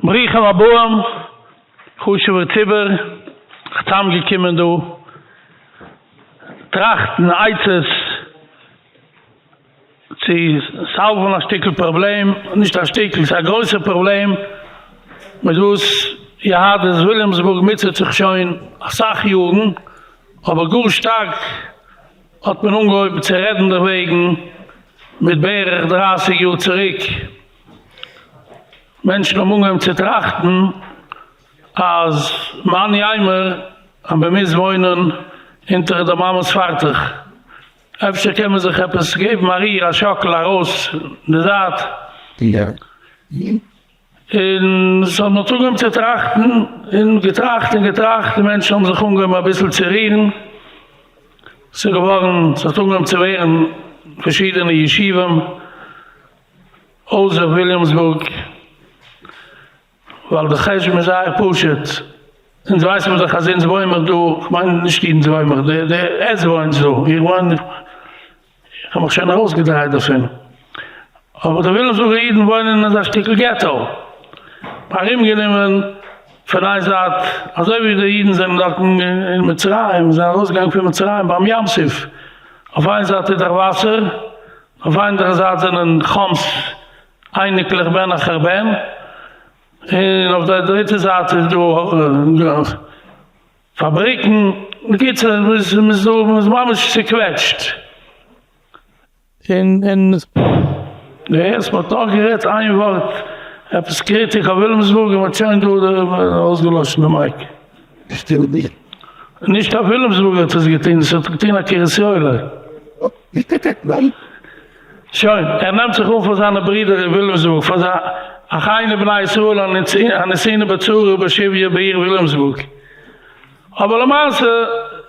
ברוכים הבאים חשוב'ער ציבור, זיך צוזאמגעקומען דא טראכטן עצות צו solve ן א שטיקל פראבלעם, נישט א שטיקל, ס'איז א גרויסע פראבלעם מיט וואס יהדות וויליאמסבורג מוטשעט זיך שוין אסאך יארן, אבער גאר שטארק האט מען אנגעהויבן צו רעדן דערוועגן מיט בערך דרייסיג יאר צוריק. מענטשן האבן אנגעהויבן צו טראכטן אז מאן יימר אז מען מוז וואוינען אונטער די מאמע'ס פארטוך, אפשר קען מען זיך עפעס געבן א ריר א שאקל ארויס די זייט, און ס'האט מען האט אנגעהויבן צו טראכטן און געטראכט און געטראכט און מענטשן האבן זיך אנגעהויבן אביסל צו רירן, ס'איז געווארן ס'האט אנגעהויבן צו ווערן פארשידענע ישובים. אויסער וויליאמסבורג, ווייל די חשבון איז זייער פשוט, אונז ווייסן מיר דאך אז אונז וואוין מיר דא, כ'מיין נישט אונז וואוין מיר, די די עטס וואוינטס דא, איך וואוין, איך האב מיך שוין ארויסגעדרייט דערפון, אבער די וויליאמסבורגער אידן וואוינען אין אזא שטיקל געטא, ארומגענומען פון איין זייט, אזוי ווי די אידן זענען דארטן אין מצרים, זענען ארויסגעגאנגען פון מצרים ביים ים סוף, אויף איין זייט איז דאך וואסער, אויף אנדערע זייט זענען חם'ס אייניקלעך בן אחר בן, און אויף די דריטע זייט איז דא פאבריקן, בקיצור מ'איז דא מ'איז ממש צוקוועטשט. און און דו הערסט מ'האט נאך גערעדט איין ווארט עפעס קריטיק אויף וויליאמסבורג און מ'האט שוין דא אויסגעלאשן די mic. נישט אויף וויליאמסבורג האט עס געטון, עס האט געטון א קרית יואל'ער. שוין, ער נעמט זיך אן פאר זיינע ברידער אין וויליאמסבורג, פאר זיין אחינו בני ישראל הנתונים בצרה ובשביה בעיר וויליאמסבורג. אבער למעשה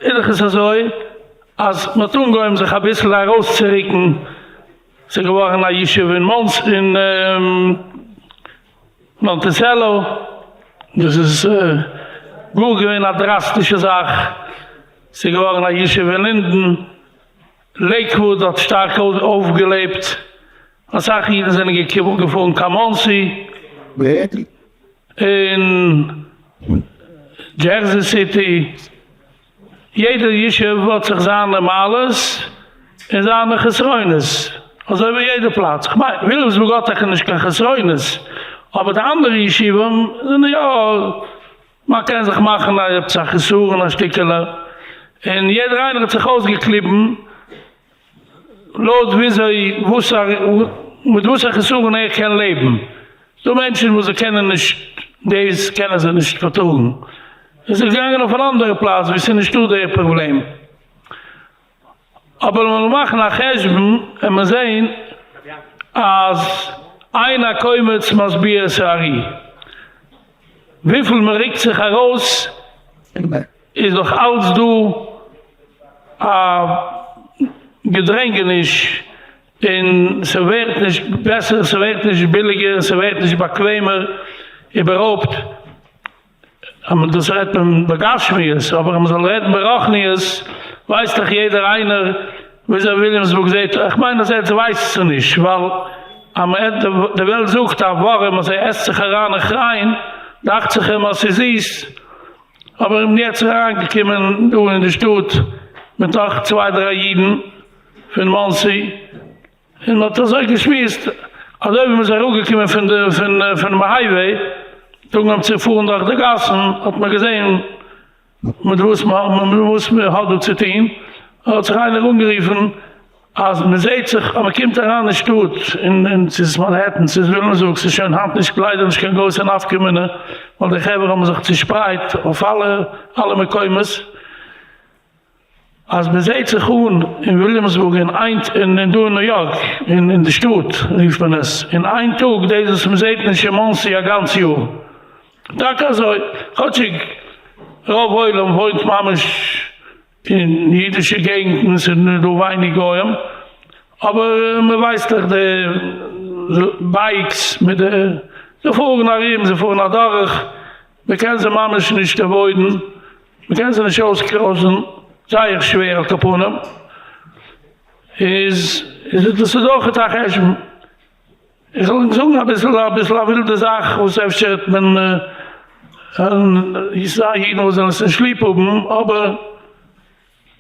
איז דאך עס אזוי אז מען האט אנגעהויבן זיך אביסל ארויסצורוקן, ס'איז געווארן א ישוב אין מאנס אין מאנטיסעלא, דאס איז גאר געווען א דראסטישע זאך, ס'איז געווארן א ישוב אין לינדען, לעיקוואוד האט שטארק אויפגעלעבט, אסאך אידן זענען געפארן קיין מאנסי און דזשערזי סיטי, יעדער ישוב האט זיך זיינע מעלות און זיינע חסרונות, אזוי ווי יעדע פלאץ, כ'מיין וויליאמסבורג האט טאקע נישט קיין חסרונות, אבער די אנדערע ישובים זענען יא, מען קען זיך מאכן עפעס א חסרון א שטיקעלע, און יעדער איינער האט זיך אויסגעקליבן לויט וויאזוי וואס מיט וואס א חסרון ער קען לעבן, ס'דא מענטשן וואס זיי קענען נישט דאס קענען זיי נישט פארטראגן, און זיי געגאנגען אויף אן אנדערע פלאץ ווי ס'איז נישטא די פראבלעם, אבער לאמיר מאכן א חשבון און מיר זעהן אז אין הקומץ משביע את הארי, וויפיל מ'רוקט זיך ארויס איז נאך אלץ דא א געדרענגעניש און ס'ווערט נישט בעסער, ס'ווערט נישט ביליגער, ס'ווערט נישט באקוועמער, איבערהויפט אז דאס רעדט מען בגשמיות, אבער אז מ'זאל רעדן ברוחניות ווייסט דאך יעדער איינער וויאזוי וויליאמסבורג זעט, איך מיין אז עטס ווייסטס נישט, ווייל אז מ'עט די וועלט זאגט א ווארעם אז ער עסט זיך אריין אין כריין דאכט זיך אים אז ס'איז זיס, אבער איך בין יעצט אריינגעקומען דא אין די שטאט מיט נאך צוויי דריי אידן פון מאנסי, און מען האט אזוי געשמועסט, אזוי ווי מען איז אראפגעקומען פון די פון פונעם הייוועי, האט אנגעהויבן צו פארן דורך די גאסן, האט מען געזען מיט וואס מען מיט וואס מען האט דא צו טון, האט זיך איינער אנגערופן אז מען זעט זיך אז מען קומט אריין אין שטאט, אין צו ס'איז מאנהעטן צו ס'איז וויליאמסבורג, ס'איז שוין היינט נישט ליידער נישט קיין גרויסע נפקא מינה, ווייל די חברה האבן זיך צושפרייט אויף אלע אלע מקומות, אז מען זעט זיך אן אין וויליאמסבורג אין איין און דא אין ניו יארק אין אין די שטאט רופט מען עס אין איין טאג דאס וואס מען זעט נישט אין מאנסי א גאנץ יאר, טאקע אזוי, כאטשיג רוב עולם וואוינט ממש אין אידישע געגנטן ס'איז דא ווייניג גוים, אבער מען ווייסט דאך די bikes מיט די, זיי פארן ארום זיי פארן אדורך, מען קען זיי ממש נישט avoid ן, מען קען זיי נישט אויסקראסן, זייער שווער על כל פנים, איז דאס איז אויכעט א חשבון. איך זאל ענק זאגן אביסל אביסל א ווילדע זאך וואס אפשר וועט מען ס'דא אידן וואס זאלן עס נישט ליב האבן, אבער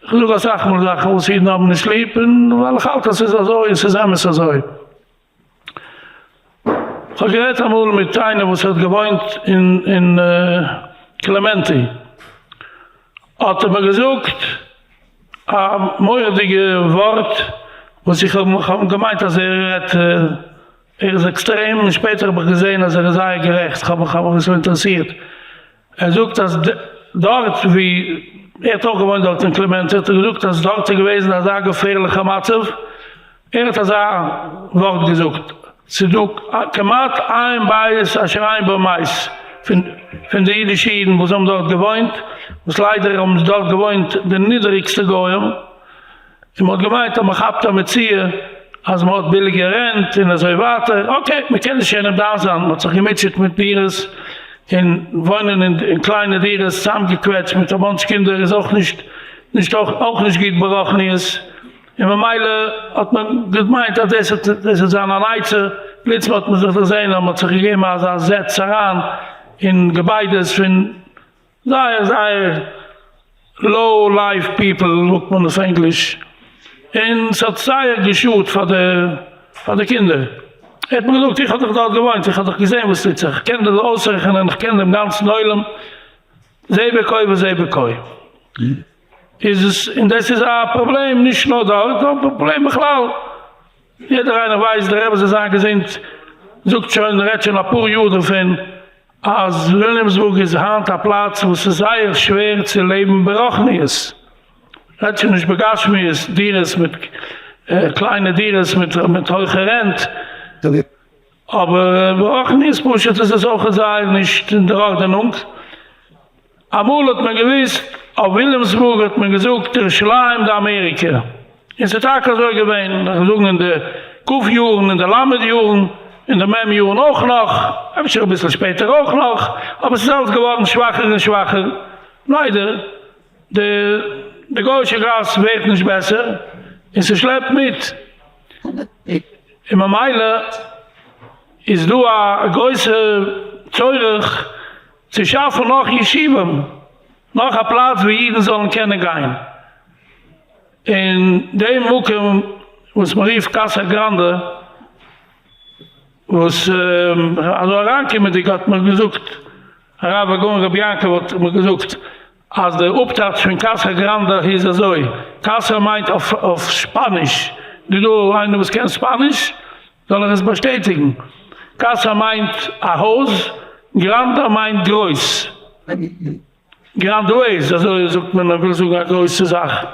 איך זאג אסאך מאל זאכן וואס אידן האבן נישט ליב און ווייל איך האלט אז ס'איז אזוי און ס'איז אמת אזוי. כ'האב גערעדט אמאל מיט איינער וואס האט געוואוינט אין קלעמענטי, האט ער מיר געזאגט א מורא'דיגע ווארט וואס איך האב געמיינט אז ער רעדט, ער איז עקסטרעם, און שפעטער האב איך געזען אז ער איז זייער גערעכט, כ'האב מיך אביסל אינטערעסירט, ער זאגט אז דארט ווי ער האט אויך געוואוינט דארט אין קלעמענטי האט ער געזאגט אז דארט איז געוועזן אזא געפערליכע מצב, ער האט אזא ווארט געזאגט, ס'איז דא כמעט אין בית אשר אין בו מת פון די אידישע אידן וואס האבן דארט געוואוינט, וואס ליידער האבן דארט געוואוינט די נידעריגסטע גוים, און מ'האט געמיינט אז מ'כאפט א מציאה אז מ'האט ביליגע רענט און אזוי ווייטער, okay מ'קען נישט יענעם דן זיין, מ'האט זיך געמוטשעט מיט דירות און וואוינען אין קליינע דירות צוזאמגעקוועטשט מיט א bunch קינדער איז אויך נישט נישט אויך נישט גוט ברוחניות, און ממילא האט מען געמיינט אז דאס וועט דאס וועט זיין אן עצה, פלוצים האט מען זיך דערזען אז מ'האט זיך געגעבן אזא זעץ אריין אין געביידעס פון זייער זייער low life people זאגט מען אויף ענגליש, און ס'האט זייער געשאדט פאר די פאר די קינדער. ער האט מיר געזאגט איך האב דאך דארט געוואוינט, איך האב דאך געזען וואס טוט זיך, איך קען דיר אויסרעכענען, איך קען דעם גאנצן עולם, זה בכה וזה בכה. איז עס, און דאס איז א פראבלעם נישט נאר דארט, נאר א פראבלעם בכלל. יעדער איינער ווייסט, דער רבי זאל זיין געזונט זאגט שוין, רעדט שוין אפאר יאר דערפון, אז וויליאמסבורג איז היינט א פלאץ וואס איז זייער שווער צו לעבן ברוחניות, רעדט שוין נישט בגשמיות, דירות מיט קליינע דירות מיט הויכע רענט, אבער ברוחניות פשוט איז עס אויך זייער נישט אין דער ארדענונג. אמאל האט מען געוויסט, אויף וויליאמסבורג האט מען געזאגט ירושלים דאמעריקע, און ס'איז טאקע אזוי געווען, איך זאגן אין די כ' יארן, אין די ל' יארן, אין די מ' יארן אויך נאך, אפשר אביסל שפעטער אויך נאך, אבער ס'איז אלץ געווארן שוואכער און שוואכער, ליידער, די די גוי'אישע גאס ווערט נישט בעסער, און ס'שלעפט מיט, און ממילא איז דא א גרויסע צורך צו שאפן נאך ישובים, נאך א פלאץ וואו אידן זאלן קענען גיין. אין דעם מקום וואס מען רופט קאסא גראנדע, וואס אזוי אריינקומענדיג האט מיר געזאגט הרב הגאון רבי יעקב האט מיר געזאגט אז דער אפטייטש פון קאסא גראנדע איז אזוי, קאסא מיינט אויף שפאניש, איז דא איינער וואס קען שפאניש? זאל ער עס באשטעטיגן, קאסא מיינט א הויז, גראנדא מיינט גרויס. גראנדועז, אזוי זאגט מען, מען וויל זאגן א גרויסע זאך.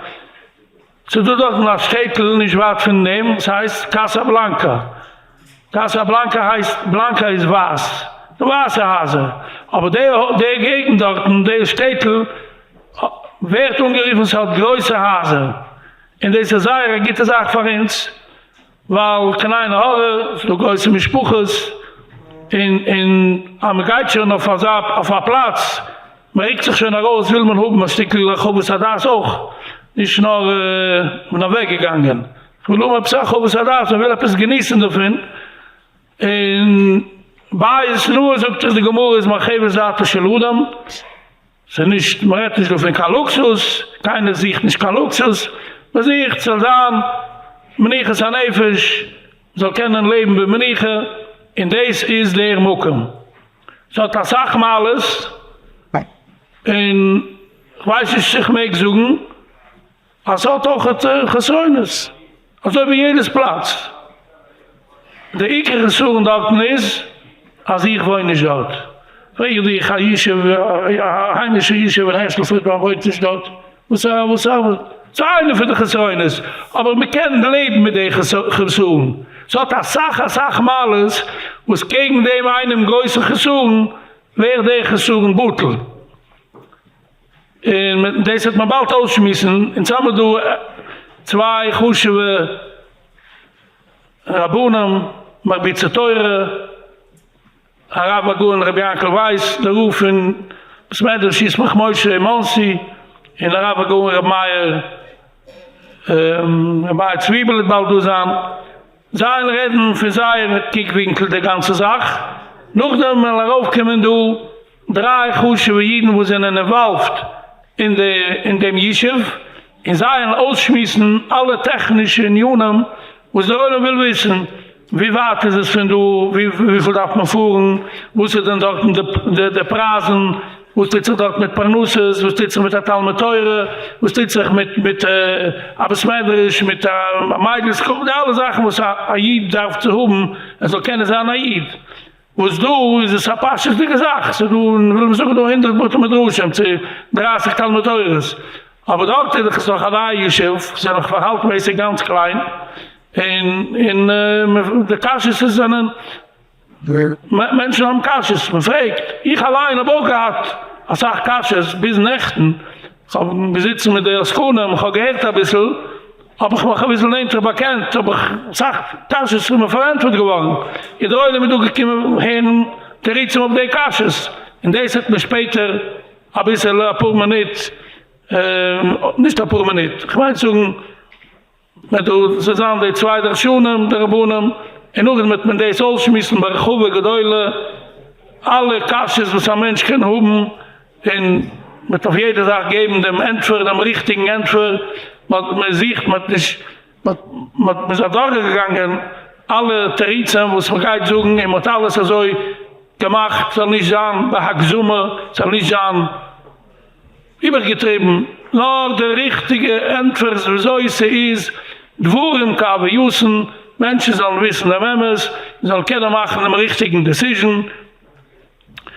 ס'איז דא דארטן א שטעטל נישט ווייט פון דעם, ס'הייסט קאסא בלאנקא. קאסא בלאנקא הייסט, בלאנקא איז ווייס, די ווייסע הייזער. אבער די די געגנט דארטן, די שטעטל, ווערט אנגערופן ס'האט גרויסע הייזער. און דאס איז זייער א גוטע זאך פאר אונז. ווייל קיין עין הרע, ס'איז דא גרויסע משפחות, און און אז מ'גייט שוין אויף אזא אויף א פלאץ, מ'רוקט זיך שוין ארויס וויל מען האבן א שטיקל הרחבת הדעת אויך, נישט נאר כ'בין אוועק געגאנגען, כ'וויל האבן עפעס הרחבת הדעת, מ'וויל עפעס געניסן דערפון, און בית נאה זאגט דאך די גמרא איז מרחבת דעתו של אדם. ס'איז נישט, מ'רעדט נישט דא פון קיין לוקסוס, קיינער זוכט נישט קיין לוקסוס, מ'זוכט ס'זאל זיין מנוחת הנפש, מ'זאל קענען לעבן במנוחה, און דאס איז דער מקום. ס'האט אסאך מעלות, און כ'ווייס נישט צו כ'מעג זאגן אז ס'האט אויך חסרונות, אזוי ווי יעדעס פלאץ. די עיקר חסרון דארטן איז אז איך וואוין נישט דארט. פרעג איך דיך, א ישוב, א היימישע ישוב אין הערשל פרידמאן וואוינט נישט דארט? וואס א וואס א ס'איז איינע פון די חסרונות, אבער מ'קען לעבן מיט די חסרון. ס'האט אסאך אסאך מעלות וואס קעגן דעם איינעם גרויסן חסרון ווערט דער חסרון בטל. און דאס וועט מען באלד אויסשמועסן, אונז האמיר דא צוויי חשוב'ע רבנים מרביצי תורה, הרב הגאון רבי יענקל ווייס דער רב פון בית מדרש ישמח משה אין מאנסי, און הרב הגאון רבי מאיר רבי מאיר צוויבל וועט באלד דא זיין. זיי וועלן רעדן פון זייער קוק ווינקל די גאנצע זאך, נאכדעם וועלן ארויפקומען דא דריי חשוב'ע אידן וואס זענען involved אין די אין דעם ישוב, און זיי וועלן אויסשמועסן אלע טעכנישע עניינים וואס דער עולם וויל וויסן, ווי ווייט איז עס פון דא, וויפיל דארף מען פארן, וואס איז דען דארטן די פרייזן, וואס טוט זיך דארט מיט פרנסות, וואס טוט זיך מיט א תלמוד תורה, וואס טוט זיך מיט מיט א בית מדרש, מיט א מיידל school, די אלע זאכן וואס א איד דארף צו האבן ער זאל קענען זיין א איד. וואס דא איז עס א פשטות'דיגע זאך, ס'איז דא, וויל מען זאגן דא הונדרעט בתי מדרשים צו דרייסיג תלמוד תורה'ס, אבער דארט איז דאך עס נאך א נייע ישוב, ס'איז נאך פארהאלטמעסיג גאנץ קליין, און און די קשיות זענען, מענטשן האבן קשיות, מען פרעגט, איך אליין האב אויך געהאט אסאך קשיות ביז נעכטן, כ'האב געזיצן מיט די עסקנים, כ'האב געהערט אביסל, האב איך מיך אביסל נענטער באקענט, האב איך אסאך קשיות איז מיר פארענטפערט געווארן, איז דער עולם איז דא געקומען הערן תירוצים אויף די קשיות, און דאס האט מיר שפעטער אביסעלע אפאר מינוט, נישט אפאר מינוט, כ'מיין צו זאגן וועט דא זיין די צוויי דרשנים די רבנים, און נאכדעם וועט מען דאס אויסשמועסן בהרחבה גדולה, אלע קשיות וואס א מענטש קען האבן, און מ'וועט אויף יעדע זאך געבן דעם ענטפער, דעם ריכטיגן ענטפער, מען זוכט, מען האט נישט, מען איז אדורכגעגאנגען אלע תירוצים וואס מען גייט זאגן, און מען האט אלעס אזוי געמאכט ס'זאל נישט זיין בהגזמה, ס'זאל נישט זיין איבערגעטריבן, נאר די ריכטיגע ענטפערס וויאזוי ס'איז דברים כהווייתן, מענטשן זאלן וויסן דעם אמת, און זאלן קענען מאכן דעם ריכטיגן decision.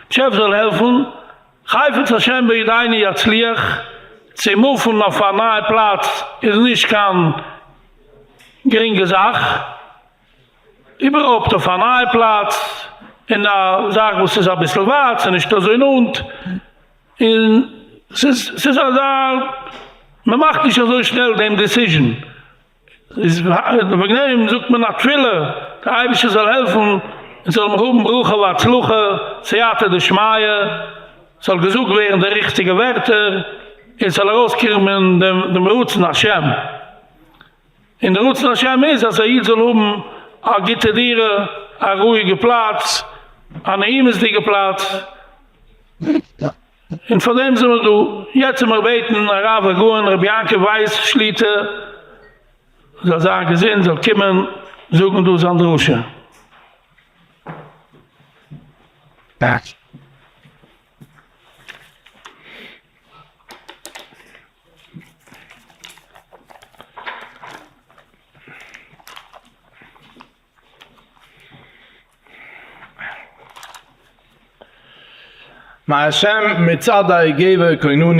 באשעפער זאל העלפן, חפץ השם בידינו יצליח, צו move ן אויף א נייע פלאץ איז נישט קיין גרינגע זאך, איבערהויפט אויף א נייע פלאץ, און א זאך וואס איז אביסל ווייט, ס'איז נישט אזוי נאנט, און ס'איז ס'איז אזא, מ'מאכט נישט אזוי שנעל דעם decision. איז וועגן דעם זאגט מען א תפילה, דער אייבערשטער זאל העלפן אונז זאלן האבן ברכה והצלחה, סייעתא דשמיא, ס'זאל געזאגט ווערן די ריכטיגע ווערטער, און ס'זאל ארויסקומען דעם רצון השם, און דער רצון השם איז אז א איד זאל האבן א גוטע דירה, א רואיגע פלאץ, א נעימות'דיגע פלאץ. און פאר דעם זעמער דא. יעצט וועל מיר בעטן הרב הגאון רבי יעקב ווייס שליטא זאל זיין געזונט זאל קומען זאגן דא זיין דרשה. מהשם מצעדי גבר כוננו,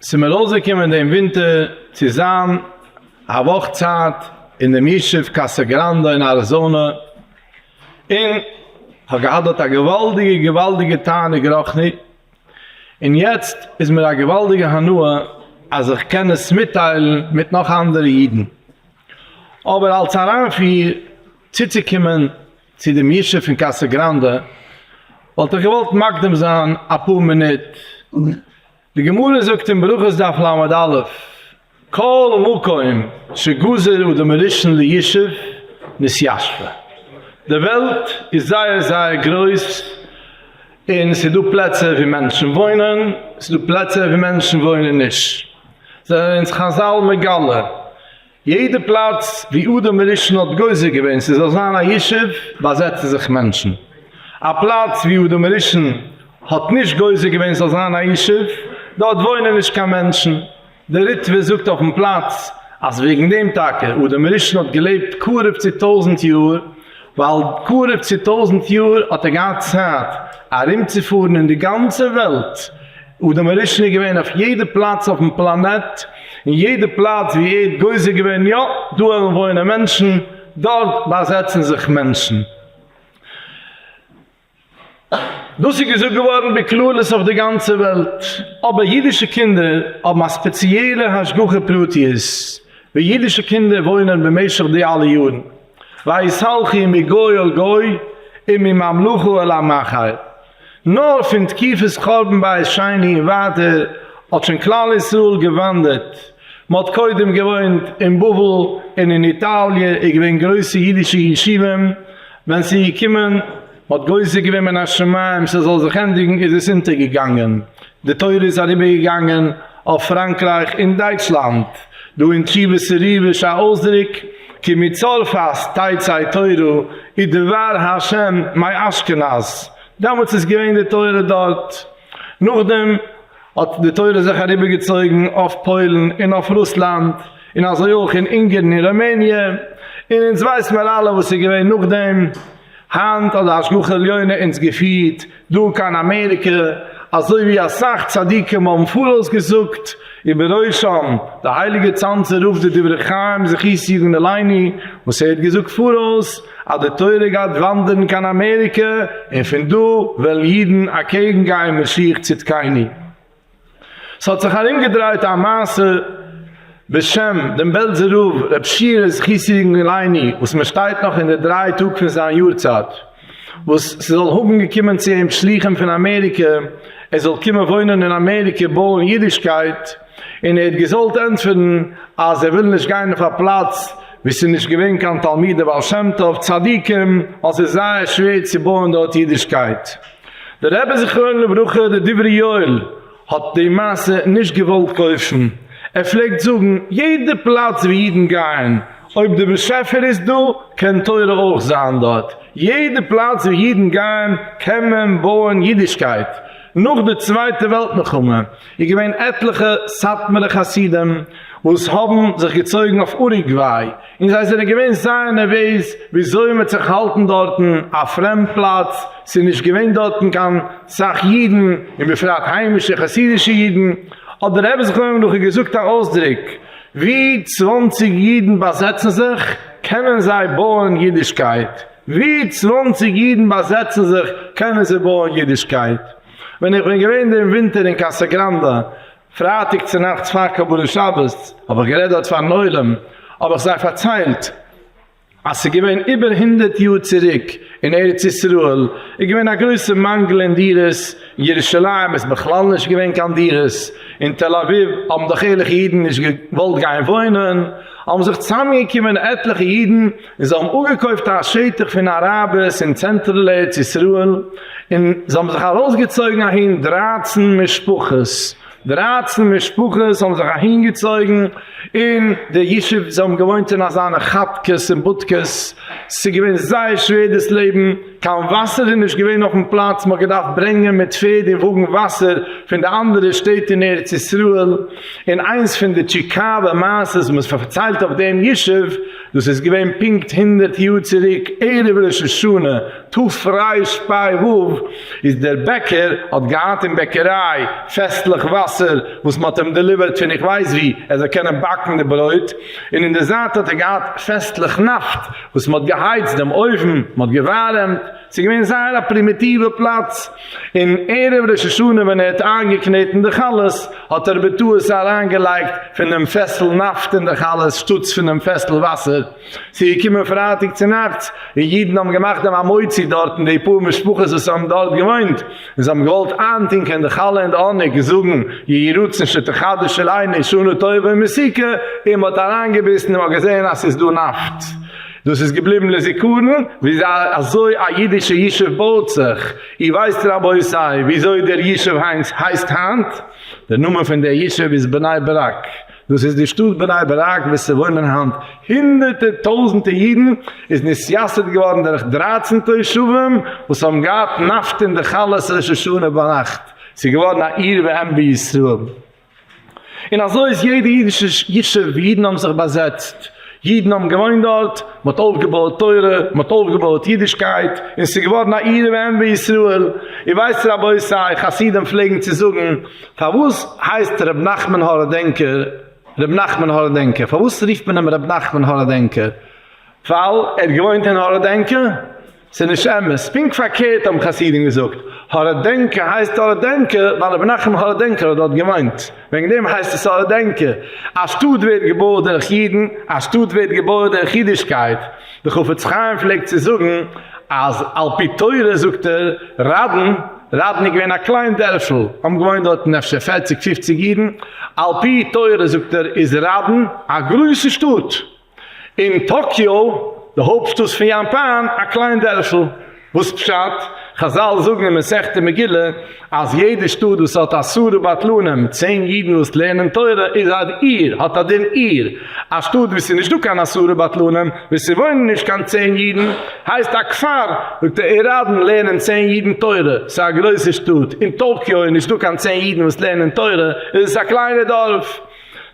ס'איז מיר אויסגעקומען דעם ווינטער צו זיין א וואך צייט אין דעם ישוב קאסא גראנדא אין אריזאנע, און כ'האב געהאט דארט א געוואלדיגע געוואלדיגע תענוג רוחני, און יעצט איז מיר א געוואלדיגע הנאה אז איך קען עס מיטטיילן מיט נאך אנדערע אידן. אבער אלס אריינפיר צוצוקומען צו דעם ישוב פון קאסא גראנדע וואלט איך געוואלט מקדים זיין אפאר מינוט. די גמרא זאגט אין ברכות דף ל"א, כל מקום שגזר אדם הראשון לישוב נתיישבה. די וועלט איז זייער זייער גרויס און ס'איז דא פלעצער וואו מענטשן וואוינען, ס'איז דא פלעצער וואו מענטשן וואוינען נישט. זענען אונז חזל מגלה, יעדע פלאץ ווי אדם הראשון האט גוזר געווען ס'זאל זיין א ישוב, באזעצן זיך מענטשן. א פלאץ ווי אדם הראשון האט נישט גוזר געווען ס'זאל זיין א ישוב, דארט וואוינען נישט קיין מענטשן. דער ריטב"א זאגט אויפן פלאץ אז וועגן דעם טאקע אדם הראשון האט געלעבט קרוב צו טויזנט יאר, ווייל קרוב צו טויזנט יאר האט ער געהאט צייט ארומצופארן אין די גאנצע וועלט, אדם הראשון איז געווען אויף יעדע פלאץ אויפן פלאנעט, און יעדע פלאץ ווי ער האט גוזר געווען יא, דא וועלן וואוינען מענטשן, דארט באזעצן זיך מענטשן. דאס איז געזאגט געווארן בכללות אויף די גאנצע וועלט, אבער אידישע קינדער האבן א ספעציעלע השגחה פרטיות, ווי אידישע קינדער וואוינען במשך די אלע יארן, ויתהלכו מגוי אל גוי ומממלכה אל עם אחר. נאר פון תקופת חורבן בית שני און ווייטער האט שוין כלל ישראל געוואנדערט. מען האט קודם געוואוינט אין בבל און אין איטאליע איז געווען גרויסע אידישע ישובים, ווען ס'איז געקומען, מען האט גוזר געווען מן השמים ס'זאל זיך ענדיגן איז עס אונטערגעגאנגען, די תורה איז אריבערגעגאנגען אויף פראנקרייך און דייטשלאנד, דא אין תשובות ריבש א אויסדרוק כי מצרפת תצא תורה ודבר ה' מאשכנז, דעמאלטס איז געווען די תורה דארט, נאכדעם האט די תורה זיך אריבערגעצויגן אויף פוילן און אויף רוסלאנד, און אזוי אויך אין אונגערן און ראמעניע, און אונז ווייס מיר אלע וואס איז געווען נאכדעם, היינט האט די השגחה עליונה אונז געפירט דא קיין אמעריקע, אזוי ווי אסאך צדיקים האבן פאראויס געזאגט, ובראשם די הייליגע צאנזער רב די דברי חיים זכותו יגן עלינו, וואס ער האט געזאגט פאראויס אז די תורה גייט וואנדערן קיין אמעריקע, און פון דא וועלן אידן אקעגן גיין משיח צדקינו. ס'האט זיך ארומגעדרייט א מעשה בשם דעם בעלזער רב ר' שיערע זכותו יגן עלינו וואס מען שטייט נאך אין די דריי טאג פון זיין יארצייט, וואס ס'זאל האבן געקומען צו אים שלוחים פון אמעריקע ער זאל קומען וואוינען אין אמעריקע בויען אידישקייט, און ער האט געזאלט ענטפערן אז ער וויל נישט גיין אויף א פלאץ וואו ס'איז נישט געווען קיין תלמידי בעל שם טוב צדיקים ווייל ס'איז זייער שווער צו בויען דארט אידישקייט. דער רבי זכרונו לברכה דער דברי יואל האט די מעשה נישט געוואלט קויפן, ער פלעגט זאגן יעדע פלאץ ווי אידן גייען אויב דער באשעפער איז דא קען תורה אויך זיין דארט, יעדע פלאץ ווי אידן גייען קען מען בויען אידישקייט. נאך די צווייטע וועלט מלחמה איז געווען עטליכע סאטמארע חסידים וואס האבן זיך געצויגן אויף אורוגוויי, און זיי זענען געווען זייער נערוועז וויאזוי מ'וועט זיך האלטן דארטן, א פרעמד פלאץ, ס'איז נישט געווען דארטן קיין סאך אידן, און בפרט היימישע חסידישע אידן, האט דער רבי זכרונו לברכה געזאגט א אויסדרוק, ווי צוואנציג אידן באזעצן זיך, קענען זיי בויען אידישקייט, ווי צוואנציג אידן באזעצן זיך, קענען זיי בויען אידישקייט. ווען איך בין געווען דעם ווינטער אין קאסא גראנדא, פרייטאג צונאכטס פאר קבלת שבת האב איך גערעדט דארט פארן עולם, האב איך זיי פארציילט אז ס'איז געווען איבער הונדערט יאר צוריק אין ארץ ישראל איז געווען א גרויסע מאנגל אין דירות, אין ירושלים איז בכלל נישט געווען קיין דירות, אין תל אביב האבן דאך ערליכע אידן נישט געוואלט גיין וואוינען, האבן זיך צוזאמגעקומען עטליכע אידן און זיי האבן אפגעקויפט א שטח פון אראבערס אין צענטראל ארץ ישראל, און זיי האבן זיך ארויסגעצויגן אהין דרייצן משפחות, דרייצן משפחות האבן זיך אהינגעצויגן אין די ישוב, זיי האבן געוואוינט אין אזאנע כאטקעס און בודקעס, ס'איז געווען זייער שווער דאס לעבן, קיין וואסער איז נישט געווען אויפן פלאץ, מ'האט געדארפט ברענגען מיט פערד און וואגן וואסער פון די אנדערע שטעט אין ארץ ישראל, און איינס פון די טשיקאווע מעשות וואס מ'האט פארציילט אויף דעם ישוב, דאס איז געווען פונקט הונדערט יאר צוריק ערב ראש השנה תרפ"ו, איז דער בעקער האט געהאט אין בעקעריי פעסלעך וואסער וואס מ'האט אים דעליווערט פון איך ווייס ווי ער זאל קענען באקן די ברויט, און אין די זייט האט ער געהאט פעסלעך נאפט וואס מ'האט געהייצט דעם אויוון, מ'האט געווארעמט, ס'איז געווען זייער א פרימיטיווע פלאץ, און ערב ראש השנה ווען ער האט איינגעקנעטן די חלות האט ער בטעות אריינגעלייגט פון דעם פעסל נאפט אין די חלות שטאטס פון דעם פעסל וואסער, ס'איז געקומען פרייטאג צונאכטס און אידן האבן געמאכט דעם המוציא דארטן, די פאר משפחות וואס האבן דארט געוואוינט, און זיי האבן געוואלט איינטונקען די חלה אין די עונג, זאגן יהי רצון שתחדש עלינו שנה טובה ומתוקה, און מ'האט אריינגעביסן און מ'האט געזען אז ס'איז דא נאפט. דאס איז געבליבן לזיכרון ווי אזוי א אידישע ישוב בויט זיך. איר ווייסט רבותי וויאזוי דער ישוב הייסט היינט? דער נאמען פון דער ישוב איז בני ברק. דאס איז די שטאט בני ברק וואו ס'וואוינען היינט הונדערטער טויזנטער אידן, איז נתייסד געווארן דורך דרייצן תושבים וואס האבן געהאט נאפט אין די חלות ראש השנה ביינאכט. ס'איז געווארן א עיר ואם בישראל. און אזוי איז יעדע אידישע ישוב וואו אידן האבן זיך באזעצט, אידן האבן געוואוינט דארט, מען האט אויפגעבויעט תורה, מען האט אויפגעבויעט אידישקייט, און ס'איז געווארן א עיר ואם בישראל. איר ווייסט רבותי, חסידים פלעגן צו זאגן, פארוואס הייסט ר' נחמן האראדענקער ר' נחמן האראדענקער? פארוואס רופט מען אים ר' נחמן האראדענקער? ווייל ער האט געוואוינט אין האראדענקע? ס'איז נישט אמת, פונקט פארקערט האבן חסידים געזאגט, האראדענקע הייסט האראדענקע ווייל רבי נחמן האראדענקער האט דארט געוואוינט, וועגן דעם הייסט עס האראדענקע. א שטאט ווערט געבויעט דורך אידן, א שטאט ווערט געבויעט דורך אידישקייט. דער חפץ חיים פלעגט צו זאגן אז על פי תורה זאגט ער, ראדן. ראדני איז געווען א קליין דערפל, האבן געוואוינט דארטן אפשר פערציג פופציג אידן, על פי תורה זאגט ער איז ראדן א גרויסע שטאט, און טאקיאו, די הויפט שטאט פון יאפאן, א קליין דערפל. וואס פשט? חזל זאגן אין מסכת מגילה אז יעדע שטאט וואס האט עשרה בטלנים, צען אידן וואס לערנען תורה, איז א עיר, האט א דין עיר. א שטאט וואו ס'איז נישטא קיין עשרה בטלנים, וואו ס'וואוינען נישט קיין צען אידן, הייסט א כפר. זאגט ער, אין ראדן לערנען צען אידן תורה, ס'איז א גרויסע שטאט. אין טאקיאו איז נישטא קיין צען אידן וואס לערנען תורה, איז עס א קליינע דארף.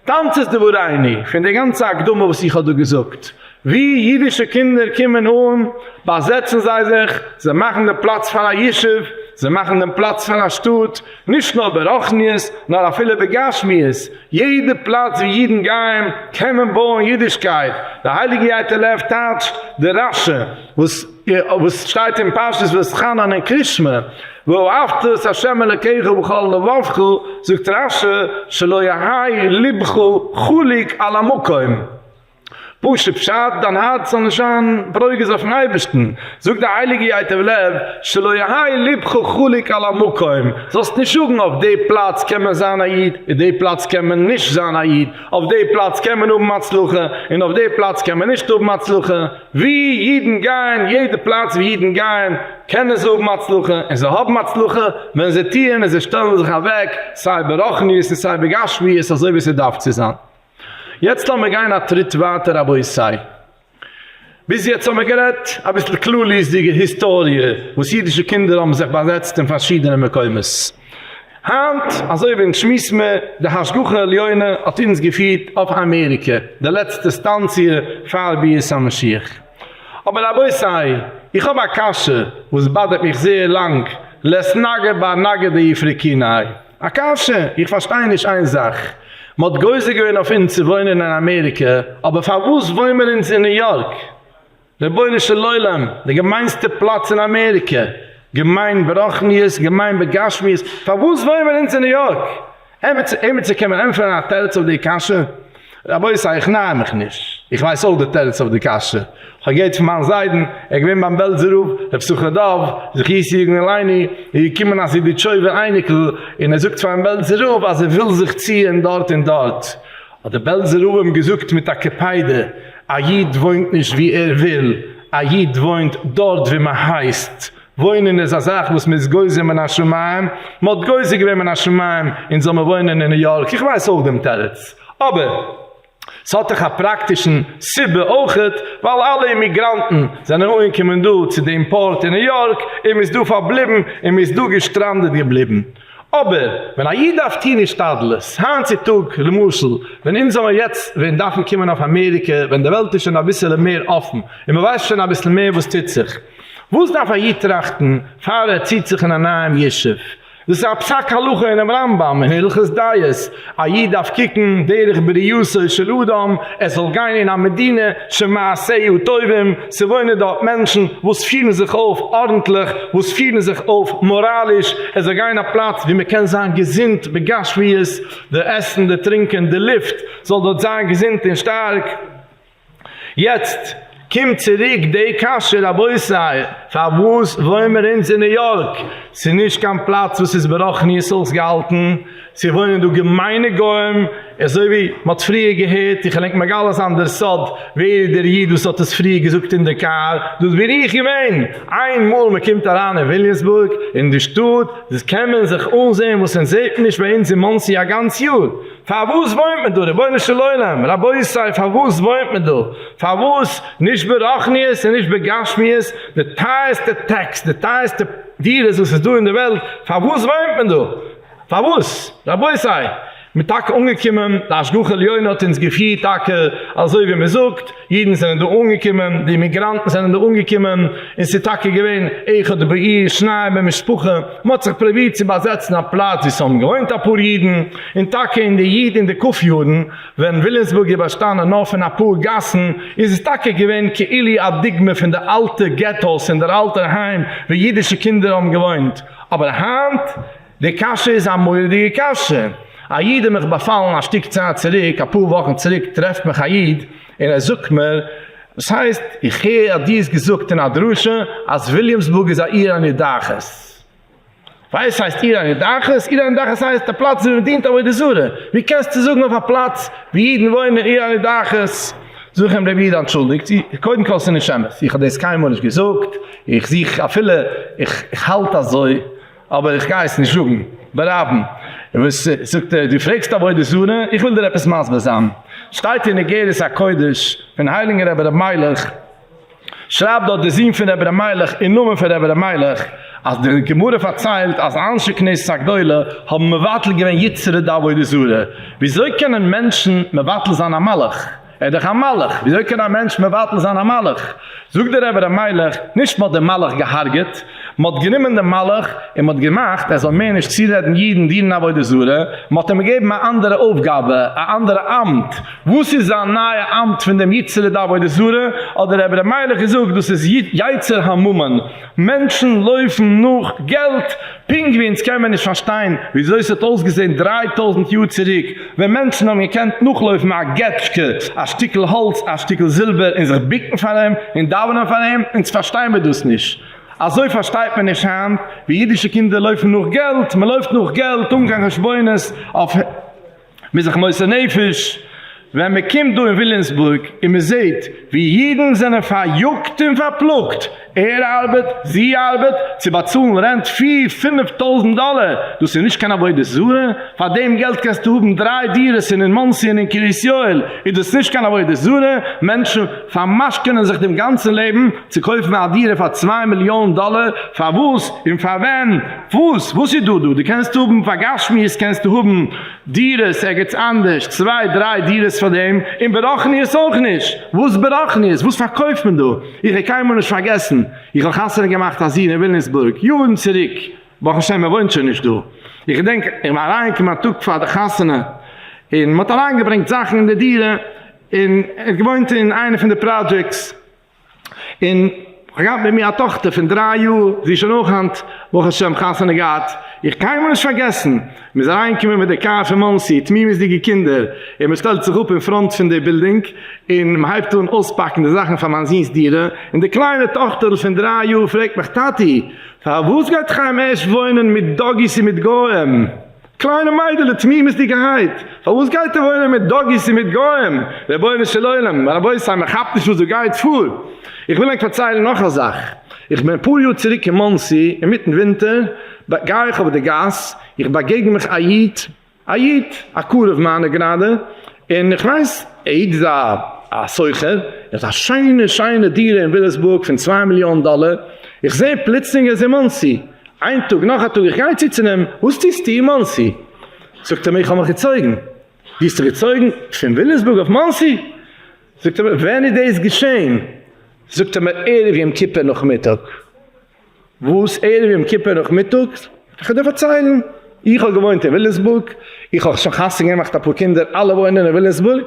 תמצית דברינו, פון די גאנצע הקדמה וואס איך האב דא געזאגט, ווי אידישע קינדער קומען אן, באזעצן זיי זיך, זיי מאכן דעם פלאץ פאר א ישוב, זיי מאכן דעם פלאץ פאר א שטאט, נישט נאר ברוחניות, נאר אפילו בגשמיות, יעדע פלאץ ווי אידן גייען, קען מען בויען אידישקייט, די הייליגע ייטב לב טייטשט די רשי וואס. וואס שטייט אין פרשת ואתחנן אין קרישמע, ואהבת את ה' אלקיך בכל לבבך, זאגט רשי, שלא יהא לבך חלוק על המקום. פשוט פשט, דיין הארץ זאל נישט זיין ברוגז אויפן אייבערשטן. זאגט די הייליגע ייטב לב, שלא יהא לבך חלוק על המקום, זאלסט נישט זאגן אויף די פלאץ קען מען זיין א איד, און די פלאץ קען מען נישט זיין א איד, אויף די פלאץ קען מען האבן הצלחה, און אויף די פלאץ קען מען נישט האבן הצלחה. ווי אידן גייען, יעדע פלאץ ווי אידן גייען, קענען זיי האבן הצלחה, און זיי האבן הצלחה, ווען זיי טוען און זיי שטעלן זיך אוועק, סיי ברוחניות און סיי בגשמיות, אזוי ווי ס'דארף צו זיין. יעצט לאמיר גיין א טריט ווייטער רבותי. ביז יעצט האבן מיר גערעדט אביסל כלליות'דיגע היסטאריע, וואס אידישע קינדער האבן זיך באזעצט אין פארשידענע מקומות. היינט, אזוי ווי אונז שמועסן מיר, די השגחה עליונה האט אונז געפירט אויף אמעריקע, די לעצטע סטאנציע פאר ביאת המשיח. אבער רבותי, איך האב א קשיא וואס באדערט מיך זייער לאנג, לית נגר בר נגר דאיפריקיניה. א קשיא! איך פארשטיי נישט איין זאך, מען האט גוזר געווען אויף אונז צו וואוינען אין אמעריקע, אבער פארוואס וואוין מיר אונז אין ניו יארק? רבונו של עולם, די געמיינסטע פלאץ אין אמעריקע, געמיין ברוחניות, געמיין בגשמיות, פארוואס וואוינען מיר אונז אין ניו יארק? עמיצער קען מיר ענטפערן א תירוץ אויף די קשיא? רבותי איך נאר מיך נישט, איך ווייס אויך די תירוץ אויף די קשיא, איך האב געהערט פון מיין זיידן, ער איז געווען ביים בעלזער רב, רב יששכר דוב, זכותו יגן עלינו, איז געקומען א זידיטשויבער אייניקל, און ער זאגט פארן בעלזער רב אז ער וויל זיך ציען דארט און דארט, האט דער בעלזער רב אים געזאגט מיט א קפידה, א איד וואוינט נישט וואו ער וויל, א איד וואוינט דארט וואו מען הייסט. וואוינען איז א זאך וואס מען איז גוזר מן השמים, מען האט גוזר געווען מן השמים אונז זאל מען וואוינען אין ניו יארק, איך ווייס אויך דעם תירוץ, אבער ס'האט דאך א פראקטישן סיבה אויכעט, ווייל אלע אימיגראנטן זענען אנגעקומען דא צו דעם פארט אין ניו יארק און מען איז דא פארבליבן און מען איז דא געשטראנדעט געבליבן. אבער ווען א איד דארף טון השתדלות, היינט צו טאג למשל, ווען אונז זאלן יעצט ווען דארפן קומען אויף אמעריקע, ווען די וועלט איז שוין אביסעלע מער אפן, און מען ווייסט שוין אביסל מער וואס טוט זיך, וואס דארף א איד טראכטן פאר ער ציט זיך אין א נייעם ישוב? דאס איז א פסק הלכה אינעם רמב"ם אין הלכות דעות, א איד דארף קוקן דרך בריאתו של אדם, ער זאל גיין אין א מדינה שמעשיה טובים, ס'וואוינען דארט מענטשן וואס פירן זיך אויף ארנטליך, וואס פירן זיך אויף מאראליש, ער זאל גיין אין א פלאץ וואו מ'קען זיין געזונט בגשמיות, די עסן, די טרינקען, די לופט זאל דארט זיין געזונט און שטארק. יעצט קומט צוריק די קשיא, רבותי, פארוואס וואוינען מיר אונז אין ניו יארק? ס'איז נישט קיין פלאץ וואס איז ברוחניות אויסגעהאלטן, ס'וואוינען דא געמיינע גוים, אזוי ווי מ'האט פריער געהערט, איך וועל ענק מגלה זיין דער סוד, ווער איז דער איד וואס האט עס פריער געזאגט אין די קאר, דאס בין איך געווען, איין מאל מ'קומט אריין אין וויליאמסבורג, אין די שטאט, דאס קען מען זיך אנזען וואס אונז זעט נישט ביי אונז אין מאנסי א גאנץ יאר, פארוואס וואוינט מען דא? רבונו של עולם, רבותי, פארוואס וואוינט מען דא? פארוואס נישט ברוחניות און נישט בגשמיות, די טייערסטע טעקס, די טייערסטע דירות וואס איז דא אין די וועלט, פארוואס וואוינט מען דא? פארוואס? רבותי, מ'איז טאקע אנגעקומען, די השגחה עליונה האט אונז געפירט טאקע אזוי ווי מ'זאגט, אידן זענען דא אנגעקומען, די אימיגראנטן זענען דא אנגעקומען, און ס'איז טאקע געווען אחד בעיר שניים במשפחה, מ'האט זיך פרובירט צו באזעצן א פלאץ וואו ס'האבן געוואוינט אפאר אידן, און טאקע אין די איד אין די כ' יארן, ווען וויליאמסבורג איז באשטאנען נאר פון אפאר גאסן, איז עס טאקע געווען כאילו א דוגמא פון די אלטע געטאס אין דער אלטער היים וואו אידישע קינדער האבן געוואוינט, אבער היינט? די קשיא איז א מורא'דיגע קשיא. א איד איז מיך באפאלן א שטיק צייט צוריק, אפאר וואכן צוריק טרעפט מיך א איד און ער זאגט מיר, וואס הייסט, איך הער אז דו האסט געזאגט אין א דרשה אז וויליאמסבורג איז א עיר הנידחת. וואס הייסט עיר הנידחת? עיר הנידחת הייסט א פלאץ ווי מען דינט עבודה זרה. ווי קענסטו זאגן אויף א פלאץ ווי אידן וואוינען עיר הנידחת? זאג איך אים רבי איד אנטשולדיגט, קודם כל ס'איז נישט אמת, איך האב דאס קיינמאל נישט געזאגט, איך זוך אפילו איך האלט אזוי, אבער איך גיי עס נישט זאגן ברבים. וואס זאגט ער, דו פרעגסט עבודה זרה? איך וויל דיר עפעס מסביר זיין. שטייט אין אגרת הקודש פון הייליגן רבי ר' מיילעך, שרייבט דארט דער זון פון רבי ר' מיילעך אין נאמען פון רבי ר' מיילעך, אז די גמרא פארציילט אז אנשי כנסת הגדולה האבן מבטל געווען יצרא דעבודה זרה, וויאזוי קענען מענטשן מבטל זיין א מלאך? ער איז דאך א מלאך, וויאזוי קען א מענטש מבטל זיין א מלאך? זאגט דער רבי ר' מיילעך, נישט מ'האט דעם מלאך געהארגעט, מ'האט גענומען דעם מלאך און מ'האט געמאכט ער זאל מער נישט צורעדן אידן דינען עבודה זרה, מ'האט אים געגעבן א אנדערע אויפגאבע, א אנדערע אמט, וואס איז זיין נייע אמט פון דעם יצרא דעבודה זרה? האט דער רבי ר' מיילעך געזאגט, דאס איז יצר הממון, מענטשן לויפן נאך געלט, פונקט ווי אונז קען מען נישט פארשטיין וויאזוי ס'האט אויסגעזען 3000 יאר צוריק ווען מענטשן האבן געקענט נאכלויפן א געטשקע, א שטיקל האלץ, א שטיקל זילבער און זיך בוקן פאר אים און דאווענען פאר אים, אונז פארשטיין מיר דאס נישט. אזוי פארשטייט מען נישט היינט ווי אידישע קינדער לויפן נאך געלט, מ'לויפט נאך געלט אן קיין חשבונות אויף. מ'איז זיך מוסר נפש ווען מ'קומט דא אין וויליאמסבורג און מ'זעט ווי אידן זענען פאריאגט און פארפלאגט, ער ארבעט, זי ארבעט, צו באצאלן רענט פיר פינף טויזנט דאלער, דאס איז נישט קיין עבודה זרה? פאר דעם געלט קענסטו האבן דריי דירות און אין מאנסי און אין קרית יואל, איז דאס נישט קיין עבודה זרה? מענטשן פארמשכנ'ען זיך דעם גאנצן לעבן צו קויפן א דירה פאר 2 מיליאן דאלער, פארוואס און פאר ווען? וואס? וואס איז דא דא? דו קענסט האבן פאר גשמיות קענסטו האבן דירות ערגעץ אנדערש, צוויי דריי דירות פאר דעם, און ברוחניות אויך נישט. וואס ברוחניות? וואס פארקויפט מען דא? איך וועל קיינמאל נישט פארגעסן, איך האב חתונה געמאכט א זון אין וויליאמסבורג יארן צוריק, ברוך השם ער וואוינט שוין נישט דא, איך געדענק איך בין אריינגעקומען א טאג פאר די חתונה, און מען האט אריינגעברענגט זאכן אין די דירה, און ער האט געוואוינט אין איינע פון די projects, און כ'האב געהאט מיט מיר א טאכטער פון 3 יאר, זי איז שוין אויך היינט ברוך השם חתונה געהאט, איך קיינמאל נישט פארגעסן, מ'איז אריינגעקומען מיט די קאר פון מאנסי, תמימות'דיגע קינדער, און מ'שטעלט זיך אפ אין front פון די בילדינג, און מ'הייבט אן אויספאקן די זאכן פאר מיין זון'ס דירה, און די קליינע טאכטערל פון 3 יאר פרעגט מיך, טאטי, פארוואס גייט חיים הערש וואוינען מיט doggies און מיט גוים? קליינע מיידעלע תמימות'דיגערהייט, פארוואס גייט ער וואוינען מיט doggies און מיט גוים? רבונו של עולם, רבותי מען כאפט נישט וואס דא גייט פאר. איך וויל ענק פארציילן נאך א זאך, איך בין אפאר יאר צוריק אין מאנסי, אינמיטן ווינטער, גיי איך אויף די גאס, איך באגעגן מיך א איד, א איד, א קרוב מיינער גראדע, און איך ווייס, א איד איז א א סוחר, ער האט א שיינע שיינע דירה אין וויליאמסבורג פון 2 מיליאן דאלער, איך זע פלוצלינג ער איז אין מאנסי, איין טאג נאך א טאג איך גיי צו צו אים, וואס טוסטו אין מאנסי? זאגט ער מיר איך האב מיך געצויגן. דו האסט דיך געצויגן פון וויליאמסבורג אויף מאנסי? זאגט ער מיר ווען איז דאס געשען? זאגט ער מיר ערב יום כיפור נאכמיטאג. וואס ערב יום כיפור נאכמיטאג? איך וועל דיר פארציילן, איך האב געוואוינט אין וויליאמסבורג, איך האב שוין חתונה געמאכט אפאר קינדער, אלע וואוינען אין וויליאמסבורג,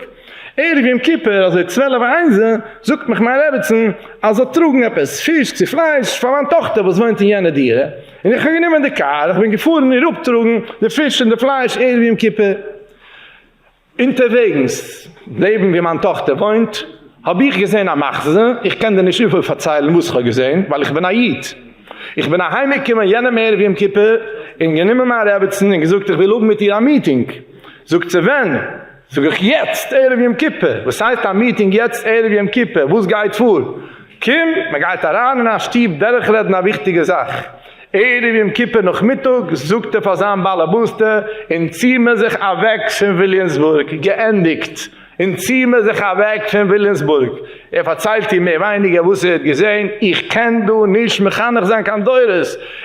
ערב יום כיפור אזוי 12 איינזע, זאגט מיך מיין רעבעצן אז זאל טראגן עפעס פיש צו פלייש פאר מיין טאכטער וואס וואוינט אין יענע דירה, און איך האב גענומען די קאר, איך בין געפארן איר אפטראגן די פיש און די פלייש ערב יום כיפור. אונטערוועגנס לעבן ווי מיין טאכטער וואוינט, האב איך געזען א מחזה, איך קען דיר נישט איבער פארציילן וואס איך האב געזען, ווייל איך בין א איד. איך בין אהיימגעקומען יענעם ערב יום כיפור, און גענומען מיין רעבעצן און געזאגט איך וויל האבן מיט איר א מיטינג. זאגט זי ווען? זאג איך יעצט ערב יום כיפור. וואס הייסט א מיטינג יעצט ערב יום כיפור? וואס גייט פאר? קום, מען גייט אריין אין א שטוב דורכרעדן א וויכטיגע זאך. ערב יום כיפור נאכמיטאג זאגט ער פאר זיין באלעבאסטע, און צי מיר זיך אוועק פון וויליאמסבורג, געענדיגט, און צי מיר זיך אוועק פון וויליאמסבורג. ער פארציילט איר מער ווייניגער וואס ער האט געזען, איך קען דא נישט מחנך זיין קיין דורות.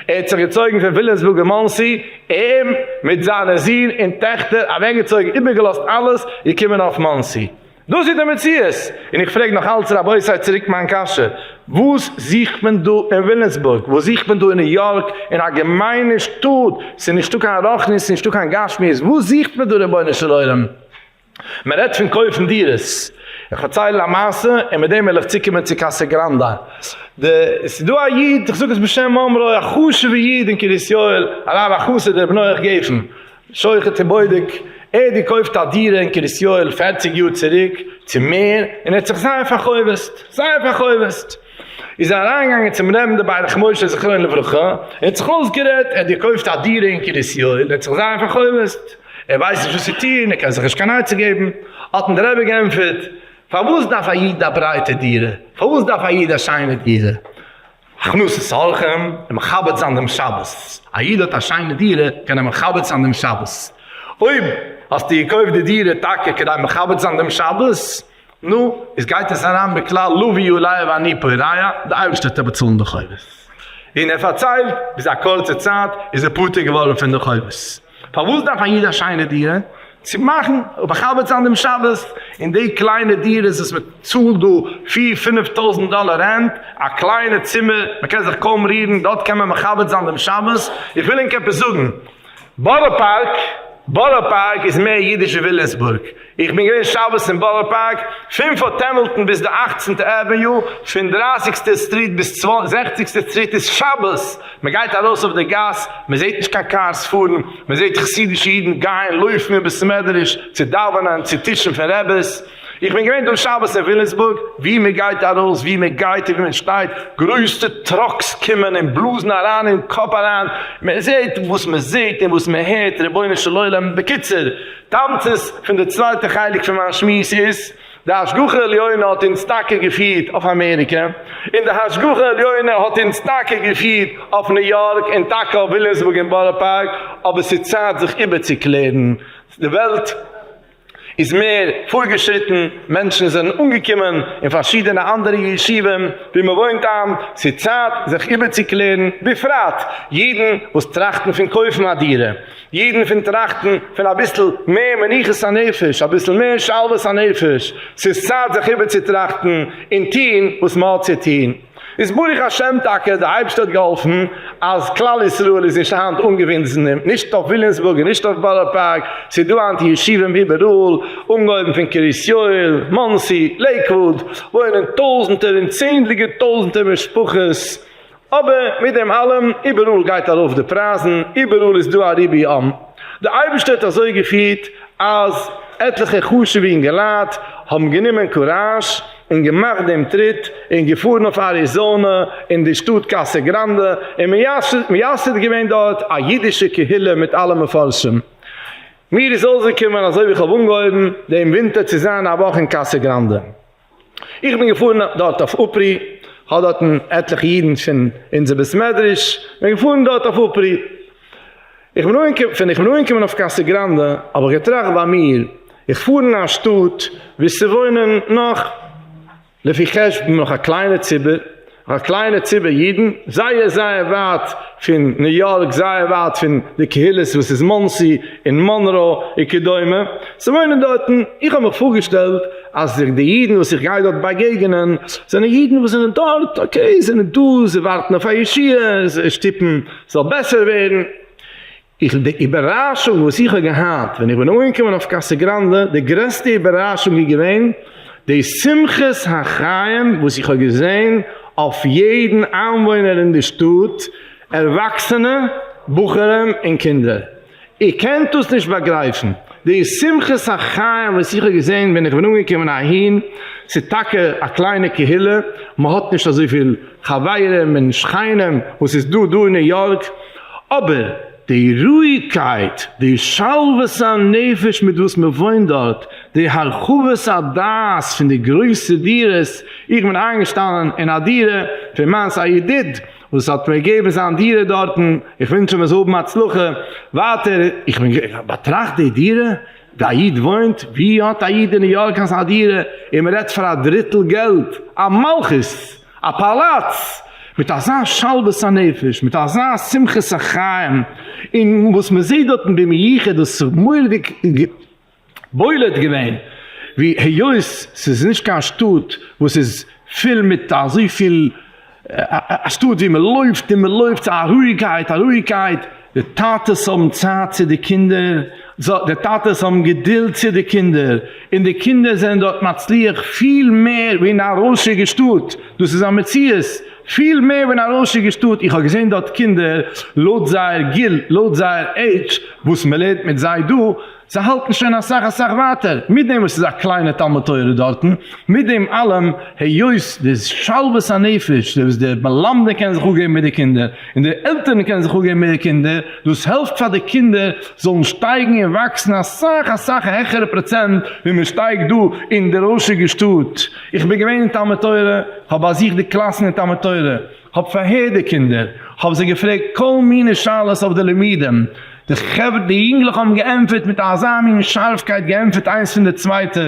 ער האט זיך געצויגן פון וויליאמסבורג אין מאנסי, אים מיט זיינע זין און טעכטער אוועקגעצויגן, איבערגעלאזט אלעס, געקומען אויף מאנסי. דאס איז די מציאות! און איך פרעג נאך אלץ רבותי צוריק מיין קשיא, וואס זוכט מען דא אין וויליאמסבורג? וואס זוכט מען דא אין ניו יארק? אין א געמיינע שטאט, ס'איז נישטא קיין רוחניות, ס'איז נישטא קיין גשמיות, וואס זוכט מען דא רבונו של עולם? מען רעדט פון קויפן דירות, איך פארצייל א מעשה און מיט דעם וועל איך צוקומען צו קאסא גראנדא. די, ס'איז דא א איד, איך זאג עס בשם אומרו, א חשוב'ע איד אין קרית יואל, הרב החסיד ר' נח גפן, שוחט און בודק, ער האט געקויפט א דירה אין קרית יואל 40 יאר צוריק, צו מער, און ער האט זיך זייער פאר'חובות'ט, זייער פאר'חובות'ט. איז ער אריינגעגאנגען צום רעבן דער ברך משה זכרונו לברכה, און האט זיך אויסגערעדט, ער האט געקויפט א דירה אין קרית יואל, ער האט זיך זייער פאר'חובות'ט, ער ווייסט נישט וואס צו טון, ער קען זיך נישט קיין עצה געבן, האט אים דער רבי געענטפערט, פארוואס דארף א איד א ברייטע דירה? פארוואס דארף א איד א שיינע דירה? הכנסת אורחים און מכבד זיין דעם שבת. א איד האט א שיינע דירה קען ער מכבד זיין דעם שבת. אויב האסטו געקויפט די דירה טאקע כדי מכבד זיין דעם שבת, נו, איז גייט עס אריין בכלל לווי עלי ואני פורע, די אייבערשטער וועט דיר באצאלן די חובות. און ער פארציילט, ביז א קורצע צייט איז ער פטור געווארן פון די חובות. פארוואס דארף א איד א שיינע דירה? צו מאכן און מכבד זיין דעם שבת, און די קליינע דירות וואס מען צאלט דא פיר פינף טויזנט דאלער רענט, א קליינע צימער, מען קען זיך קוים רירן, דארט קען מען מכבד זיין דעם שבת? איך וויל ענק עפעס זאגן, בארא פארק, בארא פארק איז מער אידיש ווי וויליאמסבורג, איך בין געווען שבת אין בארא פארק, פון פארט העמילטאן ביז די אכצנטע עוועניו, פון דרייסיגסטע סטריט ביז זעכציגסטע סטריט איז שבת, מען גייט ארויס אויף די גאס, מען זעט נישט קיין קארס פארן, מען זעט חסידישע אידן גייען לויפן אין בית מדרש צו דאווענען, צו טישן פון רעבעס. איך בין געווען דא שבת אין וויליאמסבורג, ווי מען גייט ארויס, ווי מען גייט און ווי מען שטייט, גרויסע טראקס קומען און בלאזן אריין אין קאפ אריין, מען זעט וואס מען זעט און וואס מען הערט, רבונו של עולם, בקיצור, תמצית פון די צווייטע חלק פון מיין שמועס איז, די השגחה עליונה האט אונז טאקע געפירט אויף אמעריקע, און די השגחה עליונה האט אונז טאקע געפירט אויף ניו יארק און טאקע אויף וויליאמסבורג און בארא פארק, אבער ס'איז צייט זיך איבערצוקלערן, די וועלט איז מער פארגעשריטן, מענטשן זענען אנגעקומען אין פארשידענע אנדערע ישובים ווי מען וואוינט היינט, ס'איז צייט זיך איבערצוקלערן, בפרט אידן וואס טראכטן פון קויפן א דירה, אידן פון טראכטן פון אביסל מער מנוחת הנפש, אביסל מער שלוות הנפש, ס'איז צייט זיך איבערצוטראכטן און טון וואס מ'האט צו טון. איז ברוך השם טאקע די אייבערשטער האט געהאלפן אז כלל ישראל איז נישט היינט אנגעוויזן נישט אויף וויליאמסבורג און נישט אויף בארא פארק, ס'איז דא היינט ישובים איבעראל, אנגעהויבן פון קרית יואל, מאנסי, לעיקוואוד, וואוינען טויזנטער און צענדליגער טויזנטער משפחות, אבער מיט דעם אלעם, איבעראל גייט ארויף די פרייזן, איבעראל איז דא א ריבוי עם. די אייבערשטער האט אזוי געפירט אז עטליכע חשוב'ע אינגעלייט האבן גענומען קוראזש און געמאכט דעם טריט און געפארן אויף אריזאנע אין די שטאט קאסא גראנדע און מייסד געווען דארט א אידישע קהילה מיט אלע מפרשים. מיר איז אויסגעקומען אזוי ווי איך האב אנגעהויבן דעם ווינטער צו זיין א וואך אין קאסא גראנדע. איך בין געפארן דארט אויף אפרי, האט דארטן עטליכע אידן פון אונזער בית מדרש, בין געפארן דארט אויף אפרי, איך בין אנגעקומען, ווען איך בין אנגעקומען אויף קאסא גראנדע האב איך געטראכט ביי מיר, איך פאר אין א שטאט וואו ס'וואוינען נאך, לפי חשבון נאך א קליינע ציבור, א קליינע ציבור אידן, זייער זייער ווייט פון ניו יארק, זייער ווייט פון די קהילות וואס איז מאנסי און מאנרא וכדומה, ס'וואוינען דארטן, איך האב מיך פארגעשטעלט אז די אידן וואס איך גיי דארט באגעגענען זענען אידן וואס זענען דארט, okay, זענען דא, זיי ווארטן אויף א ישועה, זיי שטופן ס'זאל בעסער ווערן. איך, די איבערראשונג וואס איך האב געהאט ווען איך בין אנגעקומען אויף קאסא גראנדע, די גרעסטע איבערראשונג איז געווען די שמחת החיים וואס איך האב געזען אויף יעדן איינוואוינער אין די שטאט, ערוואקסענע, בחורים און קינדער. איר קענט דאס נישט באגרייפן, די שמחת החיים וואס איך האב געזען ווען איך בין אנגעקומען אהין, ס'איז טאקע א קליינע קהילה, מ'האט נישט אזויפיל חברים און שכנים וואס איז דא דא אין ניו יארק, אבער די רואיגקייט, די שלוות הנפש מיט וואס מען וואוינט דארט, די הרחבת הדעת פון די גרויסע דירות, איך בין איינגעשטאנען אין א דירה פון מיינס א ידיד וואס האט מיר געגעבן זיין דירה דארטן, איך ווינטש אים ער זאל האבן הצלחה ווייטער, איך בין באטראכט די דירה ווי א איד וואוינט, ווי האט א איד אין ניו יארק אזא דירה, און מען רעדט פאר א דריטל געלט, א מלכות! א פאלאץ מיט אזא שלוות הנפש, מיט אזא שמחת החיים, און וואס מען זעט דארטן במיוחד דאס איז מורא'דיג בולט געווען, ווי היות ס'איז נישט קיין שטאט וואס איז פול מיט אזויפיל, א שטאט ווי מען לויפט און מען לויפט, ס'איז א רואיגקייט, א רואיגקייט, די טאטעס האבן צייט צו די קינדער, די טאטעס האבן געדולד צו די קינדער, און די קינדער זענען דארט מצליח פיל מער ווי אין א רוישיגע שטאט, דאס איז א מציאות, פיל מער ווי אין א רוישיגע שטאט, איך האב געזען דארט קינדער לויט זייער גיל, לויט זייער עידזש, וואס מען לערנט מיט זיי דא. זיי האלטן שוין אסאך אסאך ווייטער, מיט דעם וואס ס'איז א קליינע תלמוד תורה דארטן, מיט דעם אלעם, היות די שלוות הנפש, די וואס די מלמדים קענען זיך אפגעבן מיט די קינדער, און די עלטערן קענען זיך אפגעבן מיט די קינדער, דאס העלפט פאר די קינדער זאלן שטייגן און וואקסן אסאך אסאך א העכערע פראצענט ווי מען שטייגט דא אין די רוישיגע שטאט. איך בין געווען אין תלמוד תורה, כ'האב באזוכט די קלאסן אין תלמוד תורה, כ'האב פארהערט די קינדער, כ'האב זיי געפרעגט כל מיני שאלות אויף די לימודים, די חברה די יונגלעך האבן געענטפערט מיט אזא מין שארפקייט געענטפערט איינס פון די צווייטע,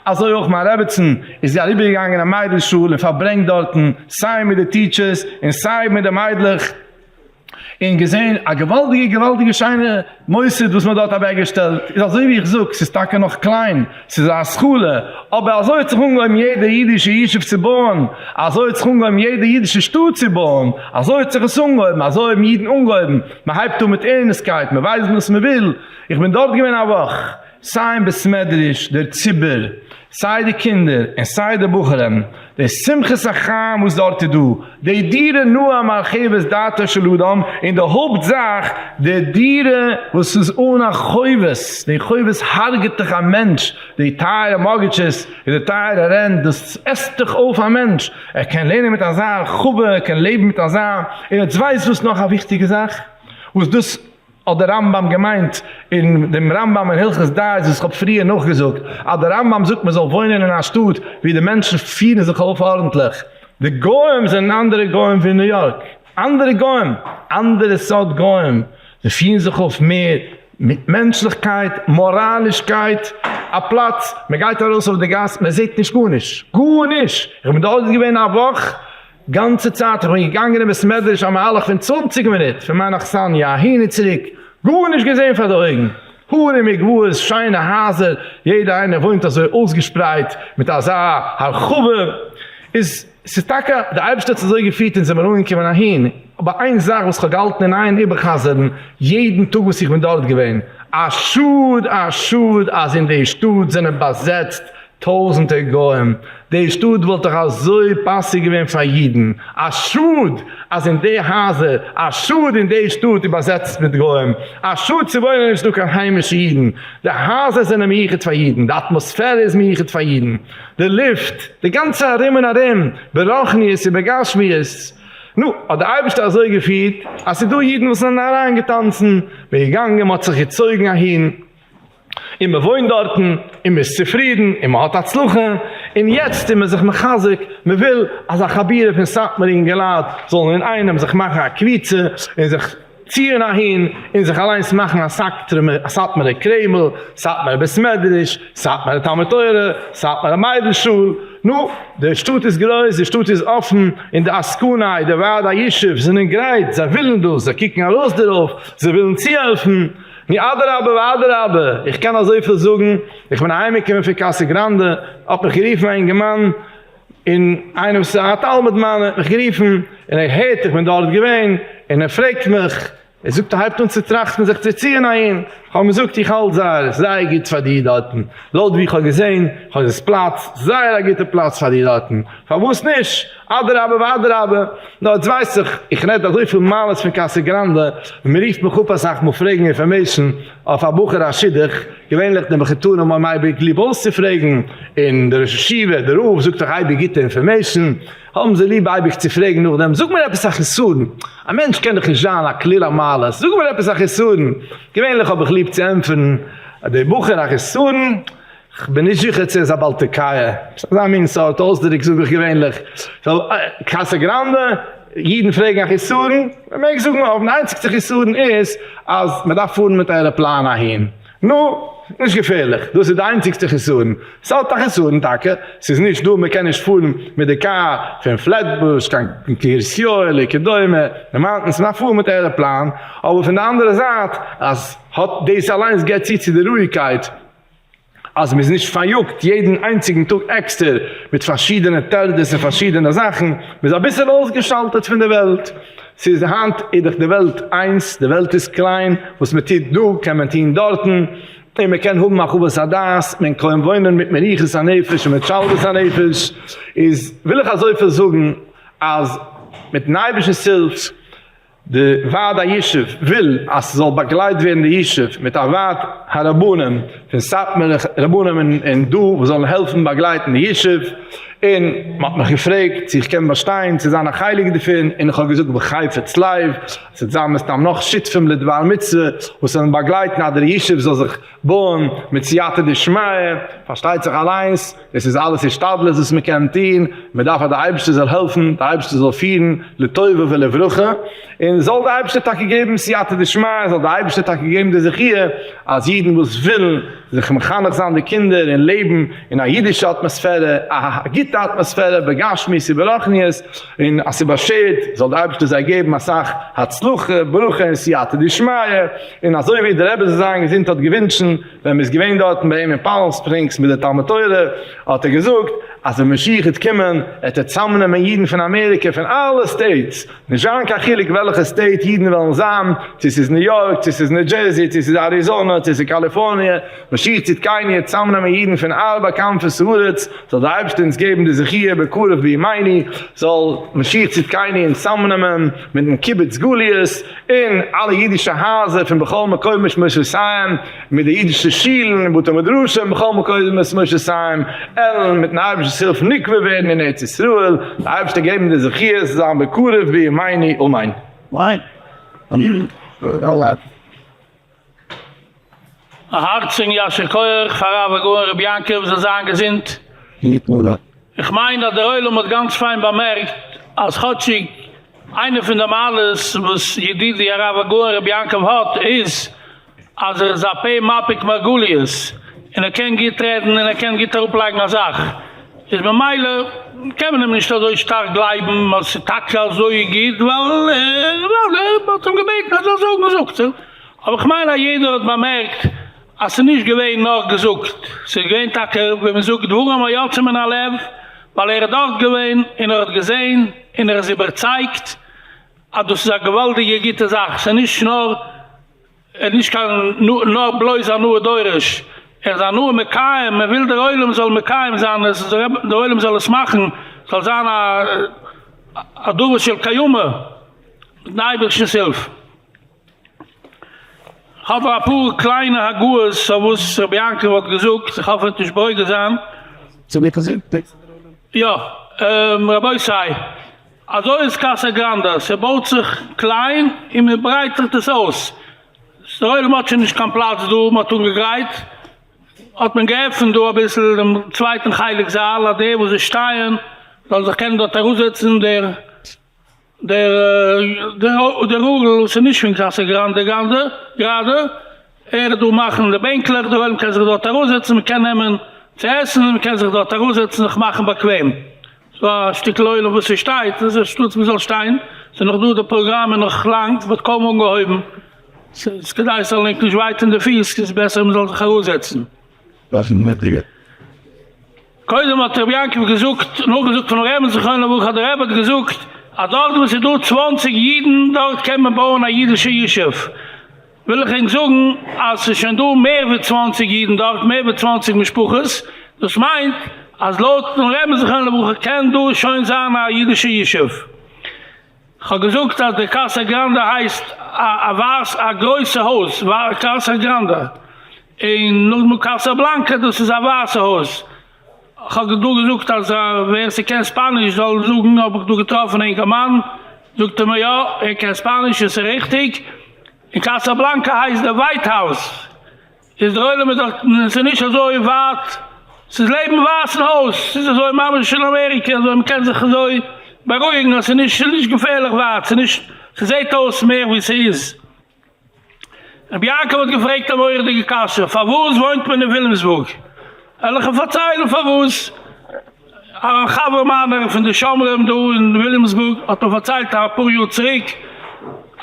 אזוי אויך מיין רעבעצן איז זי אריבערגעגאנגען א מיידל שול און פארברענגט דארטן סיי מיט די teachers און סיי מיט די מיידלעך, און געזען א געוואלדיגע געוואלדיגע שיינע מוסד וואס מען האט דארט אוועקגעשטעלט, איז אזוי ווי איך זאג, ס'איז טאקע נאך קליין, ס'איז א התחלה, אבער אזוי האט זיך אנגעהויבן יעדע אידישע ישוב צו בויען, אזוי האט זיך אנגעהויבן יעדע אידישע שטאט צו בויען, אזוי האט זיך עס אנגעהויבן, אזוי האבן אידן אנגעהויבן, מען הייבט אן מיט ערנסטקייט, מען ווייסט וואס מען וויל, איך בין דארט געווען א וואך, סיי אין בית מדרש, דער ציבור, סיי די קינדער און סיי די בחורים, די שמחת החיים וואס דארט איז דא, די דירה נאה מרחיבת דעתו של אדם, און די הויפט זאך, די דירה וואס איז אן א חובות, די חובות הרג'ט דאך א מענטש, די טייערע mortgages און די טייערע rent, דאס עסט דאך אויף א מענטש, ער קען לערנען מיט אזא הרחבה, ער קען לעבן מיט אזא, און עטס ווייסט וואס נאך א וויכטיגע זאך, וואס דאס האט דער רמב ם געמיינט אין דעם רמב ם אין הלכות דיעות וואס איך האב פריער נאכגעזאגט, אז דער רמב ם זאגט מען זאל וואוינען אין א שטאט ווי די מענטשן פירן זיך אויף ארנטליך, די גוים זענען אנדערע גוים ווי ניו יארק, אנדערע גוים, אנדערע סארט גוים, זיי פירן זיך אויף מער מיט מענטשליכקייט, מאראלישקייט, א פלאץ, מען גייט ארויס אויף די גאס, מען זעט נישט גארנישט, גארנישט, איך בין דארט געווען א וואך, גאנצע צייט איך בין געגאנגען אין בית מדרש א מהלך פון צוואנציג מינוט פון מיין אכסניא אהין און צוריק, גארנישט געזען פאר די אויגן, הרים וגבעות, שיינע הייזער, יעדער איינער וואוינט אזוי אויסגעשפרייט מיט אזא הרחבה, איז ס'איז טאקע די אייבערשטער האט עס אזוי געפירט אונז זעמיר אנגעקומען אהין, אבער איין זאך וואס כ'האב געהאלטן אין איין איבער'חזר'ן יעדן טאג וואס איך בין דארט געווען, א שאד א שאד אז אין די שטאט זענען באזעצט טויזענטער גוים, די שטאט וואלט דאך אזוי פאסיג געווען פאר אידן, א שאד אז אין די הייזער, א שאד אין די שטאט איז באזעצט מיט גוים, א שאד ס'וואוינען נישט דא קיין היימישע אידן, די הייזער זענען מיוחד פאר אידן, די אטמאספערע איז מיוחד פאר אידן, די לופט, די גאנצע ארום און ארום, ברוחניות ובגשמיות. נו, האט די אייבערשטער אזוי געפירט אז ס'איז דא אידן וואס זענען אריינגעטאנצן, מ'איז געגאנגען, מ'האט זיך געצויגן אהין, און מען וואוינט דארטן, און מען איז צופרידן, און מען האט הצלחה, און יעצט איז מען זיך מחזק, מען וויל אז א חבורה פון סאטמאר אינגעלייט זאלן אינאיינעם זיך מאכן א קבוצה, און זיך ציען אהין, און זיך אליינס מאכן א סאטמארע קרעמל, סאטמארע בית מדרש, סאטמארע תלמוד תורה, סאטמארע מיידל שול, נו, די שטאט איז גרויס, די שטאט איז אפן, און די עסקני, די ועד הישוב זענען גרייט, זיי ווילן דאס, זיי קוקן ארויס דערויף, זיי ווילן צוהעלפן, נו אדרבה ואדרבה, איך קען אזויפיל זאגן, איך בין אהיימגעקומען פון קאסא גראנדע, האט מיך גערופן א אינגערמאן, און איינער וואס איז א תלמיד מיינער האט מיך גערופן, און ער הערט איך בין דארט געווען, און ער פרעגט מיך, ער זאגט ער הייבט אן צו טראכטן זיך צו ציען אהין, איך האב אים געזאגט איך האלט זייער זייער גוט פאר דיר דארטן, לויט ווי איך האב געזען, איך האב דאס פלאץ, זייער א גוטע פלאץ פאר דיר דארטן, פארוואס נישט, אדרבה ואדרבה, נאר יעצט ווייס איך, איך רעד אזויפיל מעלות פון קאסא גראנדע, און מען רופט מיך אפ אסאך מאל פרעגן information אויף א בחור א שידוך, געווענליך די מחותנים האבן אייביג ליב אויסצופרעגן, און די ראש ישיבה, די רב זאגט דאך אייביג גוטע information, האבן זיי ליב אייביג צו פרעגן נאכדעם, זאג מיר עפעס א חסרון, א מענטש קען דאך נישט זיין א כליל המעלות, זאג מיר עפעס א חסרון, געווענליך האב איך ליב צו ענטפערן די בחור א חסרון, כ'בין נישט זיכער צו ער איז א בעל תוקע, אזא מין סארט אויסדרוק זאג איך געווענליך, סאו קאסא גראנדע, אידן פרעגן א חסרון, מ'מעג זאגן אויף די איינציגסטע חסרון איז אז מ'דארף פארן מיט א עראפלאן אהין, נו, נישט געפערליך, דאס איז די איינציגסטע חסרון, ס'האט א חסרון טאקע, ס'איז נישט דא, מ'קען נישט פארן מיט די קאר פון פלעטבוש קיין קרית יואל וכדומה, די mountains, מ'דארף פארן מיט עראפלאן, אבער פון די אנדערע זייט אז האט דאס אליינס געבט צו צו די רואיגקייט. אז מ'איז נישט פאריאגט יעדן איינציגן טאג עקסטער מיט פארשידענע טרדות און פארשידענע זאכן, מ'איז אביסעל אויסגעשאלטעט פון די וועלט, ס'איז היינט איז דאך די וועלט איינס, די וועלט איז קליין, וואס מ'טוט דא קען מען טון דארטן, און מ'קען האבן הרחבת הדעת, מען קען וואוינען מיט מנוחת הנפש און מיט שלוות הנפש, איז וויל איך אזויפיל זאגן אז מיטן אייבערשטנ'ס הילף. די ועד הישוב וויל אז ס'זאל באגלייט ווערן די ישוב מיט א ועד הרבנים פון סאטמארע רבנים און דא וואס זאלן העלפן באגלייטן די ישוב, און מ'האט מיך געפרעגט צו איך קען באשטיין צו זיין א חלק דערפון, און איך האב געזאגט בחפץ לב, ס'וועט זיין מסתם נאך שותפים לדבר מצוה וואס וועלן באגלייטן אז דער ישוב זאל זיך בויען מיט סייעתא דשמיא, פארשטייט זיך אליינס, דאס איז אלעס השתדלות וואס מען קען טון, מען דארף אז דער אייבערשטער זאל העלפן, דער אייבערשטער זאל פירן לטובה ולברכה, און זאל דער אייבערשטער טאקע געבן סייעתא דשמיא, זאל דער אייבערשטער טאקע געבן די זכיה אז אידן וואס ווילן זיך מחנך זיין די קינדער און לעבן אין א אידישע אטמאספערע, א גוטע אטמאספערע בגשמיות וברוחניות, און אז ס'איז באשערט זאל דער אייבערשטער זיי געבן אסאך הצלחה, ברכה און סייעתא דשמיא, און אזוי ווי דער רבי זאל זיין געזונט האט געווינטשן ווען מ'איז געווען דארטן ביי אים אין פאלם ספרינגס מיט די תלמוד תורה, האט ער געזאגט אז ווען משיח וועט קומען וועט ער צאמנעמען אידן פון אמעריקע פון אלע states, נישט זיין קיין חילוק וועלכע state אידן וועלן זיין, צו ס'איז ניו יארק, צו ס'איז ניו דזשערזי, צו ס'איז אריזאנע, צו ס'איז קאליפארניע, משיח צדקינו וועט צאמנעמען אידן פון ארבע כנפות הארץ, זאל דער אייבערשטער אונז געבן די זכיה בקרוב בימינו, זאל משיח צדקינו אונז צאמנעמען מיטן קיבוץ גליות, און אלע אידישע הייזער פון בכל מקומות מושבותיהם, מיט די אידישע שילן און בתי מדרשים בכל מקומות מושבותיהם, עלן מיטן אייבערשטנ'ס הילף נקבע ווערן אין ארץ ישראל, דער אייבערשטער געבן די זכיה צו זיין בקרוב בימינו אמן. א הארציגן יישר כח פאר הרב הגאון רבי יעקב זאל זיין געזונט. איך מיין אז דער עולם האט גאנץ פיין באמערקט אז כאטשיג איינע פון די מעלות וואס ידידי הרב הגאון רבי יעקב האט איז אז ער איז א פה מפיק מרגליות און ער קען גוט רעדן און ער קען גוט אראפלייגן א זאך איז ממילא קען מען אים נישט אזוי שטארק גלייבן אז ס'איז טאקע אזוי גוט ווייל ווייל מ'האט אים געבעטן ער זאל זאגן זאגט ער. אבער כ'מיין אז יעדער האט באמערקט אז ס'איז נישט געווען נאר געזאגט, ס'איז געווען טאקע ווי מ'זאגט דברים היוצאים מן הלב, ווייל ער איז דארט געווען און ער האט געזען און ער איז איבערצייגט אז דאס איז א געוואלדיגע גוטע זאך, ס'איז נישט נאר ער איז נישט קיין נאר בלויז א נאה דורש, ער איז א נאה מקיים, ער וויל דער עולם זאל מקיים זיין עס, דער עולם זאל עס מאכן, ס'זאל זיין א דבר של קיימא מיטן אייבערשטנ'ס הילף. כ'האב אפאר קליינע הגהות אויף וואס רבי יעקב האט געזאגט, איך האף ער וועט נישט ברוגז זיין. יא, רבותי, אזוי איז קאסא גראנדא, ס'בויט זיך קליין און מ'ברייטערט עס אויס. דער עולם האט שוין נישט קיין פלאץ דא, מ'האט אנגעגרייט, האט מען געעפנט דא אביסל דעם צווייטן חלק זאל, אז די וואס זיי שטייען זאלן זיך קענען דארט אראפזעצן, דער. דער דער ארל וואס איז נישט פון קאסא גראנדע גראנדע גראדע, ער איז דא מאכן די בענקלעך, דער עולם קען זיך דארט אראפזעצן, מען קען נעמען צו עסן, מען קען זיך דארט אראפזעצן זיך מאכן באקוועם, ס'דא א שטיקל עולם וואס ס'שטייט, איז אנשטאטס מען זאל שטיין, ס'איז נאך דא די פראגראם איז נאך לאנג, ס'ווערט קוים אנגעהויבן, ס'איז כדאי ס'זאל ענק נישט וויי טון די פיס, איז בעסער מען זאל זיך אראפזעצן. קודם האט רבי יעקב געזאגט, נאכגעזאגט פונעם רעבען זכרונו לברכה אז דער רבי האט געזאגט אז דארט וואו ס'איז דא צוואנציג אידן דארט קען מען בויען א אידישע ישוב, וויל איך ענק זאגן אז ס'איז שוין דא מער ווי צוואנציג אידן דארט, מער ווי צוואנציג משפחות, דאס מיינט אז לויטן רעבען זכרונו לברכה קען דא שוין זיין א אידישע ישוב. כ'האב געזאגט אז די קאסא גראנדע הייסט א ווייס א גרויסע הויז קאסא גראנדע, און נאכדעם קאסא בלאנקא דאס איז א ווייסע הויז, כ'האב דא געזאגט אז ווער ס'קען ספאניש זאל זאגן, האב איך דא געטראפן א אינגערמאן זאגט ער מיר יא ער קען ספאניש און ס'איז ריכטיג, און קאסא בלאנקא הייסט די ווייט האוז. איז דער עולם איז דאך ס'איז נישט אזוי ווייט, ס'איז לעבן ווייסן הויז, ס'איז אזוי ממש אין אמעריקע, אזוי מ'קען זיך אזוי בארואיגן אז ס'איז נישט ס'איז נישט געפערליך ווייט, ס'איז נישט ס'זעט אויס מער ווי ס'איז. רבי יעקב האט געפרעגט א מורא'דיגע קשיא, פארוואס וואוינט מען אין ווילימסבורג? וועל איך אים פארציילן פארוואס. א חבר מיינער פון די שומרים דא אין וויליאמסבורג האט מיר פארציילט אפאר יאר צוריק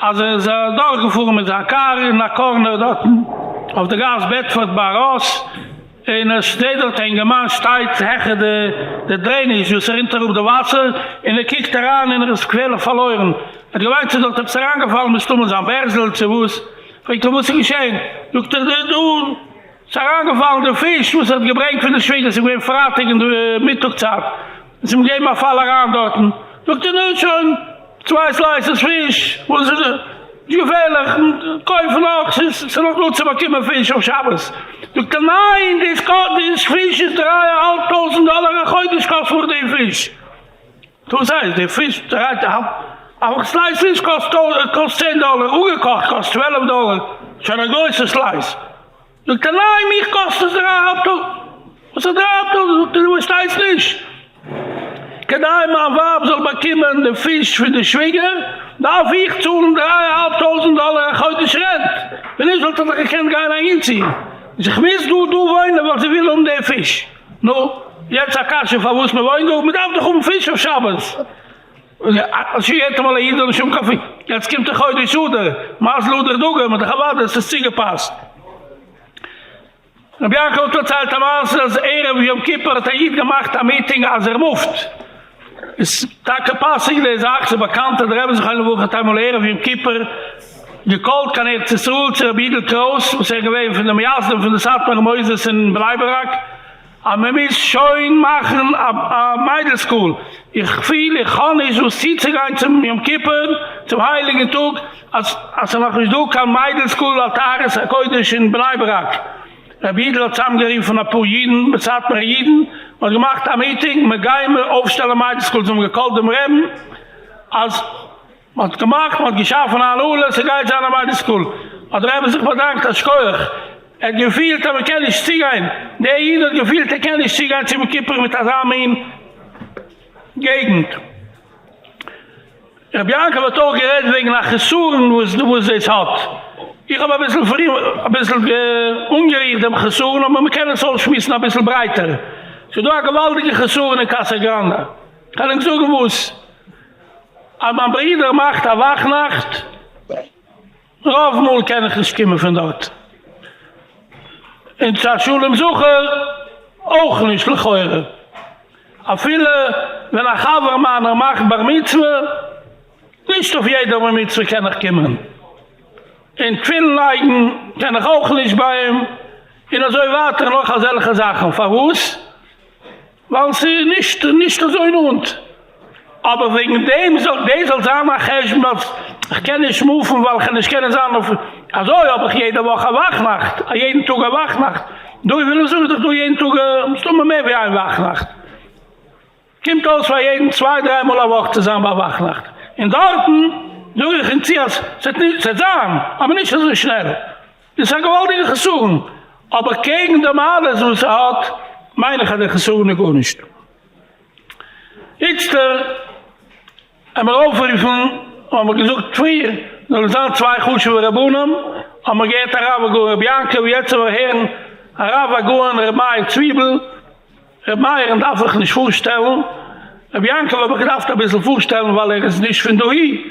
אז ער איז אדורך געפארן מיט זיין קאר אין א corner דארטן אויף די גאס בעדפארד ביי ראס און ער זעט דארט א אינגערמאן שטייט העכער די drainage וואס רינט אראפ די וואסער און ער קוקט אריין און ער איז געפערליך פארלוירן ער האט געמיינט ס'איז דארט עפעס אריינגעפאלן מסתמא זיין בערזל צו וואס פרעגט ער וואס איז געשען זאגט ער דא ס'איז אריינגעפאלן די פיש וואס ער האט געברענגט פון די שוויגער, ס'איז געווען פרייטאג אין די מיטאג צייט, און ס'איז אים געגעבן א פאל אריין דארטן, זאגט ער נו שוין. צוויי slices פיש, וואס איז נישט געפערליך, קויף נאך, ס'איז נאך דא צו באקומען פיש אויף שבת. זאגט ער, ניין, דאס פיש איז דריי א האלב טויזנט דאלער א חודש קאסט מיך די פיש. טא וואס הייסט, די פיש דריי א האלב, א slice פיש קאסט צען דאלער, אפגעקאכט קאסט 12 דאלער, שוין א גרויסע slice. זאגט ער, ניין, מיך קאסט עס דריי א האלב טויזנט. וואס איז דריי א האלב טויזנט? זאגט ער, דו פארשטייסט נישט? כדי מיין ווייב זאל באקומען די פיש פון די שוויגער דארף איך צאלן דריי א האלב טויזנט דאלער א חודש rent, ווען נישט וואלט איך דאך געקענט גיין אהינצו, איז איך מוז דא דא וואוינען ווייל זי וויל האבן די פיש. נו, יעצט א קשיא פארוואס מען וואוינט דא? מען דארף דאך האבן פיש אויף שבת. שוין געהערט אמאל א איד זאל נישט האבן קיין פיש, יעצט קומט די חודש אדר, מזל אדר דגה, מען האט דאך אוודאי עס איז צוגעפאסט. רבי יענקל האט פארציילט א מעשה אז ערב יום כיפור האט א איד געמאכט א מיטינג אז ער מופט, איז טאקע פאסיג די זאך, ס'איז באקאנט אז דער רבי זכרונו לברכה האט איינמאל ערב יום כיפור געקאלט קיין ארץ ישראל צו רבי יודל קרויס וואס ער איז געווען פון די מייסדים פון די סאטמארע מוסדות אין בני ברק אז מען מוז שוין מאכן א מיידל school, איך פיל איך האב נישט וואס צוצוגיין צום יום כיפור צום הייליגן טאג אז ס'איז נאכנישט דא קיין מיידל school על טהרת הקודש אין בני ברק. רבי יודל האט צוזאמגערופן אפאר אידן, סאטמארע אידן, מען האט געמאכט א מיטינג, מען גיימער אויפשטעלן א מיידל school, זיי האבן געקאלט דעם רעבן אז מען האט געמאכט, מען האט געשאפן א הנהלה, ס'גייט זיין א מיידל school, האט דער רבי זיך באדאנקט א שכוח, ער האט געפילט אז מען קען נישט צוגיין, דער איד האט געפילט ער קען נישט צוגיין צום כיפור מיט אזא מין געגנט. רבי יעקב האט אויך גערעדט וועגן א חסרון וואס וואס דאס האט, איך האב אביסל אביסל אנגערירט דעם חסרון אבער מען קען עס אויסשמועסן אביסל ברייטער, ס'איז דא א געוואלדיגע חסרון אין קאסא גראנדא, כ'על ענק זאגן וואס, אז מיין ברודער מאכט א וואכנאכט, רוב מאל קען איך נישט קומען פון דארט, און צו א שלום זכר אויך נישט לכאורה, אפילו ווען א חבר מיינער מאכט בר מצוה, נישט אויף יעדע בר מצוה קען איך קומען, און תפילין לייגן קען איך אויך נישט ביי אים, און אזוי ווייטער נאך אזעלכע זאכן, פארוואס? ווייל ס'איז נישט נישט אזוי נאנט, אבער וועגן דעם זאל דאס זאל זיין א חשבון אז כ'קען נישט מופן ווייל כ'על נישט קענען זיין אויף, אזוי האב איך יעדע וואך א וואכנאכט, א יעדן טאג א וואכנאכט, דא אין וויליאמסבורג איז דאך דא יעדן טאג מסתמא מער ווי איין וואכנאכט, קומט אויס פאר יעדן צוויי דריי מאל א וואך צו זיין ביי א וואכנאכט, און דארטן זאג איך אים צו אז ס'וועט זיין, אבער נישט אזוי שנעל. דאס איז א געוואלדיגע חסרון, אבער קעגן די מעלות וואס ס'האט, מיין איך אז דער חסרון איז גארנישט. איצטער עמער אויפרופן, האמער געזאגט פריער, זאלן זיין צוויי חשוב'ע רבנים, האמער געהערט הרב הגאון רבי יעקב, יעצט וועל מיר הערן הרב הגאון ר' מאיר צוויבל, ר' מאיר'ן דארף איך נישט פארשטעלן, רבי יעקב האב איך געדארפט אביסל פארשטעלן ווייל ער איז נישט פון דאהי,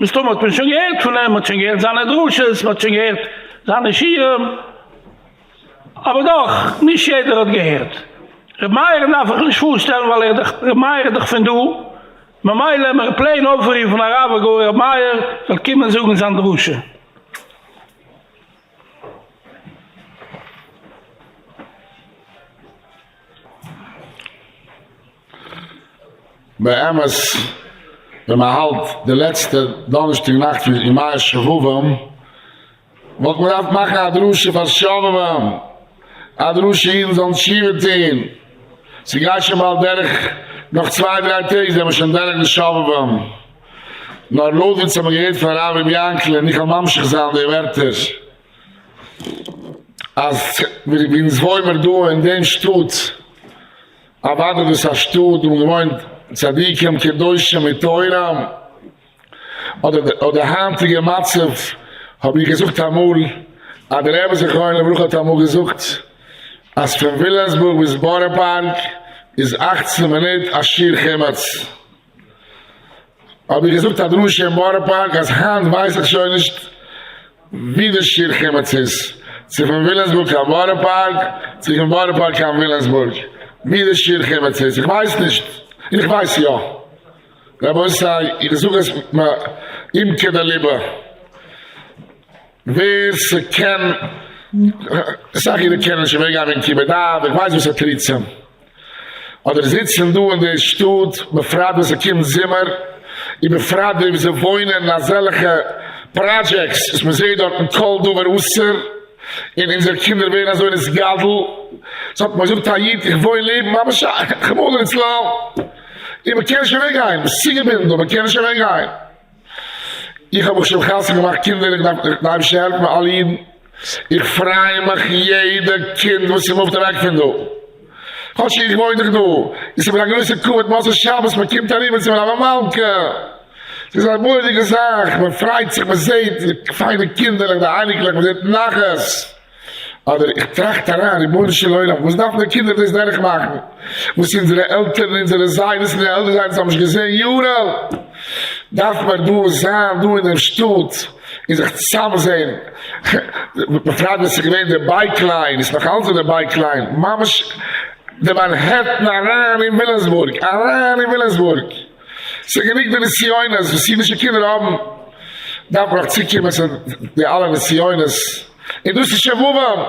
מסתמא האט מען שוין געהערט פון אים, מען האט שוין געהערט זיינע דרשות, מען האט שוין געהערט זיינע שיעורים, אבער דאך, נישט יעדער האט געהערט. ר' מאיר'ן דארף איך נישט פארשטעלן ווייל ער איז דאך, ר' מאיר איז דאך פון דא, ממילא מיר plain אויפרופן הרב הגאון ר' מאיר זאל קומען זאגן זיין דרשה. באמת ווען מען האלט די לעצטע דאנערשטאג נאכט פון ימי השובבים וואלט מען געדארפט מאכן א דרשה פאר שובבים, א דרשה אידן זאלן תשובה טון, ס'גייט שוין באלד דורך נאך צוויי דריי טעג זענען מיר שוין דורך די שובבים, נאר לויט ווי אונז האבן געהערט פון הרב ר' יענקל און איך וועל ממשיך זיין די ווערטער. אז ווי אונז וואוין מיר דא אין דעם שטאט, אוודאי דאס א שטאט וואו מען געוואוינט צדיקים קדושים וטהורים, אדער די היינטיגע מצב, האב איך געזאגט אמאל אז דער רבי זכרונו לברכה האט אמאל געזאגט אז פון ווילאמסבורג ביז בארא פארק איז אכצן מינוט א שיעור חמץ. האב איך געזאגט א דרשה אין בארא פארק אז היינט ווייס איך שוין נישט ווי די שיעור חמץ איז, צו פון ווילאמסבורג קיין בארא פארק, צו פון בארא פארק קיין ווילאמסבורג, ווי די שיעור חמץ איז, איך ווייס נישט, און איך ווייס יא. רבותי, איך זאג עס מעומקא דליבא, ווער ס'קען, אסאך אידן קענען נישט אוועקגיין וועגן כיבוד אב, איך ווייס וואס א תירוצים. אדער זיצן דא אין די שטאט, בפרט ווען ס'קומט זומער, ובפרט די וואס זיי וואוינען אין אזעלכע projects וואס מען זעט דארטן כל דבר אסור, און אונזערע קינדער ווערן אזוי נתגדל, ס'האט מיר געזאגט א איד איך וואוין לעבן ממש א רחמנא ליצלן, און מען קען נישט אוועק גיין, מ'איז צוגעבינדן דא, מען קען נישט אוועק גיין. איך האב ברוך השם חתונה געמאכט קינדער, איך דארף די אייבערשטער העלפן אלע אידן, איך פריי מיך יעדע קינד וואס ס'מופט אוועק פון דא, כאטש איך וואוין דאך דא, און ס'איז מיר א גרויסע כבוד מוצאי שבת מען קומט אריבער צו מלוה מלכה, ס'איז א מורא'דיגע זאך, מען פרייט זיך, מען זעט די פיינע קינדערלעך, די אייניקלעך, מען זעט נחת. אבער איך טראכט אריין, רבונו של עולם, וואס דארפן די קינדער דאס דורך מאכן? וואס אונזערע עלטערן, אונזערע זיידעס און די עלטער זיידעס האבן נישט געזען יארן, דארף מען דא זיין דא אין דעם שטאט און זיך צוזאמזען, בפרט ווען ס'איז געווען די bike lane, איז נאך אלץ דא די bike lane, ממש די מאנהעטן אריין אין וויליאמסבורג, אריין אין וויליאמסבורג. ס'איז גענוג די נסיונות וואס אידישע קינדער האבן, דארף מען נאך צוקומען צו די אלע נסיונות, און דאס איז שובבים,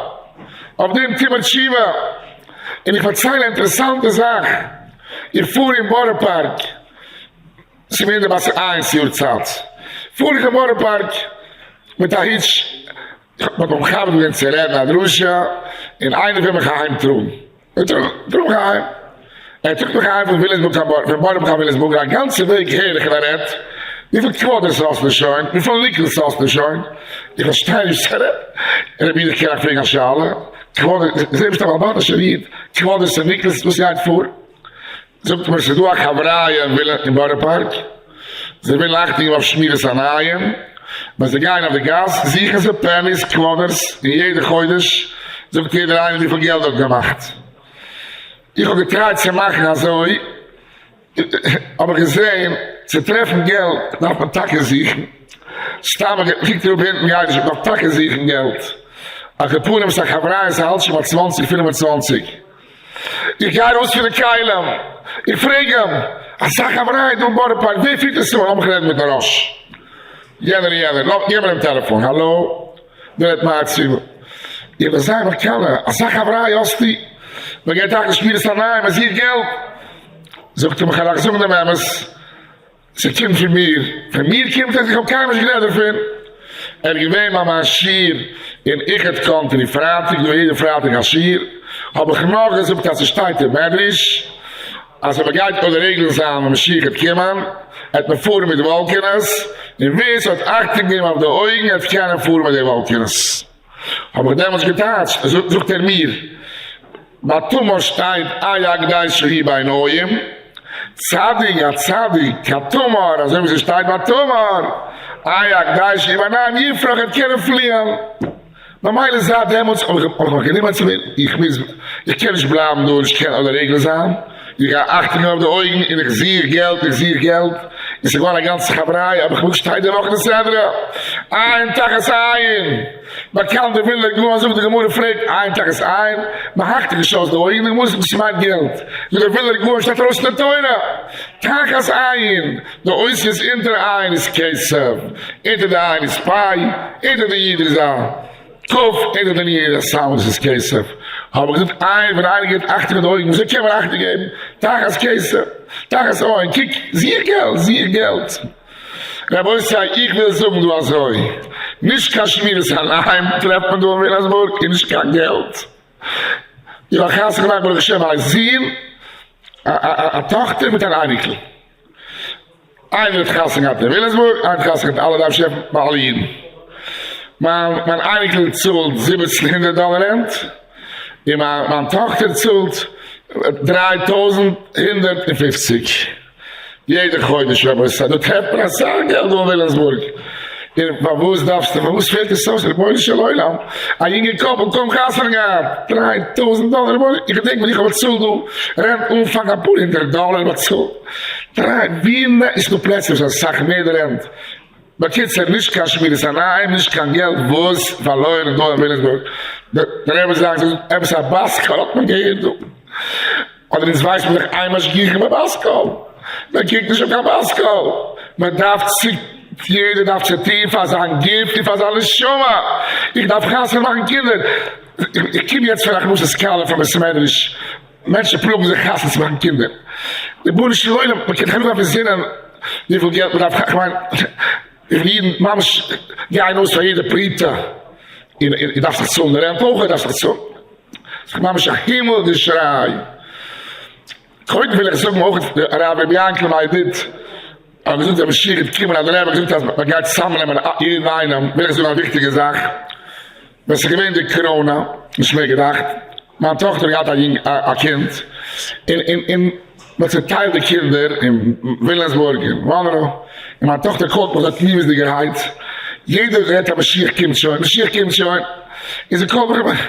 אויף דעם טוט מען תשובה. און איך פארצייל א אינטערעסאנטע זאך, איך פאר אין בארא פארק, ס'איז געווען די בת עין'ס יארצייט, פאר איך אין בארא פארק מיט א היטש, מ'האט מיך מכבד געווען צו רעדן א דרשה, און איינער וויל מיך אהיים טראגן. ער טראגט מיך אהיים. ער טראגט מיך אהיים פון וויליאמסבורג קיין בארא, פון בארא קיין וויליאמסבורג, א גאנצע וועג הער איך ווי ער רעדט, וויפיל quarters האסטו שוין? וויפיל nickels האסטו שוין? איך פארשטיי נישט וואס ער רעדט. רבי איד איך קען אייך פרעגן א שאלה? quarters, איך זעה ביסט א בעל בתישער איד, quarters און nickels וואס גייט פאר? זאגט מיר ס'איז דא א חבריא אין בארא פארק, זיי ווילן אכטונג געבן אויף שמירת עיניים, ווען זיי גייען אויף די גאס זוכן זיי pennies quarters, און יעדע חודש זאגט יעדער איינער וויפיל געלט ער האט געמאכט. איך האב געטרייט צו מאכן אזוי, האב איך געזען צו טרעפן געלט דארף מען טאקע זוכן, סתם קוקט אראפ אונטן גייט נישט, מ'דארף טאקע זוכן געלט. על כל פנים ס'איז א חבריא ס'האלט שוין ביי צוואנציג פינף און צוואנציג. איך גיי ארויס פון די כלים, איך פרעג אים, אסאך חברה דא אין בארא פארק, ווער פירט עס אן? לאמיך רעדן מיטן ראש. יענער און יענער, געב מיר דעם טעלעפאן, האלא, דא רעדט מאיר צוויבל. איך בין זייער מקנא, אסאך חברה האסטו, מען גייט טאקע שמירת עיניים, מען זוכט געלט. זאגט ער מיך, כ'וועל אייך זאגן דעם אמת, ס'קומט פון מיר, פון מיר קומט עס, איך האב קיינמאל נישט גערעדט דערפון. ער איז געווען ביי מיין שיעור אין איחוד קאנטרי פרייטאג, דא יעדע פרייטאג א שיעור, האב איך נאכגעזאגט אז ס'שטייט אין מדרש אז ווען מ'גייט עולה רגל זיין ווען משיח וועט קומען, וועט מען פארן מיט וואלקענעס, און ווער ס'האט אכטונג געגעבן אויף די אויגן וועט קענען פארן מיט די וואלקענעס. האב איך דעמאלטס געטייטשט, זאגט ער מיר, ביי תמר שטייט איה כדי שהיא בעיניים, צדיק א צדיק כתמר, אזוי ווי ס'שטייט ביי תמר, איה כדי שהיא בעיניים יפרח ער קען פליען. ממילא זייט דעמאלטס האב איך מיך גענומען צו מיר, איך מוז, איך קען נישט בלייבן דא און נישט קענען עולה רגל זיין, איך גיי אכטונג געבן אויף די אויגן און איך זוך געלט, איך זוך געלט, און ס'איז געווארן א גאנצע חבריא, אבער כ'וויל שטיין די וואך אין די סדרה, עין תחת עין, באקאנט די ווילנער גאון זאגט די גמרא פרעגט עין תחת עין, מ'האקט דאך נישט אויס די אויגן, די גמרא זאגט ס'מיינט געלט, זאגט דער ווילנער גאון שטייט ארויס אין די תורה, תחת עין, די אותיות אונטער עין איז כסף, אונטער די עין איז פיי, אונטער די יוד איז א כ', אונטער די נון איז א ס' דאס איז כסף. האב איך געזאגט איי ווען איינער געבט אכטונג אויף די אויגן וויאזוי קען מען אכטונג געבן? תחת כסף, תחת עין, קוק, זוך געלט, זוך געלט. רבותי איך וויל זאגן דא אזוי, נישט קיין שמירת עיניים טרעפט מען דא אין וויליאמסבורג און נישט קיין געלט. איך האב חתונה געמאכט ברוך השם א זון, א טאכטער מיט אן אייניקל. איינער האט חתונה געהאט אין וויליאמסבורג, איינער האט חתונה געהאט אלע דארף שעפן ביי אלע אידן. מיין מיין אייניקל צאלט 1700 דאלער rent, און מיין מיין טאכטער צאלט 3150 יעדע חודש רבותי, דא טרעפט מען אסאך געלט דא אין וויליאמסבורג. און פארוואס דארפסטו, פארוואס פעלט עס אויס, רבונו של עולם, א יונגע couple קוים חתונה געהאט, 3000 דאלער, רבונו, איך געדענק ווען איך האב באצאלט דא rent אנפאנג אפאר הונדערט דאלער באצאלט, דריי, ווי איז דא פלעצער וואס אסאך מער די rent, בקיצור נישט קיין שמירת עיניים נישט קיין געלט וואס פארלוירן דא אין וויליאמסבורג, דער רבי זאגט עפעס א בת קול האט מען געהערט דא, אדער אונז ווייסט מען דאך איין משגיח ביי בת קול, מען קוקט נישט אויף קיין בת קול, מען דארף צו יעדער דארף צו טון פאר זיין גוף און פאר זיין נשמה, איך דארף חתונה מאכן קינדער, איך קום יעצט פון הכנסת כלה פון בית מדרש, מענטשן פלאגן זיך חתונה צו מאכן קינדער, רבונו של עולם, מען קען דאך אראפ זינען. וויפיל געלט מען דארף, כ'מיין וויפיל אידן ממש גייען אויס פאר יעדע פרוטה, און און דארפסט דאך צאלן די rent אויך דארפסט דאך צאלן, ס'איז ממש א הימל געשריי. קודם וויל איך זאגן אויך הרב רבי יענקל מיידיד האט געזאגט דער משיח וועט קומען אז דער רבי האט געזאגט אז מען גייט צוזאמנעמען יעדן איינעם וויל איך זאגן א וויכטיגע זאך ווען ס'איז געווען די קאראנא נישט מער געדאכט מיין טאכטער האט געהאט א יונג א קינד און און און מען האט צוטיילט די קינדער אין וויליאמסבורג און מאנרא און מיין טאכטער call ט מיך אזוי תמימות'דיגערהייט יעדער רעדט אז משיח קומט שוין משיח קומט שוין און זי call ט מיך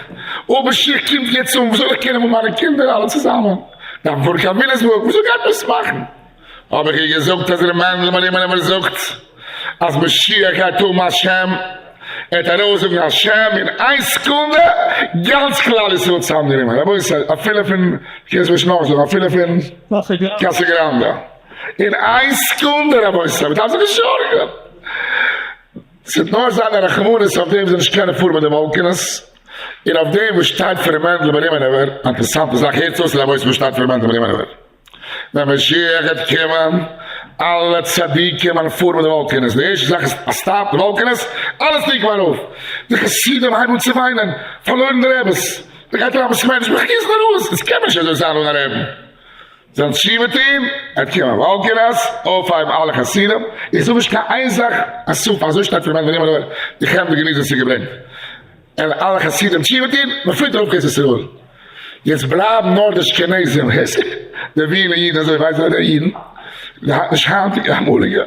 אויב משיח קומט יעצט אן וואס זאל איך קענען מיט מיינע קינדער אלע צוזאמען? דארף פארן קיין וויליאמסבורג, וויאזוי גייט מען עס מאכן? האב איך איר געזאגט אז ר' מענדל מרימנובער זאגט אז משיח גייט האבן א שם, ער וועט ארויסזאגן א שם אין איין סעקונדע גאנץ כלל ישראל צוזאמגענומען, רבותי אפילו פון, קענסט מיר נישט נאכזאגן, אפילו פון קאסא גראנדא, אין איין סעקונדע רבותי, מ'דארף זיך נישט זארגן, ס'וועט נאר זיין א רחמנות אויף דעם וואס זאל נישט קענען פארן מיט די וואלקענעס. און אויף דעם וואס שטייט פון ר' מענדל מרימנובער, א אינטערעסאנטע זאך, הערטס אויס רבותי וואס שטייט פון ר' מענדל מרימנובער, ווען משיח וועט קומען, אלע צדיקים וועלן פארן מיט די וואלקענעס, די ערשטע זאך איז א stop, די וואלקענעס, אלעס ליגט מיר ארויף, די חסידים הייבן אן צו וויינען, פארלוירן די רעבעס, מען גייט אריין בית מדרש, בכיות נוראות, עס קען מען נישט אזוי זיין אן א רעבן. זאל תשובה טוהן, ער וועט קומען וואלקענעס, אויפהייבן אלע חסידים, איך זאג נישט קיין איין זאך אסור, אזוי שטייט פון רבי אברהם די חמדה געניז וואס איז געברענגט, און אלע חסידים תשובה טוהן, מען פליט ארויף קיין ארץ ישראל, יעצט בלייבן נאר די אשכנזים, די ווינער אידן אזוי ווייסט די אידן, נישט היינטיגע אמאליגע.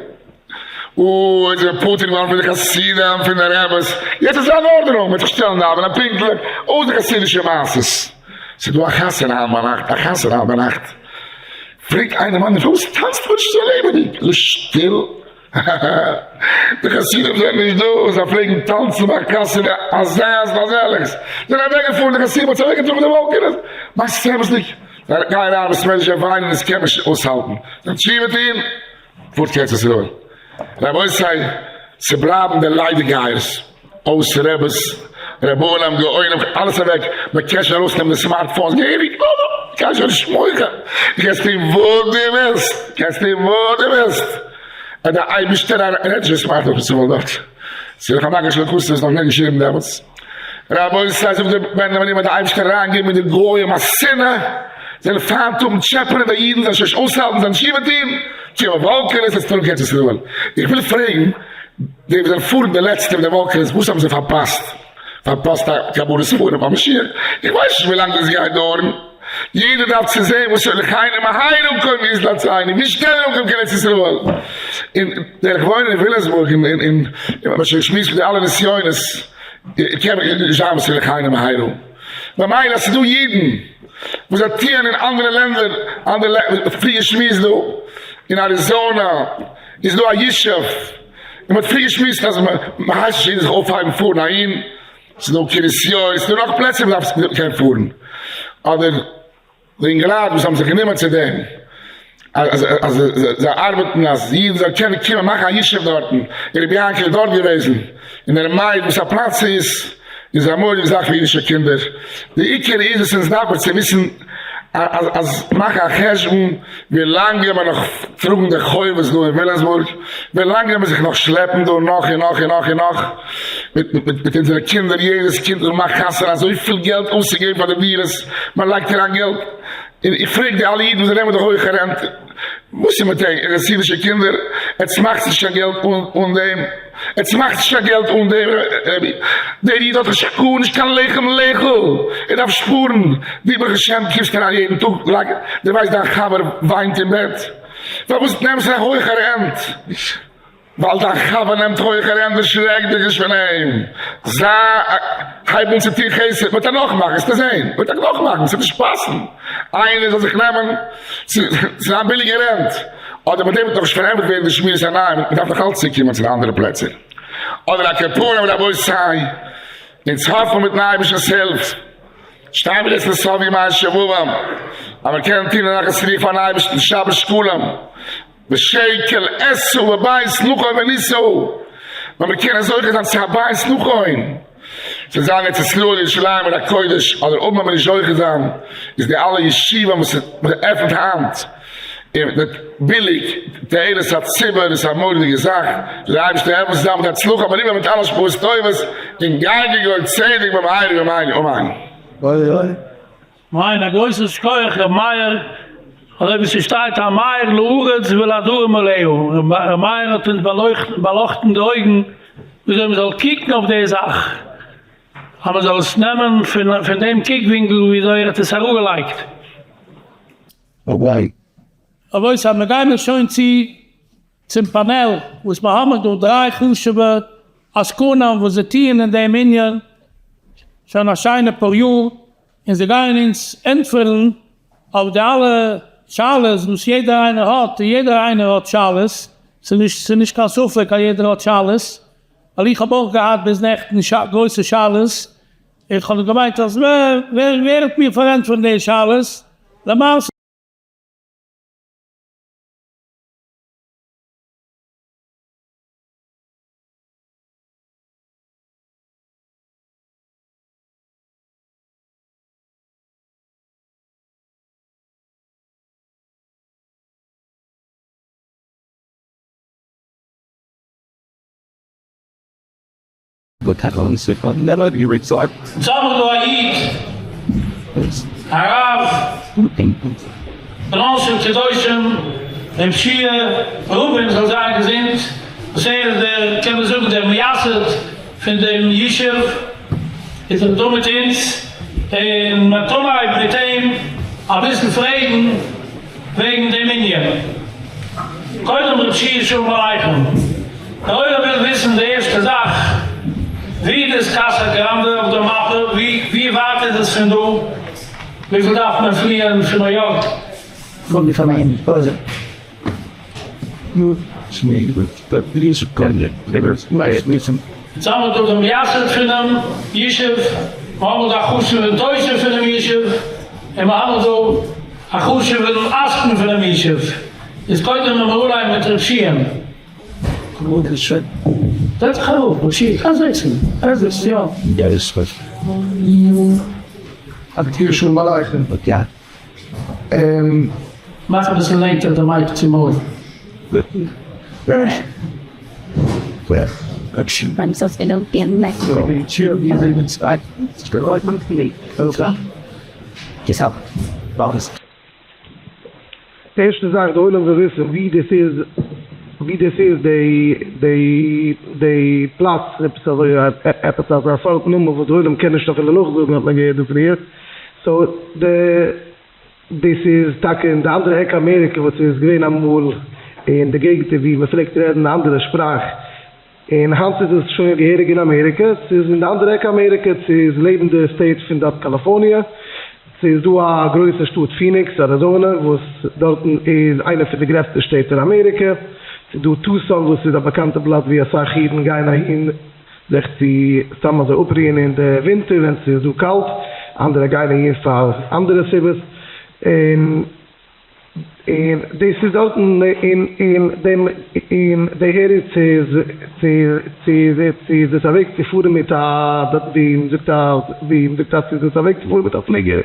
אוי איז ער פטור געווארן פון די חסידים פון די רעבעס, יעצט איז אן ארדענונג מ'וועט זיך שטעלן דאווענען פונקטליך אויס די חסידישע מעשות, ס'איז דא א חתונה היינט ביינאכט, א חתונה היינט ביינאכט, פרעגט איינער מאן פארוואס טאנצט מען נישט אזוי לעבעדיג, אזוי שטיל, האהאהא, די חסידים זענען נישט דא, זיי פלעגן טאנצן ביי א חתונה אזאנס און אזעלעכס, זענען אוועק געפארן די חסידים האט זיי אוועק געטראגן די וואלקענעס, מאכסט עס אמת'דיג, גיי אריין בית מדרש וויינען עס קען מען נישט אויסהאלטן, זיי תשובה טון. פארט קיין ארץ ישראל. רבותי, ס'בלייבן די ליידיגייערס, אויס רעבעס, רבנים, גאונים, אלעס אוועק, מ'קען שוין ארויסנעמען די smartphones געהעריג, נא נא, קענסט שוין נישט מוחה, דו קענסט טון וואס דו ווילסט, קענסט טון וואס דו ווילסט, וועט דער אייבערשטער אריין, רעד נישט פון smartphones צומאל דארט, ס'איז דאך א מגע של כוסות, נאך געווען געשריבן דעמאלטס. רבותי, זאגט דער בן דוד, וועט דער אייבערשטער אריינגעבן אין די גוים א שנאה, זיי וועלן פיינט האבן, טשעפענען די אידן, זיי נישט אויסהאלטן, זיי תשובה טון, צו אויף וואלקענעס עס טראגן ארץ ישראל. איך וויל פרעגן די וואס זענען פארן די לעצטע מיט די וואלקענעס, וואס האבן זיי פארפאסט? פארפאסט א קבלת פנים א משיח? איך ווייס נישט ווי לאנג דאס גייט דויערן. יעדער דארף צו זען וואס שולחינו מהרה קום יזלצנו, ווי שנעלער אנקומען קיין ארץ ישראל. און דער איך וואוין אין וויליאמסבורג און און און מ'האט שוין געשמועסט מיט די אלע נסיונות, קען מען נישט זיין וואס שולחינו מהרה. ממילא אז ס'איז דא אידן וואס זיי טוען אין אנדערע לענדער, אנדערע לענדער, פרי געשמועסט דא אין אריזאנא איז דא א ישוב, און מ'האט פרי געשמועסט אז מ'הייסט נישט יעדער זיך אויפהייבן פארן אהין, ס'איז דא קרית יואל, ס'איז דא נאך פלעצער וואו מ'דארף קען פארן, אדער די אינגעלייט וואס האבן זיך גענומען צו דעם, אז אז זיי ארבעטן אז אידן זאלן קענען קומען מאכן א ישוב דארטן, און רבי יענקל איז דארט געוועזן, און ער מיינט וואס א פלאץ ס'איז, איז א מורא'דיגע זאך פאר אידישע קינדער, די עיקר איז וואס אונז דארף מיר צו וויסן אז אז מאכן א חשבון ווי לאנג גייט מען נאך טראגן די חובות דא אין וויליאמסבורג, ווי לאנג גייט מען זיך נאך שלעפן דא נאך און נאך און נאך און נאך, מיט מיט אונזערע קינדער, יעדעס קינד וואס מאכט חתונה אזויפיל געלט אויסצוגעבן פאר די דירות, מען לייגט אריין געלט, און איך פרעג די אלע אידן וואס זיי נעמען די הויכע rent, וואס איז מיט ענק חסידישע קינדער, עטס מאכטס נישט קיין געלט אן דעם, עטס מאכטס נישט קיין געלט אן דעם, רבי, דער איד האט נישט גארנישט קיין לחם לאכול, ער דארף שפארן, דו ברוך השם קומסט אריין יעדן טאג, לייג, דו ווייסט דיין חבר וויינט אין בעט, פארוואס נעמסטו א הויכע rent? ווייל דיין חבר נעמט הויכע rent דערשרעק דיך נישט פון אים, זיי הייב אן צו טון חסד, וועט ער נאכמאכן, וועסטו זען, וועט ער נאכמאכן, ס'וועט נישט פאסן איינער זאל זיך נעמען צו זיין ביליגע rent, אדער מיט דעם וועט נאך נישט פארענטפערט ווערן די שמירת עיניים, מען דארף נאך אלץ צוקומען צו די אנדערע פלעצער, אדער א כפרה רבותי, אונז האפן מיטן אייבערשטנ'ס הילף שטייען מיר יעצט לסוף ימי שובבים, אז מיר קענען טון א נחת רוח פארן אייבערשטן, שבת שקלים. בשקל עשו בבית נכון ונישאו, ווען מיר קענען זוכה זיין צו א בית נכון, צו זיין ארץ ישראל ירושלים עיר הקודש, אדער אויב מען נישט זוכה זיין, איז די אלע ישיבה וואס מען עפענט היינט. און ביליג, תועלת הציבור איז א מורא'דיגע זאך, זאל דער אייבערשטער העלפן ס'זאל זיין מיט הצלחה מרובה מיט אלע השפעות טובות, און גיי געגאל צדק במהרה בימינו אמן. מיין א גרויסן שכוח ר' מאיר, אזוי ווי ס'שטייט המאיר לארץ ולדרים עליה, ר' מאיר האט אונז באלויכטן די אויגן וויאזוי מ'זאל קוקן אויף די זאך, אז מ'זאל עס נעמען פון דעם קוק ווינקל וויאזוי ער האט עס אראפגעלייגט. רבותי מיר גיימיר שוין צו צום פאנעל וואס מיר האבן דא דריי חשובע עסקנים וואס זיי טוען אין דעם ענין שוין א שיינע פאר יאר און זיי גייען אונז ענטפערן אויף די אלע שאלות וואס יעדער איינער האט און יעדער איינער האט שאלות ס'איז נישט ס'איז נישט קיין ספק אז יעדער האט שאלות ווייל איך האב אויך געהאט ביז נעכטן גרויסע שאלות איך האב געמיינט אז ווער ווער וועט מיר פארענטפערן די שאלות למעשה. זאמעל דא א איד הרב בנן של קדושים ר' שיע רובין זאל זיין געזונט וואס ער איז דער קען מען זאגן דער מייסד פון דעם ישוב איז ער דא מיט אונז און מען וועט אנהייבן מיט אים אביסל פרעגן וועגן דעם ענין. קודם ר' שיע שלום עליכם. דער עולם וויל וויסן די ערשטע זאך, ווי איז דאס קאסא גראנדע אויף דער מאפע? ווי ווי ווייט איז עס פון דא? וויפיל דארף מען פליען פון ניו יארק? צוזאמען דא דעם מייסד פונעם ישוב, מ'האמער דא א חשוב'ן תושב פונעם ישוב, און מ'האמער דא א חשוב'ן עסקן פונעם ישוב, איז קודם לאמיר אנהייבן מיט ר' שיע'ן. זעץ זיך אראפ ר' שיע, קענסט זיצן, קענסט זיצן יא. מאך אביסל נענטער די mic צום מויל. די ערשטע זאך די עולם וויל וויסן ווי דאס איז ווי דאס איז די די די פלאץ עפעס אזוי עפעס אזא סארט נאמען וואס די עולם קען נישט אפילו נאכזאגן האט מען געהערט דא פריער so די דאס איז טאקע אין די אנדערע עק אמעריקע וואס איז געווען אמאל אין די געגנטער ווי מען פלעגט רעדן א אנדערע שפראך און היינט איז עס שוין געהעריג אין אמעריקע, ס'איז אין די אנדערע עק אמעריקע, ס'איז לעבן די state פון דארט קאליפארניע, ס'איז דא א גרויסע שטאט פיניקס אריזאנע וואס דארטן איז איינע פון די גרעסטע שטעט אין אמעריקע, ס'איז דא טוסאן וואס איז א באקאנטע פלאץ ווי אסאך אידן גייען אהין זיך צו סתם אזוי אפרוען אין די ווינטער ווען ס'איז דא קאלט, אנדערע גייען אהין פאר אנדערע סיבות, און. און דאס איז דארטן אין אין דעם אין די העריץ איז צו צו צו איז דאס א וועג צו פארן מיט א ווי מ'זאגט א ווי מ'זאגט אז ס'איז דאס א וועג צו פארן מיט א פליגער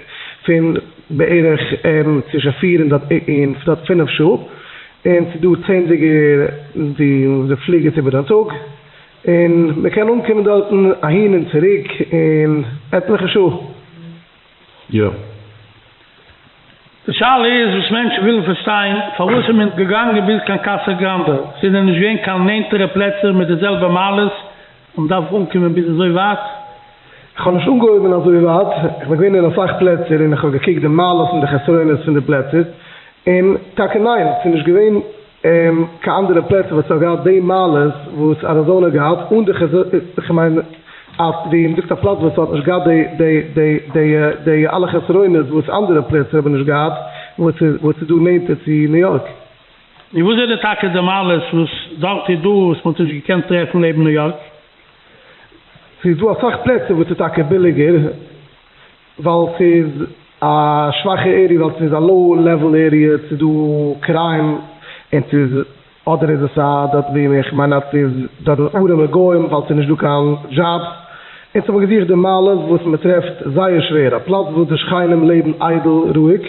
פון בערך צווישן פיר און און פינף שעה און ס'איז דא צענדליגער די פליגערס איבער דעם טאג און מ'קען אנקומען דארטן אהין און צוריק אין עטליכע שעה. יא. די שאלה איז וואס מענטשן ווילן פארשטיין, פארוואס איז מען געגאנגען ביז קיין קאסא גראנדע? ס'איז דען נישט געווען קיין נענטערע פלעצער מיט די זעלבע מעלות און מ'דארף אנקומען ביז אזוי ווייט? איך האב נישט אנגעהויבן אזוי ווייט, איך בין געווען אין אסאך פלעצער און איך האב געקוקט די מעלות און די חסרונות פון די פלעצער, און טאקע ניין, ס'איז נישט געווען קיין אנדערע פלעצער וואס האט געהאט די מעלות וואס אריזאנע האט געהאט, אן די חסרונות, איך מיין אז ווי מ'זאגט א פלאץ וואס האט נישט געהאט די די די די די אלע חסרונות וואס אנדערע פלעצער האבן נישט געהאט, וואס איז וואס איז דא נענטער צו ניו יארק. און וואס זענען טאקע די מעלות וואס דארט איז דא וואס מ'האט נישט געקענט טרעפן לעבן ניו יארק? ס'איז דא אסאך פלעצער וואס איז טאקע ביליגער. ווייל ס'איז א שוואכע area, ווייל ס'איז א low level area, ס'איז דא crime, און ס'איז, אדער איז עס א דארט ווי איך מיין אז ס'איז דארט ארעמע גוים ווייל ס'איז נישט דא קיין דזשאבס, אונז האבן געזוכט די מעלות וואס מ'טרעפט זייער שווער, א פלאץ וואס די שכנים לעבן איידל רואיג.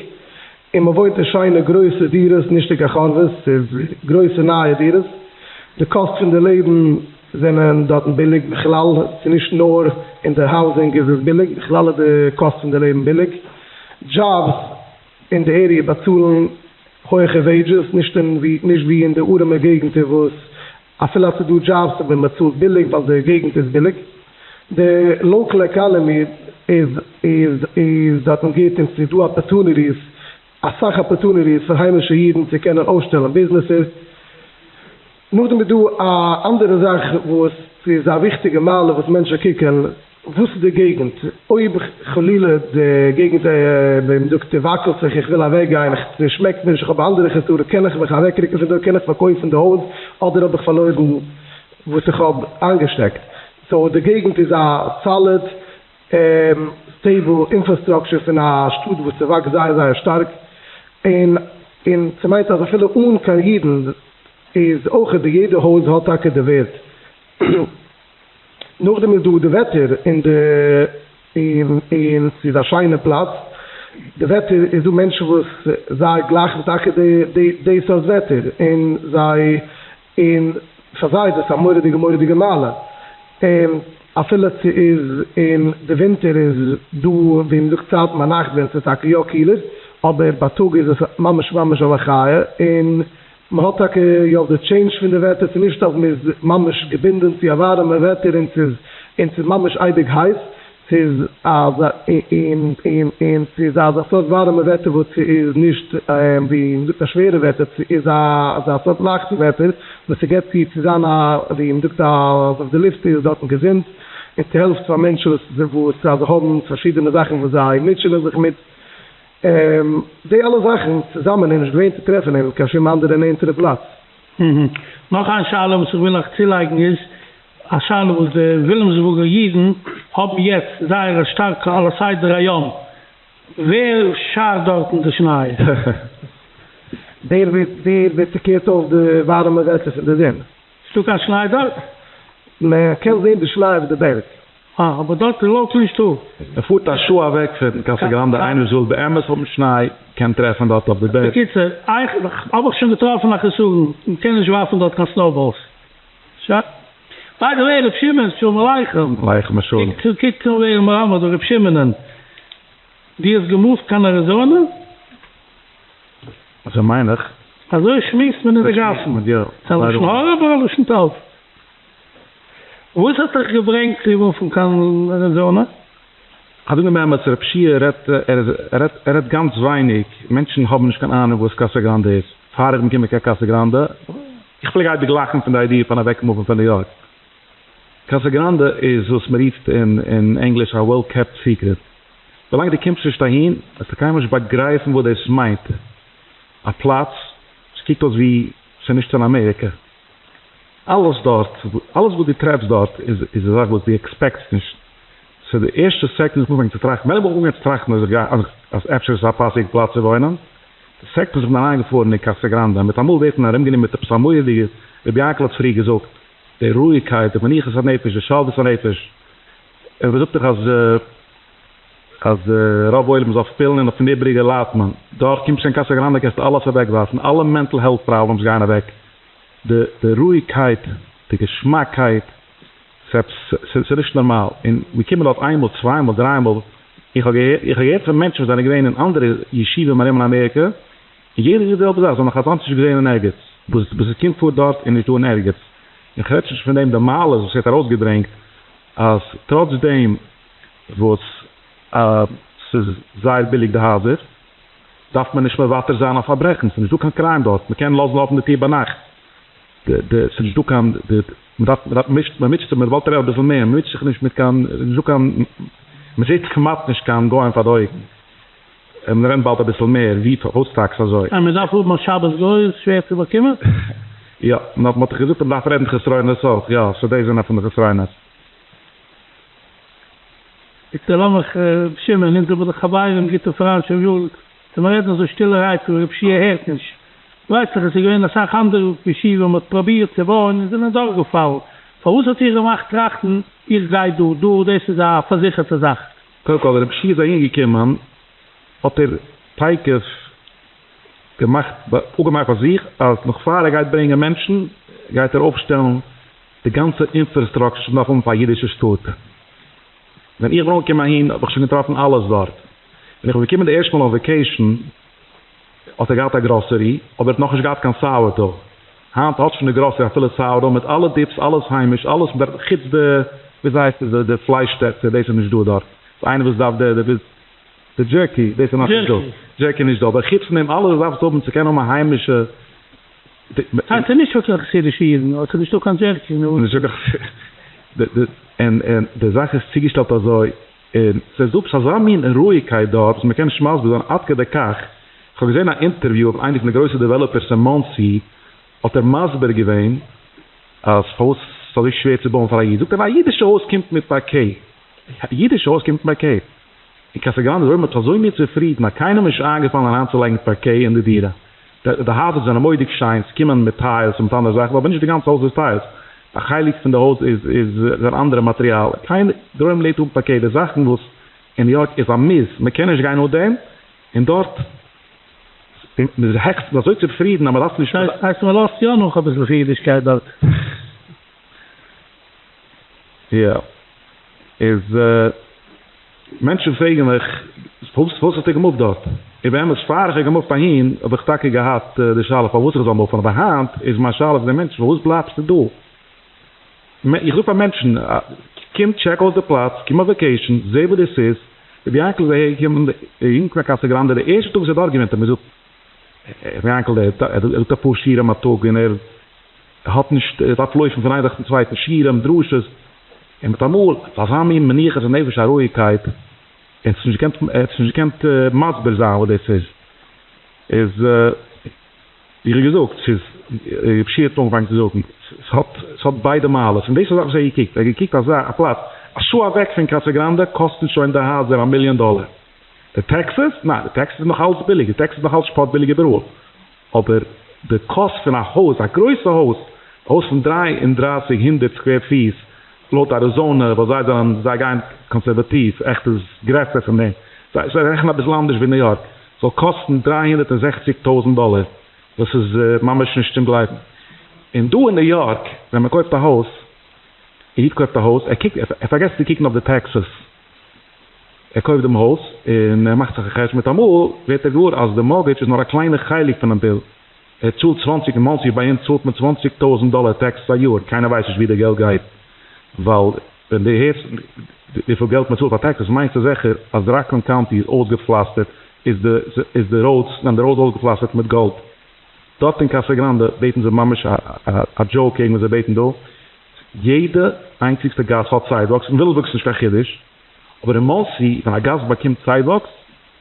און מען וואוינט אין שיינע גרויסע דירות, נישט אין קיין חורבות, ס'איז גרויסע נייע דירות, די קאסט פון די לעבן זענען דארטן ביליג בכלל, ס'איז נישט נאר אין די האוזינג איז עס ביליג, בכלל איז די קאסט פון די לעבן ביליג, דזשאבס אין די עריע באצאלן הויכע וועידזשעס, נישט אין ווי נישט ווי אין די ארעמע געגנטער וואס אפילו אז ס'איז דא דזשאבס אבער מען צאלט ביליג ווייל די געגנט איז ביליג. די לאקעל עקאנעמי איז איז איז דארטן גוט און ס'איז דא אפערטוניטיס אסאך אפערטוניטיס פאר היימישע אידן צו קענען אויפשטעלן ביזנעסער. נאכדעם איז דא א אנדערע זאך וואס איז א וויכטיגע מעלה וואס מענטשן קוקען, וואס איז די געגנט, אויב חלילה די געגנט ווי מ'זאגט וואקלט זיך איך וויל אוועק גיין ס'שמעקט מיר נישט איך האב אנדערע חסרות קען איך מיך אוועק רוקן פון דא קען איך פארקויפן די הויז אדער האב איך פארלוירן וואס איך האב איינגעשטעקט, סאו די געגנט איז א סאליד סטעיבל אינפראסטראקטשער פון א שטאט וואס ס'וואקסט זייער זייער שטארק און און ס'מיינט אז אפילו אן קיין אידן איז אויך די יעדע הויז האט טאקע די ווערט. נאכדעם איז דא די וועטער און די און און ס'איז א שיינע פלאץ די וועטער איז דא מענטשן וואס זיי גלייכן טאקע די די די סארט וועטער און זיי און פאר זיי איז עס א מורא'דיגע מורא'דיגע מעלה און אפילו ס'איז אין די ווינטער איז דא ווי מ'זאגט צייטן ביינאכט ווען ס'איז טאקע יא קילער אבער בייטאג איז עס ממש ממש א מחיה און מ'האט טאקע יא די טשעינדזש פון די וועטער, ס'איז נישט אז מ'איז ממש געבינדען צו א ווארעמע וועטער און ס'איז און ס'איז ממש אייביג הייס, ס'איז אזא און און און ס'איז אזא סארט ווארעמע וועטער וואס ס'איז נישט ווי מ'זאגט א שווערע וועטער, ס'איז א אזא סארט לייכטע וועטער וואס ס'געבט צו צו זיין א ווי מ'זאגט אז די לופט איז דארטן געזונט און ס'העלפט פאר מענטשן וואס וואס אז זיי האבן פארשידענע זאכן וואס זיי מוטשענען זיך מיט. די אלע זאכן צוזאמען איז נישט געווען צו טרעפן אין קיין שום אנדערע נענטערע פלאץ. נאך איין שאלה וואס איך וויל נאך צולייגן איז א שאלה וואס די וויליאמסבורגער אידן האבן יעצט זייער א שטארקע על הסדר היום, ווער שארט דארטן די שניי? דער ווער ס'קערט אויף די ווארעמע וועטער פון די זון. נישטא קיין שניי דארט? מען קען זען די שניי אויף די בערג. אה, אבער דארט איז לאקעל נישטא. מען פארט א שעה אוועק פון קאסא גראנדע, איינער וואס וויל באמת האבן שניי קען טרעפן דארט אויף די בערג. בקיצור, איך האב איך שוין געטראפן א חסרון, מען קען נישט ווארפן דארט קיין סנאובאלס. שוין. ביי די וועי ר' שמעון, שלום עליכם. עליכם השלום. קוק אן ווער מיר האבן דא, ר' שמעונ'ען. דו האסט געמופט קיין אריזאנע? אזוי מיין איך. אזוי שמועסט מען אין די גאסן. ס'איז א לשון הרע אדער א לשון טוב? וואס האט דיך געברענגט צו מופן קיין אריזאנע? כ'זאג דעם אמת, רב שיע רעדט, ער רעדט, ער רעדט גאנץ ווייניג, מענטשן האבן נישט קיין אהנונג וואס קאסא גראנדע איז, פאר איך בין געקומען קיין קאסא גראנדע, איך פלעג אייביג לאכן פון די איידיע פון אוועק מופן פון ניו יארק, קאסא גראנדע איז וואס מען רופט אין ענגליש א וועל קעפט סיקרעט, ווילאנג דו קומסט נישט אהין וועסטו קיינמאל נישט באגרייפן וואס דאס מיינט, א פלאץ וואס קוקט אויס ווי ס'איז נישט אין אמעריקע. אלעס דארט, אלעס וואס דו טרעפסט דארט איז איז א זאך וואס דו עקספעקטסט נישט. ס'איז די ערשטע סעקונד איך האב אנגעפאנגען צו טראכטן, ווען האב איך אנגעהויבן צו טראכטן אז איך גיי אז אפשר איז עס א פאסיגע פלאץ צו וואוינען, די סעקונד וואס איך בין אריינגעפארן אין קאסא גראנדע, מיטאמאל ווערט מען ארומגענומען מיט עפעס א מורא'דיגע, רבי יענקל האט פריער געזאגט, די רואיגקייט, די מנוחת הנפש, די שלוות הנפש, און מען זאגט דאך אז אז רוב עולם איז אויף פילן און אויפן איבעריגע ליידט מען. דארט קומסטו אין קאסא גראנדע קענסטו אלעס אוועקווארפן, אלע מענטל העלט פראבלעמס גייען אוועק, די די רואיגקייט, די געשמאקייט, ס'איז נישט נארמאל, און מיר קומען דארט איינמאל, צוויי מאל, דריי מאל, איך האב געהערט, איך האב געהערט פון מענטשן וואס זענען געווען אין אנדערע ישובים ארום אין אמעריקע, און יעדער זאגט די זעלבע זאך, זיי האבן נאך אזאנס נישט געזען אין ערגעץ, וואס וואס עס קומט פאר דארט איז נישט דא אין ערגעץ, און כ'רעד שוין נישט פון דעם די מעלות וואס ער האט ארויסגעברענגט, אז טראץ דעם וואס ס'איז זייער ביליג די הייזער, דארף מען נישט מוותר זיין אויף פארברעכן, ס'איז נישט דא קיין קריים דארט, מען קען לאזן אפן די טיר ביינאכט, די די ס'איז נישט דא קיין די מען דארף מען דארף מישט מען מוטשעט זיך מען וואלט רעדן אביסל מער, מען מוטשעט זיך נישט מיט קיין נישט דא קיין מען זעט כמעט נישט קיין גוים פאר די אויגן, מען רעדט באלד אביסל מער ווי פארוואס טאקע אזוי. אז מען דארף האבן א שבת גוי איז שווער צו באקומען. יא, מען האט דאך געזאגט אז מען דארף רעדן חסרונות אויך, יא, סאו דאס זענען פון די חסרונות. ביטע לאמיך ר' שמעון, אונז זעמיר דאך חברים, גוטע פריינט שוין יארן, צו מיר רעדן אזוי שטילערהייט ווי ר' שיע הערט נישט. ווייסט דאך עס איז געווען אסאך אנדערע ישיבה מ'האט פראבירט צו בויען און זענען דורכגעפאלן, פארוואס האט איר געמאכט טראכטן איך גיי דא דא דאס איז א פארזיכערטע זאך? קודם כל ווען ר' שיע איז אהין געקומען האט ער תיכף. געמאכט אפגעמאכט פאר זיך אז נאך פאר ער גייט ברענגען מענטשן גייט ער אויפשטעלן די גאנצע אינפראסטראקטשער וואס מ'דארף האבן פאר א אידישע שטאט. ווען איך בין אנגעקומען אהין האב איך שוין געטראפן אלעס דארט. ווען איך בין געקומען די ערשטע מאל אויף וועקעישן האט ער געהאט א גראסערי אבער ער האט נאכנישט געהאט קיין סאוערדאו. היינט האט שוין די גראסערי אפילו סאוערדאו מיט אלע דיפס אלעס היימיש אלעס חוץ די וויאזוי הייסט עס די פלייש טעצער דאס איז נישט דא דארט. איינער וואס דארף די די די דזשערקי דאס איז נאכנישט דא. דזשערקי נישט דא אבער חוץ פון דעם אלעס וואס דארפסט האבן צו קענען האבן א היימישע. היינט איז נישטא קיין חסידישע אידן אויב ס'איז נישטא קיין דזשערקי נו. און די זאך איז צוגעשטעלט אזוי און ס'איז דא עפעס אזא מין רואיגקייט דארט וואס מ'קען נישט מסביר זיין עד כדי כך, כ'האב געזען א אינטערוויו אויף איינע פון די גרויסע דעוועלאפערס אין מאנסי האט ער מסביר געווען אז פארוואס ס'איז אזוי שווער צו בויען פאר א איד, זאגט ער ווייל א אידישע הויז קומט מיט פארקעי, א אידישע הויז קומט מיט פארקעי, אין קאסא גראנדע איז אויב מ'האט אזוי מין צופרידן אז קיינעם איז נישט איינגעפאלן אריינצולייגן פארקעי אין די דירה. די הייזער זענען מורא'דיג שיין, ס'קומען מיט טיילס און מיט אנדערע זאכן, אבער נישט די גאנצע הויז איז טיילס, א חלק פון די הויז איז איז אן אנדערע מאטריאל, קיין דרום לעבט אן פארקעי, די זאכן וואס אין ניו יארק איז א מוז, מ'קען נישט גיין אן דעם, און דארט מ'איז העכסט אזוי צופרידן אז מ'דארף נישט. הייסט מ'לאזט יא נאך אביסל פון אידישקייט דארט. יא. איז מענטשן פרעגן מיך פארוואס האסטו געמופט דארט? און באמת פאר איך האב געמופט אהין האב איך טאקע געהאט די שאלה פארוואס איך זאל מופן אבער היינט איז מיין שאלה צו די מענטשן פארוואס בלייבסטו דא? איך זאג פאר מענטשן קום טשעק אויס די פלאץ, קום אויף וועקעישן, זע וואס דאס איז, רבי יענקל איז אהער געקומען אין קאסא גראנדע די ערשטע טאג וואס ער האט דארט געוואוינט האט ער מיר געזאגט רבי יענקל ער זאגט אפאר שיעורים א טאג און ער האט נישט, ער דארף לויפן פון איין זאך צום צווייטן, שיעורים, דרשות, און מיט אמאל אזא מין מנוחת הנפש א רואיגקייט, ער האט נישט געקענט, ער האט נישט געקענט מסביר זיין וואס דאס איז, איז ווי איך האב געזאגט, ס'איז, רבי שיע האט אנגעפאנגען צו זאגן, ס'האט, ס'האט ביידע מעלות, און דאס איז א זאך וואס ער האט געקוקט, ער האט געקוקט אזא א פלאץ, א שעה אוועק פון קאסא גראנדע קאסטן שוין די הייזער א מיליאן דאלער, די טעקסעס? ניין, די טעקסעס איז נאך אלץ ביליג, די טעקסעס איז נאך אלץ שפאט ביליג איבעראל. אבער די קאסט פון א הויז, א גרויסע הויז, א הויז פון 33 הונדערט סקווער פיס, לויט אריזאנע, ווייל זיי זענען, זיי גייען קאנסערוואטיוו, עכט איז עס גרעסער פון דעם, זיי זיי רעכענען אביסל אנדערש ווי ניו יארק, זאל קאסטן 360 טויזנט דאלער, וואס איז ממש נישט צום גלייבן. און דא אין ניו יארק, ווען מען קויפט א הויז, א איד קויפט א הויז, ער קוקט, ער פארגעסט צו קוקן אויף די טעקסעס, ער קויפט דעם הויז און ער מאכט זיך א חשבון, מיטאמאל ווערט ער געוואר אז די מארטגעדזש איז נאר א קליינע חלק פונעם ביל, ער צאלט צוואנציג אין מאנסי ביי אונז צאלט מען צוואנציג טויזענט דאלער טעקסעס א יאר, קיינער ווייסט נישט ווי די געלט גייט, ווייל ווען דו הערסט וויפיל געלט מען צאלט פאר טעקסעס מיינסטו זיכער אז ראקלענד קאונטי איז אויסגעפלאסטערט, איז די איז די ראודס זענען די ראודס אויסגעפלאסטערט מיט גאלד, דארט אין קאסא גראנדע בעטן זיי ממש א דזשאוק קעגן וואס זיי בעטן דא. יעדע איינציגסטע גאס האט סיידוואקס, אין וויליאמסבורג איז נישט קיין חידוש, אבער אין מאנסי ווען א גאס באקומט סיידוואקס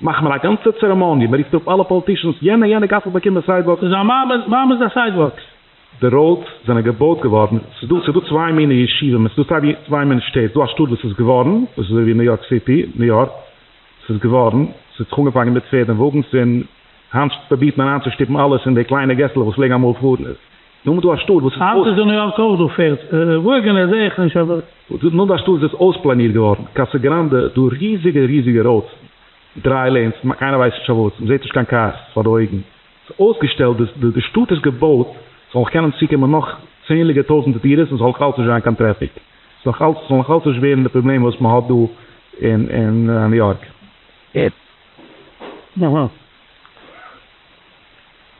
מאכט מען א גאנצע צערעמאניע, מען רופט אפ אלע פאליטישאנס, יענע יענע גאס האט באקומען סיידוואקס. ס'איז א מעמד, מעמד א סיידוואקס. די ראודס זענען געבויט געווארן, ס'איז דא ס'איז דא צוויי מיני ישובים, עס איז דא צוויי מיני שטעט, ס'איז דא א שטאט וואס איז געווארן, דאס איז אזוי ווי ניו יארק סיטי, ניו יארק, ס'איז געווארן, ס'האט זיך אנגעפאנגען מיט פערד און וואגנס און היינט פרובירט מען אריינצושטופן אלעס אין די קליינע געסלעך וואס פלעגן אמאל פארן. נאר דא א שטאט וואס איז היינט איז אין ניו יארק אויך דא פערד וואגענער זעה איך נישט אבער. נאר דא א שטאט וואס איז אויספלאנירט געווארן, קאסא גראנדע, דא ריזיגע ריזיגע ראודס, דריי לעינס, קיינער ווייסט נישט פארוואס, מ'זעט נישט קיין קארס פאר די אויגן, ס'איז אויסגעשטעלט, די שטאט איז געבויט ס'זאל נאך קענען צוקומען נאך צענדליגע טויזענטער דירות און ס'זאל נאך אלץ נישט זיין קיין טרעפיק, ס'זאל נאך אלץ ס'זאל נאך אלץ נישט ווערן די פראבלעם וואס מ'האט דא אין ניו יארק.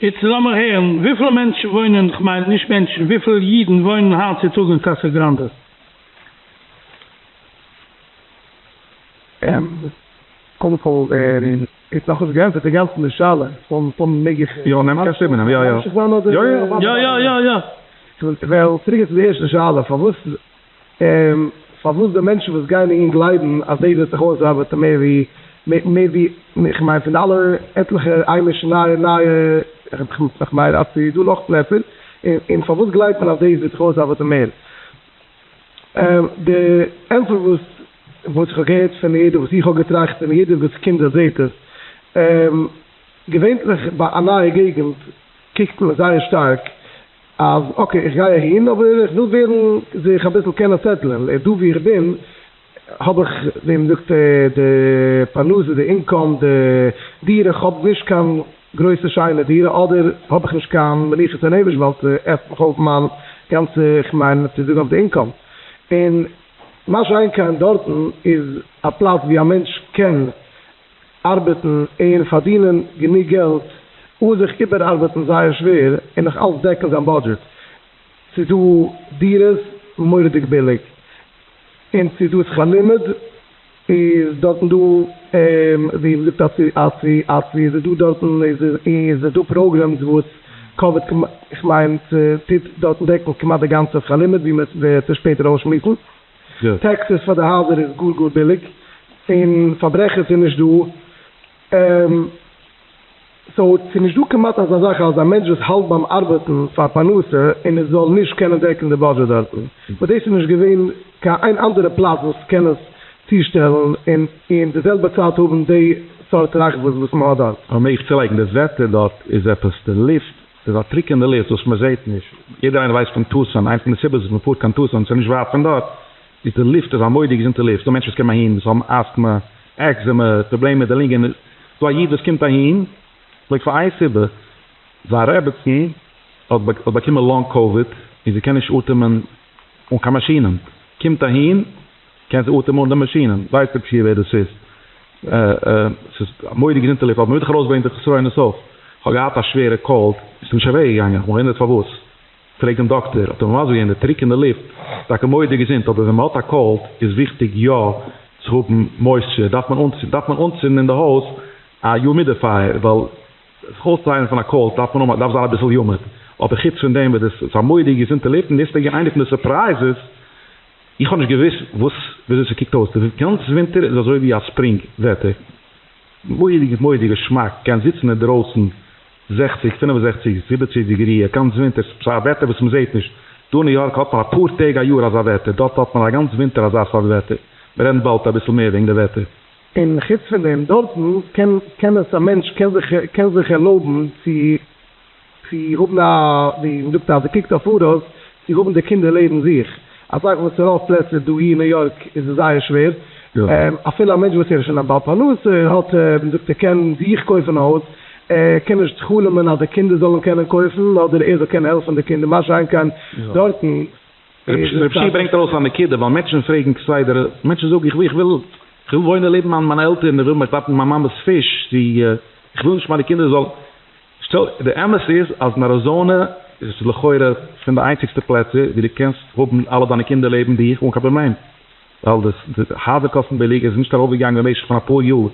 איצט לאמיר הערן וויפיל מענטשן וואוינען, כ'מיין נישט מענטשן, וויפיל אידן וואוינען היינט צו טאג אין קאסא גראנדע? קודם כל, איז נאכנישט געענטפערט אינגאנצן די שאלה, פון מעג איך יא, נעם קענסט איבערנעמען, יא יא. ממשיך זיין אדער? יא יא. יא יא יא יא. כ'וועל צוריק גיין צו די ערשטע שאלה, פארוואס פארוואס די מענטשן וואס גייען אהין גלייבן אז דאס וועט זיך אויסארבעטן מער ווי מער ווי איך מיין פון די אלע עטליכע היימישע נייע נייע איך מיין אז ס'איז דא נאך פלעצער און פארוואס גלייבט מען אז דאס וועט זיך אויסארבעטן מער? די ענטפער וואס וואס איך האב געהערט פון יעדער וואס איך האב געטראכט און יעדער וואס קומט דא זעהט עס געווענטליך ביי א נייע געגענט קוקט מען זייער שטארק אז אקעי איך גיי אהין אבער איך וויל ווערן זיך אביסל קענען סעטלען, דא ווי איך בין האב איך ווי מען זאגט די פרנסה די אינקאם די דירה איך האב נישט קיין. גרויסע שיינע דירה אדער האב איך נישט קיין מנוחת הנפש ווייל ס'עסט מיך אויף מיין גאנצע כ'מיין צו זאגן אויף די אינקאם און מה שאין כן דארטן איז א פלאץ ווי א מענטש קען ארבעטן און פארדינען גענוג געלט אן זיך איבערארבעטן זייער שווער און נאך אלץ דעקן זיין בודזשעט. ס'איז דא דירות מורא'דיג ביליג און ס'איז דא שכר לימוד איז דארטן דא ווי מ'זאגט אז אז אז ס'איז דא דארטן איז איז דא פראגרעמס וואס קאווערט כ'מיין ס'טוט דארטן דעקן כמעט די גאנצע שכר לימוד ווי מ'וועט שפעטער אויסשמועסן. טעקסעס פאר די הייזער איז גאר גאר ביליג און פארברעכערס איז נישט דא. סאו ס'איז נישט דא כמעט אזא זאך אז א מענטש וואס האלט ביים ארבעטן פאר פרנסה און ער זאל נישט קענען דעקן די בודזשעט דארטן. באט דאס איז נישט געווען קיין איין אנדערע פלאץ וואס קען עס צושטעלן און אין די זעלבע צייט האבן די סארט רחבות וואס מען האט דארט. אויב מעג איך צולייגן, די וועטער דארט איז עפעס, די לופט איז א טרוקענע לופט וואס מען זעט נישט, יעדער איינער ווייסט פון טוסאן, איינס פון די סיבות וואס מען פארט קיין טוסאן, ס'איז נישט ווייט פון דארט, איז די לופט איז א מורא'דיג געזונטע לופט, ס'דא מענטשן וואס קומען אהין וואס האבן אסטמא, עקזעמע, פראבלעמען מיט די לונגען, ס'דא א איד וואס קומט אהין, פלעגט פאר איין סיבה, זיין רעבעצן האט באקומען לאנג קאוויד און זי קען נישט אטעמען אן קיין מאשינען, קומט אהין קען זי אטעמען אן די מאשינען, ווייסט רבי שיע ווער דאס איז, ס'איז א מורא'דיג געזונטע לופט, אבער מ'וויל דאך ארויסברענגען די חסרונות אויך, כ'האב געהאט א שווערע קאלד, ס'איז נישט אוועקגעגאנגען, כ'האב מיך געוואונדערט פארוואס. פרעג דעם דאקטער, האט ער מיר מסביר געווען די טרוקענע לופט איז טאקע מורא'דיג געזונט אבער ווען מען האט א קאלד איז וויכטיג יא צו האבן מויסטשער דארף מען אנצינדן דארף מען אנצינדן אין די הויז א יומידיפייער ווייל זיך אויסצוהיילן פון א קאלד דארף מען האבן דארף זיין אביסל יומיד אבער חוץ פון דעם איז עס א מורא'דיג געזונטע לופט און דאס איז איינע פון די סורפרייזעס איך האב נישט געוואוסט וואס וויאזוי ס'קוקט אויס די גאנץ ווינטער איז אזוי ווי א ספרינג וועטער מורא'דיג מורא'דיג געשמאק קענסט זיצן אינדרויסן זעכציג, 65, 70 דעגרי, א גאנץ ווינטער, ס'איז א וועטער וואס מ'זעט נישט, דא אין ניו יארק האט מען אפאר טעג א יאר אזא וועטער, דארט האט מען א גאנץ ווינטער אזא סארט וועטער, מיר רעדן באלד אביסל מער וועגן די וועטער. און חוץ פון דעם דארטן קען קען עס א מענטש קען זיך קען זיך ערלויבן צו צו האבן א ווי מ'זאגט אז ער קוקט אויף פאראויס צו האבן די קינדער לעבן זיך, א זאך וואס אין רוב פלעצער דאהי אין ניו יארק איז עס זייער שווער, אפילו א מענטש וואס ער איז שוין א בעל פרנסה ער האט ווי מ'זאגט ער קען זיך קויפן א הויז, ער קען נישט חלומ'ען אז די קינדער זאלן קענען קויפן אדער ער זאל קענען העלפן די קינדער מה שאין כן דארטן. רבי שי' ברענגט ארויס א נקודה ווייל מענטשן פרעגן כסדר, מענטשן זאגן איך וויל איך וויל וואוינען לעבן מיינע עלטערן, איך וויל איך דארף מיין מאמע'ס פיש, זי איך וויל נישט מיינע קינדער זאלן שטעל, די אמת איז אז אין אריזאנע איז עס לכאורה פון די איינציגסטע פלעצער ווי דו קענסט האבן אלע דיינע קינדער לעבן דיך אן קיין פראבלעם, ווייל די הייזער קאסטן ביליג, עס איז נישט ארויפגעגאנגען במשך פון אפאר יאר,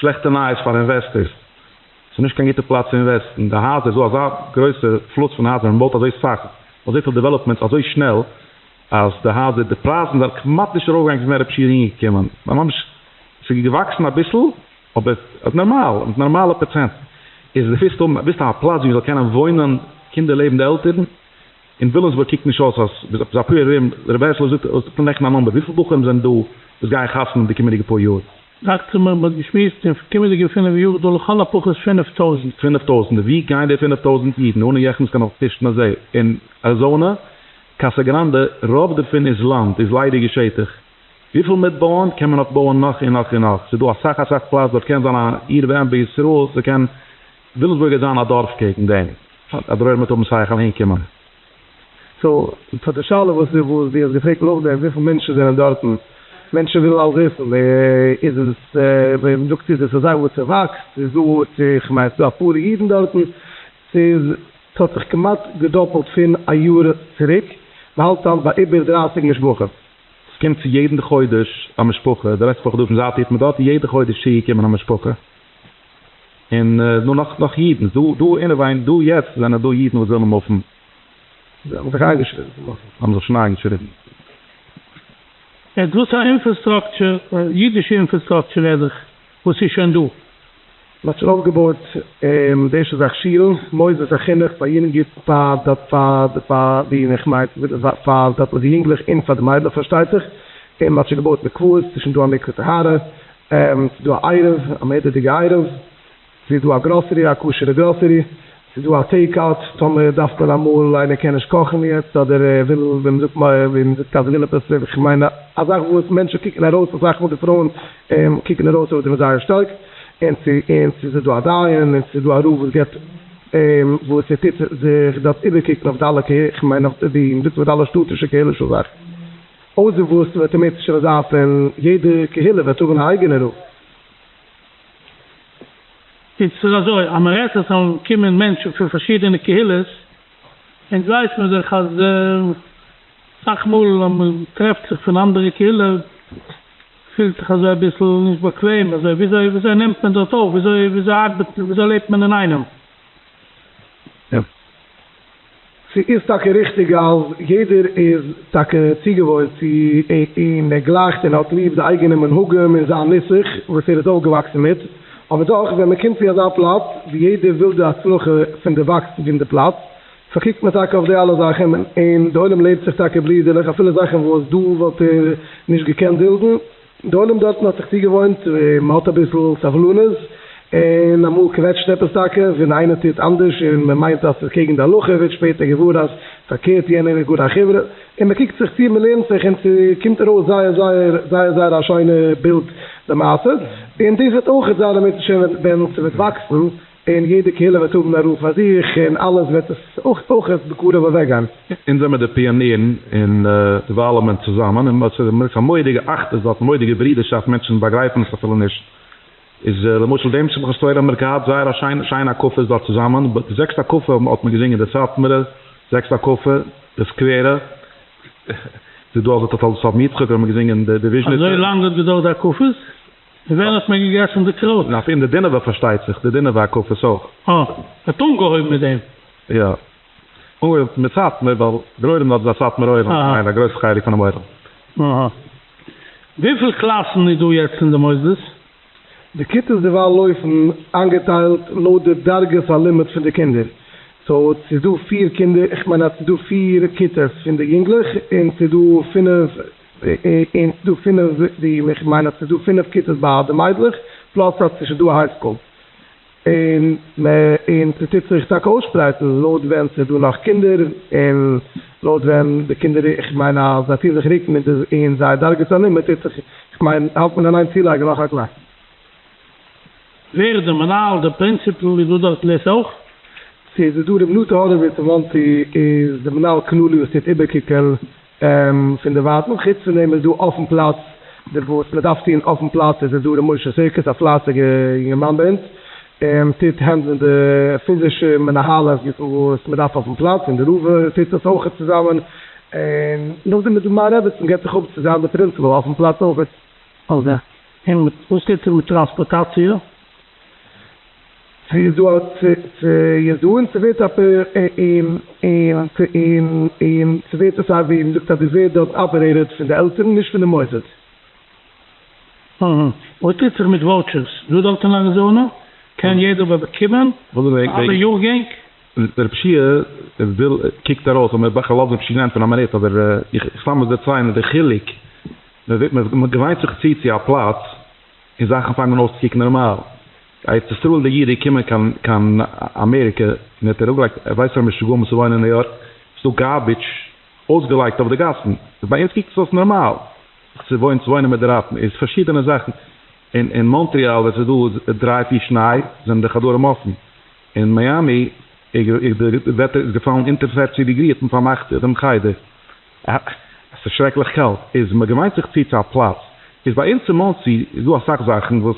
שלעכטע נייעס פאר אינוועסטערס, עס איז נישט קיין גוטע פלאץ צו אינוועסטן, די הייזער, איז דא אזא גרויסע פלוס פון הייזער, מען בויט אזוי סאך, אזויפיל דעוועלאפמענטס אזוי שנעל, אז די הייזער, די פרייזן זענען כמעט נישט ארויפגעגאנגען פון ווען רב שיע איז אהינגעקומען, ממש עס איז געוואקסן אביסל, אבער נארמאל, מיט נארמאלע פראצענט, איז די ווילסט האבן ווילסט א פלאץ ווי מ'זאל קענען וואוינען קינדער לעבן די עלטערן, אין וויליאמסבורג קוקט נישט אויס אז ס'איז א פאר ארום, ר' הערשל זאגט זאגט נעכטן א נומבער, וויפיל בחורים זענען דא וואס גייען חתונה די קומענדיגע פאר יאר? דאכט זיך מיר מ'האט געשמועסט אין קומענדיגע פינף יאר דא לכל הפחות 5000. 5000, ווי גייען די 5000 אידן? אנא יעכנס קיין אויף טישן אזוי אין אריזאנע, קאסא גראנדע, רוב דערפון איז לאנד, איז ליידיגע שטח. וויפיל מ'וועט בויען קען מען נאך בויען נאך און נאך און נאך, ס'איז דא אסאך אסאך פלאץ דארט קען זיין א עיר ואם בישראל, ס'קען וויליאמסבורג גייט זיין א דארף קעגן דעם, אז דער עולם וועט האבן שכל אהין קומען. סאו פאר די שאלה וואס דו האסט געפרעגט נאכדעם וויפיל מענטשן זענען דארטן, מענטשן ווילן אלס וויסן, איז עס ווי מ'זאגט איז עס א זאך וואס ס'וואקסט, איז דא, כ'מיין ס'דא אפאר אידן דארטן, ס'איז ס'האט זיך כמעט געדאפלט פון א יאר צוריק, מ'האלט היינט ביי איבער 30 משפחות. ס'קומט צו יעדן חודש א משפחה, די לעצטע פאר חדשים זייט איך בין דארט איז יעדע חודש צוגעקומען א משפחה, און דא נאך נאך אידן, דא דא אינעוויינג דא יעצט זענען דא אידן וואס ווילן מופן. זיי האבן זיך איינגעשריבן צו מופן. האבן זיך שוין איינגעשריבן. יעצט וואס א אינפראסטראקטשער, אידישע אינפראסטראקטשער רעד איך, וואס איז שוין דא? מען האט שוין אויפגעבויט די ערשטע זאך שולן, מוסדות החינוך פאר יונגע פאר די פאר די פאר די איך מיין פאר די יונגלעך און פאר די מיידלעך פארשטייט זיך, און מען האט שוין געבויט מקוואות, ס'איז שוין דא א מקווה טהרה, ס'איז דא א עירוב, א מהודר'דיגע עירוב, ס'איז דא א גראסערי, א כשר'ע גראסערי, ס'איז דא א טעיק אוט, טאמער דארף מען אמאל איינער קען נישט קאכן יעצט אדער ער וויל ווי מ'זאגט ווי מ'זאגט אז ער וויל עפעס איך מיין א זאך וואס מענטשן קוקן ארויס אסאך מאל די פרויען קוקן ארויס אויף דעם זייער שטארק. און צו און צו ס'איז דא א דיין און ס'איז דא א רב וואס געבט וואס ער טוט זיך דארט איבערקוקן אויף די אלע כ'מיין אויף די מ'זאגט אויף די אלע שטאטישע קהל'ישע זאכן. אויסער וואס ס'וועט אם ירצה השם זיין פון יעדע קהילה וועט האבן א אייגענע רב. איצט איז אזוי, אז מען רעדט אז ס'זאלן קומען מענטשן פון פארשידענע קהילות, אונז ווייסט מען דאך אז אסאך מאל אז מען טרעפט זיך פון אנדערע קהילה פילט זיך אזוי אביסל נישט באקוועם, אזוי וויאזוי וויאזוי נעמט מען דארט אויף, וויאזוי וויאזוי ארבעט מען, וויאזוי לעבט מען אינאיינעם? ס'איז טאקע ריכטיג אז יעדער איז טאקע צוגעוואוינט צו און ער גלייכט און האט ליב די אייגענע מנהגים און זיין נוסח וואס ער איז אויפגעוואקסן מיט, אבער דאך ווען מ'קומט צו אזא פלאץ ווי יעדער וויל די הצלחה פון די וואקסן פון די פלאץ, פארקוקט מען טאקע אויף די אלע זאכן און די עולם לעבט זיך טאקע ברידערליך אפילו זאכן וואס דא וואלט ער נישט געקענט דולדן. די עולם דארטן האט זיך צוגעוואוינט, מען האט אביסל סבלנות, און אמאל קוועטשט עפעס טאקע ווען איינער טוט אנדערש און מען מיינט אז ס'איז קעגן די הלכה, ווערט שפעטער געוואר אז פארקערט יענער איז גאר א חברה, און מען קוקט זיך צו און מען לערנט זיך און ס'קומט ארויס זייער זייער זייער זייער א שיינע בילד למעשה, און דאס וועט אויכעט זיין אם ירצה השם ווען ס'וועט וואקסן. און יעדע קהילה וועט האבן א רב פאר זיך און אלעס וועט עס אויך אויך בקרוב אוועקגיין. אונז זעמער די פיאנירן אין דעוועלאפמענט צוזאמען און עס איז א מורא'דיגע אחדות דארט, מורא'דיגע ברידערשאפט, מענטשן באגרייפן עס אפילו נישט, איז למשל דעם שמחת תורה האבן מיר געהאט זייער א שיינע שיינע הקפות דארט צוזאמען, די זעקסטע הקפה האט מען געזינגען די סאטמארע זעקסטע הקפה, די סקווערע, ס'איז דא אזא תולדות אברהם יצחק האבן מיר געזינגען די וויזשניצע. אזוי לאנג האט געדויערט די הקפות? און ווען האט מען געגעסן די קרויט? און די דינוב'ע פארשטייט זיך, די דינוב'ע הקפות אויך. אה, האט אנגעהויבן מיט דעם. יא, אנגעהויבן מיט סאטמאר, ווייל דער עולם דארט איז א סאטמאר עולם, כ'מיין א גרויס חלק פונעם עולם. אהא. וויפיל קלאסן איז דא יעצט אין די מוסדות? די כיתות דערווייל לויפן איינגעטיילט לויט די דרגות הלימוד פון די קינדער, סאו ס'איז דא פיר קינדער, איך מיין אז ס'איז דא פיר כיתות פון די יונגלעך און ס'איז דא פינף און ס'דא פינף ווי איך מיין אז ס'דא פינף כיתות ביי די מיידלעך פלאס אז ס'איז דא א היי סקול און און ס'טוט זיך טאקע אויסשפרייטן לויט ווען ס'איז דא נאך קינדער און לויט ווען די קינדער איך מיין אז זיי טוען זיך רוקן אין זייער דרגת הלימוד טוט זיך איך מיין האלט מען אין איין צולייגן נאך א קלאס. ווער איז די מנהל, די פרינציפעל איז דא דארט דאס אויך? ס'איז דא ר' נטע האראוויץ אין מאנסי איז די מנהל כללי וואס טוט איבערקוקען פון דערווייטן, חוץ פון דעם איז דא אויפן פלאץ די וואס מען דארף טון אויפן פלאץ איז דא ר' משה סירקיס א פלייסיגע יונגערמאן ביי אונז און טוט הענדלען די פיזישע מנהלות וואס מען דארף אויפן פלאץ און די רב טוט עס אויכעט צוזאמען און נאכדעם איז דא מיין רעבעצן געבט זיך אפ צו זיין די פרינציפעל אויפן פלאץ אויכעט. אקעי, און וואס טוט זיך מיט טראנספארטאציע? ס'איז דא ס'איז דא און ס'ווערט א און און און און ס'ווערט עס א ווי מ'זאגט אז דאס ווערט דארט אפערעיטעד פון די עלטערן נישט פון די מוסד. וואס טוט זיך מיט וואוטשערס? דא דארט אין אריזאנא קען יעדער באקומען פאר אלע יארגענג? דער רב שיע וויל קוקט ארויס אבער מיר לאזן רב שיע ענטפערן א מינוט אבער איך סתם מוז דערציילן די חילוק מ'געוויינט זיך צו צו א פלאץ און זאכן פאנגען אן אויסצוקוקן נארמאל. א ארץ ישראל'דיגע איד איז געקומען קיין קיין אמעריקע און האט אראפגעלייגט ער ווייסט פאר משוגעים וואס וואוינען אין ניו יארק ס'איז דא גארביטש אויסגעלייגט אויף די גאסן ביי אונז קוקט עס אויס נארמאל צו וואוינען צו וואוינען מיט די ראטן איז פארשידענע זאכן אין אין מאנטריאל ווען ס'איז דא דריי פיר שניי זענען די חדרים אפן אין מיאמי איז די וועטער איז געפאלן אונטער פערציג דעגרי האט מען פארמאכט דעם חדר. עס איז שרעקליך קאלט, איז מען געוויינט זיך צו צו א פלאץ, איז ביי אונז אין מאנסי איז דא אסאך זאכן וואס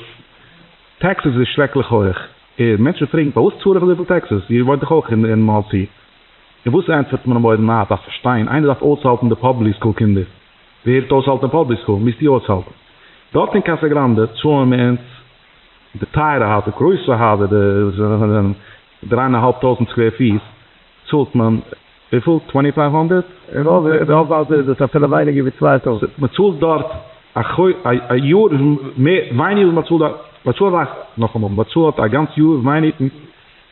טעקסעס איז שרעקליך הויך, און מענטשן פרעגן פארוואס צאל איך אזויפיל טעקסעס, איר וואוינט דאך אויך אין מאנסי, און וואס ענטפערט מען אמאל, נא, דארפסט פארשטיין, איינער דארף אויסהאלטן די פאבליק סקול קינדער, ווער וועט אויסהאלטן די פאבליק סקול, מוזטו אויסהאלטן, דארט אין קאסא גראנדע צאלן מיר אונז די טייערע הייזער, גרויסע הייזער, די דריי און א האלב טויזנט סקווער פיס, צאלט מען וויפיל? טווענטי פייוו הונדערט? אין רוב רוב הייזער איז עס אפילו ווייניגער ווי 2000. מען צאלט דארט א א יאר מער ווייניגער ווי מען צאלט דארט, מען צאלט א נאכאמאל מען צאלט א גאנץ יאר ווייניגער.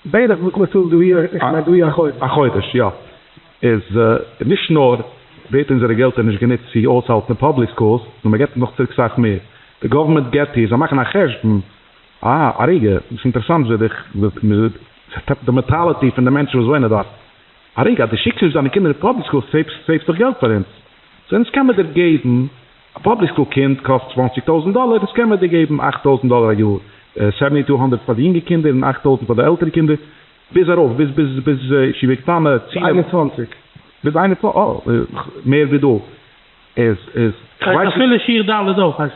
בערך וואס מען צאלט דא הי איך מיין דא הי א חודש. א חודש יא. איז נישט נאר ווערט אונזערע געלטער נישט גענוצט צו אויסהאלטן די פאבליק סקולס, נאר מען געבט נאך צוריק סאך מער. די גאווערמענט געבט איר, זיי מאכן א חשבון אה, א רגע, ס'איז אינטערעסאנט ווי די מענטאליטי פון די מענטשן וואס וואוינען דארט. א רגע, אז דו שיקסט נישט דיינע קינדער אין פאבליק סקול סעיווסט דאך געלט פאר אונז. סאו אונז קען מען דיר געבן. א פובליק סקול קינד קאסט צוואנציג טויזענט דאלער, דאס קען מען דיר געבן אכט טויזענט דאלער א יאר, סעווענטי טו האנדערט פאר די יונגע קינדער און אכט טויזענט פאר די עלטערע קינדער, ביז ארויף ביז ביז ביז ישיבה קטנה, צו איין און צוואנציג. ביז איין און צוואנציג, אה, מער ווי דא איז איז. כ'ווייס אפילו שיעור ד' אויך הייסט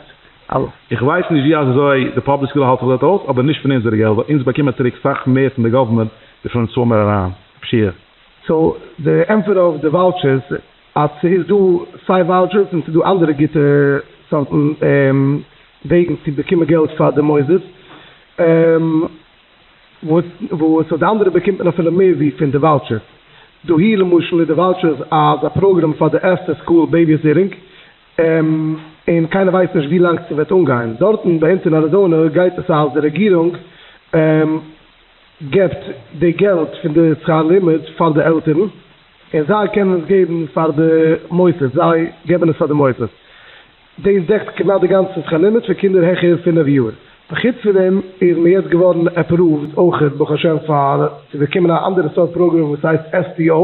אלף. איך ווייס נישט ווי אזוי די פובליק סקול האלט זיך דארט אויס, אבער נישט פון אונזערע געלט, ווייל אונז באקומען צוריק סאך מער פון די גאווערמענט ווי פון אונז צאלן מיר אריין. פשיהא. סאו די ענטפער אויף די וואוטשערס אז ס'איז דא סיי וואוטשערס און ס'איז דא אנדערע גוטע סארטן וועגן צו באקומען געלט פאר די מוסדות, וואס וואס אויף די אנדערע באקומט מען אפילו מער ווי פון די וואוטשערס. דאהי למשל איז די וואוטשערס אזא פראגראם פאר די עפטער סקול בעיביסיטינג, און קיינער ווייסט נישט ווי לאנג ס'וועט אנגיין. דארטן ביי אונז אין אריזאנע גייט עס אז די רעגירונג געבט די געלט פון די שכר לימוד פאר די עלטערן, און זיי קענען עס געבן פאר די מוסד, זיי געבן עס פאר די מוסד. דאס דעקט כמעט די גאנצע שכר לימוד פון קינדער העכער פינף יאר. חוץ פון דעם איז מען יעצט געווארן עפראווד אויכעט ברוך השם פאר צו באקומען א אנדערע סארט פראגראם וואס הייסט STO,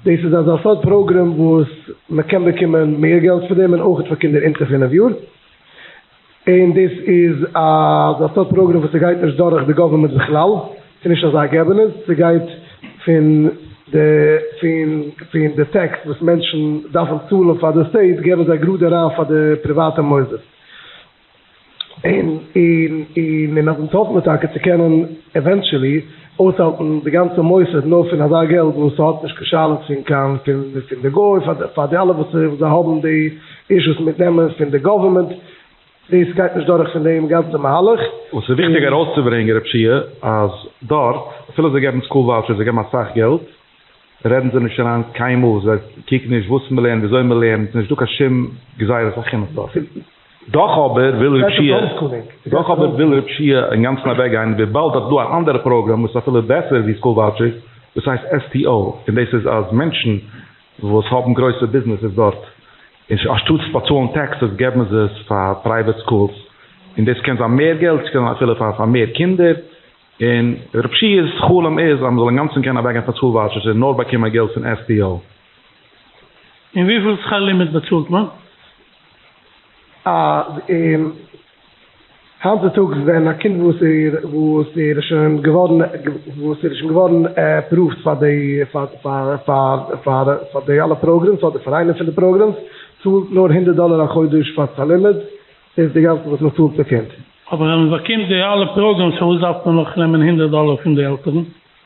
דאס איז אזא סארט פראגראם וואס מען קען באקומען מער געלט פאר דעם און אויכעט פאר קינדער אונטער פינף יאר. און דאס איז אזא סארט פראגראם וואס ס'גייט נישט דורך די גאווערמענט בכלל, ס'איז נישט אז זיי געבן עס, ס'גייט פון די פון פון די טעקס וואס מענטשן דארפן צאלן פאר די סטעיט געבן זיי גראד אריין פאר די פריוואטע מוסדות. און און און און אז אונז האפן מיר טאקע צו קענען עווענטשעלי אויסהאלטן די גאנצע מוסד נאר פון אזא געלט וואס ס'האט נישט קיין שאלות פון קיין פון פון די גוי פאר די אלע וואס זיי האבן די אישוס מיט נעמען פון די גאווערמענט, דאס גייט נישט דורך פון דעם גאנצע מהלך. וואס איז וויכטיג ארויסצוברענגען רב שיע אז דארט אפילו זיי געבן סקול וואוטשערס זיי געבן אסאך געלט רעדן זיי נישט אריין קיינמאל זיי קוקן נישט וואס מ'לערנט וויאזוי מ'לערנט ס'איז נישטא קיין שום גזירת החינוך דארט. דאך אבער וויל רב שיע דאך אבער וויל רב שיע אינגאנצן אוועקגיין וויבאלד אז ס'דא אן אנדערע פראגראם וואס איז אפילו בעסער ווי סקול וואוטשערס דאס הייסט STO און דאס איז אז מענטשן וואס האבן גרויסע ביזנעסעס דארט און אנשטאטס באצאלן טעקסעס געבן זיי עס פאר פרייוועט סקולס און דאס קען זיין מער געלט ס'קען זיין אפילו פאר פאר מער קינדער און רב שיע'ס חלום איז אז מ'זאל אינגאנצן קענען אוועקגיין פון סקול וואוטשערס און נאר באקומען געלט פון STO. און וויפיל שכר לימוד באצאלט מען? און היינט צוטאגס ווען א קינד וואס ער וואס ער איז שוין געווארן וואס ער איז שוין געווארן עפראווד פאר די פאר פאר פאר פאר פאר די אלע פראגרעמס אדער פאר איינע פון די פראגרעמס צאלט נאר הונדערט דאלער א חודש פאר שכר לימוד, דאס איז די גאנצע וואס מען צאלט פער קינד. אבער ווען מען באקומט די אלע פראגרעמס פארוואס דארף מען נאך נעמען הונדערט דאלער פון די עלטערן?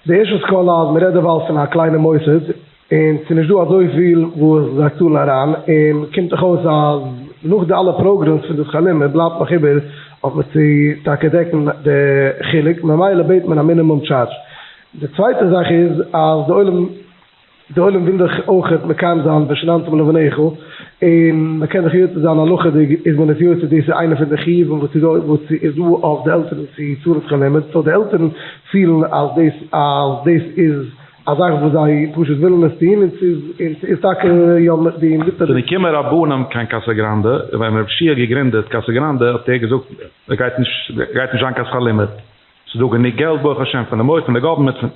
די ערשטע כל אז מען רעדט דערווייל פון א קליינע מוסד און ס'איז נישט דא אזויפיל וואס זיי צאלן אריין און קומט דאך אויס אז נאך די אלע פראגרעמס פון די שכר לימוד בלייבט נאך איבער אויף מען צו טאקע דעקן די חילוק ממילא בעט מען א מינימום טשארדזש. די צווייטע זאך איז אז די עולם די עולם וויל דאך אויכעט מקיים זיין ושננתם לבניך, און מען קען דאך יוצא זיין הלכה'דיג איז מען עס יוצא, דאס איז איינע פון די חיובים וואס איז וואס איז דא אויף די עלטערן צו צאלן שכר לימוד, סאו די עלטערן פילן אז דאס אז דאס איז א זאך וואס זיי פשוט ווילן עס טון, און ס'איז און ס'איז טאקע יא די מיט. זענען געקומען רבנים קיין קאסא גראנדע, ווען רב שיע האט געגרינדעט קאסא גראנדע האט ער געזאגט ער גייט נישט גייט נישט זיין קיין שכר לימוד, ס'איז דא גענוג געלט ברוך השם פון די מוסד פון די גאווערמענט פון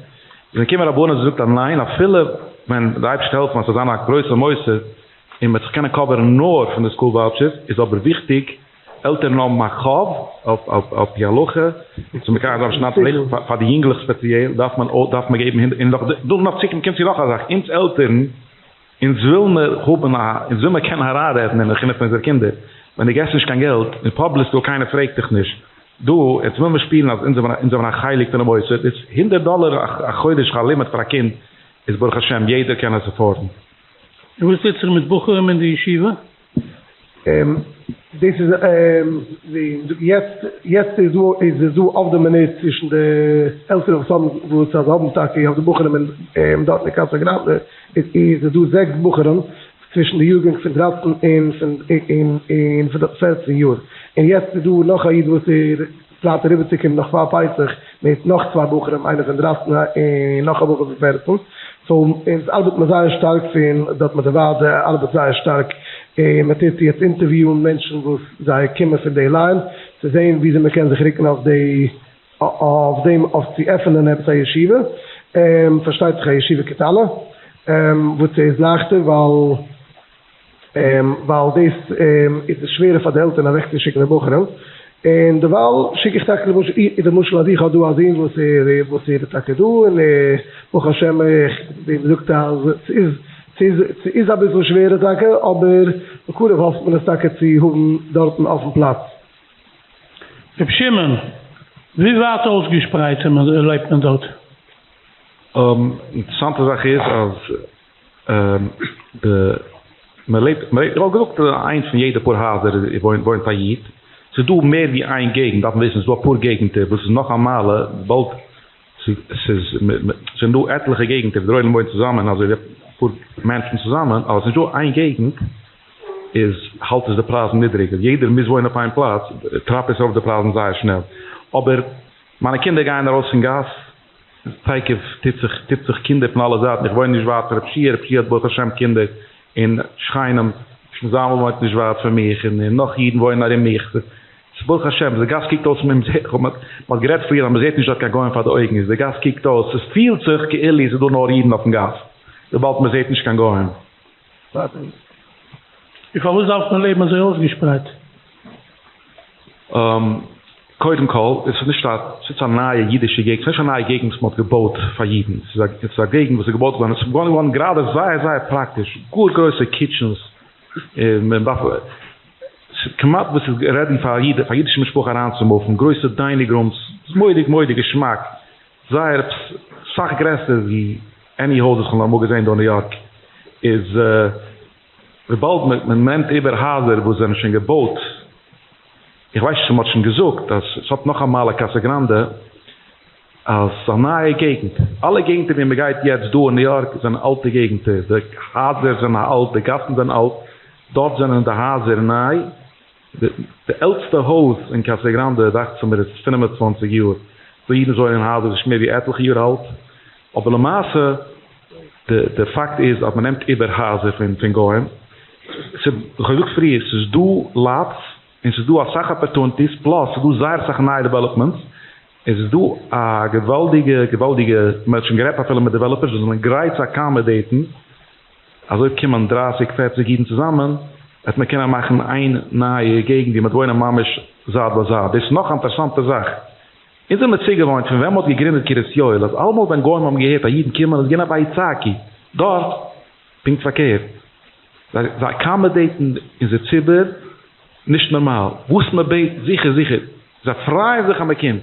זענען געקומען רבנים און געזאגט אז ניין אפילו ווען די אייבערשטער העלפן אז ס'זאל זיין א גרויסע מוסד און מ'וועט זיך קענען קאווערן נאר פון די סקול וואוטשערס איז אבער וויכטיג עלטערן האבן א חוב על פי הלכה צו מקיים זיין ושננתם לבניך פאר די יונגלעך ספעציעל דארף מען דארף מען געבן הונדערט און נאך דא נאך צוקומט קומט צו נאך א זאך אונז עלטערן אונז וויל מיר האבן א, אונז וויל מיר קענען אריינרעדן אין די חינוך פון אונזערע קינדער, ווען דו געסט נישט קיין געלט אין פאבליק סקול קיינער פרעגט דיך נישט, דא יעצט וויל מיר שפירן אז אונז זענען אונז זענען א חלק פונעם מוסד, איז הונדערט דאלער א חודש שכר לימוד פאר א קינד איז ברוך השם יעדער קען עס עפארדן. און וואס טוט זיך מיט בחורים אין די ישיבה? דאס איז ווי יעצט יעצט איז דא איז עס דא אויף די מינוט צווישן די עלטערן וואס האבן וואס אז האבן טאקע אויף די בחורים און דארט אין קאסא גראנדע איז איז דא זעקס בחורים צווישן די יארגענג פון דרייצן און פון און און פון פערצן יאר און יעצט איז דא נאך א איד וואס ער פלאנט אריבערצוקומען נאך פאר פסח מיט נאך צוויי בחורים איינער פון דרייצן און נאך א בחור פון פערצן, סאו אונז ארבעט מען זייער שטארק פון דארט מיט די ועד ארבעט זייער שטארק און מען טוט יעצט אינטערוויאן מענטשן וואס זיי קומען פון די ליין צו זען וויאזוי מען קען זיך רוקן אויף די אויף דעם אויף צו עפענען עפעס א ישיבה, פארשטייט זיך א ישיבה קטנה וואס איז לייכטער ווייל. ווייל דאס איז שווערער פאר די עלטערן אוועקצושיקן די בחורים, און דערווייל שיק איך טאקע למשל, למשל אז איך האב דא א זון וואס ער וואס ער איז טאקע דא און ברוך השם ווי מ'זאגט אז ס'איז ס'איז ס'איז אביסל שווערער טאקע אבער בקרוב האפט מען עס טאקע צו האבן דארטן אויפן פלאץ. ר' שמעון, ווי ווייט אויסגעשפרייט לעבט מען דארט? אינטערעסאנטע זאך איז אז די מען לעבט מען לעבט איך וואלט געזאגט איינס פון יעדע פאר הייזער וואוינט א איד, ס'איז דא מער ווי איין געגנט דארף מען וויסן ס'איז דא אפאר געגנטער וואס איז נאך א מעלה וויבאלד ס'איז ס'זענען דא עטליכע געגנטער ווי דער עולם וואוינט צוזאמען אזוי ווי אפאר מענטשן צוזאמען אבער ס'איז נישט דא איין געגנט איז האלט עס די פרייזן נידריגער יעדער מוז וואוינען אויף איין פלאץ טרייבט עס ארויף די פרייזן זייער שנעל אבער מיינע קינדער גייען ארויס אין גאס תיכף טוט זיך טוט זיך קינדער פון אלע זייטן, איך וואוין נישט ווייט פון רב שיע, רב שיע האט ברוך השם קינדער און שכנים, שמעון זלמן וואוינט נישט ווייט פון מיך און נאך אידן וואוינען ארום מיך, ס'איז ברוך השם, די גאס קוקט אויס, מען האט גערעדט פריער אז מען זעט נישט דארט קיין גוים פאר די אויגן, איז די גאס קוקט אויס, עס פילט זיך כאילו ס'איז דא נאר אידן אויפן גאס, וויבאלד מען זעט נישט קיין גוים. און פארוואס דארף מען לעבן אזוי אויסגעשפרייט? קודם כל, עס איז נישט א, ס'איז א נייע אידישע געגנט, ס'איז נישט א נייע געגנט וואס מ'האט געבויט פאר אידן, ס'איז א, ס'איז א געגנט וואס איז געבויט געווארן, עס איז געבויט געווארן גראדע זייער זייער פראקטיש, גאר גרויסע קיטשענס, מען דארף, ס'איז כמעט וואס איז רעדי פאר א איד, פאר א אידישע משפחה אריינצומופן, גרויסע דיינינג רומס, ס'איז מורא'דיג מורא'דיג געשמאק, זייער עפעס סאך גרעסער ווי עני הויז וואס כ'האב אמאל געזען דא אין ניו יארק, איז וויבאלד מען נעמט איבער הייזער וואס זענען שוין געבויט, איך ווייס נישט צו מען האט שוין געזאגט אז עס האט נאך א מעלה קאסא גראנדע אז ס'איז א נייע געגנט, אלע געגנטער ווי מען גייט יעצט דא אין ניו יארק זענען אלטע געגנטער, די הייזער זענען אלט, די גאסן זענען אלט, דארט זענען די הייזער ניי, די עלטסטע הויז אין קאסא גראנדע דאכט זיך מיר איז 25 יאר, ס'דא אידן וואס וואוינען אין הייזער וואס איז מער ווי עטליכע יאר אלט, אבער למעשה די די פאקט איז אז מען נעמט איבער הייזער פון פון גוים, ס'איז איך האב געזאגט פריער ס'איז דא לאטס און ס'איז דא אסאך אפערטונטיס פלאס ס'איז דא זייער אסאך נייע דעוועלאפמענטס, עס איז דא א געוואלדיגע געוואלדיגע מען האט שוין גערעדט אפילו מיט דעוועלאפערס וואס זענען גרייט צו אקאמאדעיטן אז אויב קומען דרייסיג פערציג אידן צוזאמען וועט מען קענען מאכן איין נייע געגנט ווי מען וועט וואוינען ממש זייט ביי זייט, דאס איז נאך א אינטערעסאנטע זאך, אונז זעמיר צוגעוואוינט פון ווען מען האט געגרינדעט קרית יואל אז אלעמאל ווען גוים האבן געהערט אז אידן קומען איז געווען א ויצעקו דארט, פונקט פארקערט זיי אקאמאדעיטן אונזער ציבור נישט נארמאל, וואס מען בעט זיכער זיכער, זיי פרייען זיך אז מען קומט,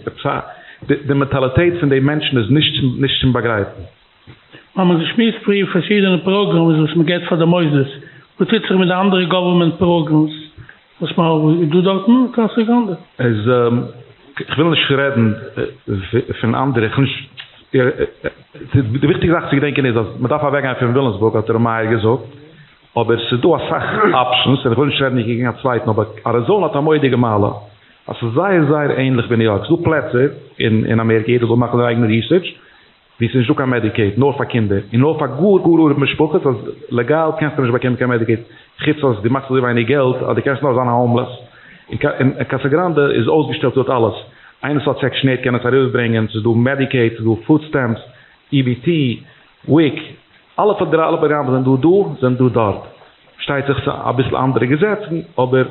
די מענטאליטעט פון די מענטשן איז נישט צום באגרייפן. מ'האט געשמועסט פריער פארשידענע פראגראמס וואס מען געבט פאר די מוסדות, וואס טוט זיך מיט די אנדערע גאווערמענט פראגראמס וואס מען איז דא דארטן אין קאסא גראנדע? איז איך וויל נישט רעדן פון אנדערע, איך וויל נישט, די וויכטיגע זאך צו געדענקען איז אז מען דארף אוועקגיין פון וויליאמסבורג האט ר' מאיר געזאגט, אבער ס'איז דא אסאך אפשענס, און איך וויל נישט רעדן קעגן א צווייטן, אבער אריזאנע האט א מורא'דיגע מעלה אז ס'איז זייער זייער ענליך ווי ניו יארק, ס'איז דא פלעצער אין אמעריקע, יעדער זאל מאכן זיין אייגענע ריסערטש, ווי ס'איז נישטא קיין מעדיקעיד נאר פאר קינדער און נאר פאר גאר גאר ארעמע משפחות אז לעגאל קענסטו נישט באקומען קיין מעדיקעיד חוץ אז דו מאכסט אזוי ווייניג געלט אז דו קענסט נאר זיין א האומלעס. אין קאסא גראנדע איז אויסגעשטעלט דארט אלעס, איינער וואס האט סעקשן עיט קען עס אריבערברענגען, ס'איז דא מעדיקעיד, ס'איז דא פוד סטעמפס, EBT, וויק, אלע פעדעראלע פראגראמען זענען דא דא, זענען דא דארט. פארשטייט זיך ס'איז אביסל אנדערע געזעצן אבער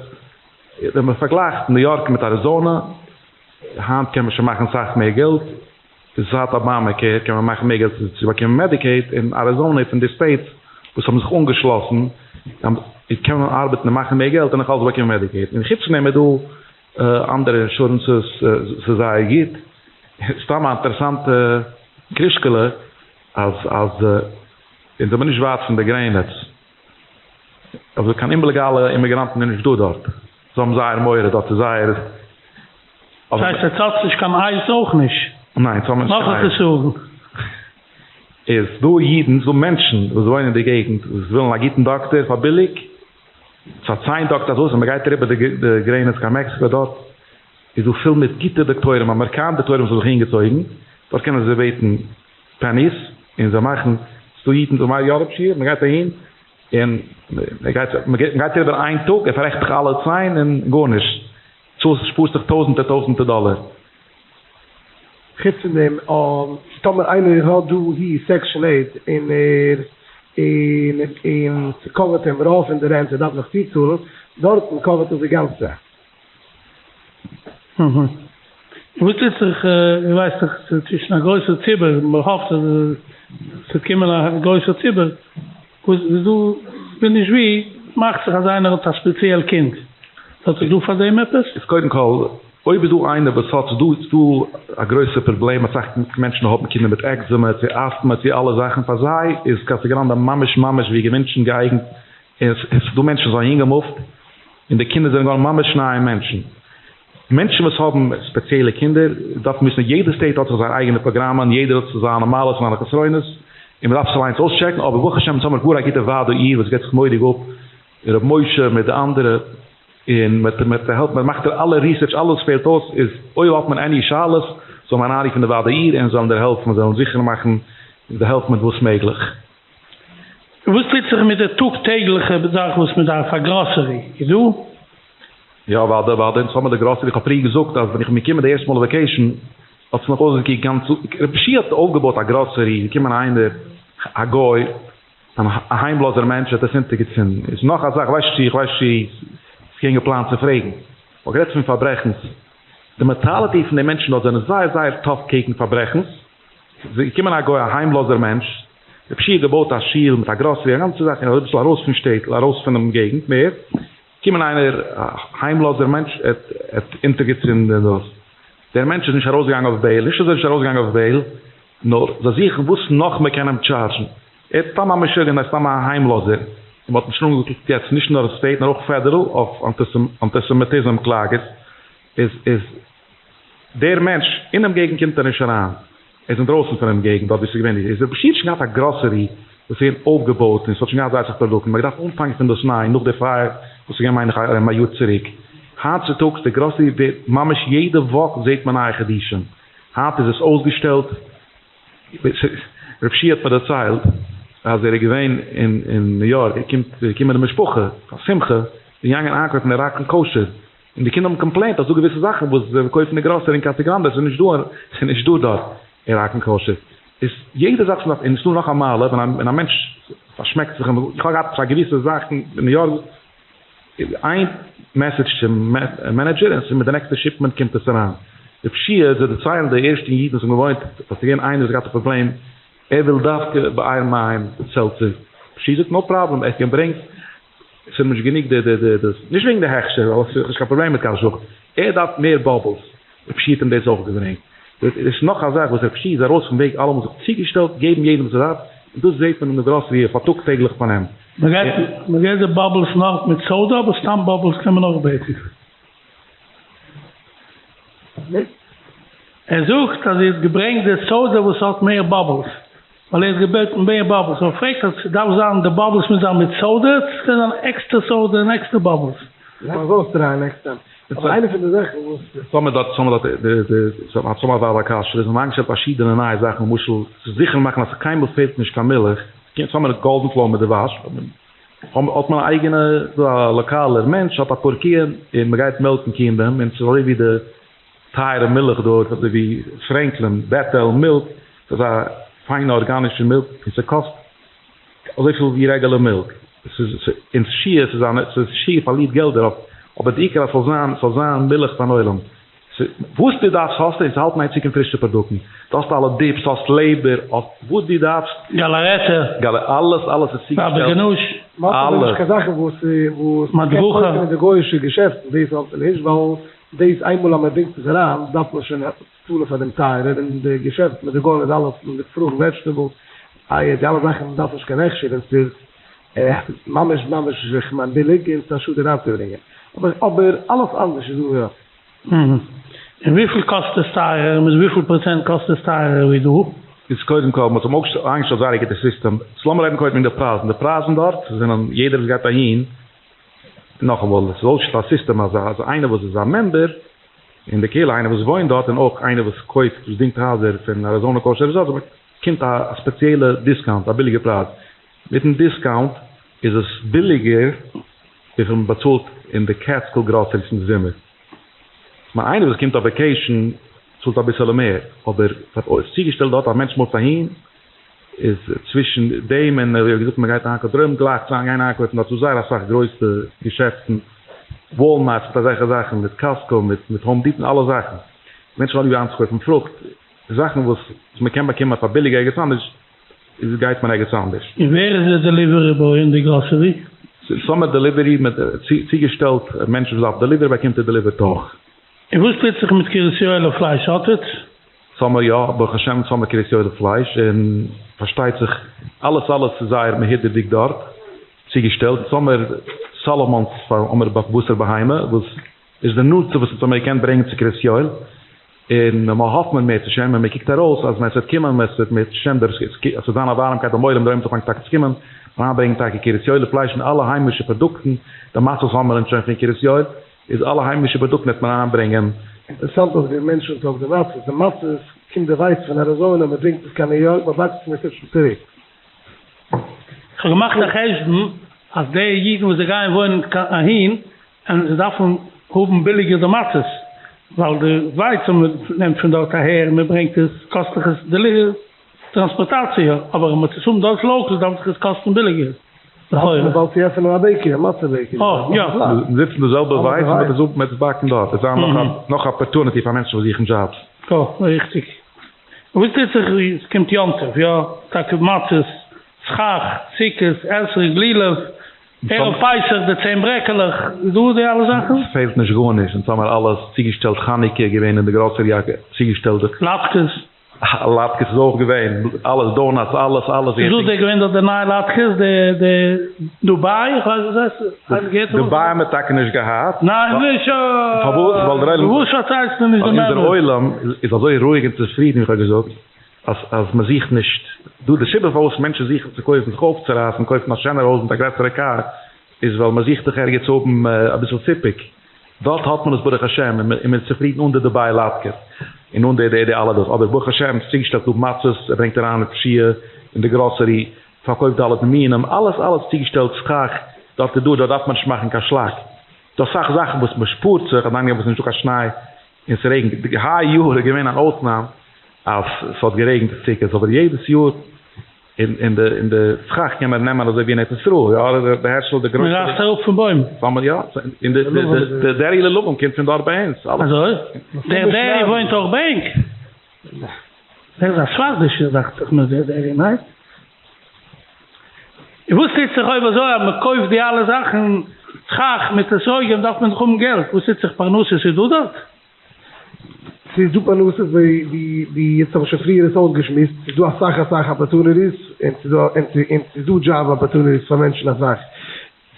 ווען מ'פארגלייכט ניו יארק מיט אריזאנע, היינט קען מען שוין מאכן סאך מער געלט. זייט אבאמא קעיר קען מען מאכן מער געלט צו באקומען מעדיקעיד, און אריזאנע איז פון די סטעיטס וואס האבן זיך אנגעשלאסן, קען מען ארבעטן און מאכן מער געלט און נאך אלס באקומען מעדיקעיד, און חוץ פון דעם איז דא אנדערע אינשורענסעס, ס'איז זייער גוט, סתם א אינטערעסאנטע קרישקעלע אז אז אונז זעמיר נישט ווייט פון די גרעניץ, אבער קיין אומלעגאלע אימיגראנטן איז נישט דא דארט, זיי האבן זייער מורא דארט איז זייער. דאס הייסט עטס האטס נישט קיין אייס אויך נישט? ניין, אונז האבן נישט קיין אייס. נאך א חסרון. איז דא אידן, ס'דא מענטשן וואס וואוינען אין די געגנט וואס ווילן א גוטן דאקטער פאר ביליג, ס'איז א ציין דאקטער אזוי אז מ'גייט אריבער די גרעניץ קיין מעקסיקא דארט איז דא פול מיט גוטע דאקטוירים, אמעריקאנער דאקטוירים וואס האבן זיך אהינגעצויגן, דארט קענען זיי בעטן פעניס און זיי מאכן, ס'דא אידן וואס מיידל יארב שיעור, מ'גייט אהין און מ'גייט מ'גייט אריבער איין טאג ער פאררעכט דיך אלע ציין און גארנישט. צאלסט שפארסט זיך טויזענטער טויזענטער דאלער. חוץ פון דעם טאמער איינער האט דאהי סעקשאן עיט און ער. און און ס'קאווערט אים רוב פון די רענט ער דארף נאך צוצאלן, דארטן קאווערט עס די גאנצע. וואס טוט זיך, איר ווייסט דאך ס'איז צווישן א גרויסער ציבור, מען האפט אז ס'וועט קומען א גרויסער ציבור, וואס איז דא ווי נישט ווי, מאכט זיך אז איינער האט א ספעציעל קינד, האט איר דא פאר דעם עפעס? איז קודם כל, אויב איז דא איינער וואס האט, ס'איז דא ס'דא א גרויסע פראבלעם, אסאך מענטשן האבן קינדער מיט עקזעמע צו אסטמא צו אלע זאכן, פאר זיי איז קאסא גראנדע ממש ממש ווי געווינטשן געאייגנט, און ס'איז דא מענטשן וואס זענען אהין געמופט און די קינדער זענען געווארן ממש נייע מענטשן. מענטשן וואס האבן ספעציעלע קינדער דארפן וויסן יעדע סטעיט האט זיך זייער אייגענע פראגראמען, יעדער האט זיינע מעלות און זיינע חסרונות, און מ'דארף עס אליינס אויסטשעקן, אבער ברוך השם אונז האמיר גאר א גוטע ועד העיר וואס געבט זיך מורא'דיג אפ, ר' משה מיט די אנדערע, און מיט מיט די העלפ, מ'מאכט אלע ריסערטש אלעס וואס פעלט אויס, איז אויב האט מען עני שאלות זאל מען אריינרופן די ועד העיר און זיי וועלן דיר העלפן, זיי וועלן זיכער מאכן דיר העלפן מיט וואס מעגליך. וואס טוט זיך מיט די טאג טעגליכע זאך וואס מען דארף א גראסערי איז דא? יא אוודאי אוודאי אונז האמיר די גראסערי איך האב פריער געזאגט אז ווען איך בין געקומען די ערשטע מאל אויף וועקעישן האט עס נאך אויסגעקוקט גאנץ רבי שיע האט אויפגעבויט א גראסערי איז געקומען איינער א גוי א היימלאזער מענטש האט עס אונטערגעצינדן איז נאך א זאך ווייסט צו איך ווייס צו ס'איז געווען געפלאנט צו פרעגן כ'האב גערעדט פון פארברעכנס די מענטאליטי פון די מענטשן דארט זענען זייער זייער טאף קעגן פארברעכנס ס'איז געקומען א גוי א היימלאזער מענטש רבי שיע האט געבויט א שול מיט א גראסערי א גאנצע זאך און אביסל ארויס פון שטעטל ארויס פונעם געגנט מער קומען איינער א היימלאזער מענטש ער האט אונטערגעצינדען דאס דער מענטש איז נישט ארויסגעגאנגען אויף בעיל נישט אז ער איז נישט ארויסגעגאנגען אויף בעיל נאר זיי זוכן וואס נאך מען קען אים טשארדזשן ער איז סתם א משוגענער סתם א היימלאזער און מען האט אים שוין אנגעקלאגט יעצט נישט נאר סטעיט נאר אויך פעדערל אויף אנטיסעמיטיזם קלאגעס איז איז דער מענטש אינעם געגנט קומט ער נישט אריין, ער איז אינדרויסן פונעם געגנט דארט ווי ס'איז געווען די, איז רבי שיע האט שוין געהאט א גראסערי וואס איז געווען אויפגעבויט און ס'האט שוין געהאט זייער אסאך פראדוקטן, מ'האט געדארפט אנפאנגען פון דאס ניי נאך די פייער וואס איז געווען מיין איך ארום א יאר צוריק, היינט צוטאגס די גראסערי ווערט ממש יעדע וואך זעט מען נייע חידושים, היינט איז עס אויסגעשטעלט, רבי שיע האט מיר דערציילט אז ער איז געווען אין ניו יארק, ער קומט געקומען די משפחה פאר שמחה, און געגאנגען איינקויפן אין ראקלענד קאושער, און די קינדער האבן קאמפלעינט אז ס'דא געוויסע זאכן וואס זיי קויפן אין גראסערי אין קאסא גראנדע ס'איז נישט דא ס'איז נישט דא דארט אין ראקלענד קאושער איז יעדע זאך וואס מ'דארף און ס'דא נאך א מעלה ווען א מענטש פארשמעקט זיך איך האב געהאט פאר געוויסע זאכן אין ניו יארק איין מעסעדזש צום מענעדזשער און ס'איז מיט די נעקסטע שיפמענט קומט עס אריין די פשיעה זיי דערציילן די ערשטע אידן וואס האבן געוואוינט אז ס'איז געווען איינער וואס האט געהאט א פראבלעם ער וויל דווקא באר מים סעלצער פשיעה זאגט נאו פראבלעם ער קען ברענגט ס'איז נישט גענוג די די די דאס, נישט וועגן די הכשר, ווייל ס'איז נישט קיין פראבלעם מיט כשרות, ער דארף מער באבלס, רב שיע האט אים דאס אויך געברענגט, דאס איז נאך א זאך וואס רב שיע איז ארויס פון וועג אלעמאל זיך צוגעשטעלט געבן יעדעם וואס ער דארף, און דאס זעט מען אין די גראסערי אויף א טאג טעגליך פארנעם. מ'געט די באבלס נאר מיט סאדע אבער סתם באבלס קען מען אויך בעטן. ער זאגט אז איר האט געברענגט די סאדע וואס האט מער באבלס, ווייל ער האט געבעטן מער באבלס, אבער פרעגט אז ס'דארף זיין די באבלס מוז זיין מיט סאדע, צו ס'קען זיין עקסטער סאדע און עקסטער באבלס. מ'זאל עס אויסטרייען נעקסט טיים. אבער איינע פון די זאכן וואס. סאמע דארט סאמע דארט די די סאמע ועד הכשרות האבן איינגעשטעלט פארשידענע נייע זאכן למשל צו זיכער מאכן אז קיינמאל פעלט נישט קיין מילך, סאמע גאלדען פלאו מיט דבש. האט מען א אייגענע דא א לאקאלער מענטש האט אפאר קיען און מען גייט מעלקן קיען ביי אים און ס'איז אזוי ווי די טייערע מילך דארט אזוי ווי פרענקלין בעטעל מילק ס'איז א פיינע ארגאנישע מילק און ס'קאסט אזויפיל ווי רעגולער מילק ס'איז און שיער ס'איז א ס'איז שיער פארלירט געלט דערויף אבער די עיקר אז ס'זאל זיין ס'זאל זיין מילך פארן עולם וואס דו דארפסט האסטו, און ס'האלטן איין צוקומען פרישע פראדוקטן. דו האסט אלע דיפס, האסט לעבער, האסט וואס דו דארפסט. גאלארעטע. גאלע, אלעס, אלעס איז צוגעשטעלט. באבע גאנוש. מ'האט אבער נישט קיין זאכן וואס וואס מ'קען קויפן אין די גוי'אישע געשעפטן, דאס האט מען נישט, ווייל דאס איינמאל אז מ'ברענגט עס אריין דארף מען שוין צאלן פאר דעם טייערער, און די געשעפט מיט די גוים איז אלעס מיט פרוכט וועדזשטעבלס, אייער, די אלע זאכן דארף נישט קיין הכשר און ס'איז ממש ממש כ'מיין ביליג און ס'איז א שאד אריינצוברענגען, אבער אבער אלעס אנדערש איז דא יא. און וויפיל קאסט עס טייערער? מיט וויפיל פראצענט קאסט עס טייערער ווי דא? איז קודם כל, מ'האט אויך איינגעשטעלט זייער א גוטע סיסטעם, סאו לאמיר רעדן קודם וועגן די פרייזן, די פרייזן דארט זענען יעדער וואס גייט אהין, נאכאמאל, עס איז אויסגעשטעלט א סיסטעם אז אז איינער וואס איז א מעמבער אין די קהילה, איינער וואס וואוינט דארט און אויך איינער וואס קויפט, וואס דינגט הייזער פון אריזאנע קאושער ריזארט, באקומט א ספעציעלע דיסקאונט, א ביליגע פרייז, מיטן דיסקאונט איז עס ביליגער וויפיל מען באצאלט אין די קעטסקיל גראסעריס אין די זומער. כ'מיין איינער וואס קומט אויף וועקעישן צאלט אביסעלע מער, אבער ס'האט אויך צוגעשטעלט דארט א מענטש מופט אהין. איז צווישן דעם און ווי געזאגט מען גייט איינקויפן דרום גלייך צו גיין איינקויפן דארט איז דא זייער אסאך גרויסע געשעפטן וואלמארט מיט אזעלכע זאכן מיט קאסקא מיט מיט האום דיפאו אלע זאכן מענטשן האבן ליב איינצוקויפן פרוכט זאכן וואס מען קען באקומען פאר ביליגער ערגעץ אנדערש איז גייט מען ערגעץ אנדערש. און ווער איז דער דעליווערי בוי אין די גראסערי? סאמע דעליווערי מיט צוגעשטעלט מענטשן וואס דארף דעליווערי באקומט ער דעליווערט אויך. און וואס טוט זיך מיט קרית יואל'ע פלייש האט עטס? סאמע יא, ברוך השם סאמע קרית יואל'ע פלייש, און פארשטייט זיך אלעס אלעס איז זייער מהודר'דיג דארט צוגעשטעלט, סאמער סאלאמאנס פאר האמער בשר בהמה וואס איז די נאנטסטע וואס אונז האמיר געקענט ברענגען צו קרית יואל, און מען האפט מען מערצעשעם און מען קוקט ארויס אז מען עס וועט קומען מען וועט מערצעשעם דער עס וועט זיין א ווארעמקייט ביים עולם דער עולם וועט אנפאנגען טאקע צו קומען אריינברענגען טאקע קרית יואל'ע פלייש און אלע היימישע פראדוקטן, די מצות האמער אונז שוין פון קרית יואל, איז אלע היימישע פראדוקטן וועט מען אריינברענגען. אינטערעסאנט אז דו מענשענסט אויף די מצות, די מצות קומט די ווייץ פון אריזאנע, מען ברענגט עס קיין ניו יארק, מען באקט עס און מען פישט עס צוריק. כ'האב געמאכט א חשבון אז די אידן וואס זיי גייען וואוינען אהין און זיי דארפן האבן ביליגער די מצות ווייל די ווייץ וואס מען נעמט פון דארט אהער און מען ברענגט עס קאסט דאך עס די טראנספארטאציע אבער אז מען וועט עס האבן דארט לאקעל דארף דאך עס קאסטן ביליגער לכאורה. מען באלד צו עפענען א בעקערי, א מצה בעקערי. אה, יא. זיצן די זעלבע ווייץ און מען וועט עס באקן דארט. עס וועט זיין נאך אפערטוניטי פאר מענטשן וואס זוכן דזשאבס. יא, ריכטיג. וואס טוט זיך ווי עס קומט יום טוב, יא, טאקע מצות, סכך, סוכות, אתרוג, לולב, ערב פסח, די צען ברעקעלעך, איז דא די אלע זאכן? עס פעלט נישט גארנישט, אונז האמיר אלעס צוגעשטעלט, חנוכה איז געווען אין די גראסערי צוגעשטעלט, די. לאטקעס. לאטקעס איז אויך געווען, אלעס דאונאטס אלעס אלעס. איז דאס דער געווען דארט די נייע לאטקעס די די דובאי איך ווייס וואס הייסט איינער געהערט אמאל? דובאי האמיר טאקע נישט געהאט. ניין נישט. פארוואס? ווייל דער עולם. פארוואס פארציילסטו נישט דעם אמת? אונזער עולם איז אזוי רואיג און צופרידן ווי איך האב געזאגט אז אז מען זוכט נישט דא די סיבה פארוואס מענטשן זוכן צו קויפן זיך אויפצורייסן קויפן א שענערע הויז מיט א גרעסערע קאר איז ווייל מען זוכט דאך ערגעץ האבן אביסל סיפוק. דארט האט מען עס ברוך השם און מען איז צופרידן אן די דובאי לאטקעס און אן די די אלע דאס אבער ברוך השם ס'איז צוגעשטעלט דא מצות ער ברענגט אריין פשיעה אין די גראסערי פארקויפט ד' מינים אלעס אלעס צוגעשטעלט סכך דארט איז דא דארט דארף מען נישט מאכן קיין שלאק דא אסאך זאכן וואס מען שפארט זיך אדאנק דעם וואס ס'איז נישטא קיין שניי און ס'רעגנט היי יאר איז געווען אן אויסנאם אז ס'האט גערעגנט סוכות אבער יעדעס יאר און אין די אין די סכך קען מען נעמען אזוי ווי אין ארץ ישראל יא די הערשל די גרויסע מען רייסט אראפ פון בוים. סאמע יא און די די דערי לולבים קומט פון דארט ביי אונז אלעס. אזוי? דער דערי וואוינט אויך ביי ענק? דער איז א ספרדישער דאכט זיך מיר דער דערי ניין? און וואס טוט זיך אויב אזוי אז מען קויפט די אלע זאכן סכך מיט אתרוגים דארף מען דאך האבן געלט וואס טוט זיך פרנסה איז דא דארט? ס'איז דא פרנסות ווי ווי יעצט האב איך שוין פריער עס אויסגעשמועסט, ס'איז דא אסאך אסאך אפערטוניטיס, און ס'איז דא און ס'איז דא דזשאב אפערטוניטיס פאר מענטשן אסאך,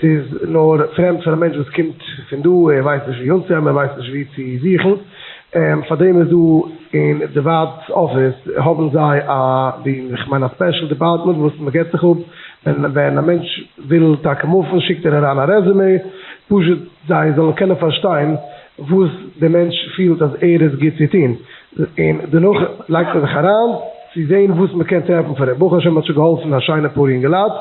ס'איז נאר פרעמד פאר א מענטש וואס קומט פון דא, ער ווייסט נישט ווי אנצוהייבן, ער ווייסט נישט ווי צו זוכן, פאר דעם איז דא אין די ועד'ס אפיס האבן זיי א ווי איך מיין א ספעשל דעפארטמענט וואס מ'געט זיך אפ ווען ווען א מענטש וויל טאקע מופן שיקט ער אריין א רעזומעי פשוט זיי זאלן קענען פארשטיין וואס דער מענטש פילט אז ער איז גוט צו טון, און דערנאך לייגט מען זיך אריין צו זען וואס מען קען טרעפן פאר אים, ברוך השם האט שוין געהאלפן א שיינע פאר יונגעלייט,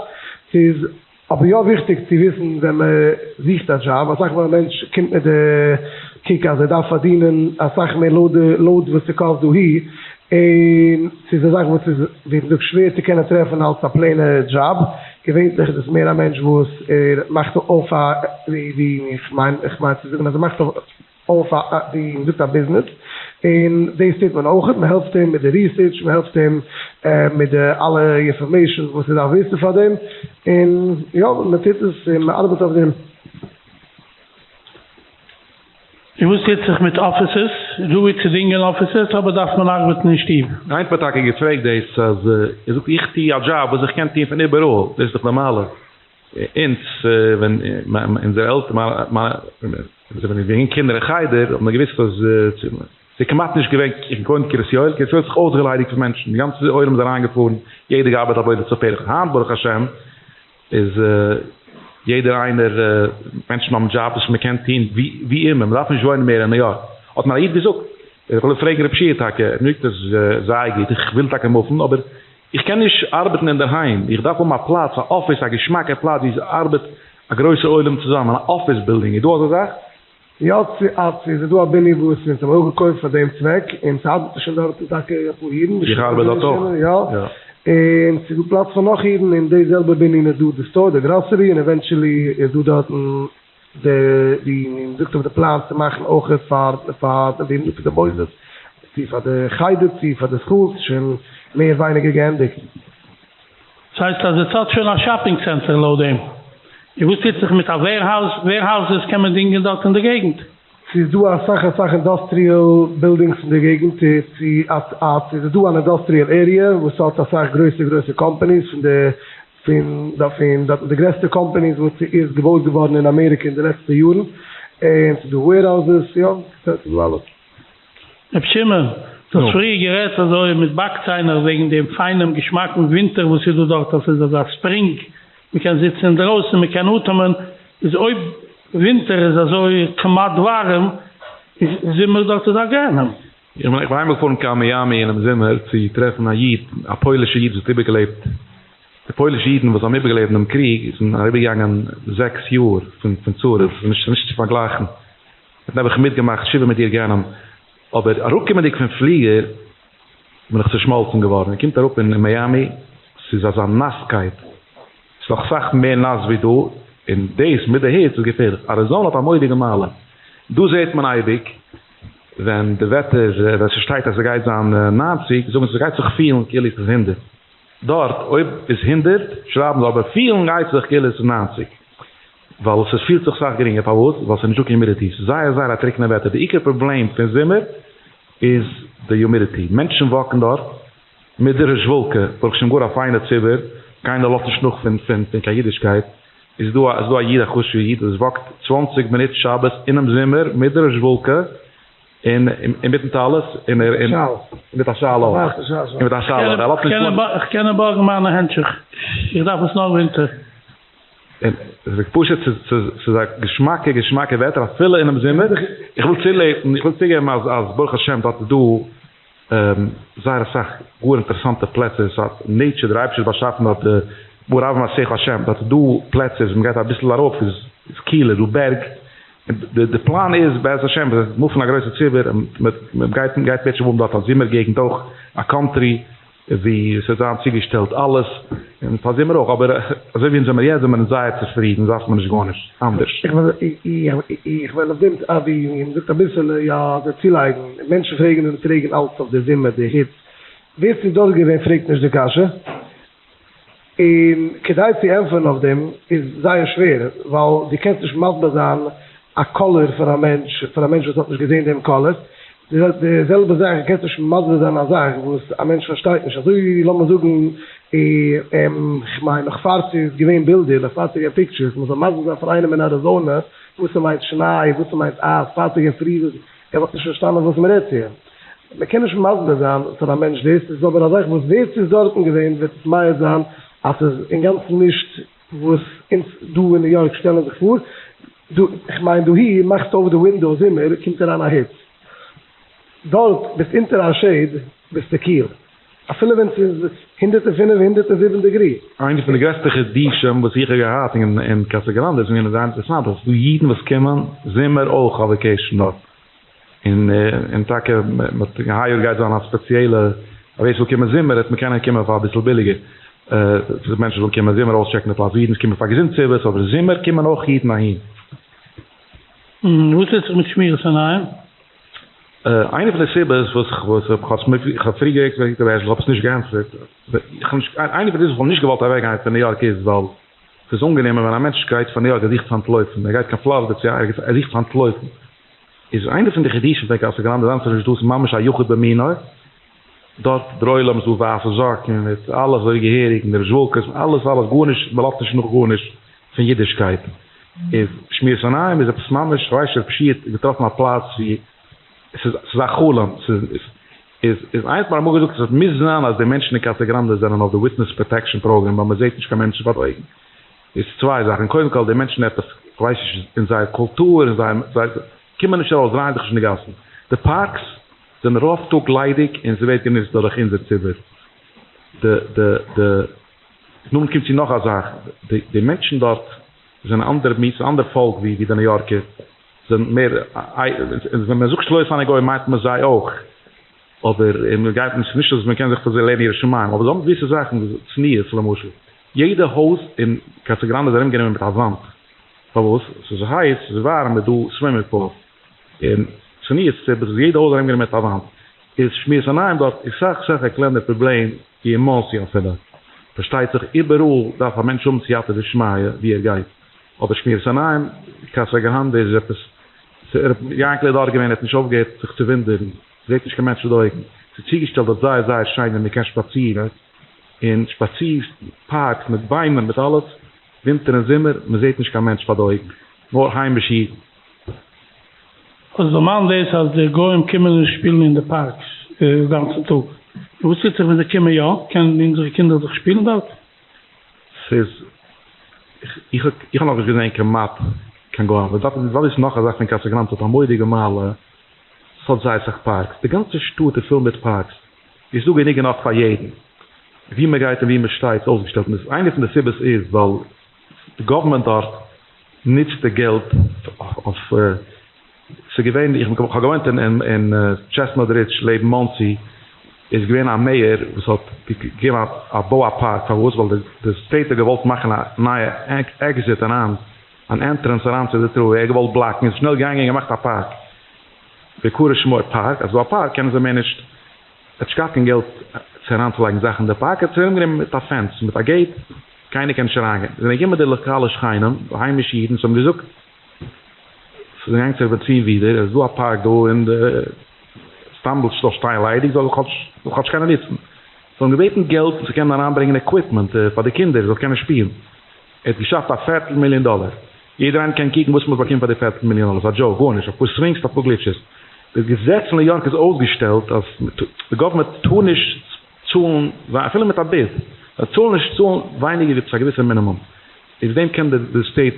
ס'איז אבער יא וויכטיג צו וויסן ווען מען זוכט א דזשאב, אסאך מאל א מענטש קומט מיט די קוק אז ער דארף פארדינען אסאך מער לויט די לויט וואס ס'קאסט דאהי, און ס'איז א זאך וואס איז ווי מ'זאגט שווער צו קענען טרעפן אלס א פלעינע דזשאב, געווענליך איז עס מער א מענטש וואס ער מאכט אויף א ווי איך מיין איך מיין צו זאגן אז ער מאכט אויף א ווי מ'זאגט א ביזנעס, און דאס טוט מען אויכעט, מ'העלפט אים מיט די ריסערטש, מ'העלפט אים מיט די אלע אינפארמעישאן וואס ער דארף וויסן פאר דעם, און יא מ'טוט עס און מ'ארבעט אויף דעם. און וואס טוט זיך מיט אפיסעס? איז דא ווי צו דינגען אפיסעס אדער דארף מען ארבעטן אין שטוב? איינער האט מיר טאקע געפרעגט דאס אז ער זאגט איך טו א דזשאב וואס איך קען טון פון איבעראל, דאס איז דאך די מעלה, אונז ווען אונזערע עלטערן ווען מיר זענען געווען קינדער אין חדר האט מען געוואוסט אז ס'איז כמעט נישט געווען, איך געוואוינט אין קרית יואל, קרית יואל האט זיך אויסגעליידיגט פון מענטשן, די גאנצע עולם איז אריינגעפארן, יעדער געארבעט עבודת הפרך, היינט ברוך השם איז יעדער איינער, מענטשן האבן דזשאבס וואס מען קען טון ווי אימער, מען דארף נישט וואוינען מער אין ניו יארק, האט מיר א איד געזאגט, איך וויל פרעגן רב שיע טאקע, ער זאגט עס איז זייער גוט, איך וויל טאקע מופן, אבער איך קען נישט ארבעטן אינדערהיים, איך דארף האבן א פלאץ, א אפיס, א געשמאקע פלאץ ווי עס ארבעט א גרויסע עולם צוזאמען, א אפיס בילדינג, איז דא אזא זאך? יא צו אז ס'איז דא א בנין וואס אונז האבן אויך געקויפט פאר דעם צוועק, און ס'ארבעטן שוין דארטן טאקע אפאר אידן, איך ארבעט דארט אויך. יא. און ס'איז דא פלאץ פאר נאך אידן, אין די זעלבע בנין איז דא די סטאר, די גראסערי, און עווענטשעלי איז דא דארטן די ווי מען זאגט אויף די פלאן צו מאכן אויך פאר פאר ווי מ'זאגט די מוסדות, צו פאר די חדר צו פאר די סקולס, שוין מער ווייניגער געענדיגט. ס'הייסט אז עטס האט שוין א שאפינג צענטער לויט דעם. און וואס טוט זיך מיט א וועירהאוז? וועירהאוזעס קען מען דינגען דארט אין די געגנט. ס'איז דא אסאך אסאך אינדאסטריעל בילדינגס אין די געגנט, ס'איז דא אן אינדאסטריעל עריע וואס האט אסאך גרויסע גרויסע קאמפאניס פון די פון פון די גרעסטע קאמפאניס וואס איז געבויט געווארן אין אמעריקע אין די לעצטע יארן, און ס'איז דא וועירהאוזעס, יא, ס'איז דא אלעס. ר' שמעון, דו האסט פריער גערעדט אזוי מיט באקציינער וועגן דעם פיינעם געשמאקן ווינטער וואס איז דא דארט, אז ס'איז אזא ספרינג, מ'קען זיצן אינדרויסן, מ'קען אטעמען, איז אויב ווינטער איז אזוי כמעט ווארעם, איז זומער דארט איז א גיהנום. איך בין איינמאל געפארן קיין מיאמי אינעם זומער צו טרעפן א איד, א פוילישע איד וואס האט איבערגעלעבט, די פוילישע אידן וואס האבן איבערגעלעבט דעם קריג זענען אריבערגעגאנגען זעקס יאר פון צרות, ס'איז נישט צו פארגלייכן. האט נעבעך מיטגעמאכט שבעה מדורי גיהנום, אבער אראפקומענדיג פון פליגער בין איך צושמאלצן געווארן, מען קומט אראפ אין מיאמי, ס'איז אזא נאסקייט, ס'איז נאך אסאך מער נאס ווי דא, און דאס מיט די היץ איז געפערליך, אריזאנע האט א מורא'דיגע מעלה, דא זעט מען אייביג ווען די וועטער, ווען ס'שטייט אז ס'גייט זיין ניינציג, זאגן זיי ס'גייט זיך פילן כאילו ס'איז הונדערט, דארט אויב איז הונדערט שרייבן זיי אבער פילן גייט זיך כאילו ס'איז ניינציג. ווייל עס פילט זיך סאך גרינגער, פארוואס? ווייל ס'איז נישטא קיין יומידיטי, ס'איז זייער זייער א טרוקענע וועטער, די עיקר פראבלעם פון זומער איז די יומידיטי, מענטשן וואקן דארט מיט די רעזשוואלקע, ברוך השם גאר א פיינע ציבור, קיינער לאזט נישט נאך פון פון פון קיין אידישקייט, איז דא א איז דא א איד א חשוב'ע איד וואס וואקט צוואנציג מינוט שבת אינעם זומער מיט די רעזשוואלקע, און און מיטן טלית און ער און מיט א שאל אויך, און מיט א שאל אויך, ער לאזט נישט גארנישט. איך קען אים בארגן מיינע הענטשוך, איך דארף עס נאר ווינטער. און עס איז פשוט ס'איז א געשמאקע געשמאקע וועטער אפילו אינעם זומער, איך וויל צולעבן איך וויל צוגעבן אז אז ברוך השם דארט איז דא זייער אסאך גאר אינטערעסאנטע פלעצער, ס'האט נעטשער דער אייבערשטער האט באשאפן דארט די מה רבו מעשיך השם, דארט איז דא פלעצער וואס מ'גייט אביסל ארויף איז איז קילער דא בערג, די די פלאן איז בעזרת השם מ'וועט מופן א גרויסע ציבור און מ'גייט מ'גייט בעצם האבן דארט א זומער געגנט אויך א קאנטרי. ווי עס וועט זיין צוגעשטעלט אלעס, און פאר זומער אויך, אבער אזוי ווי אונז זעמיר יעצט זעמיר אונז זייער צופרידן, דארף מען נישט גארנישט אנדערש. איך וועל אויף דעם ווי מ'זאגט אביסעלע יא אזוי צולייגן, מענטשן פרעגן און פרעגן אלץ אויף די זומער די היץ, ווער ס'איז דארט געווען פרעגט נישט די קשיא, און כדי צו ענטפערן אויף דעם איז זייער שווער, ווייל דו קענסט נישט מסביר זיין א קאליר פאר א מענטש, פאר א מענטש וואס האט נישט געזען דעם קאליר, די זעלבע זאך דו קענסט נישט מסביר זיין א זאך וואס א מענטש פארשטייט נישט, אזוי ווי לאמיר זאגן, כ'מיין נאך פאר ס'איז געווען בילדער, נאך פאר ס'איז געווען פיקטשערס, מ'זאל מסביר זיין פאר איינעם אין אריזאנע וואס ס'מיינט שניי, וואס ס'מיינט אייז, פאר ס'איז געווען פריזערס, ער וואלט נישט פארשטאנען וואס מ'רעדט צו אים. מ'קען נישט מסביר זיין פאר א מענטש דאס, ס'איז אבער א זאך וואס ווער ס'איז דארטן געווען וועט עס מעיד זיין אז ס'איז אינגאנצן נישט וואס אונז דא אין ניו יארק שטעלן זיך פאר, דא, כ'מיין דאהי מאכסטו אויף די ווינדאו זומער קומט אריין א היץ, דארט ביסט אונטער א שעיד ביסטו קיל, אפילו ווען ס'איז 105 107 דעגרי. איינע פון די גרעסטע חידושים וואס איך האב געהאט אין קאסא גראנדע איז געווען זייער אינטערעסאנט אז ס'איז דא אידן וואס קומען זומער אויך אויף וועקעישן דארט, און און טאקע היי יאר גייט זיין א ספעציעלע אז ווער ס'וויל קומען זומער וועט מען קענען קומען פאר אביסל ביליגער, מענטשן ווילן קומען זומער אויסטשעקן די פלאץ, אידן קומען פאר געזונט סיבות, אבער זומער קומען אויך אידן אהין. און וואס טוט זיך מיט שמירת עיניים? איינע פון די סיבות וואס וואס איך האב פריער געפרעגט רבי הערשל איך האב עס נישט געענטפערט, איינע פון די סיבות וואס איך האב נישט געוואלט אוועקגיין פון ניו יארק איז ווייל ס'איז אנגענומען ווען א מענטש גייט פון ניו יארק ער זוכט צו אנטלויפן, ער גייט קיין פלארידע צו ערגעץ ער זוכט צו אנטלויפן, איז איינע פון די חידושים פון קאסא גראנדע זיין ס'איז נישט דא ס'איז ממש א יחיד במינו, דארט דער עולם איז דא ווייסע זאקן מיט אלעס אזוי געהעריג און די רעזשוואלקעס אלעס אלעס גארנישט מ'לאזט נישט נאך גארנישט פון אידישקייט, איז שמירת עיניים איז עפעס ממש כ'ווייס נישט פשוט געטראפן א פלאץ ווי ס'איז ס'איז א חלום ס'איז איז איז איינער האט מיר אמאל געזאגט אז עס מוז זיין אז די מענטשן אין קאסא גראנדע זענען אויף די וויטנעס פראטעקשאן פראגרעם ווייל מען זעט נישט קיין מענטשן פאר די אויגן. איז צוויי זאכן קודם כל די מענטשן עפעס כ'ווייס נישט אין זייער קולטור אין זייער זיי קומען נישט ארויס דרייען זיך נישט אין די גאסן די פארקס זענען רוב טאג ליידיג און ס'ווערט גענוצט דורך אונזער ציבור די די די נאכדעם קומט צו נאך א זאך די די מענטשן דארט זענען אנדערע מין ס'איז אנדער פאלק ווי ווי די ניו יארקער זענען מער ווען מען זאגט שלא עשני גוי מיינט מען זיי אויך. אבער מען גייט נישט, נישט אז מען קען זיך פון זיי לערנען יראת שמים, אבער זיי האבן געוויסע זאכן ווי צניעות למשל, יעדע הויז אין קאסא גראנדע איז ארומגענומען מיט א וואנט, פארוואס? ס'איז הייס, ס'איז ווארעם, איז דא סווימינג פול, און צניעות סיבות איז יעדע הויז ארומגענומען מיט א וואנט, איז שמירת עיניים דארט איז סאך סאך א קלענער פראבלעם ווי אין מאנסי אפילו, פארשטייט זיך איבעראל דארף א מענטש האבן סייעתא דשמיא ווי ער גייט, אבער שמירת עיניים קאסא גראנדע איז עפעס, ר' יענקל איז דארט געווען ער האט נישט אויפגעהערט זיך צו וואונדערן, זעט נישט קיין מענטש מיט די אויגן, ס'איז צוגעשטעלט דארט זייער זייער שיין ווי מ'קען שפאצירן, און שפאציר פארקס מיט ביימער מיט אלעס, ווינטער און זומער, מ'זעט נישט קיין מענטש פאר די אויגן, נאר היימישע אידן. האסט דערמאנט דאס אז די גוים קומען און שפילן אין די פארקס די גאנצע טאג, און וואס טוט זיך ווען זיי קומען יא? קענען אונזערע קינדער זיך שפילן דארט? ס'איז, איך האב נאכנישט געזען כמעט קיין גוים, מ'דארף וויסן נאך א זאך פון קאסא גראנדע, ס'האט א מורא'דיגע מעלה, ס'האט זייער סאך פארקס, די גאנצע שטאט איז פול מיט פארקס, איז דא גענוג און נאך פאר יעדן, ווי מען גייט און ווי מען שטייט איז אויסגעשטעלט, און איינע פון די סיבות איז ווייל די גאווערמענט דארט נוצט די געלט אויף, ס'איז געווען, איך האב געוואוינט אין טשעסטנאט רידזש לעבן מאנסי, איז געווען א מעיאר וואס האט געגעבן א בוי א פארק, פארוואס? ווייל די סטעיט האט געוואלט מאכן א נייע עקזיט אריין, אן ענטרענס אריין צו די טרואוועי, ער האט געוואלט בלאקן, איז שנעל געגאנגען און געמאכט א פארק, ויקרא שמו פארק, אז ס'דא א פארק קענען זיי מער נישט, ער האט נישט געהאט קיין געלט צו אריינצולייגן זאכן אין די פארק, ער האט עס ארומגענומען מיט א פענס, מיט א געיט, קיינער קען נישט אריינגיין, זענען געקומען די לאקאלע שכנים, די היימישע אידן, זיי האבן געזאגט, זיי זענען געגאנגען צו ר' בן ציון ווידער, עס איז דא א פארק דא און די סתם זאל שטיין ליידיג זאל כאטש זאל כאטש קיינער נוצן, זיי האבן געבעטן געלט צו קענען אריינברענגען עקוויפמענט פאר די קינדער זאל קענען שפילן, ער האט געשאפט א פערטל מיליאן דאלער, יעדער איינער קען קוקן וואס מען האט באקומען פאר די פערטל מיליאן דאלער, ס'איז א דזשאוק, גארנישט, אפאר סווינגס אפאר גליטשעס, די געזעץ אין ניו יארק איז אויסגעשטעלט אז די גאווערמענט טאר נישט צאלן אפילו מיט א ביד, זיי טארן נישט צאלן ווייניגער ווי עפעס א געוויסע מינימום, איבער דעם קען די סטעיט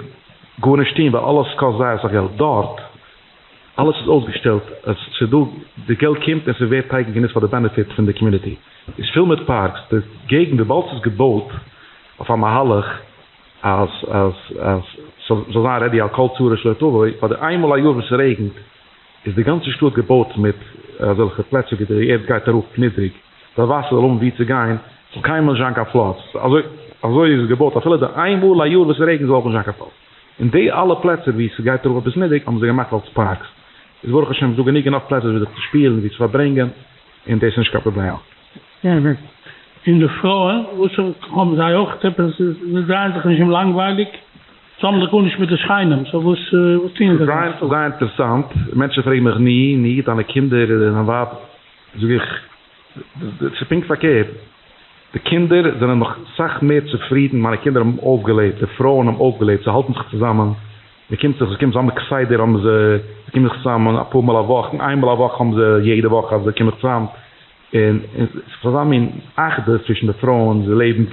גארנישט טון ווייל אלעס קאסט זייער אסאך געלט דארט, אלעס איז אויסגעשטעלט אז ס'איז דא, די געלט קומט און ס'ווערט תיכף גענוצט פאר די בענעפיט פון די קאמיוניטי, איז פול מיט פארקס, די געגנט וויבאלד ס'איז געבויט אויף א מהלך אז אז אז ס'זאל זיין רעדי על כל צרה שלא תבוא, פאר די איינמאל א יאר וואס ס'רעגנט איז די גאנצע שטאט געבויט מיט אזעלכע פלעצער ווי די ערד גייט אראפ נידריג, די וואסער זאל האבן ווי צו גיין, ס'זאל קיינמאל נישט זיין קיין פלאדס, אזוי אזוי איז עס געבויט אפילו די איין מאל א יאר וואס ס'רעגנט זאל אויך נישט זיין קיין פלאדס, און די אלע פלעצער ווי ס'גייט אראפ אביסל נידריג האבן זיי געמאכט אלס פארקס, איז ברוך השם ס'דא גענוג און נאך פלעצער ווי זיך צו שפילן ווי צו פארברענגען, און דאס איז נישט קיין פראבלעם. און די פרויען וואס האבן זיי אויך עפעס, זיי דרייען זיך נישט אום לאנגווייליג? זיי האבן דאך גארנישט מיט די שכנים, סאו וואס וואס טוען זיי גאנץ טאג? זייער אינטערעסאנט, מענטשן פרעגן מיך ני ני דיינע קינדער און דיין ווייב, זאג איך, ס'איז פונקט פארקערט, די קינדער זענען נאך סאך מער צופרידן, מיינע קינדער האבן אויפגעלעבט, די פרויען האבן אויפגעלעבט, זיי האלטן זיך צוזאמען, מען קומט זיך, זיי קומען צוזאמען כסדר האבן זיי, זיי קומען זיך צוזאמען אפאר מאל א וואך, איין מאל א וואך האבן זיי יעדע וואך אז זיי קומען זיך צוזאם, און ס'איז אזא מין אחדות צווישן די פרויען, זיי לעבן,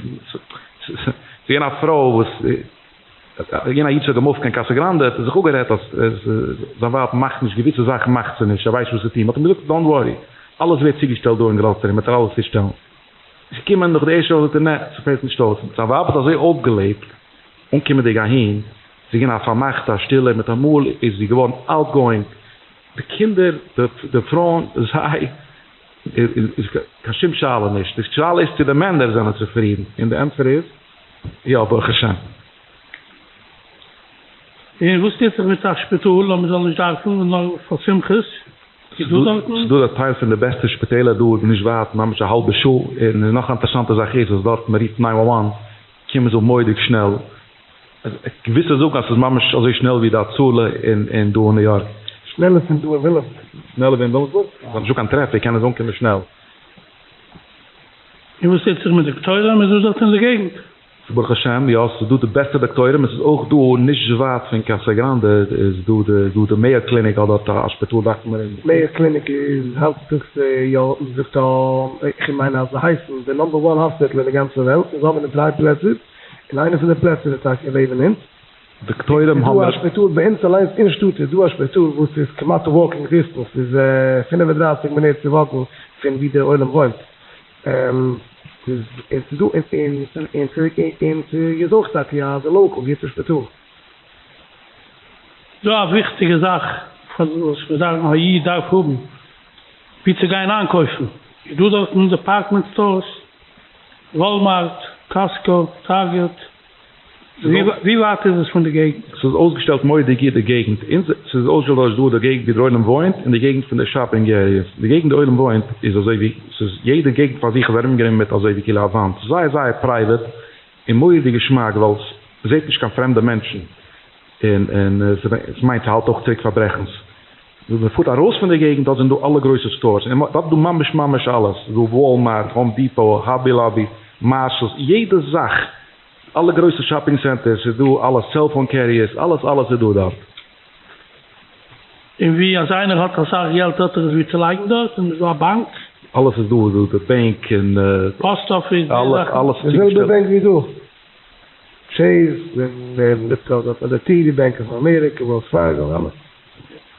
ס'איז געווען א פרוי וואס, געווען א איד וואס האט געמופט קיין קאסא גראנדע, האט ער זיך אפגערעדט אז זיין ווייב מאכט נישט, געוויסע זאכן מאכט זי נישט, ער ווייסט נישט וואס צו טון, מ'האט אים געזאגט דאנט ווארי, אלעס ווערט צוגעשטעלט דא אין גראסערי, מ'וועט דיר אלעס צושטעלן. איז געקומען נאך די ערשטע וואך זאגט ער נע, ס'פעלט נישט אויס, זיין ווייב האט אזוי אויפגעלעבט, אנקומענדיג אהין, זי איז געווען א פארמאכטע א שטילע, מיטאמאל איז זי געווארן אוטגאוינג, די קינדער, די פרויען, זיי, איז קיין שום שאלה נישט, די שאלה איז צו די מענער זענען צופרידן, און די ענטפער איז, יא ברוך השם. און וואס טוט זיך מיט א שפיטאל אז מען זאל נישט דארפן נאר פאר שמחות? איז דא דארטן? ס'איז דא א טייל פון די בעסטע שפיטעלער דא נישט ווייט, ממש א האלבע שעה, און נאך א אינטערעסאנטע זאך איז אז דארט מען רופט ניין וואן וואן קומען זיי מורא'דיג שנעל, געוויסע זאגן אז ס'איז ממש אזוי שנעל ווי די הצלה אין דא אין ניו יארק. שנעלער פון דא אין וויליאמסבורג. שנעלער ווי אין וויליאמסבורג? ס'איז נישטא קיין טרעפיק קענען זיי אנקומען שנעל. און וואס טוט זיך מיט דאקטוירים? איז דא דארט אין די געגנט? ברוך השם יא ס'איז דא די בעסטע דאקטוירים עס איז אויך דא נישט ווייט פון קאסא גראנדע איז דא די דא די מעיאר קליניק האט דארט א שפיטאל דאכט מיר. מעיאר קליניק איז היינט צוטאגס יא מ'זאגט איך מיין אז זיי הייסן די נאמבער וואן האספיטל אין די גאנצע וועלט און זיי האבן אין דריי פלעצער און איינע פון די פלעצער איז טאקע לעבן אונז. דאקטוירים ס'איז דא א האבן. שפיטאל ביי אונז אליינס אין שטאט איז דא א שפיטאל וואס איז כמעט א וואקינג דיסטענס ס'איז 35 מינוט צו וואקן פון ווי דער עולם וואוינט ס'איז און ס'איז דא און און ס'איז אויך טאקע א לאקאל גוטע שפיטאל. דא א וויכטיגע זאך וואס מ'דארף א איד דארף האבן. ווי צו גיין איינקויפן? איז דא דארטן דעפארטמענט סטארס? וואלמארט? קאסקא? טארגעט? ווי ווייט איז עס פון די געגנט? ס'איז אויסגעשטעלט מורא'דיג גוט די געגנט, ס'איז אויסגעשטעלט אז דא די געגנט ווי דער עולם וואוינט און די געגנט פון די שאפינג עריעס, די געגנט די עולם וואוינט איז אזוי ווי ס'איז יעדע געגנט פאר זיך איז ארומגענומען מיט אזוי ווי כאילו א וואנט, ס'איז זייער זייער פרייוועט און מורא'דיג געשמאק ווייל ס'זעט נישט קיין פרעמדע מענטשן און און ס'מיינט ס'האלט אויך צוריק פארברעכנס. ווען מען פארט ארויס פון די געגנט דארט זענען דא אלע גרויסע סטארס און דארט איז דא ממש ממש אלעס, ס'איז דא וואלמארט, האום דיפאו, האבי לאבי, מארשעלס, יעדע זאך, אלע גרויסע שאפינג סענטערס, ס'איז דא אלע סעלפאון קעריערס, אלעס אלעס איז דא דארט. און ווי אז איינער האט אסאך געלט האט ער עס ווי צו לייגן דארט, און איז דא א באנק? אלעס איז דא, איז דא די בענק און פאסט אפיס, די אלעס זאכן. אלעס די זעלבע צוגעשטעלט. בענק ווי דא, טשעיס, און די טי די, בענק אוו אמעריקע, וועלס פארגא, אלעס.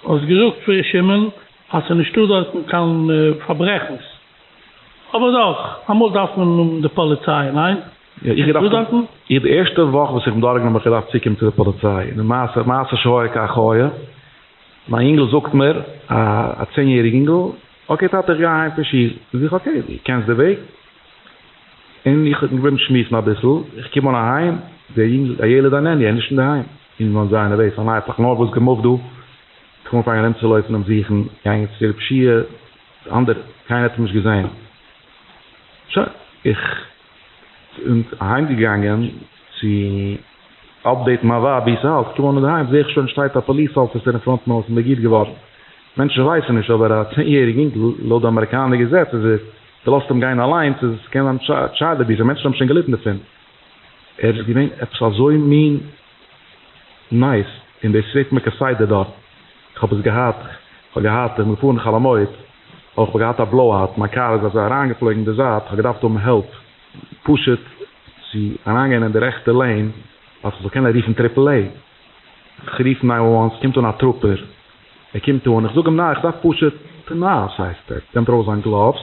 האסט געזאגט פריער שמעון אז ס'איז נישטא דארטן קיין פארברעכנס, אבער דאך, אמאל דארף מען האבן די פאליציי, ניין? יא, איך איז דא געדארפט דארטן? איך די ערשטע וואך וואס איך בין דארט געווען האב איך געדארפט צוקומען צו די פאליציי, און מעשה מעשה שהיה כך היה, מיין יונגל זאגט מיר, א א צען יעריג יונגל, אקעי טאטע איך גיי אהיים פון שול, זאג איך אקעי, דו קענסט די וועג? און איך האב געבליבן שמועסן אביסל, איך קום אן אהיים, דער יונגל, הילד איננו, ער איז נישט אינדערהיים, און מיר זייער נערוועז, א נייע פאך נארוואס געמופט דא, איך האב אנגעפאנגען ארומצולויפן אים זוכן, געגאנגען צו רב שיע, די אנדערע, קיינער האט אים נישט געזען, שוין, איך בין אהיים געגאנגען צו אפדעיטן מיין ווייב ווי ס'האלט, איך קום אן אינדערהיים זעה איך שוין שטייט א פאליס אפיסער אין פראנט פון הויז, נערוויז געווארן, מענטשן ווייסן נישט אבער א צען יעריג אינגל לויט די אמעריקאנער געזעץ איז ער, דו לאזט אים גיין אליינס איז עס קען זיין טשיילד אביוז און מענטשן האבן שוין געליטן דערפון, ער איז געווען עפעס אזוי מין נייס און דאס זעט מען כסדר דארט, איך האב עס געהאט, איך האב געהאט, איך בין געפארן חול המועד, איך האב געהאט א בלאו אוט, מיין קאר איז אזוי אריינגעפלויגן אין די זייט, איך האב געדארפט האבן העלפ פשוט צו אריינגיין אין די רעכטע לעין אז איך זאל קענען רופן טריפל עי, איך רוף ניין וואן וואן, ס'קומט אן א טרופער, ער קומט אן, איך זאג אים ניין איך דארף פשוט נייס הייסט ער, נעמט ארויס זיין גלאווס,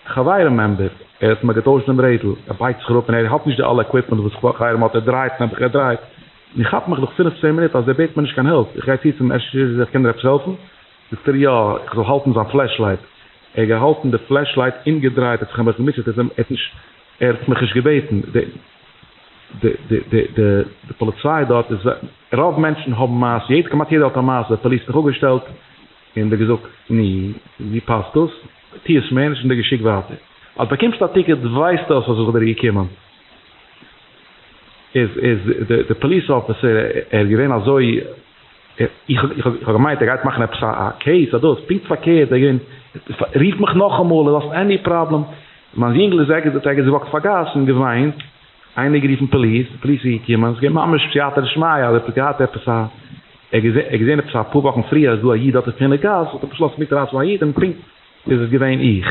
חברים מעמבער, ער האט מיר געטוישט דעם רעדל, ער בייגט זיך אראפ און ער האט נישט די אלע עקוויפמענט וואס חברים האט, ער דרייט נעבעך ער דרייט, און איך כאפ מיך נאך פינף צען מינוט אז ער בעט מיר נישט קיין הילף, איך גיי צו צו אים אפשר איך קען דיר עפעס העלפן? זאגט ער יא, איך זאל האלטן זיין פלעשלייט, ער האט געהאלטן די פלעשלייט אומגעדרייט, ער האט זיך נעבעך געמוטשעט, ער האט נישט, ער האט מיך נישט געבעטן, די די די די די פאליציי דארט איז, רוב מענטשן האבן מעשה, יעדער כמעט יעדער האט א מעשה, די פאליס האט מיך אפגעשטעלט און דיר געזאגט נו ווי פאסט דאס, טו עס מער נישט און דיר געשיקט ווייטער, אז באקומסט א טיקעט ווייסטו אז ס'איז זיך דיר געקומען. איז איז די די פאליס אפיסער ער איז געווען אזוי איך איך האב געמיינט ער גייט מאכן עפעס א קעיס אדער דאס, פונקט פארקערט ער איז געווען רוף מיך נאכאמאל אויב האסט עני פראבלעם, מיין יונגל איז ערגעץ האט ערגעץ געוואקט אויף א גאס און געוויינט, איינער גערופן פאליס, די פאליס איז געקומען, עס איז געווען ממש סייעתא דשמיא אז ער האט געהאט עפעס א, ער האט געזען עפעס אפאר וואכן פריער אז דא א איד דארט אויף יענע גאס, האט ער באשלאסן מיט רייסן א איד און פונקט איז עס געווען איך,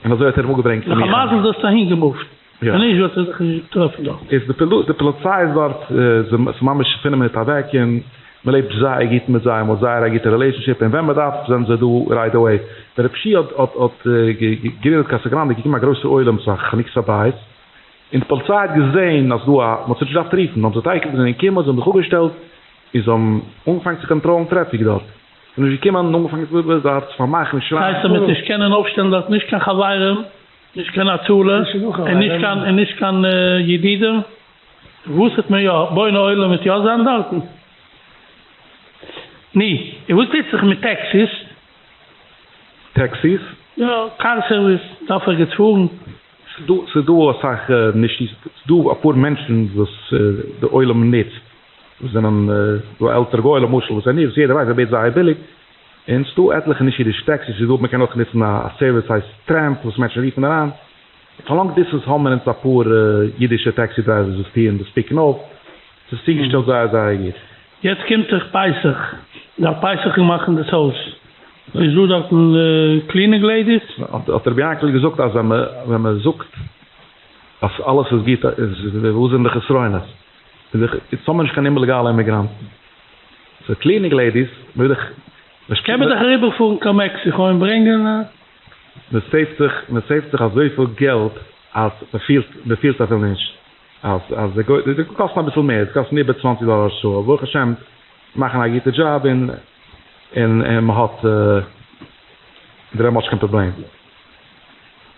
און אזוי האט ער אים אפגעברענגט צו מיר. נאך א מזל דו האסט אהין געמופט, ווען נישט וואלט ער זיך נישט געטראפן דארט. איז די פאליציי איז דארט, ס'איז ממש פינף מינוט אוועק און מען לעבט זייער גוט מיט זיי, מען האט זייער א גוטע רילעישאנשיפ און ווען מען דארף זענען זיי דא רייט עוועי. ווען רב שיע האט האט געגרינדעט קאסא גראנדע איז געקומען א גרויסע עולם צו א חנוכת הבית, און די פאליציי האט געזען אז דא א, מען האט זיי נישט געדארפט רופן, האבן זיי תיכף זענען געקומען, זיי האבן זיך אפגעשטעלט און זיי האבן אנגעפאנגען צו קאנטראלן טרעפיק דארט. זענען נישט געקומען און אנגעפאנגען צו דארט צו פארמאכן און שרייען. ס'הייסט אז מ'וועט נישט קענען אויפשטעלן דארט נישט קיין חברים, נישט קיין הצלה, און נישט קיין און נישט קיין ידידים, וואס וועט מען יא, בוני עולם וועט יא זיין דארטן? נו, און וואס טוט זיך מיט טעקסיס? טעקסיס? יא, קאר סערוויס, דארף ערגעץ פארן? ס'דא ס'דא אסאך נישט ס'דא אפאר מענטשן וואס די עולם נוצט וואס זענען דא א עלטערע גוי למשל וואס ער נוצט יעדער ווייסט ער בעט זייער ביליג און ס'דא עטליכע נישט אידישע טעקסיס ס'איז דא מ'קען אויך נוצן א סערוויס הייסט טרעמפ וואס מענטשן רופן אריין פאר לאנג דיסטענס האבן מיר אונז אפאר אידישע טעקסי דרייווערס וואס טוען דאס פיקן אויף ס'איז צוגעשטעלט זייער זייער גוט. יעצט קומט זיך פסח, דארף פסח מאכן דאס הויז, איז דא דארטן קלינינג לעידיס? האט רבי יענקל געזאגט אז ווען מען זאגט אז אלעס איז גוט איז וואס זענען די חסרונות? איז דאך איצט האבן מיר נישט קיין אומלעגאלע אימיגראנטן, סאו קלינינג לעידיס מ'וויל דאך. קען מען דאך אריבערפארן קיין מעקסיקא און ברענגען א. מען סעיווט זיך, מען סעיווט זיך אזויפיל געלט אז מען פילט, מען פילט אפילו נישט אז אז די גוי, די קאסטן אביסל מער, די קאסטן איבער צוואנציג דאלער א שעה, אבער ברוך השם מאכן א גוטע דזשאב און און און מען האט. דער עולם האט נישט קיין פראבלעם.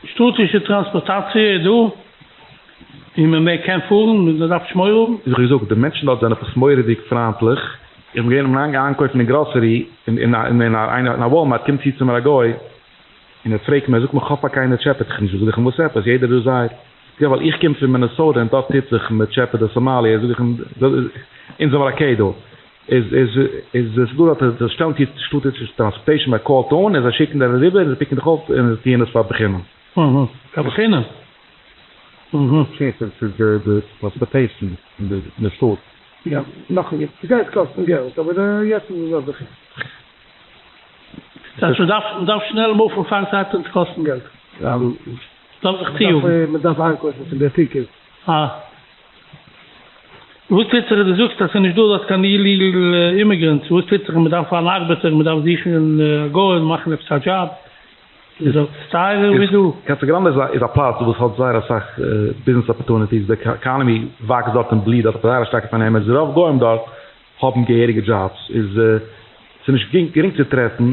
שטאטישע טראנספארטאציע איז דא און מען מעג קען פארן מען דארף נישט מורא האבן. ווי איך האב געזאגט, די מענטשן דארט זענען עפעס מורא'דיג פריינטליך, איך בין געווען לאנג איינקויפן אין גראסערי אין א וואלמארט, קומט צו צו מיר א גוי און ער פרעגט מיר, ער זאגט מיר כ'האף אז קיינער טשעפעט דיך נישט, זאג איך אים וואס עפעס, יעדער איז דא זייער, זאגט ער ווייל איך קום פון מינעסאטע און דארט טוט זיך מען טשעפעט די סאמאליער, זאג איך אים אונז זעמער אקעי דא. איז איז איז עס דא דארט זיי שטעלן צו שטאטישע טראנספארטעישן מען קאלט אן און זיי שיקן דיר אריבער און זיי פיקן דיך אויף און זיי טוען עס פאר בחינם. פאר בחינם? טשעפער צו די טראנספארטעישן אין די שטאט. יא, נאכנישט, ס'גייט קאסטן געלט אבער יעצט איז עס בחינם. דאס הייסט מ'דארף מ'דארף שנעל מופן פאר ס'הייבט אן צו קאסטן געלט. מ'דארף זיך צויאגן. מ'דארף איינקויפן פון די טיקעט. אה. וואס טוט זיך דו זאגסט אז ס'איז נישט דא דארט קיין איליגעל אימיגרענטס, וואס טוט זיך מען דארף אן ארבעטער, מען דארף זוכן א גוי און מאכן עפעס א דזשאב, איז דארט טייערער ווי דא? קאסא גראנדע איז א פלאץ וואס האט זייער אסאך ביזנעס אפערטוניטיס, די עקאנעמי וואקסט דארט און בליעט דארט אויף זייער א שטארקע פארנעם, איז רוב גוים דארט האבן געהעריגע דזשאבס, איז ס'איז נישט גרינג צו טרעפן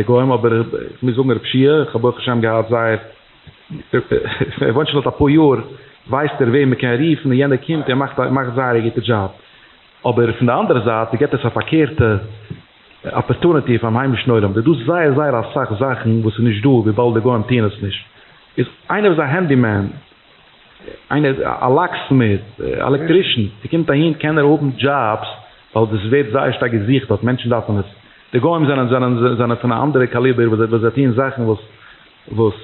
גוים, אבער איך מוז זאגן רב שיע, איך האב ברוך השם געהאט זייער ער וואוינט שוין דארט אפאר יאר, ווייסט ער וועם מ'קען רופן און יענער קומט און מאכט מאכט זייער א גוטע דזשאב. אבער פון די אנדערע זייט גיבט עס א פארקערטע אפערטוניטי פארן היימישן עולם. ס'איז דא זייער זייער אסאך זאכן וואס איז נישט דא וויבאלד די גוים טוען עס נישט. איז איינער וואס איז א הענדימען, איינער א לאקסמיט, עלעקטרישן, ס'קומט אהין קען ער האבן דזשאבס ווייל דאס ווערט זייער שטארק געזוכט דארט, מענטשן דארפן עס. די גוים זענען זענען זענען פון א אנדערע קאליבער וואס זיי טוען זאכן וואס וואס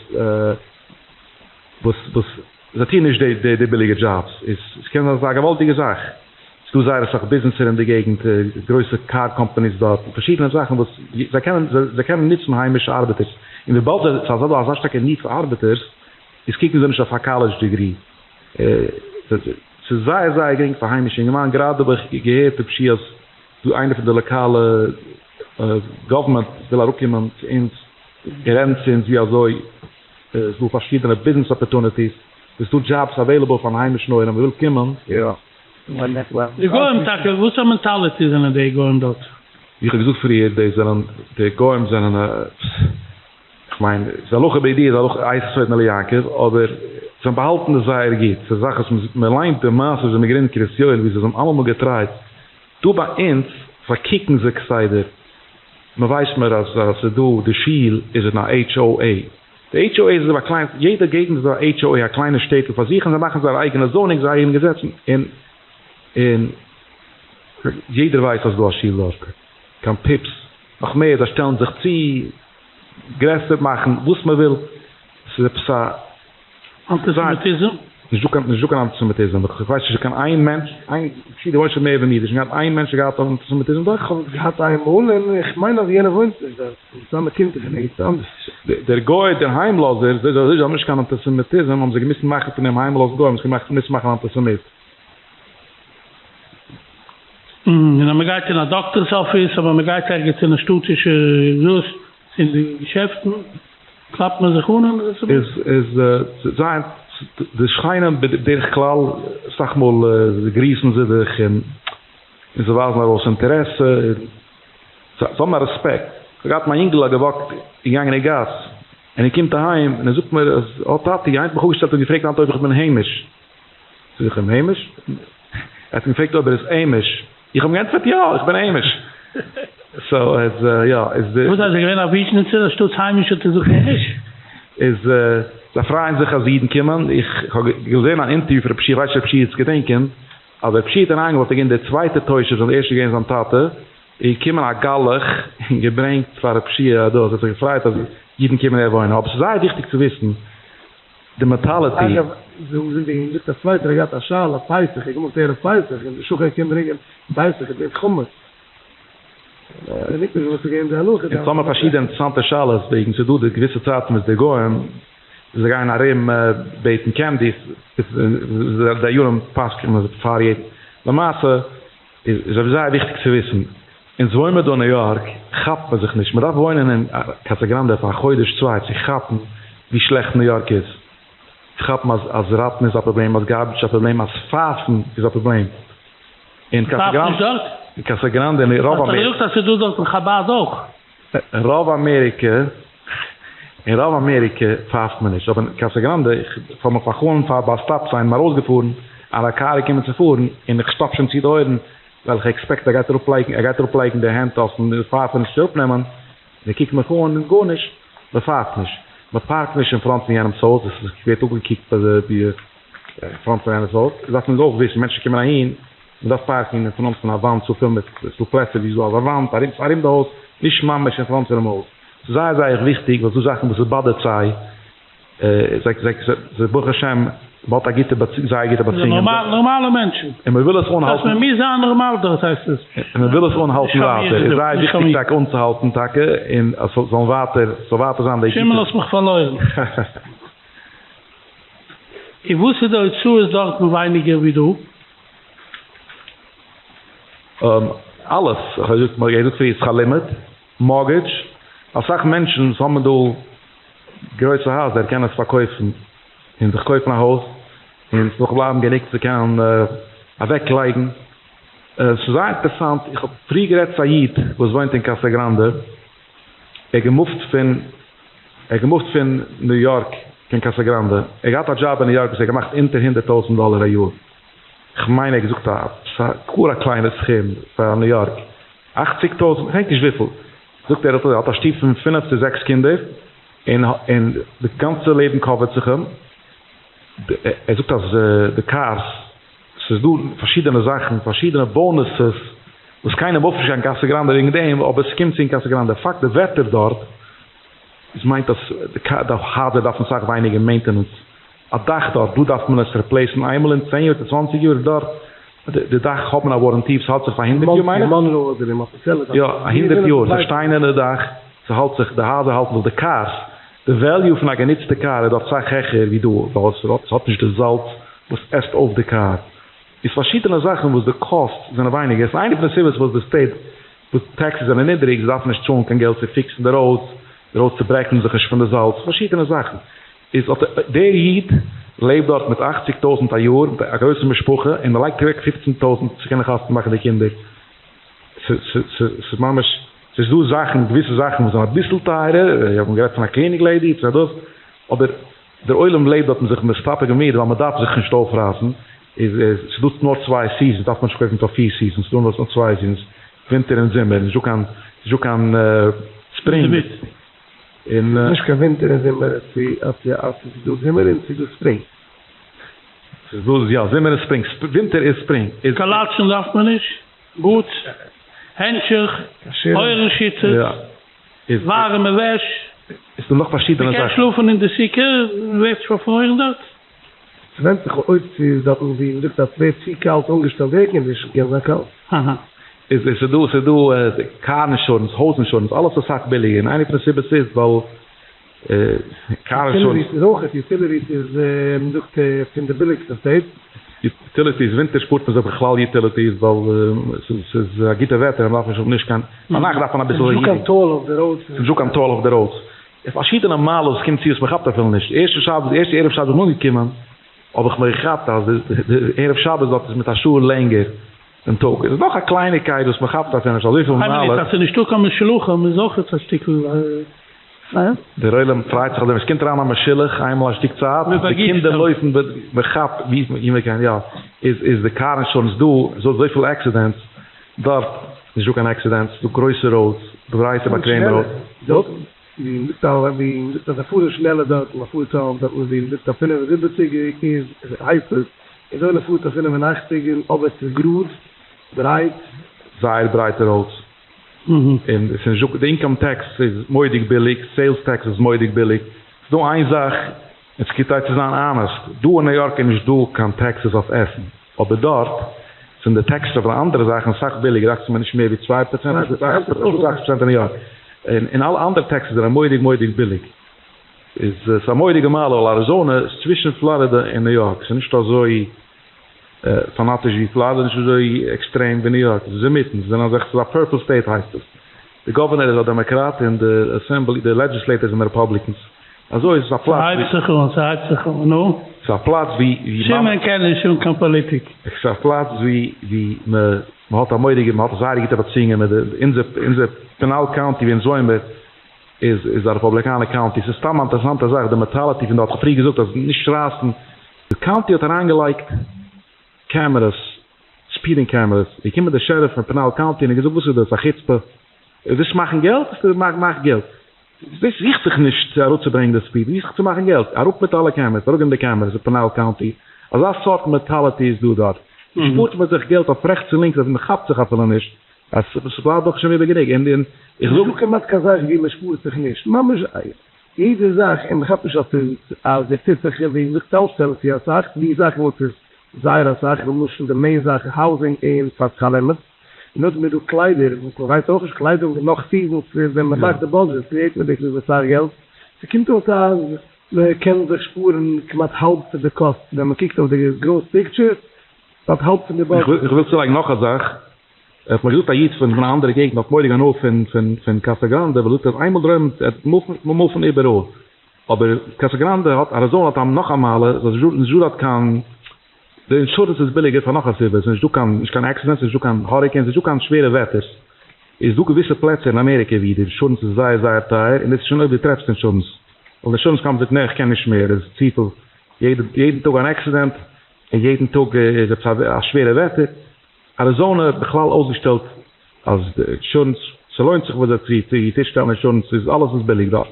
וואס וואס זיי טוען נישט די די ביליגע דזשאבס, איז עס קען זיין ס'איז א געוואלדיגע זאך, ס'איז דא זייער אסאך ביזנעסער אין די געגנט, גרויסע קאר קאמפאניס דארט, פארשידענע זאכן וואס זיי קענען זיי קענען נוצן היימישע ארבעטערס, און וויבאלד ס'איז דא אזא שטארקע ניד פאר ארבעטערס, איז קוקן זיי נישט אויף א קאלעדזש דעגרי, ס'איז זייער זייער גרינג פאר היימישע אינגערמאן, גראדע האב איך געהערט רב שיע אז דא איינער פון די לאקאלע גאווערמענט וויל אראפקומען צו אונז און רעדן צו אונז ווי אזוי ס'איז דא פארשידענע ביזנעס אפערטוניטיס, ס'איז דא דזשאבס אוועילעבל פארן היימישן עולם ווער וויל קומען. די גוים טאקע, וואס א מענטאליטי זענען די גוים דארט? ווי איך האב געזאגט פריער, די זענען, די גוים זענען, כ'מיין, ס'איז הלכה בידוע איז הלכה עשו שונא ליעקב, אבער זיי באהאלטן עס זייער גוט, ס'איז א זאך וואס מ'ליינט די מעשה ווי זיי האבן געגרינדעט קרית יואל ווי זיי האבן אלעמאל געטרייט דא ביי אונז פארקוקן זיי כסדר, מ'ווייסט מיר אז ס'איז דא די שול איז אין א HOA, די HOA איז אזוי א קליין, יעדע געגנט איז דא א HOA א קליינע שטעטל פאר זיך און זיי מאכן זייער אייגענע זאונינג זייער אייגענע געזעצן און און יעדער ווייסט אז ס'איז דא א שול דארט, קיין פיפס, נאך מער זיי שטעלן זיך צו גרעסער מאכן וואס מ'וויל, ס'איז עפעס א. אנטיסעמיטיזם? נישט דא קיין נישט דא קיין אנטיסעמיטיזם, איך ווייס נישט קיין איין מענטש, איין שי' דו וואוינסט שוין מער ווי מיר, נישט געהאט איין מענטש געהאט אנטיסעמיטיזם דארט? איך האב עס געהאט איין מאל און איך מיין אז יענער וואוינט נישט דארט, מסתמא קומט ער פון ערגעץ אנדערש. דער גוי דער היימלאזער, זיי זיי האבן נישט קיין אנטיסעמיטיזם האבן זיי געמוזט מאכן פון דעם היימלאזן גוי האבן זיי געמאכט געמוזט מאכן אנטיסעמיט. און אז מען גייט אין א דאקטערס אפיס אדער מען גייט ערגעץ אין א שטאטישע דאס אין די געשעפטן. קלאפט מען זיך אן און עס איז איז זיי די שכנים בדרך כלל אסאך מאל גריסן זיי דיך און און זיי ווייזן ארויס אינטערעסע און זיי האבן א רעספעקט. כ'האב געהאט מיין יונגל האט געוואקט און געגאנגען אין גאס און ער קומט אהיים און ער זאגט מיר אז אה טאטי איינער האט מיך אפגעשטעלט און געפרעגט היינט אויב איך בין היימיש. זאג איך אים היימיש? ער האט אים געפרעגט אויב ער איז היימיש. איך האב אים געענטפערט יא, איך בין היימיש. סאו איז יא איז די. וואס אז ער איז געווען א וויזשניצער אנשטאטס היימיש האט ער געזאגט היימיש? איז זיי פרייען זיך אז אידן קומען, איך האב געזען אן אינטערוויו פון רב שיע, איך ווייס נישט רב שיע וועט עס געדענקען, אז רב שיע האט אריינגעוואקט איז געווען דער צווייטער תושב, זיין ערשטער איז געווען זיין טאטע, איז געקומען א גלח און געברענגט פאר רב שיע דאס, ער האט זיך געפרייט אז אידן קומען אהער וואוינען, אבער ס'איז זייער וויכטיג צו וויסן די מענטאליטי. אגב, זאגט די זאגט א צווייטער האט געהאט א שאלה אויף פסח, ער האט געמאכט ערב פסח און די שכן קומט ברענגען פסח איז דאס חמץ. ער געדענקט נישט וואס איז געווען די הלכה אונז האמיר פארשידענע אינטערעסאנטע שאלות וועגן ס'איז דא די געוויסע צייטן וואס די גוים זיי גייען ארום בעטן קענדיס, די דיינים פסק'נען אז פאר יעדן, למעשה איז אבער זייער וויכטיג צו וויסן, אונז וואוינמער דא אין ניו יארק כאפט מען זיך נישט, מען דארף וואוינען אין קאסא גראנדע פאר א חודש צוויי צו כאפן ווי שלעכט ניו יארק איז, צו כאפן אז אז ראטן איז א פראבלעם, אז גארביטש איז א פראבלעם, אז פייפן איז א פראבלעם. אין קאסא גראנדע, אין קאסא גראנדע אין רוב אמעריקע. האסט דאך געזאגט אז ס'איז דא דארטן חבד אויך. רוב אמעריקע. אין רוב אמעריקע פייפט מען נישט, אבער אין קאסא גראנדע, איך האב מיך פאר'חלומ'ט פאר ביי א סטאפ סיין, כ'בין ארויסגעפארן, און א קאר איז געקומען צו פארן, און איך שטאפ שוין צו די אויערן, ווייל איך עקספעקט ער גייט אראפלייגן, ער גייט אראפלייגן די הענט אויפן פייפער נישט צו אראפנעמען, און ער קוקט מיך אן און גארנישט, מען פייפט נישט, מען פארקט נישט אין פראנט פון יענעמ'ס הויז, עס ווערט אפגעקוקט ביי די אין פראנט פון יענעמ'ס הויז, דאס דארף מען אויך וויסן, מענטשן קומען אהין, מען דארף פארקן אין פראנט פון א וואנט, ס'דא פיל מיט, ס'דא פלעצער ווי ס'דא אזא וואנט ארום, ארום די הויז, נישט ממש אין פראנט פונעם הויז. ס'איז זייער זייער וויכטיג ווייל ס'דא זאכן וואס עס באדערט זיי, זיי זיי זיי ברוך השם מ'האט א גוטע באציאונג זייער גוטע באציאונגען. נארמאלע מענטשן. און מ'וויל עס אנהאלטן. דאס מ'מוז זיין נארמאל דארט הייסט עס. און מ'וויל עס אנהאלטן ווייטער. איז זייער וויכטיג טאקע אנצוהאלטן טאקע און אז ס'זאל זאלן ווייטער ס'זאל ווייטער זיין די גוטע. שמעון האסט מיך פארלוירן. און וואס איז די הוצאות דארטן ווייניגער ווי דא? אלעס, איך האב געזאגט, מ'האט געזאגט פריער שכר לימוד, מארגעדזש, אסאך מענטשן וואס האבן דא גרויסע הייזער קענען עס פארקויפן און זיך קויפן א הויז און ס'זאל נאך בלייבן גענוג צו קענען אוועק לייגן. ס'איז זייער אינטערעסאנט, איך האב פריער גערעדט צו א איד וואס וואוינט אין קאסא גראנדע, ער האט געמופט פון ער האט געמופט פון ניו יארק קיין קאסא גראנדע, ער האט געהאט א דזשאב אין ניו יארק וואס ער האט געמאכט אונטער הונדערט טויזנט דאלער א יאר, כ'מיין ער האט געזאגט א גאר א קליינע סכום פאר ניו יארק, אכציג טויזנט, כ'דענק נישט וויפיל, זאגט ער ער האט א שטוב פון פינף צו זעקס קינדער, און און די גאנצע לעבן קאווערט זיך אים, ער זאגט אז די קארס, ס'איז דא פארשידענע זאכן, פארשידענע באנוסעס, וואס קיינער מופט נישט קיין קאסא גראנדע וועגן דעם, אבער ס'קומט צו אין קאסא גראנדע, פאקט די וועטער דארט, עס מיינט אז די הייזער דארפן אסאך ווייניגער מעינטענענס, א דאך דארט, דא דארף מען עס ריפלעיסן איינמאל אין צען יאר צו צוואנציג יאר, דארט די דאך האט מען א ווארענטי וואס האלט זיך פאר הונדערט יאר מיין איך, יא א הונדערט יאר, ס'איז א שטיינערנע דאך, ס'האלט זיך, די הייזער האלטן זיך, די קארס, די וועליו פון א גענוצטע קאר איז דארט סאך העכער ווי דא, ווייל ס'האט נישט די זאלץ וואס עסט אויף די קאר, איז פארשידענע זאכן וואס די קאסט זענען ווייניגער, ס'איז איינע פון די סיבות וואס די סטעיט וואס טעקסעס זענען נידעריג, זיי דארפן נישט צאלן קיין געלט צו פיקסן די ראודס, די ראודס צוברעכן זיך נישט פון די זאלץ, פארשידענע זאכן. איז אט דער איד לעבט דארט מיט אכציג טויזנט א יאר, מיט א גרויסע משפחה, און ער לייגט אוועק פופצן טויזנט צו קענען חתונה מאכן די קינדער. ס'איז ממש, ס'איז דא זאכן, געוויסע זאכן וואס זענען אביסל טייערער, איך האב גערעדט פון א קלינינג לעידי, צו דאס, אבער דער עולם לעבט דארט און זיך מסתפק במועט ווייל מ'דארף זיך נישט אויפרייסן, איז ס'איז דא נאר צוויי סיזענס, דארף מען נישט קויפן פאר פיר סיזענס, ס'איז דא נאר צוויי סיזענס, ווינטער און זומער, נישטא קיין, נישטא קיין ספרינג. און. נישט קיין ווינטער און זומער, עס איז דא זומער און ס'איז דא ספרינג. ס'איז דא יא זומער און ספרינג, ווינטער איז ספרינג. קאלאטשן דארף מען נישט, בוטס, הענטשוך, אויערן שיצערס, ווארעמע וועש. איז דא נאך פארשידענע זאכן. מ'קען שלאפן אין די סוכה, מ'ווערט נישט פארפרוירן דארט. ס'ווענדט זיך אויב ס'איז דארטן ווי מ'זאגט אז ס'ווערט צו קאלט אנגעשטעלט עירקאנדישן קען זיין קאלט. אהא. איז ס'איז דא ס'איז דא קאר אינשורענס, הויז אינשורענס, אלעס איז אסאך ביליגער, און איינע פון די סיבות איז ווייל קאר אינשורענס. יוטיליטיס איז אויך, יוטיליטיס איז מ'זאגט פון די ביליגסטע סטעיטס. יוטיליטיס, ווינטער שפארט מען זיך בכלל יוטיליטיס ווייל ס'איז א גוטע וועטער, מ'דארף נישט נישט קיין, ביינאכט דארף מען אביסל ס'איז נישטא קיין טאל אויף די ראודס. ס'איז נישטא קיין טאל אויף די ראודס. פארשידענע מעלות וואס קומט צו וואס מען כאפט אפילו נישט, ערשטע שבת, די ערשטע ערב שבת איך בין אנגעקומען, האב איך מיר געכאפט אז די ערב שבת דארט איז מיט א שעה לענגער דעם טאג, איז נאך א קלייניקייט וואס מען כאפט אפילו נישט, אזויפיל איין מינוט, מעלות. אז ס'איז נישטא קיין משולחים איז אויך א שטיקל ניין? דער עולם פרייט זיך אויף דעם, עס קומט אריין א משולח איינמאל א שטיק צייט, מען די באגיסט קינדער אים. לויפן, מען כאפט ווי מען קען, יא, איז איז די קאר אינשורענס דא, איז דא אזויפיל עקסידענטס דארט, נישטא קיין עקסידענטס, ס'איז דא גרויסע ראודס, ברייטע באקוועמע ראודס. ווי מ'זאגט א ווי מ'זאגט אז זיי פארן שנעלער דארט און מ'פארט אויף דארט ווי מ'זאגט א 75 איז הייסט עס און דא מ'פארט א 85 און אבער ס'איז גראד ברייט. זייער ברייטע ראודס און ס'איז נישט דא די אינקאם טעקס איז מורא'דיג ביליג סעילס טעקס איז מורא'דיג ביליג ס'איז דא איין זאך און ס'איז כדאי צו זיין אנעסט דא אין ניו יארק איז נישט דא קיין טעקסעס אויף עסן אבער דארט זענען די טעקסעס אויף די אנדערע זאכן אסאך ביליגער דאכט זיך מיר נישט מער ווי צוויי פראצענט אכט פראצענט אין ניו יארק און אלע אנדערע טעקסעס זענען מורא'דיג מורא'דיג ביליג איז עס א מורא'דיגע מעלה ווייל אריזאנע איז צווישן פלארידע און ניו יארק ס'איז נישט אזוי פאנאטיש ווי פלארידע נישט אזוי עקסטרעם ווי ניו יארק ס'איז אינמיטן ס'איז אזעלכע ס'איז א פורפל סטעיט הייסט עס די גאווערנער איז א דעמאקראט און די אסעמבלי די לעדזשיסלעיטערס זענען רעפאבליקענס אזוי איז עס א פלאץ ווי. ס'הייבט זיך אן, ס'הייבט זיך אן, נו. ס'איז א פלאץ ווי ווי. שמעון קען נישט אן קיין פאליטיק. ס'איז א פלאץ ווי ווי מ'האט א מורא'דיגע מ'האט זייער גוטע באציאונגען מיט די אונזער אונזער פענאל קאונטי ווי אונז וואוינמער. איז איז א רעפאבליקאנע קאונטי, ס'איז סתם א אינטערעסאנטע זאך די מענטאליטי פון דארט, כ'האב פריער געזאגט אז נישט רייסן, די קאונטי האט אריינגעלייגט קעמערעס, ספידינג קעמערעס, איז געקומען די שעריף פון פענאל קאונטי און האט געזאגט וואס איז דאס א חוצפה, ווילסט מאכן געלט, מאך מאך געלט, דאס זוכט זיך נישט צו אראפצוברענגען די ספיד, זוכט זיך צו מאכן געלט, אראפ מיט אלע קעמערעס, אראפגעבן די קעמערעס אין פענאל קאונטי, אזא סארט מענטאליטי איז דא דארט, שפארט מען זיך געלט אויף רעכטס און לינקס אז מען כאפט זיך אפילו נישט, אז ס'בלייבט דאך שוין איבער גענוג, און און איך זאג. נישטא כמעט קיין זאך ווי מען שפארט זיך נישט, ממש יעדע זאך, און מען כאפט נישט אז ס'איז אז עס טוט זיך ווי זיך צאמשטעלן צו אסאך, ווי זאכן וואס איז זייער אסאך, למשל די מעין זאך האוזינג און פאר שכר לימוד. נאכדעם איז דא קליידער וואס מען ווייסט אויך נישט, קליידונג איז נאך סיזענס ווען מען מאכט די בודזשעט קריעט מען דאס אסאך געלט, ס'קומט אויס אז מען קען זיך שפארן כמעט האלב פון די קאסט ווען מען קוקט אויף די גראס פיקטשער, כמעט האלב פון די בודזשעט. איך וויל צולייגן נאך א זאך, האט מיר געזאגט א איד פון א אנדערע געגנט האט מורא'דיג הנאה פון פון פון קאסא גראנדע ווייל ער זאגט אז איינמאל דער עולם וועט מופן וועט מען מופן איבעראל, אבער קאסא גראנדע האט אריזאנע האט נאך א מעלה אז נישט דא דארט קיין די אינשורענס איז ביליגער פאר נאך א סיבה, עס איז נישט דא קיין נישט קיין עקסידענטס, נישט דא קיין האריקעינס, נישט דא קיין שווערע וועטערס, איז דא געוויסע פלעצער אין אמעריקע ווי די אינשורענס איז זייער זייער טייער, און דאס איז שוין אויב דו טרעפסט אינשורענס, ווייל די אינשורענס קאמפאני זאגט נע איך קען נישט מער, עס איז צופיל, יעדע יעדן טאג אן עקסידענט, און יעדן טאג איז עפעס א שווערע וועטער, אריזאנע איז בכלל אויסגעשטעלט אז די אינשורענס, ס'לוינט זיך וואס זיי צו צושטעלן אינשורענס איז אלעס איז ביליג דארט.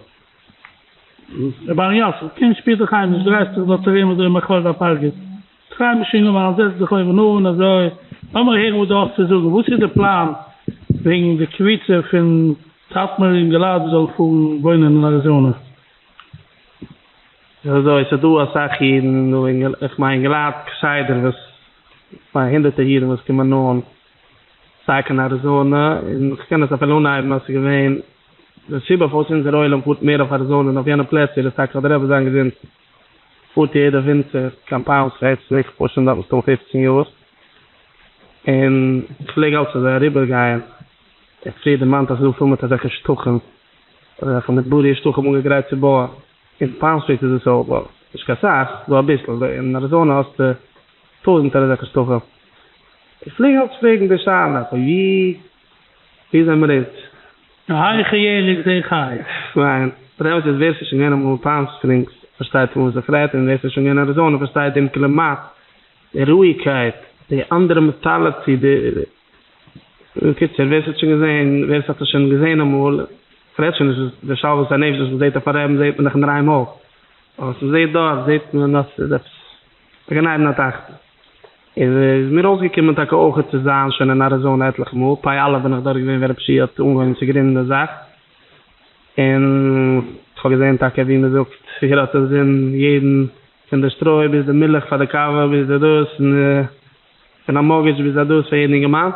רבי אהרן יוסף, קום שפיר דיך היימיש, דרייסט זיך דארט ארום אזוי מאחורי הפרגוד, טריי מיך יונגערמאן, זעץ דיך אויבן אן אזוי, לאמיר הערן וואס דו האסט צו זאגן, וואס איז די פלאן וועגן די קבוצה פון סאטמאר אינגעלייט וואס זאלן פארן וואוינען אין אריזאנע? איז אזוי, ס'איז דא אסאך אידן דא, איך מיין אינגעלייט כסדר וואס, כ'מיין הונדערטער אידן וואס קומען אן סיי קיין אריזאנע, און כ'קען עס אפילו אנהייבן אז ס'איז געווען די סיבה פארוואס אונזער עולם פארט מער אויף אריזאנע און אויף יענע פלעצער איז טאקע ווייל דער רבי זיין געזונט פארט יעדע ווינטער קיין פאלם ספרינגס, איך פאר שוין דארט מסתמא פופצן יאר, און איך פלעג אלץ אזוי אריבער גייען, איך פריער דערמאנט אז ס'איז דא פול מיט אזעלכע שטחים, אזעלכע מדבריות שטחים אנגעגרייט צו בויען, אין פאלם ספרינגס איז עס אויך, וועל, נישט קיין סאך, ס'איז דא אביסל, אין אריזאנע האסטו טויזענטער אזעלכע שטחים. איך פלעג אלץ פרעגן די שאלה, פון ווי ווי זעמער אונז? מהיכא ירק זה חי. כ'מיין, דער אמת איז ווער ס'איז שוין געווען אמאל אין פאלם ספרינגס פארשטייט פון וואס איך רעד, און ווער ס'איז שוין געווען אין אריזאנע פארשטייט דעם קלימאט, די רואיגקייט, די אנדערע מענטאליטי, די. בקיצור, ווער ס'האט שוין געזען, ווער ס'האט עס שוין געזען אמאל, כ'רעד שוין נישט די שלוות הנפש וואס מ'זעט אויפן רבי'ן זעט מען דאך אינדערהיים אויך, אבער וואס מ'זעט דארט זעט מען אז ס'איז עפעס א גן עדן התחתון. איז איז מיר אויסגעקומען טאקע אויכעט צו זיין שוין אין אריזאנע עטליכע מאל, פ' א' בין איך דארט געווען ווען רב שיע האט אנגעהויבן צו גרינדן די זאך, און כ'האב געזען טאקע ווי מ'זאגט ווי ער האט אינזין יעדן, פון די שטרוי ביז די מילך פאר די קאווע ביז די דאס און די פון א מארגעדזש ביז א דאס פאר יעדן אינגערמאן,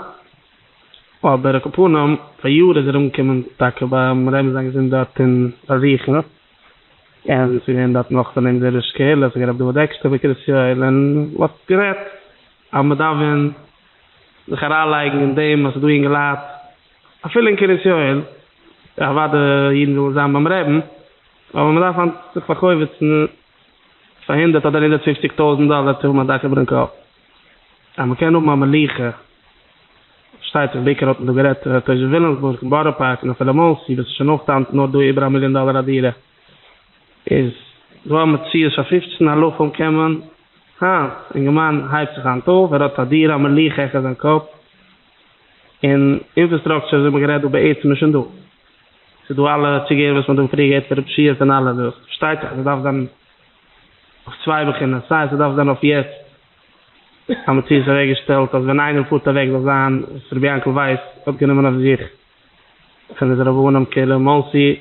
אבער על כל פנים פאריאר איז ער אנגעקומען טאקע ביים רבי'ן זיין געזונט דארט אין באזוכן, און ס'איז געווען דארט נאך פון אונזער ראש קהילה, ס'איז געווען רבי דוד עקשטיין מקרית יואל, און מ'האט גערעדט אז מ'דארף ווען זיך אריינלייגן אין דעם אז ס'איז דא אינגעלייט אפילו אין קרית יואל, אוודאי אידן ווילן זיין ביים רעבן, אבער מ'דארף היינט זיך פאר'חובות'ן פאר הונדערט אדער הונדערט פופציג טויזנט דאלער צו האבן א דאך איבערן קאפ, אז מ'קען האבן א מלוכה. פארשטייט זיך בעיקר האט מען דא גערעדט תושבי וויליאמסבורג און בארא פארק און אפילו מאנסי וואס איז שוין אויך היינט נאר דא איבער א מיליאן דאלער א דירה איז דא א מציאות פאר פופצן אלפים קען מען היינט אינגערמאן הייבט זיך היינט אויף ער האט א דירה א מלוכה העכער זיין קאפ און אינפראסטראקטשער ווי מ'האט גערעדט דא בעצם איז שוין דא ס'איז דא אלע צוגעהער וואס מ'האט דא פריער געהערט פון רב שיע פון אלע דאס פארשטייט זיך אז ס'דארף זיין אויף צוויי בחינות סיי ס'דארף זיין אויף יעצט א מציאות אוועק געשטעלט אז ווען איינער פארט אוועק זאל זיין וואס רבי יענקל ווייס האט גענומען אויף זיך פון די רבנים קהלה מאנסי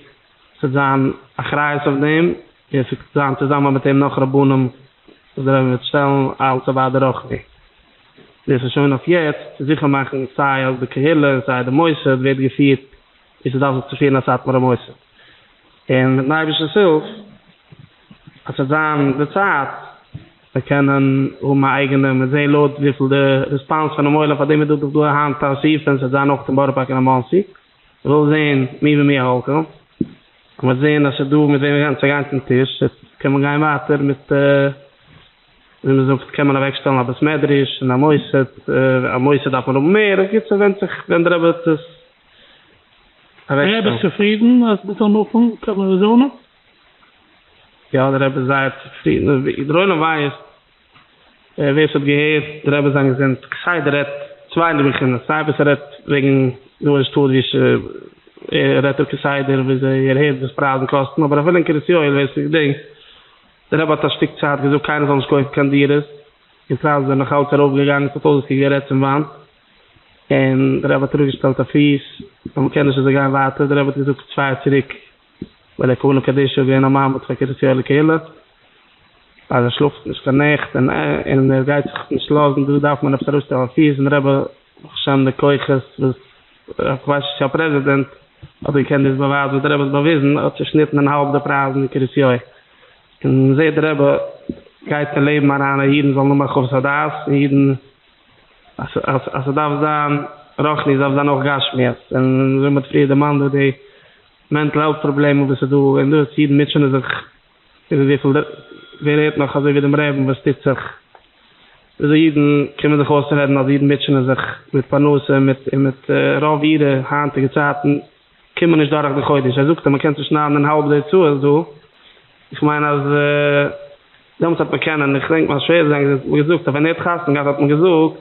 ס'וועט זיין אחריות אויף דעם און ס'וועט זיין צוזאמען מיט אים נאך רבנים וואס דער רבי וועט שטעלן אלס א ועד הרוחני דאס איז שוין אויף יעצט צו זיכער מאכן סיי אז די קהילה און סיי די מוסד ווערט געפירט ווי ס'דארף זיך צו פירן א סאטמארע מוסד און מיטן אייבערשטנ'ס הילף אז ס'וועט זיין די צייט מיר קענען האבן א אייגענע, מ'וועט זען לויט וויפיל די ריספאנס פונעם עולם, פאר דעם איז דא דאך דא היינט א אסיפה און ס'וועט זיין אויך אין בארא פארק און אין מאנסי, מ'וויל זען מי ומי ההולכים, און מ'וועט זען אז ס'איז דא מיט וועם צו גיין צום טיש, קען מען גיין ווייטער מיט ווי מ'זאגט קען מען אוועקשטעלן א בית מדרש און א מוסד, א מוסד דארף מען האבן מער, בקיצור ווענדט זיך ווען די רבי וועט עס. דער רבי איז צופרידן אז מ'זאל מופן קיין אריזאנע? יא דער רבי איז זייער צופרידן, דער עולם ווייסט ווער ס'האט געהערט דער רבי זיין געזונט כסדר רעדט צוויי בחינות, סיי וואס ער רעדט וועגן דא אין שטאט ווי ער רעדט כסדר וויאזוי ער הערט וואס פרייזן קאסטן, אבער אפילו אין קרית יואל ווער ס'געדענקט דער רבי האט א שטיק צייט געזאגט קיינער זאל נישט קויפן קיין דירות, און פרייזן זענען נאך אלץ ארויף געגאנגען ס'האט אויסגעקוקט ווי ער רעדט צום וואנט, און דער רבי האט אראפגעשטעלט א פיס אז מ'קען נישט אזוי גיין ווייטער, דער רבי האט געזאגט צוויי יאר צוריק ביי די קבלה קדישא איז געווען א מעמד פאר קרית יואל'ע קהילה אז ער שלאפט נישט קיין נעכט און און ער גייט זיך נישט לאזן דא דארף מען עפעס אראפשטעלן א פיס און דער רבי ברוך השם די כוחות וואס איך ווייס נישט צו א פרעזידענט האט געקענט דאס באווייזן וואס דער רבי האט באוויזן האט צושניטן אין האלב די פרייזן אין קרית יואל און מען זעט דער רבי גייט אין לעבן אריין אז אידן זאלן האבן הרחבת הדעת און אידן אז אז ס'דארף זיין רוחניות דארף זיין אויך גשמיות און ווי מ'האט פריער דערמאנט דא די מענטל העלט פראבלעמען וואס איז דא און דאס אידן מוטשענען זיך איבער וויפיל ווער רעדט נאך אזוי ווי דעם רעבן וואס טוט זיך וויאזוי אידן קומען זיך אויסרעדן אז אידן מוטשענען זיך מיט פרנסה און מיט און מיט רוב אירע היינטיגע צייטן קומען נישט דורך די חודש ער זאגט אז מען קען צושניידן אין האלב די הוצאות דא איך מיין אז דעמאלטס האט מען קענען איך געדענק מיין שווער זיין האט מיר געזאגט אז ווען ער האט חתונה געהאט האט מען געזאגט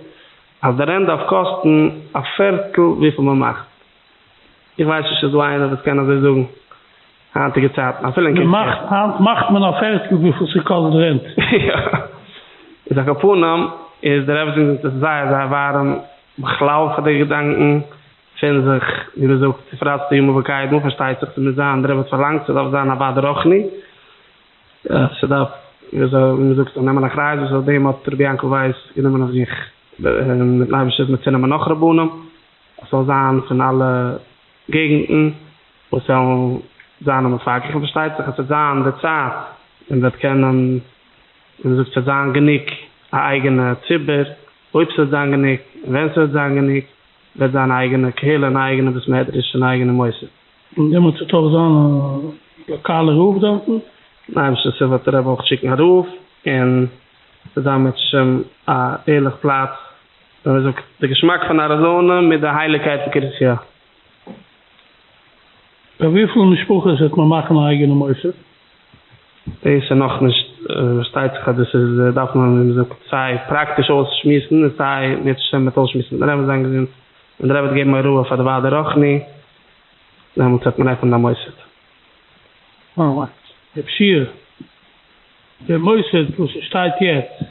אז די רענט דארף קאסטן א פערטל וויפיל מען מאכט. איך ווייס נישט איז דא איינער וואס קען אזוי זאגן היינטיגע צייטן אפילו אין קרית יואל. היינט מאכט מען א פערטל וויפיל ס'קאסט די רענט. יא. איז על כל פנים איז דער רבי זאגט עס איז זייער זייער ווארעם בכלל פאר די געדאנקן פון זיך ווי מען זאגט ופרצת ימה וקדמה פארשטייט זיך ס'מוז זיין דער רבי האט פארלאנגט ס'דארף זיין א ועד רוחני ס'דארף ווי מען זאגט נעמען אחריות וואס אויף דעם האט רבי יענקל ווייס גענומען אויף זיך מיטן אייבערשטנ'ס הילף מיטצונעמען נאך רבנים. עס זאל זיין פון אלע געגנטן וואס וועלן זיין א מפקח, און פארשטייט זיך עס וועט זיין די צייט און וועט קענען, ווי מען זאגט, ס'וועט זיין גענוג א אייגענע ציבור, אויב ס'וועט זיין גענוג, און ווען ס'וועט זיין גענוג, וועט זיין א אייגענע קהילה און א אייגענע בית מדרש און א אייגענע מוסד. און דעמאלטס וועט אויך זיין א לאקאלע רב דארטן? מיטן אייבערשטנ'ס הילף וועט דער רבי אויך שיקן א רב, און ס'וועט זיין אם ירצה השם א ערליך פלאץ ווי מען זאגט, די געשמאק פון אריזאנע מיט די הייליגקייט פון קרית יואל. ביי וויפיל משפחות וועט מען מאכן א אייגענע מוסד? דאס איז נאכנישט, פארשטייט זיך אז דאס איז דארף מען ווי מען זאגט סיי פראקטיש אויסשמועסן און סיי אם ירצה השם מ'וועט אויסשמועסן מיטן רבי'ן זיין געזונט, ווען דער רבי וועט געבן הוראה פאר די ועד הרוחני דעמאלטס וועט מען עפענען א מוסד. רב שיע, די מוסד וואס עס שטייט יעצט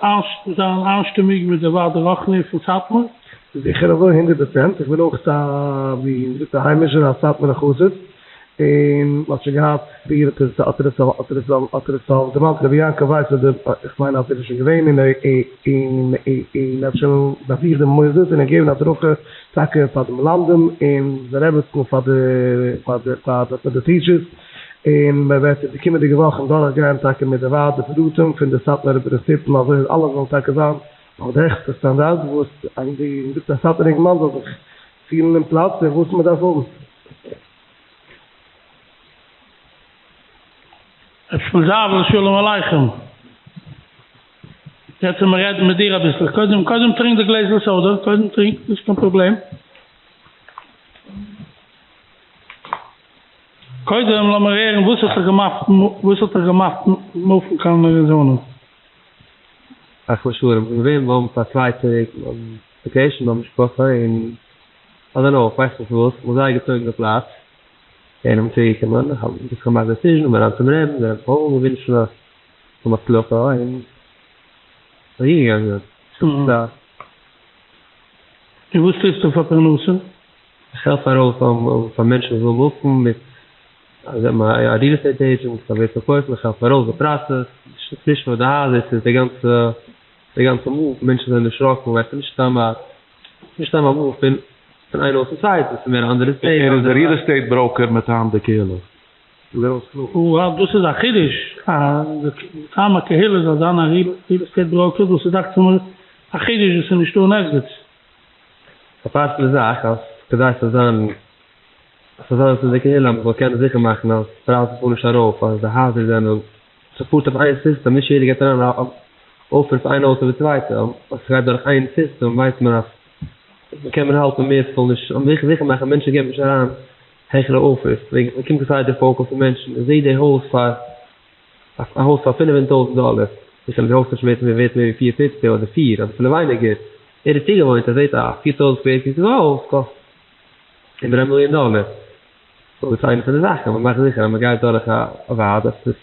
וועט זיין איינשטימיג מיט די ועד הרוחני פון סאטמאר? זיכער אזוי הונדערט פראצענט, איך בין אויך א ווי מ'זאגט א היימישער א סאטמארע חסיד, און מ'האט שוין געהאט פריער האט ער האט ער עס האט ער עס האט ער עס דערמאנט רבי יעקב ווייס אז איך מיין אז ער איז שוין געווען און און און האט שוין באזוכט די מוסדות און געגעבן הדרכה טאקע פאר די מלמדים און די רעבעצן פאר די פאר די פאר די טיטשערס. און מען וועט אין די קומענדיגע וואכן דורך גיין טאקע מיט די ועד די פרטים פון די סאטמארע פרינציפן אזוי אז אלעס זאל טאקע זיין אויף די העכסטע סטאנדארט וואס ווי מ'זאגט א סאטמארע אינגערמאן זאל זיך פילן אין פלאץ און וואס מען דארף האבן. ר' שמואל זאנוויל שלום עליכם. יעצט וועל מיר רעדן מיט דיר אביסל. קודם קודם טרינק די גלעזל סאדע, קודם טרינק, נישט קיין פראבלעם. קודם לאמיר הערן וואס האט דיך געמאכט וואס האט דיך געמאכט מופן קיין אריזאנע? אחלה שלום, כ'בין געווען ביים פאר צוויי טעג אויף וואקעישן ביי משפחה און איי דאנט נאו, כ'ווייס נישט וואס, כ'בין זייער געצויגן די פלאץ, און כ'בין צוריק געקומען, כ'האב זיך געמאכט דעסיזשן, כ'בין אריין צום רעבין, דער רבי האט אויך געווינטשן אויף הצלחה, און אהין געגאנגען. און וואס טוסטו פאר פרנסה? איך העלף ארויס פאר מענטשן וואס ווילן מופן מיט אז א ריעל עסטעיט עידזשענט פאר ווער פארקויפן איך העלף ארויס די פראסעס נישט נאר די הייזער ס'איז די גאנצע די גאנצע מוף מענטשן זענען דערשראקן ווייל ס'איז נישט סתם א נישט סתם א מוף פון פון איין הויז צום צווייטן ס'איז מער א אנדערע סטעיט ער איז די ריעל עסטעיט בראוקער מטעם די קהילה. וואו דאס איז א חידוש אז מטעם הקהילה זאל זיין א ריעל עסטעיט בראוקער דאס איז דאכט זיך מיר א חידוש וואס איז נישטא אין ערגעץ. א פארט פון די זאך אז כדי ס'זאל זיין אז ס'זאל זיין פון די קהילה אז מ'זאל קענען זיכער מאכן אז פרייזן פארן נישט ארויף אז די הייזער זענען ס'פארט אויף איין סיסטעם נישט יעדער געט אריין א אפער פאר איין הויז אדער די צווייטע אז ס'גייט דורך איין סיסטעם ווייסט מען אז. קען מען האלטן מער ס'זאל נישט, זיכער זיכער מאכן מענטשן געבן נישט אריין העכערע אפערס, וועגן ס'קומט כסדר פאון קאלס פון מענטשן, איך זעה די הויז פאר א הויז פאר פינף הונדערט טויזנט דאלער, זיכער די הויז איז נישט ווערט מער ווערט מער ווי פיר פופציג אדער פיר אדער אפילו ווייניגער, ער איז צוגעוואוינט ער זעט א 4000 סקווער פיס הויז קאסט איבער א מיליאן דאלער, סאו דאס איז איינע פון די זאכן, מען מאכט זיכער אז מען גייט דורך א ועד אז ס'איז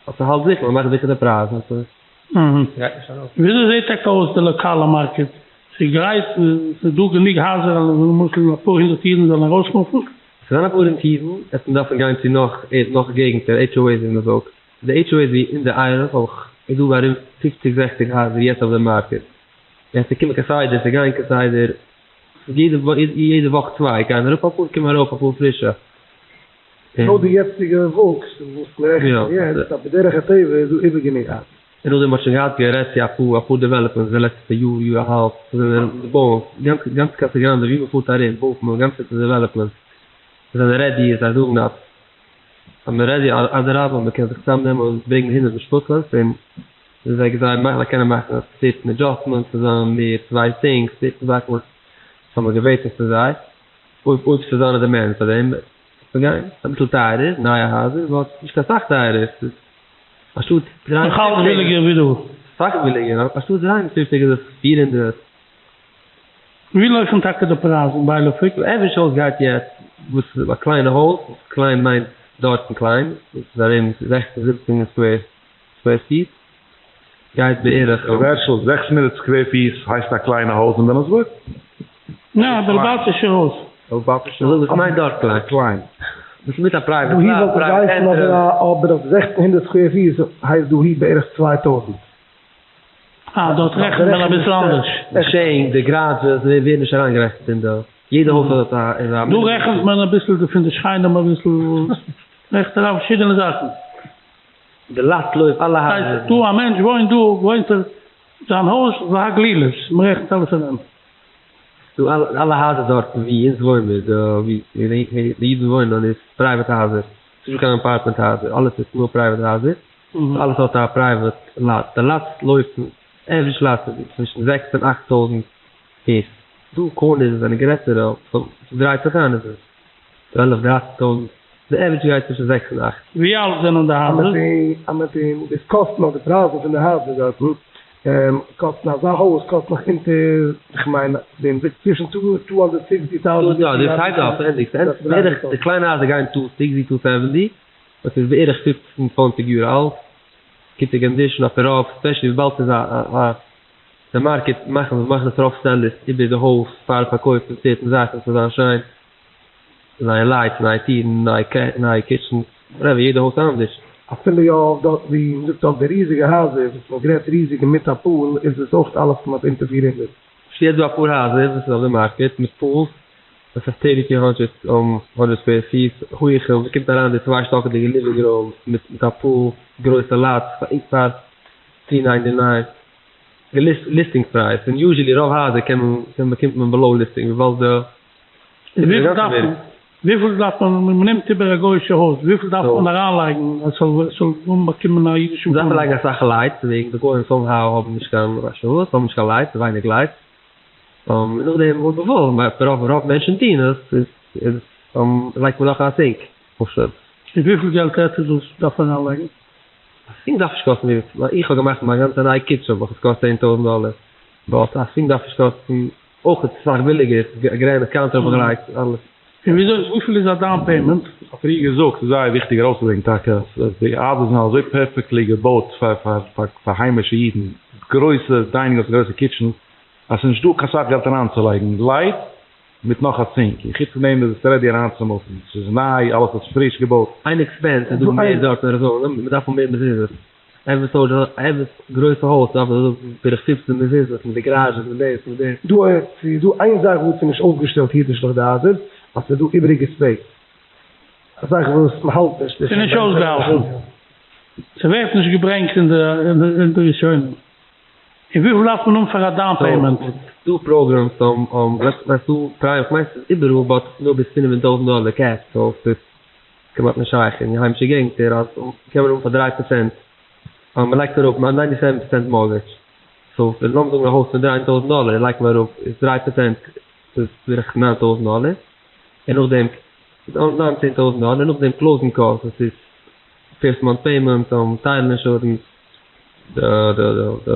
אז ס'האלט זיכער, מען מאכט זיכער די פרייז אז ס'גייט נישט ארויף. וויאזוי זעט טאקע אויס די לאקאלע מארקעט? ס'איז גרייט? ס'איז דא גענוג הייזער אז למשל אפאר הונדערט אידן זאלן ארויסמופן? ס'זענען אפאר הונדערט אידן, עס מען דארפן גיין צו נאך נאך געגנטער, HOAs ווי מען זאגט, די HOAs ווי אין די עירוב אויך איז דא ארום פופציג זעכציג הייזער יעצט אויף די מארקעט, און ס'קומען כסדר ס'גייען כסדר, יעדע יעדע וואך צוויי גייען אראפ אפאר קומען ארויף אפאר פרישע. לויט די יעצטיגע וואוקס וואס מען רעכנט פון יעצט, אז בדרך הטבע איז דא איבער גענוג הייזער. און נאכדעם האט שוין געהאט גערעדט צו אפאר אפאר דעוועלאפערס די לעצטע יאר יאר א האלב וואס זענען בויען גאנץ גאנץ קאסא גראנדע ווי מען פארט ארום בויט מען גאנצע דעוועלאפמענטס זיי זענען רעדי זיי זאגן אז אז מען רעדי אדרבה מען קען זיך צוזאם נעמען און ברענגען הונדערט משפחות און זיי זיי מאכן זיי קענען מאכן סערטען עדזשאסטמענטס צו זיין מער צוויי סינקס סערטען זאכן וואס האבן מיר געבעטן פון זיי אויב אויב ס'איז דא א דימענד פאר דעם וועט מען גיין אביסל טייערער נייע הייזער באט נישט קיין סאך טייערער ס'איז אנשטאט דריי נאך אלץ ביליגער ווי דא. סאך ביליגער אנשטאט 350 איז עס 400. ווי לויפן טאקע די פרייזן ביילויפיג? די עווערידזש הויז גייט יעצט וואס איז א קליינע הויז, קליין מיינט דארטן קליין, דאס איז ארום זעכצן זיבעצן סקווער סקווער פיס, גייט בערך. ר' הערשל, 600 סקווער פיס הייסט א קליינע הויז אין וויליאמסבורג? ניין, בעלבאטישע הויז. בעלבאטישע הויז, וואס מיינט דארט קליין? קליין. דאס איז מיט א פרייוועט דאהי וואלט עס געהייסן אבער אויף 1600 סקווער פיס הייסט דאהי בערך 2000. אה, דארט רעכנט מען אביסל אנדערש. די שענק, די גראדזשעס, זיי ווערן נישט אריינגערעכנט אין די, יעדע הויז האט א איז א. דא רעכנט מען אביסל פון די שכנים אביסל, רעכנט אריין פארשידענע זאכן. די לאט לויפט אלע הייזער. דא א מענטש וואוינט דא, וואוינט ער זיין הויז והגלילות, מען רעכנט אלעס אריין. דא אלע הייזער דארטן ווי אונז וואוינען מיר, ווי די אידן וואוינען איז פרייוועט הייזער, ס'איז נישטא קיין אפארטמענט הייזער, אלעס איז נאר פרייוועט הייזער. אלעס האט א פרייוועט לאט, די לאטס לויפן, עווערידזש לאט איז צווישן זעקס און אכט טויזנט פיס, דא קארנערס זענען גרעסערע, סאו ס'דרייט זיך איין איז עס צוועלף דרייצן טויזנט, די עווערידזש גייט צווישן זעקס און אכט. ווי אלט זענען די הייזער? אמת'דיג, דאס קאסט נאך די פרייזן פון די הייזער דארטן, קאסטן אזא הויז קאסט נאך אונטער, כ'מיין דעם צווישן טו הונדערט סיקסטי טאוזענט. יא, דאס הייבט אויף, ענדיגט, בערך די קליינע הייזער גייען טו סיקסטי טו סעווענטי, וואס איז בערך פופצן צוואנציג יאר אלט, גוטע קאנדישן אויף רוב, ספעשעלי וויבאלד ס'איז א א די מארקעט מאכן מאכן עס רוב סעלערס איבער די הויז פאר פארקויפן סערטן זאכן ס'זאל זיין שיין, נייע לייטס, נייע טירן, נייע קיטשענס, וואטעווער, יעדע הויז איז אנדערש. אפילו יא אויף דארט ווי מ'זאגט אויף די ריזיגע הייזער וואס מ'האט גערעדט ריזיגע מיט א פול איז עס אויך אלעס כמעט אונטער 400. ס'איז דא אפאר הייזער וואס איז אויף די מארקעט מיט פולס וואס איז טערטי טו הונדרעט סקווער פיס הויכע וואס קומט אריין די צוויי שטאקעדיגע ליווינג רומס מיט מיט א פול גרויסע לאט פאר טרי ניינטי ניין די ליסטינג פרייז און יוזשעלי רוב הייזער קען מען קען באקומט מען בעלאו ליסטינג וויבאלד די וויפיל דארף מען וויפיל דארף מען מען נעמט איבער א גוי'אישע הויז וויפיל דארף מען אריינלייגן אז ס'זאל ס'זאל אנבאקומען א אידישן פנים? מ'דארף לייגן אסאך לייטס וועגן די גוים סאם האו האבן נישט קיין ווייסט וואס האבן נישט קיין לייטס ווייניג לייטס און נאכדעם אויב מ'וויל רוב רוב מענטשן טוהן עס איז איז לייגט מען נאך א סינק פשוט. און וויפיל געלט רעדט איר דאס דארף מען אריינלייגן? א סינק דארף נישט קאסטן ווי איך האב געמאכט מיין גאנצע נייע קיטשען האב איך עס געקאסט 10,000 דאלער באט א סינק דארף נישט קאסטן אויך איז אסאך ביליגער גרעניט קאונטער האב איך געלייגט אלעס. און וויאזוי וויפיל איז א דאון פעימענט? כ'האב פריער געזאגט, ס'איז זייער וויכטיג ארויסצוברענגען טאקע אז די הייזער זענען אזוי פערפעקטלי געבויט פאר פאר פאר היימישע אידן, גרויסע דיינינג האלס גרויסע קיטשענס, אז ס'איז נישט דא קיין סאך געלט אריינצולייגן, לייט מיט נאך א סינק, און חוץ פון דעם איז עס רעדי אריינצומופן, ס'איז ניי, אלעס איז פריש געבויט. איין עקספענס איז דא מער דארט אין אריזאנע, מ'דארף האבן מער מזוזות, עוורידזש הויז, עוורידזש גרויסע הויז דארף מען בערך פופצן מזוזות מיט די גאראזשעס מיט דאס מיט דאס. דא איז דא איין זאך וואס איז נישט אויפגעשטעלט אידישליך די הייזער, אז ס'איז דא איבעריגע ספעיס, א זאך וואס מ'האלט נישט. ס'איז נישט אויסגעהאלטן, ס'ווערט נישט געברענגט אין די ראשונים. און וויפיל דארף מען האבן פאר א דאון פעימענט? ס'דא פראגרעמס ס'דא פרייוועט, כ'מיין ס'איז איבעראל באט נאר ביז פינף הונדערט טויזנט דאלער קעש, סאו ס'איז כמעט נישט שייך אין היימישע געגנטער אז קען מען האבן פאר דריי פראצענט אז מ'לייגט אראפ ניינטי סעווען פראצענט מארגעדזש. סאו ווען לאמיר זאגן א הויז פון 3000 דאלער לייגט מען אראפ איז 3 פראצענט איז בערך 9000 דאלער, און נאכדעם 19000 דאלער, נאכדעם קלאוזינג קאסט וואס איז פירסט מאנט פעימענט, טייטל אינשורענס, די די די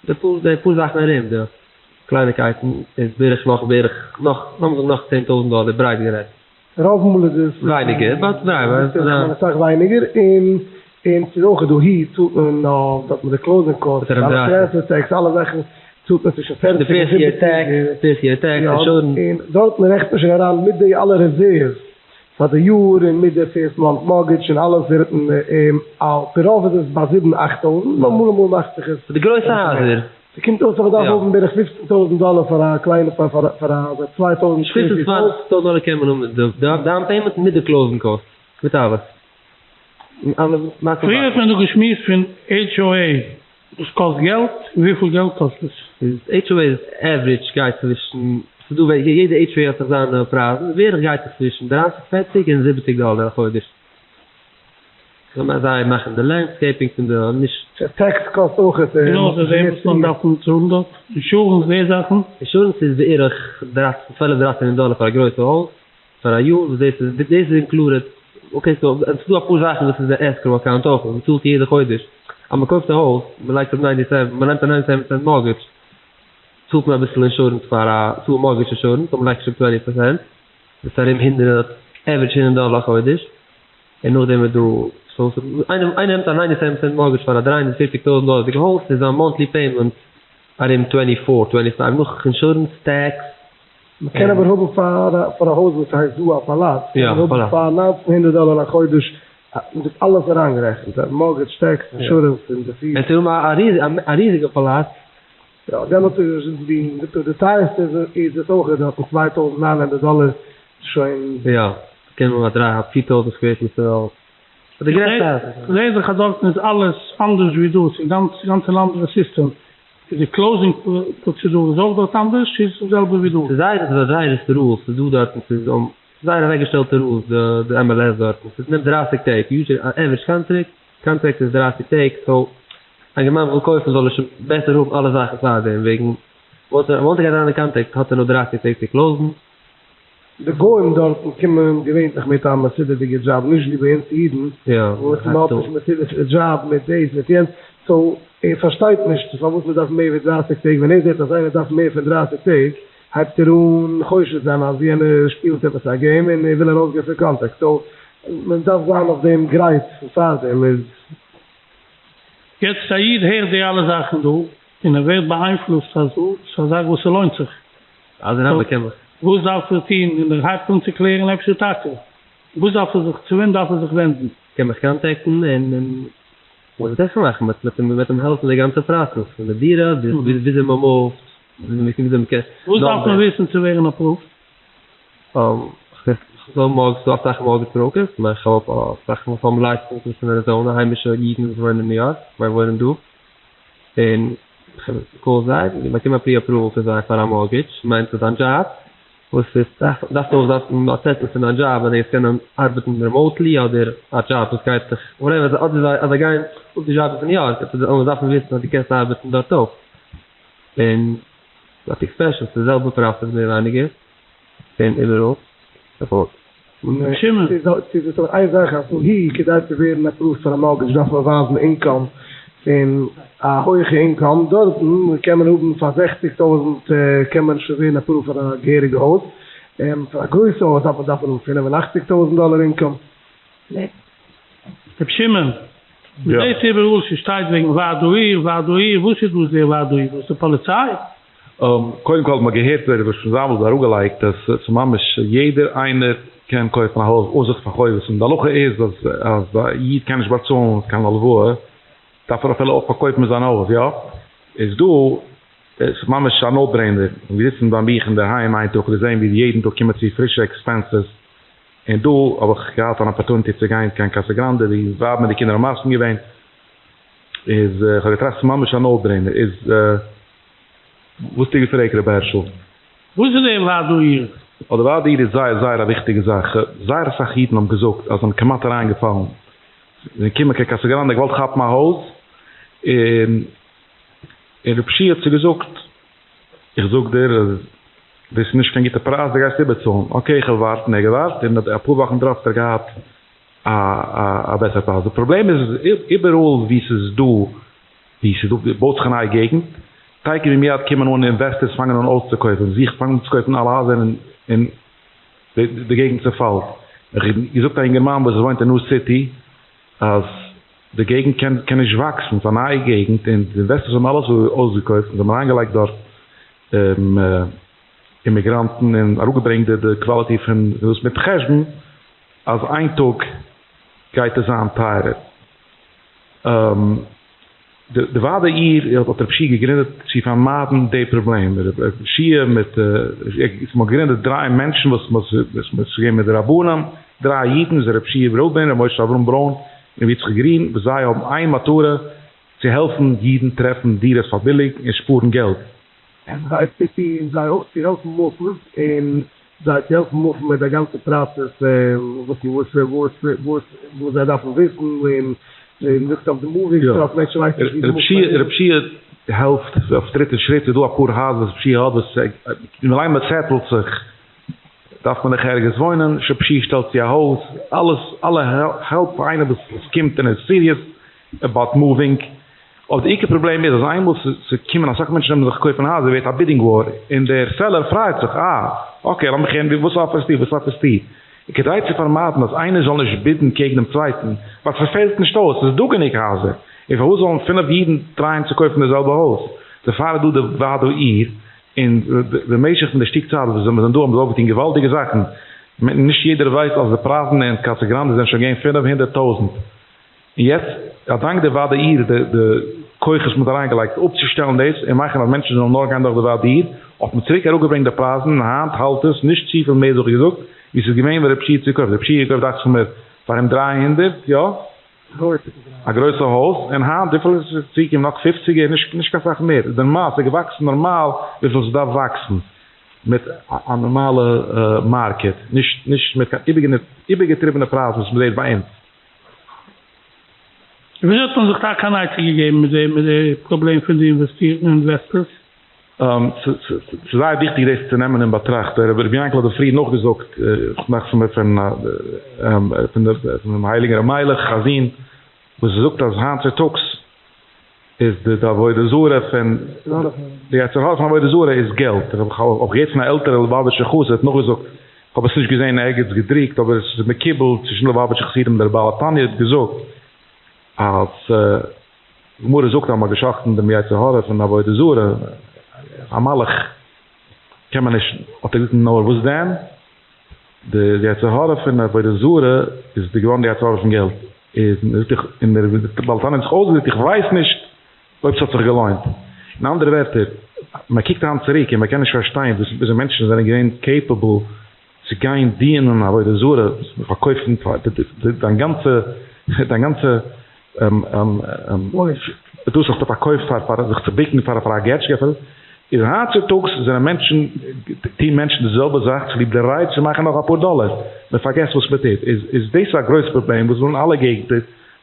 די פאר די פאר זאכן ארום די קלייניקייטן איז בערך נאך בערך נאך לאמיר זאגן נאך 10,000 דאלער ברייט גערעדט. רוב מאל איז עס ווייניגער באט ניין אסאך ווייניגער און און ס'איז אויך דא היט צאלט מען נאך דארט מיט די קלאוזינג קאסט אלע טרענספער טעקס אלע זאכן צאלט מען צווישן פערציג און זיבעציג און דארטן רעכנט מען שוין אריין מיט די אלע רעזערוו פאר די יאר און מיט די פירסט מאנט מארגעדזש און אלעס ווערט על פי רוב איז עס ביי זיבן אכט טויזנט נאר אמאל אמאל מאכט זיך עס די גרויסע הייזער. ס'קומט אויס אז מ'דארף האבן בערך פופצן טויזנט דאלער פאר א קליינע פאר פאר א 2000 סקווער פיס הויז. פופצן טויזנט דאלער קען מען האבן מיט די דאון פעימענט מיט די קלאוזינג קאסט מיט אלעס. פריער האט מען דא געשמועסט פון HOA, דאס קאסט געלט? וויפיל געלט קאסט עס? איז HOA איז עוורידזש גייט צווישן, ס'איז דא ווער יעדע HOA האט זיך זיינע פרייזן, בערך גייט עס צווישן דרייסיג פערציג און זיבעציג דאלער א חודש. כ'מיין זיי מאכן די לענדסקעיפינג פון די נישט. טעקס קאסט אויך. און אויסער דעם וואס מען דארף צאלן דארט, אינשורענס די זאכן. אינשורענס איז בערך דרייצן צוועלף דרייצן דאלער פאר א גרויסע הויז פאר א יאר וואס דאס איז דאס איז אינקלודעד, אקעי סאו עס איז דא אפאר זאכן וואס איז די עסקראו אקאונט אויך וואס מען צאלט יעדע חודש אז מען קויפט א הויז מען לייגט אפ ניינטי סעווען מען נעמט א ניינטי סעווען פערסענט מארגעדזש צאלט מען אביסל אינשורענס פאר א צאל מארגעדזש אינשורענס אויב מען לייגט שוין טווענטי פערסענט דאס איז ארום הונדרעט עווערידזש הונדרעט דאלער א חודש און נאכדעם איז דא סאו איינער איינער נעמט א ניינטי סעווען פערסענט מארגעדזש פאר א 350 טויזנט דאלערדיגע הויז איז זיין מאנטלי פעימענט ארום טווענטי פאר טווענטי פייוו נאך אינשורענס טעקס. מ'קען אבער האבן פאר פאר א הויז וואס הייסט דא א פאלאץ קען מען האבן פאר 1900 דאלער א חודש מיט אלעס אריינגערעכנט מארגעדזש טעקס אינשורענס און די פיס. עס איז א ריזיגע פאלאץ. יא דעמאלטס איז עס די די טייערסטע איז עס אויך דארטן 2900 דאלער שוין. יא קען מען האבן א דריי א פיר טויזנט סקווער פיס הויז. די גרעסטע איך זעה זיך אז דארטן איז אלעס אנדערש ווי דא, ס'איז גאנץ גאנץ אן אנדערע סיסטעם. איז די קלאוזינג פראצעדור איז אויך דארט אנדערש צו איז עס די זעלבע ווי דא? ס'איז זייער ס'איז זייער רולס ס'איז דא דארטן ס'איז זייער אוועקגעשטעלטע רולס די די MLS דארטן ס'איז נעמט דרייסיג טעג יוזשעלי א עווערידזש קאנטרעקט קאנטרעקט איז דרייסיג טעג סאו א אינגערמאן וויל קויפן זאל ער שוין בעסער האבן אלע זאכן פארדעם וועגן וואנס ער גייט אריין אין קאנטרעקט האט ער נאר דרייסיג טעג צו קלאוזן. די גוים דארטן קומען געווענליך מיט א מסודר'דיגע דזשאב, נישט ווי ביי אונז אידן וואס מען האט נישט מסודר'דיגע דזשאב מיט דאס מיט יענץ, סאו ער פארשטייט נישט פארוואס מען דארף מער ווי דרייסיג טעג, ווען ער זעט אז איינער דארף מער פון דרייסיג טעג הייבט ער אן חושד זיין אז יענער שפילט עפעס א געים און ער וויל ארויסגיין פון קאנטעקט, סאו מען דארף זיין אויף דעם גרייט פון פארדעם איז. יעצט א איד הערט די אלע זאכן דא און ער ווערט באאיינפלוסט אז ס'איז א זאך וואס ס'לוינט זיך, אדרבה קען מיך. וואס דארף ער טון און ער הייבט אן צו קלערן אפשר טאקע, וואס דארף ער זיך, צו וועם דארף ער זיך ווענדן? קען מיך קאנטעקטן און און וואס זיכער מאכן מ'וועט מ'וועט מ'וועט אים העלפן די גאנצע פראסעס פון די דירה ביז וויאזוי מ'מופט וויאזוי מ'קען. וואס דארף מען וויסן צו ווערן אפראווד? ס'דא מארגעדזש ס'דא אסאך מארגעדזש בראוקערס, כ'מיין כ'האב אסאך וואס האבן לייסענסעס פון אריזאנע, היימישע אידן וואס וואוינען אין ניו יארק, זיי וואוינען דא, און כ'קאל זיי, און באקום א פרי אפראוועל פון זיי פאר א מארגעדזש, מיינט אז דיין דזשאב, וואס איז דארפסט אויך דארפן א צעטל פון דיין דזשאב אז דו גייסט קענען ארבעטן רעמאוטלי אדער א דזשאב וואס גייט דיך וואטעווער, אדער זיי אז זיי גייען אויב די דזשאב איז אין ניו יארק זאל דארפן וויסן אז דו קענסט ארבעטן דארט אויך, און נאטינג ספעשל, ס'איז די זעלבע פראסעס מער ווייניגער פון איבעראל. שמעון. ס'איז דא איין זאך אז דאהי כדי צו ווערן אפראווד פאר א מארגעדזש דארף מען ווייזן אינקאם פון א הויכע אינקאם, דארטן קען מען האבן פאר זעכציג טויזענט קען מען שוין ווערן אפראווד פאר א געהעריגע הויז, און פאר א גרויסע הויז דארף מען דארף מען האבן פינף און אכציג טויזענט דאלער אינקאם. ר' שמעון, מ'זעט איבעראל ס'שטייט וועגן ועד העיר, ועד העיר, וואס איז דאס דער ועד העיר? דאס איז די פאליציי? קודם כל האט מען געהערט ר' שמעון זאנוויל האט אראפגעלייגט אז ס'איז ממש יעדער איינער קען קויפן א הויז אויסער פאר חובות און די הלכה איז אז אז א איד קען נישט באצאלן קיין הלוואה דארף ער אפילו אויך פארקויפן זיין הויז יא איז דא איז ממש א נאו ברעינער און געזיצן ביי מיך אינדערהיים איין טאג געזען ווי יעדן טאג קומען צו פרישע עקספענסעס און דא האב איך געהאט אן אפערטוניטי צו גיין קיין קאסא גראנדע די ווייב מיט די קינדער האבן מסכים געווען איז איך האב געטראכט ס'איז ממש א נאו ברעינער איז וואס האסטו געפרעגט רבי הערשל? וואס איז דער ועד העיר? אט די ועד העיר איז זייער זייער א וויכטיגע זאך, זייער אסאך אידן האבן געזאגט אז זיי זענען כמעט אריין געפאלן, זיי זענען געקומען קיין קאסא גראנדע געוואלט כאפן א הויז, און. און רב שיע האט צו געזאגט, איך זאג דיר אז דאס איז נישט קיין גוטע פרייז, דו גייסט איבערצאלן. אקעי איך וועל ווארטן, ער האט געווארט און אפאר וואכן דערויף האט ער געהאט א א בעסערע פרייז. די פראבלעם איז איבעראל וואו ס'איז דא וואו ס'איז דא בויט זיך א נייע געגנט, תיכף ומיד קומען אן אינוועסטערס פאנגען אן אויסצוקויפן, זיך פאנגען אן צו קויפן אלע הייזער און די געגנט צעפאלט. איך האב געזאגט א אינגערמאן וואס וואוינט אין ניו סיטי אז די געגנט קען קען נישט וואקסן, ס'איז א נייע געגנט און די אינוועסטערס האבן אלעס אויסגעקויפט און זיי האבן אריינגעלייגט דארט אימיגראנטן און אראפגעברענגט די די קוואליטי פון דאס מיט חשבון אז איין טאג גייט עס זיין טייערער. די ועד העיר האט רב שיע געגרינדעט צו פארמיידן די פראבלעם, רב שיע מיט מ'האט געגרינדעט דריי מענטשן וואס מ'איז געווען מיט די רבנים, דריי אידן, איז רב שיע רובין, ר' משה אברהם ברוין און ר' יצחק גרין, וואס זיי האבן איין מטרה, צו העלפן אידן טרעפן דירות פאר ביליג און שפארן געלט. זיי צו טון זיי אויך צו העלפן מופן און זיי צו העלפן מופן מיט די גאנצע פראסעס וואס וואס וואס וואס וואס זיי דארפן וויסן און און זאגט אויף די מואווינג סטאף מענטשן ווייסן נישט ווי די מופן רב שיע העלפט אויף טריט און שריט ס'איז דא אפאר הייזער וואס רב שיע האט וואס ווילאנג מען סעטלט זיך דארף מען דאך ערגעץ וואוינען רב שיע שטעלט צו א הויז אלעס אלע העלפ פאר איינער וואס קומט און איז סיריעס אבאוט מואווינג. אבער די עיקר פראבלעם איז אז איינמאל ס'קומען אסאך מענטשן נעמען זיך קויפן הייזער ווערט א בידינג וואר און דער סעלער פרייט זיך אה אקעי לאמיך הערן וואס אפערסטו וואס אפערסטו און כדי צו פארמיידן אז איינער זאל נישט בידן קעגן דעם צווייטן ווייל ס'פעלט נישט אויס ס'איז דא גענוג הייזער און פארוואס זאלן פינף אידן טרייען צו קויפן די זעלבע הויז דערפאר איז דא די ועד העיר און במשך פון די שטיק צייט וואס מיר זענען דא האבן זיי אויפגעטון געוואלדיגע זאכן נישט יעדער ווייסט אז די פרייזן אין קאסא גראנדע זענען שוין געווען 500,000 און יעצט אדאנק די ועד העיר די די כוחות וואס מען האט אריינגעלייגט אפצושטעלן דאס און מאכן אז מענטשן זאלן נאר גיין דורך די ועד העיר, האט מען צוריק אראפגעברענגט די פרייזן און היינט האלט עס נישט צופיל מער זאך געזאגט ווי ס'איז געווען ווען רב שיע האט געקויפט, רב שיע האט געקויפט דאכט זיך מיר פאר ארום 300, יא? א גרויסע הויז, און היינט וויפיל איז עס צוגעקומען נאך פופציגער נישט נישט קיין סאך מער, איז נארמאל ס'איז געוואקסן נארמאל וויפיל ס'דארף וואקסן מיט א נארמאלע מארקעט, נישט נישט מיט קיין איבערגעטריבענע פרייזן וואס מ'זעט ביי אונז. וויאזוי האט מען זיך טאקע אן עצה געגעבן מיט די מיט די פראבלעם פון די אינוועסטערס? ס'איז זייער וויכטיג דאס צו נעמען אין באטראכט. רבי יענקל האט דא פריער נאכגעזאגט, נאך פון פון דעם הייליגן ר' מיילעך א זון, וואס זאגט אז היינט צוטאגס איז די עבודה זרה פון די יצר הרע פון עבודה זרה איז געלט. איך האב געהערט פון א עלטערע ליובאוויטשער חסיד האט נאכגעזאגט, איך האב עס נישט געזען ערגעץ געדרוקט אבער עס איז מקובל צווישן ליובאוויטשער חסידים, דער בעל התניא האט געזאגט אז די גמרא זאגט אז מען האט גע'שחט'ן דעם יצר הרע פון עבודה זרה, א מלאך קען מען נישט, האט ער געזאגט נאר וואס דען? די יצר הרע פון עבודה זרה איז די געווארן די יצר הרע פון געלט, איז און דער בעל תניא האט זיך אויסגעדרוקט איך ווייס נישט אויב ס'האט זיך געלוינט. אין אנדערע ווערטער, מען קוקט היינט צוריק און מען קען נישט פארשטיין וויאזוי מענטשן זענען געווען קעיפעבל צו גיין דינען עבודה זרה, פארקויפן דיין גאנצע דיין גאנצע דאס האסטו פארקויפט פאר פאר זיך צו ביקן פאר פאר א געטשקע, איז היינט צוטאגס זענען מענטשן טוהן מענטשן די זעלבע זאך צוליב די רייץ צו מאכן נאך אפאר דאלער, מען פארגעסט וואס מען טוט, איז איז דאס א גרויס פראבלעם וואס ווילן אלע געגנטער,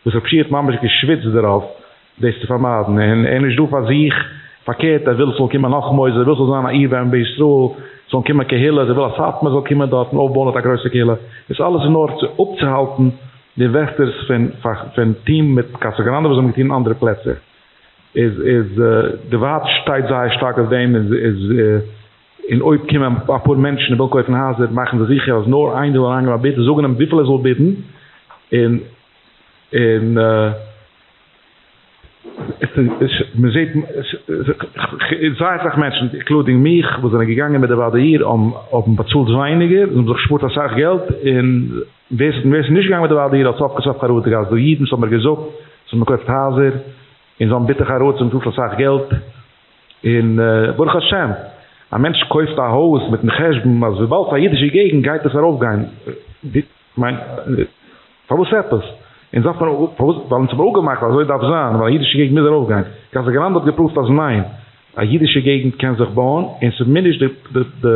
וואס רב שיע האט ממש געשוויצט דערויף דאס צו פארמיידן, און ער איז נישט דא פאר זיך, פארקערט ער וויל ס'זאל קומען נאך מוסדות, ער וויל ס'זאל זיין א עיר ואם בישראל, ס'זאלן קומען קהילות, ער וויל אז סאטמאר זאל קומען דארט און אויפבויען דארט א גרויסע קהילה, דאס אלעס איז נאר צו אפצוהאלטן די אינוועסטערס פון פון טוהן מיט קאסא גראנדע וואס זיי האבן געטוהן אין אנדערע פלעצער, איז איז די ועד שטייט זייער שטארק אויף דעם, איז איז און אויב קומען אפאר מענטשן און ווילן קויפן הייזער מאכן זיי זיכער אז נאר איינער זאל אריינגעבן א ביד, זאגן אים וויפיל ער זאל בידן, און און מען זעט זייער אסאך מענטשן אינקלודינג מיך וואס זענען געגאנגען מיט די ועד העיר האבן באצאלט ווייניגער און האבן זיך געשפארט אסאך געלט, און ווער ס'איז נישט געגאנגען מיט די ועד העיר האט סוף כל סוף חרטה געהאט, ס'דא אידן וואס האבן מיר געזאגט זיי האבן געקויפט הייזער און זיי האבן ביטער חרטה, זיי האבן באצאלט אסאך געלט, און ברוך השם א מענטש קויפט א הויז מיטן חשבון אז וויבאלד ס'איז א אידישע געגנט גייט עס ארויפגיין, כ'מיין פארוואס עפעס? אונז דארף מען פארוואס? ווייל אונז האבן אפגעמאכט אז אזוי דארף זיין, ווייל א אידישע געגנט מוז ארויפגיין. קאסא גראנדע האט געפרואווט אז ניין, א אידישע געגנט קען זיך בויען און ס'מוז נישט די די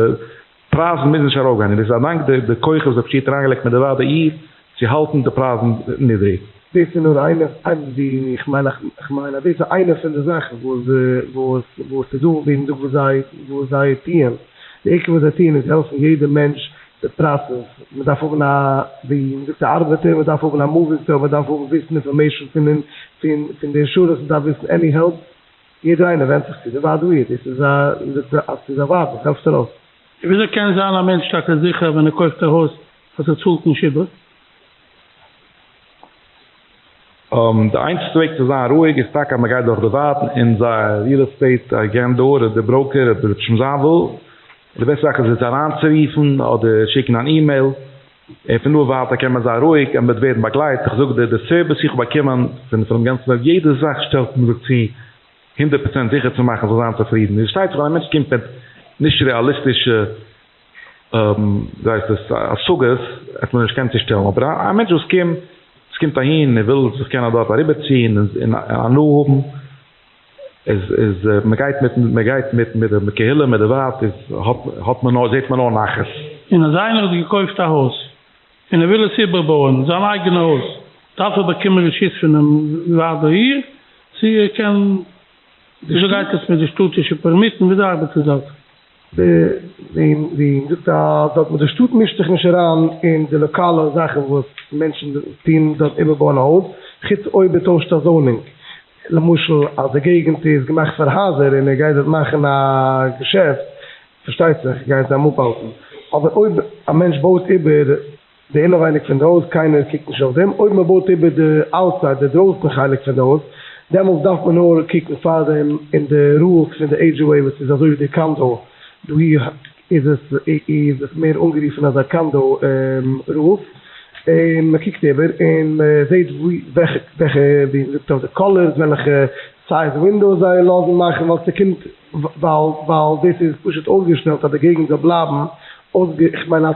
פרייזן מוזן נישט ארויפגיין, און דאס איז אדאנק די די כוחות וואס רב שיע האט אריינגעלייגט מיט די ועד העיר צו האלטן די פרייזן נידריג. דאס איז נאר איינע ווי איך מיין איך מיין אז דאס איז איינע פון די זאכן וואס וואס וואס איז דא ווי מ'זאגט וואס זיי וואס זיי טוען, די עיקר וואס זיי טוען איז העלפן יעדע מענטש די פראסעס, מ'דארף האבן א ווי מ'זאגט א ארבעטער, מ'דארף האבן א מואווינג סעל, מ'דארף האבן וויסן אינפארמעישן פון פון פון די אינשורענס, מ'דארף וויסן עני העלפ, יעדער איינער ווענדט זיך צו די ועד העיר, דאס איז א מ'זאגט אז ס'איז א ועד וואס העלפט ארויס. און וויאזוי קען זיין א מענטש טאקע זיכער ווען ער קויפט א הויז אז ער צאלט נישט איבער? די איינציגסטע וועג צו זיין רואיג איז טאקע אז מען גייט דורך די ועד און זייער ריעל עסטעיט אגענט אדער די בראוקער אדער ר' שלום זאנוויל, די בעסטע זאך איז עס אריינצורופן אדער שיקן אן אימעיל, און פון דא ווייטער קען מען זיין רואיג און מען וועט ווערן באגלייט, איך זאג דיר די סערוויס איך האב באקומען פון פונעם גאנצן וועלט יעדע זאך שטעלט מען זיך צו הונדערט פראצענט זיכער צו מאכן זאל זיין צופרידן, און פארשטייט זיך ווען א מענטש קומט מיט נישט רעאליסטישע ווי הייסט עס, השגות וועט מען נישט קענען צושטעלן, אבער א מענטש וואס קומט וואס קומט אהין און וויל זיך קענען דארט אריבערציען און הנאה האבן, איז איז מען גייט מיט מען גייט מיט מיט די קהילה מיט די ועד איז האט האט מען נאר זעט מען נאר נחת. און אז איינער האט געקויפט א הויז און ער וויל עס איבערבויען, זיין אייגענע הויז, דארף ער באקומען רשות פונעם ועד העיר, צו ער קען, וויאזוי גייט עס מיט די שטאטישע פערמיטן, וויאזוי ארבעט עס דארט? ווי מ'זאגט אז דארט מיט די שטאט מישט זיך נישט אריין אין די לאקאלע זאכן וואס מענטשן טוהן דארט איבערבויען א הויז, חוץ אויב ער טוישט א זאונינג, למשל אז די געגענט איז געמאכט פאר הייזער און ער גייט דארט מאכן א געשעפט, פארשטייט זיך גייען זיי אים אפהאלטן, אבער אויב א מענטש בויט איבער די אינעווייניג פון די הויז, קיינער קוקט נישט אויף דעם, אויב מען בויט איבער די אוטסייד, די דרויסן חלק פון די הויז, דעמאלטס דארף מען נאר קוקן פארדעם אין די רולס פון די HOA וואס איז אזוי ווי די קאנדא, דאהי איז עס איז עס מער אנגערופן אזא קאנדא רולס, און מען קוקט איבער און מען זעט ווי וועלכע וועלכע ווי מען זאגט אויף די קאלערס וועלכע סייז ווינדאוס זיי לאזן מאכן ווייל ס'קומט ווייל ווייל דאס איז פשוט אויסגעשטעלט אז די געגנט זאל בלייבן אויסגע איך מיין אז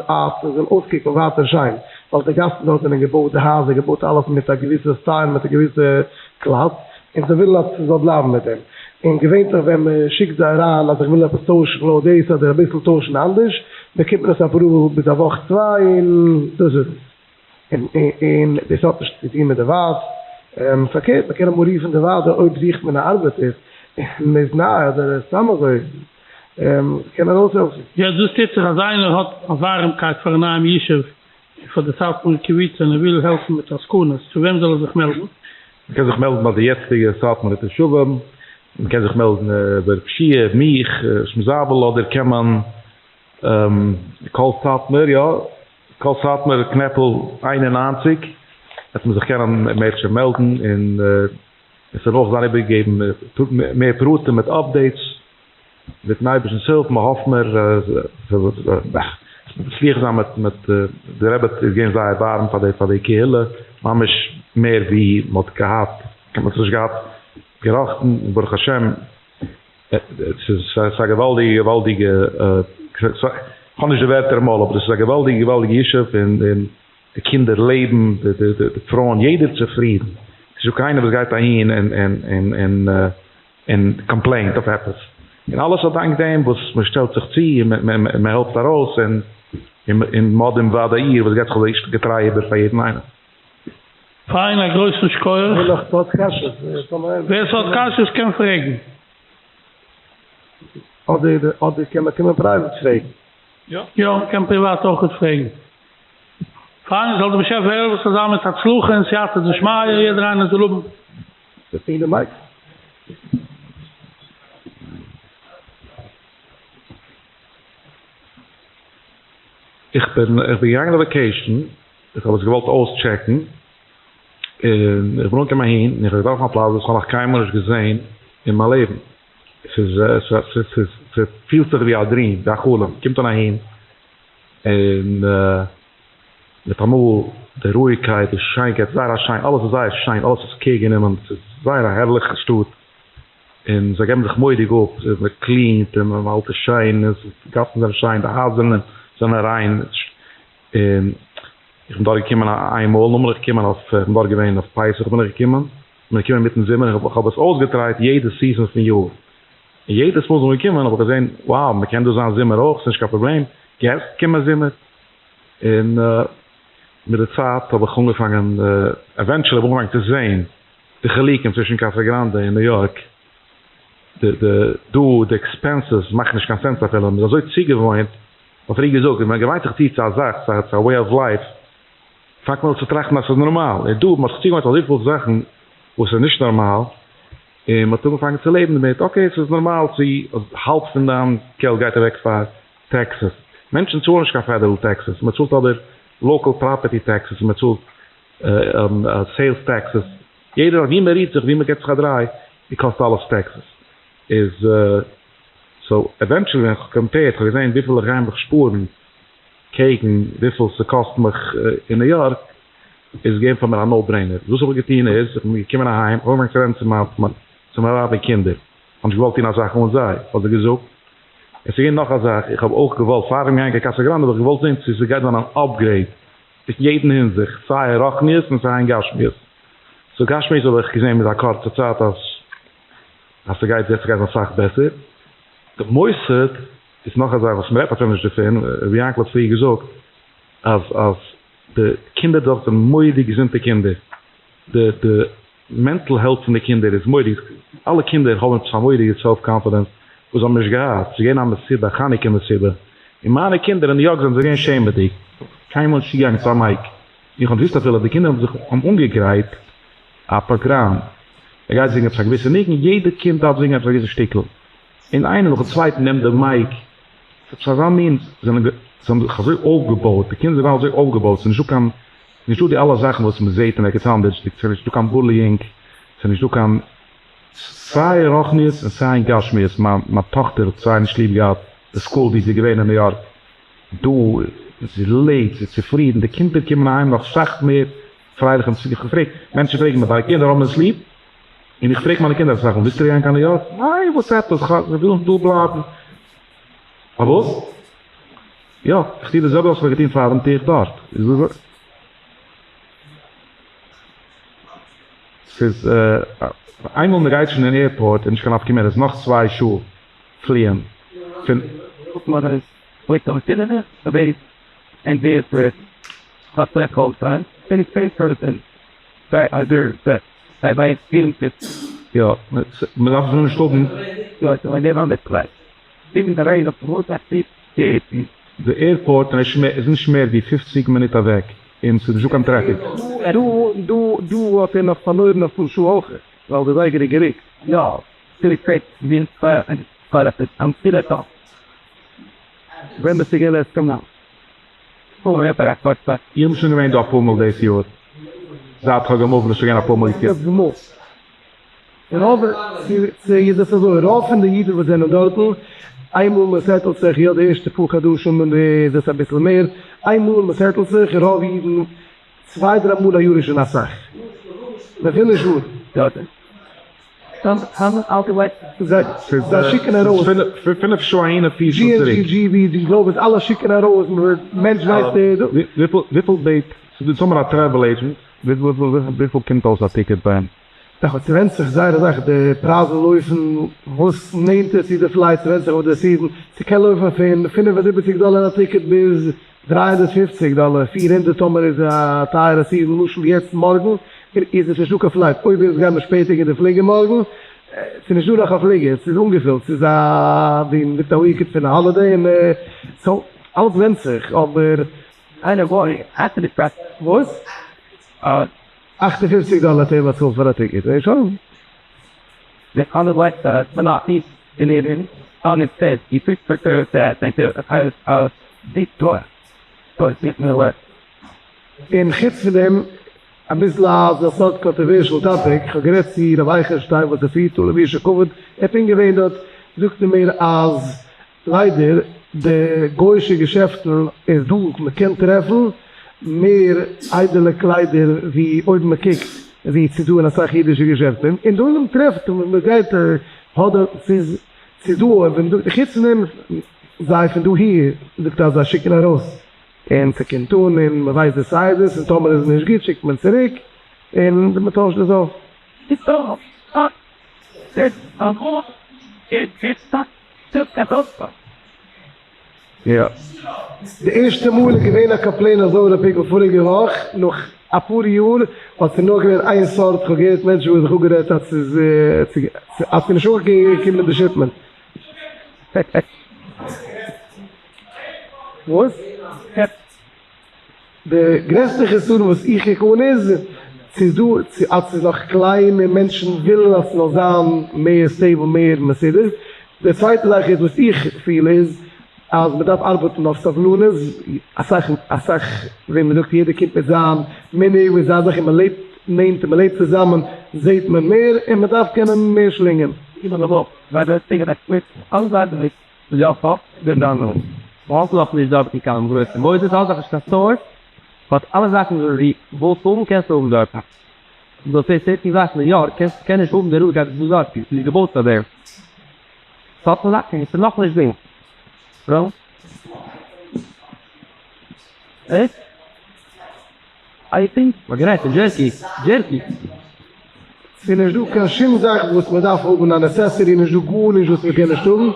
אז ס'זאל אויסקוקן ווייטער שיין ווייל די גאסן דארט זענען געבויט די הייזער געבויט אלעס מיט א געוויסע סטייל מיט א געוויסע קלאס און זיי ווילן אז ס'זאל בלייבן מיט דעם און געווענטליך ווען מען שיקט זיי אריין אז איך וויל עפעס טוישן לויט דאס אדער אביסל טוישן אנדערש באקומט מען עס אפראוועל ביז א וואך צוויי און דאס איז עס. און דאס האט נישט צו טון מיט די ועד, פארקערט מען קען אמאל רופן די ועד אויב זוכט מען א ארבעטער און מען איז ניי אדער סתם אזוי קען מען ארויסהעלפן. יעצט וואס טוט זיך אז איינער האט א ווארעמקייט פארן נייעם ישוב און פאר די סאטמארע קבוצה און ער וויל העלפן מיט עסקנות, צו וועם זאל ער זיך מעלדן? מען קען זיך מעלדן ביי די יעצטיגע סאטמארע תושבים, מען קען זיך מעלדן ביי ר' שיע, מיך, שמזאבל, אדער קען מען קול סאטמאר, יא, קול סאטמאר קנעפל 91 וועט מען זיך קענען מערטשעם מעלדן און עס וועט אויך זיין איבערגעגעבן מער פרטים מיט אפדעיטס, מיטן אייבערשטנ'ס הילף מען האפט מיר מצליח זיין מיט מיט די רבי איז געווען זייער ווארעם פאר די פאר די קהילה ממש מער ווי מען האט געהאט מען האט נישט געהאט געראכטן ברוך השם. ס'איז א געוואלדיגע געוואלדיגע, כ'האב נישט די ווערטער אין מויל, אבער דאס איז א געוואלדיגע געוואלדיגע ישוב, און די קינדער לעבן, די פרויען, יעדער צופרידן, ס'איז נישטא קיינער וואס גייט אהין און און קאמפלעינט אויף עפעס, און אלעס אדאנק דעם וואס מען שטעלט זיך צו און מען העלפט ארויס, און מ'האט דעם ועד העיר וואס געבט זיך אזוי געטריי איבער פאר יעדן איינעם. פיין, א גרויסן שכוח. ווער ס'האט קשיות קען פרעגן. אדער אדער קען מען קומען פרייוואט פרעגן. יא, מ'קען פריוואט אויכעט פרעגן. פיין, זאל דער באשעפער העלפן ס'זאל זיין מיט הצלחה און סייעתא דשמיא, יעדער איינער זאל האבן. איך בין איך בין געגאנגען אויף וואקעישן. איך האב עס געוואלט אויסטשעקן, און איך בין אנגעקומען אהין, און איך האב געטראפן א פלאץ וואס איך האב נאך קיינמאל נישט געזען אין מיין לעבן. ס'איז, ס'איז, ס'פילט זיך ווי א דריעם, ווי א חלום. קומט אן אהין, און מיטאמאל די רואיגקייט, די שיינקייט, זייער א שיין, אלעס איז זייער שיין, אלעס איז קעיר גענומען, ס'איז זייער א הערליכע שטאט, און זיי געבן זיך מורא'דיג אפ, מען קלינט און מען האלט עס שיין, די גאסן זענען שיין, די הייזער זענען ריין. און איך בין דארט געקומען איין מאל, נאכדעם בין איך געקומען אויף, איך בין דארט געווען אויף פסח בין איך געקומען, בין געקומען אינמיטן זומער, איך האב עס אויסגעטרייט יעדע סיזען פון יאר, און יעדעס מאל וואס איך בין געקומען האב איך געזען, wow מען קען דא זיין זומער אויך, ס'נישט קיין פראבלעם, געסט קומען זומער, און. מיט די צייט האב איך אנגעפאנגען, eventually האב איך אנגעפאנגען צו זעהן די חילוקים צווישן קאסא גראנדע און ניו יארק, די די דא די expenses מאכן נישט קיין sense אפילו, מ'איז אזוי צוגעוואוינט, כ'האב פריער געזאגט, ווען מ'געוויינט זיך צו צו א זאך, צו א way of life, פאנגט מען אן צו טראכטן אז ס'איז נארמאל, און דא מ'האט זיך צוגעוואוינט אזויפיל זאכן וואס איז נישט נארמאל, און מ'האט אנגעפאנגען צו לעבן דערמיט, okay ס'איז נארמאל צו אז האלב פון דיין געלט גייט אוועק פאר taxes, מענטשן צאלן נישט קיין federal taxes, מ'צאלט אבער local property taxes און מ'צאלט sales taxes, יעדער ווי מ'רירט זיך ווי מ'געט זיך א דריי, קאסט אלעס taxes, איז so eventually ווען כ'האב compared כ'האב געזען וויפיל איך גיי מיך שפארן קעגן וויפיל ס'קאסט מיך אין ניו יארק, איז געווען פאר מיר א no brainer. וואס האב איך געטון איז, איך בין געקומען אהיים, איך האב אנגעפאנגען צו רעדן צו מיין צו מיין ווייב און קינדער, איך האב נישט געוואלט טון א זאך אן זיי, האב זיי געזאגט. עס איז געווען נאך א זאך, איך האב אויך געוואלט, פארן גיין קיין קאסא גראנדע האב איך געוואלט זען צו ס'גייט זיין אן upgrade אין יעדן הינזיכט, סיי אין רוחניות און סיי אין גשמיות. so גשמיות האב איך געזען מיט א קורצע צייט אז אז ס'גייט ס'גייט זיין אסאך בעסער. די מוסד איז נאך א זאך וואס מ'רעדט אפילו נישט דערפון, רבי יענקל האט פריער געזאגט אז אז די קינדער דארט זענען מורא'דיג געזונטע קינדער, די די mental health פון די קינדער איז מורא'דיג, אלע קינדער האבן עפעס א מורא'דיגע self confidence וואס זיי האבן נישט געהאט, ס'איז געווען א מסיבה, א חנוכה מסיבה, און מיינע קינדער אין ניו יארק זענען זיי געווען שעמעדיג, קיינמאל נישט צוגעגאנגען צו א mic, איך האב נישט געוואוסט אפילו אז די קינדער האבן זיך האבן אנגעגרייט א פראגראם, מען גייט זינגען עפעס א געוויסע ניגון, יעדע קינד דארף זינגען עפעס א געוויסע שטיקל, און איינער נאכן צווייטן נעמט די mic, ס'איז אזא מין, זיי האבן זיך אזוי אויפגעבויט, די קינדער זענען אזוי אויפגעבויט, ס'איז נישטא קיין, נישטא די אלע זאכן וואס מ'זעט אין ערגעץ אנדערש, ס'איז נישטא קיין bullying, ס'איז נישטא קיין, סיי אין רוחניות און סיי אין גשמיות, מיין מיין טאכטער האט זייער נישט ליב געהאט די school ווי זי איז געווען אין ניו יארק, דא זי לעבט, זי איז צופרידן, די קינדער קומען אהיים נאך סאך מער פרייליך, און איך פרעג, מענטשן פרעגן מיך, דיינע קינדער האבן עס ליב? און איך פרעג מיינע קינדער אסאך מאל, ווילסטו גיין קיין ניו יארק? ניין, וואס עפעס, איך וויל דא בלייבן. פארוואס? יא, איך טו די זעלבע וואס איך האב געטון פארדעם טו איך דארט. ס'איז איינמאל מ'גייט שוין אין airport איז נישט קיין נפקא מינה, ס'איז נאך 2 שעה פליען פון. יא, מ'דארף עס נישט האבן. די airport איז נישט מער ווי 50 מינוט אוועק און ס'איז נישטא קיין טרעפיק. דא דא דא האט ער נאך פארלוירן אפאר שעה אויך ווייל די זייגער איז געריקט. יא, ווען ביסטו געווען לעצטע מאל? איך בין שוין געווען דא אפאר מאל דאס יאר, זייט כ'האב געמופט בין איך שוין געווען אפאר מאל. רוב איז עס אזוי, רוב פון די אידן וואס זענען דארטן, איינמאל מען settle ט זיך, יא די ערשטע פאר חדשים איז עס אביסל מער, איינמאל מען settle ט זיך, רוב אידן צוויי דריי מאל א יאר איז שוין אסאך, מען וויל נישט ווארטן. זיי שיקן ארויס. 5 שעה אהין און 4 שעה צוריק. GNGGB, די גלאובס, אלע שיקן ארויס, מענטש ווייסט. וויפיל בעט, ס'איז דא א travel agent, וויפיל קומט אויס א ticket ביי אים? דאך ס'ווענדט זיך זייער אסאך, די פרייזן לויפן וואס נענטער צו די flight, ס'ווענדט זיך אויף די season, ס'קען לויפן פון 75 דאלער א ticket ביז 350 דאלער, 400 טאמער איז א טייערע season, למשל יעצט מארגן איז עס נישטא קיין flight, אויב איז גייט מען שפעטער אין די פליגער מארגן, ס'איז נישטא נאך א פליגער, ס'איז אנגעפילט, ס'איז א ווי מ'זאגט א weekend פון א holiday, און so אלעס ווענדט זיך, אבער. וואס? 58 דאלער האט ער באצאלט פאר א ticket, און שוין. און חוץ פון דעם, אביסל אזא סארט controversial topic, איך האב גערעדט צו רב אייכענשטיין וואס ער פירט אן לבישי כבוד, ער האט געווען דארט, זאגט ער מיר אז ליידער די גוישע געשעפטן איז דא מען קען טרעפן מער איידעלע קליידער ווי אויב מען קוקט ווי ס'איז דא אין אסאך אידישע געשעפטן, און דא מען טרעפט און מען גייט אדער ס'איז ס'איז דא אויב מען זאגט חוץ פון דעם זיי פון דא הי זאגט אז זיי שיקן ארויס און ס'קומט אן און מען ווייסט די sizes און טאמער איז עס נישט גוט שיקט מען צוריק און מען טוישט עס אויף. יא. די ערשטע מאל איז געווען א complain אזוי ר' פיקל פאריגע וואך נאך אפאר יאר ווייל ס'איז נאר געווען איין סארט כ'האב געהערט מענטשן וואס זיך אפגערעדט אז ס'איז אז ס'איז נישט אנגעקומען די shipment. וואס? די גרעסטע חסרון וואס איך קוק אן איז, ס'איז דא אז ס'איז נאך קליין און מענטשן ווילן אז ס'זאל זיין מער stable מער מסודר, די צווייטע זאך איז וואס איך פיל איז אז מ'דארף ארבעטן אויף סבלנות, אסאך אסאך ווי מ'זאגט יעדער קומט מיט זיין מנהג מיט זיין זאך און מ'לעבט נענטער מ'לעבט צוזאמען זעהט מען מער און מ'דארף קענען מער שלינגען. מ'האט נאך נישט דארטן קיין גרויסע מוסדות, האט נאך נישט קיין stores, but אלע זאכן וואס דו ווילסט האבן קענסטו האבן דארט. דאס הייסט certain זאכן אין יארק קענסט קען נישט האבן די רואיגקייט וואס איז דא דארט, ס'איז נישט געבויט פאר דעם. סארט זאכן איז נאך נישט דא. I think. מ'האט גערעדט פון jerky, jerky. ס'איז נישט דא קיין שום זאך וואס מ'דארף האבן א necessity, נישט דא גארנישט וואס מ'קען נישט האבן.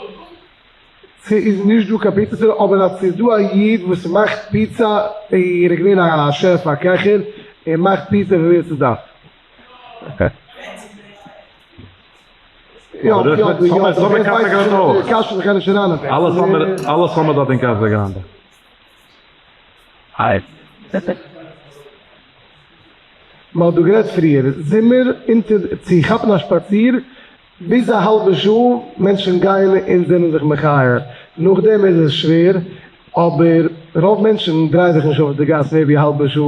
ס'איז נישט דא קיין פיצא store אבער אז ס'איז דא א איד וואס מאכט פיצא, ער איז געווען א שעף א קעכער, ער מאכט פיצא פאר ווער ס'דארף. יא יא יא סאמע קאסא גראנדע אויך. קאשע זיך נישט אריין אויף אלעס האמער דארט אין קאסא גראנדע. מען האט דא גערעדט פריער זומער אונטער צו כאפן א שפאציר ביז א האלבע שעה מענטשן גייען און זענען זיך מחיה, נאכדעם איז עס שווער, אבער רוב מענטשן דרייען זיך נישט אויף די גאס מער ווי א האלבע שעה,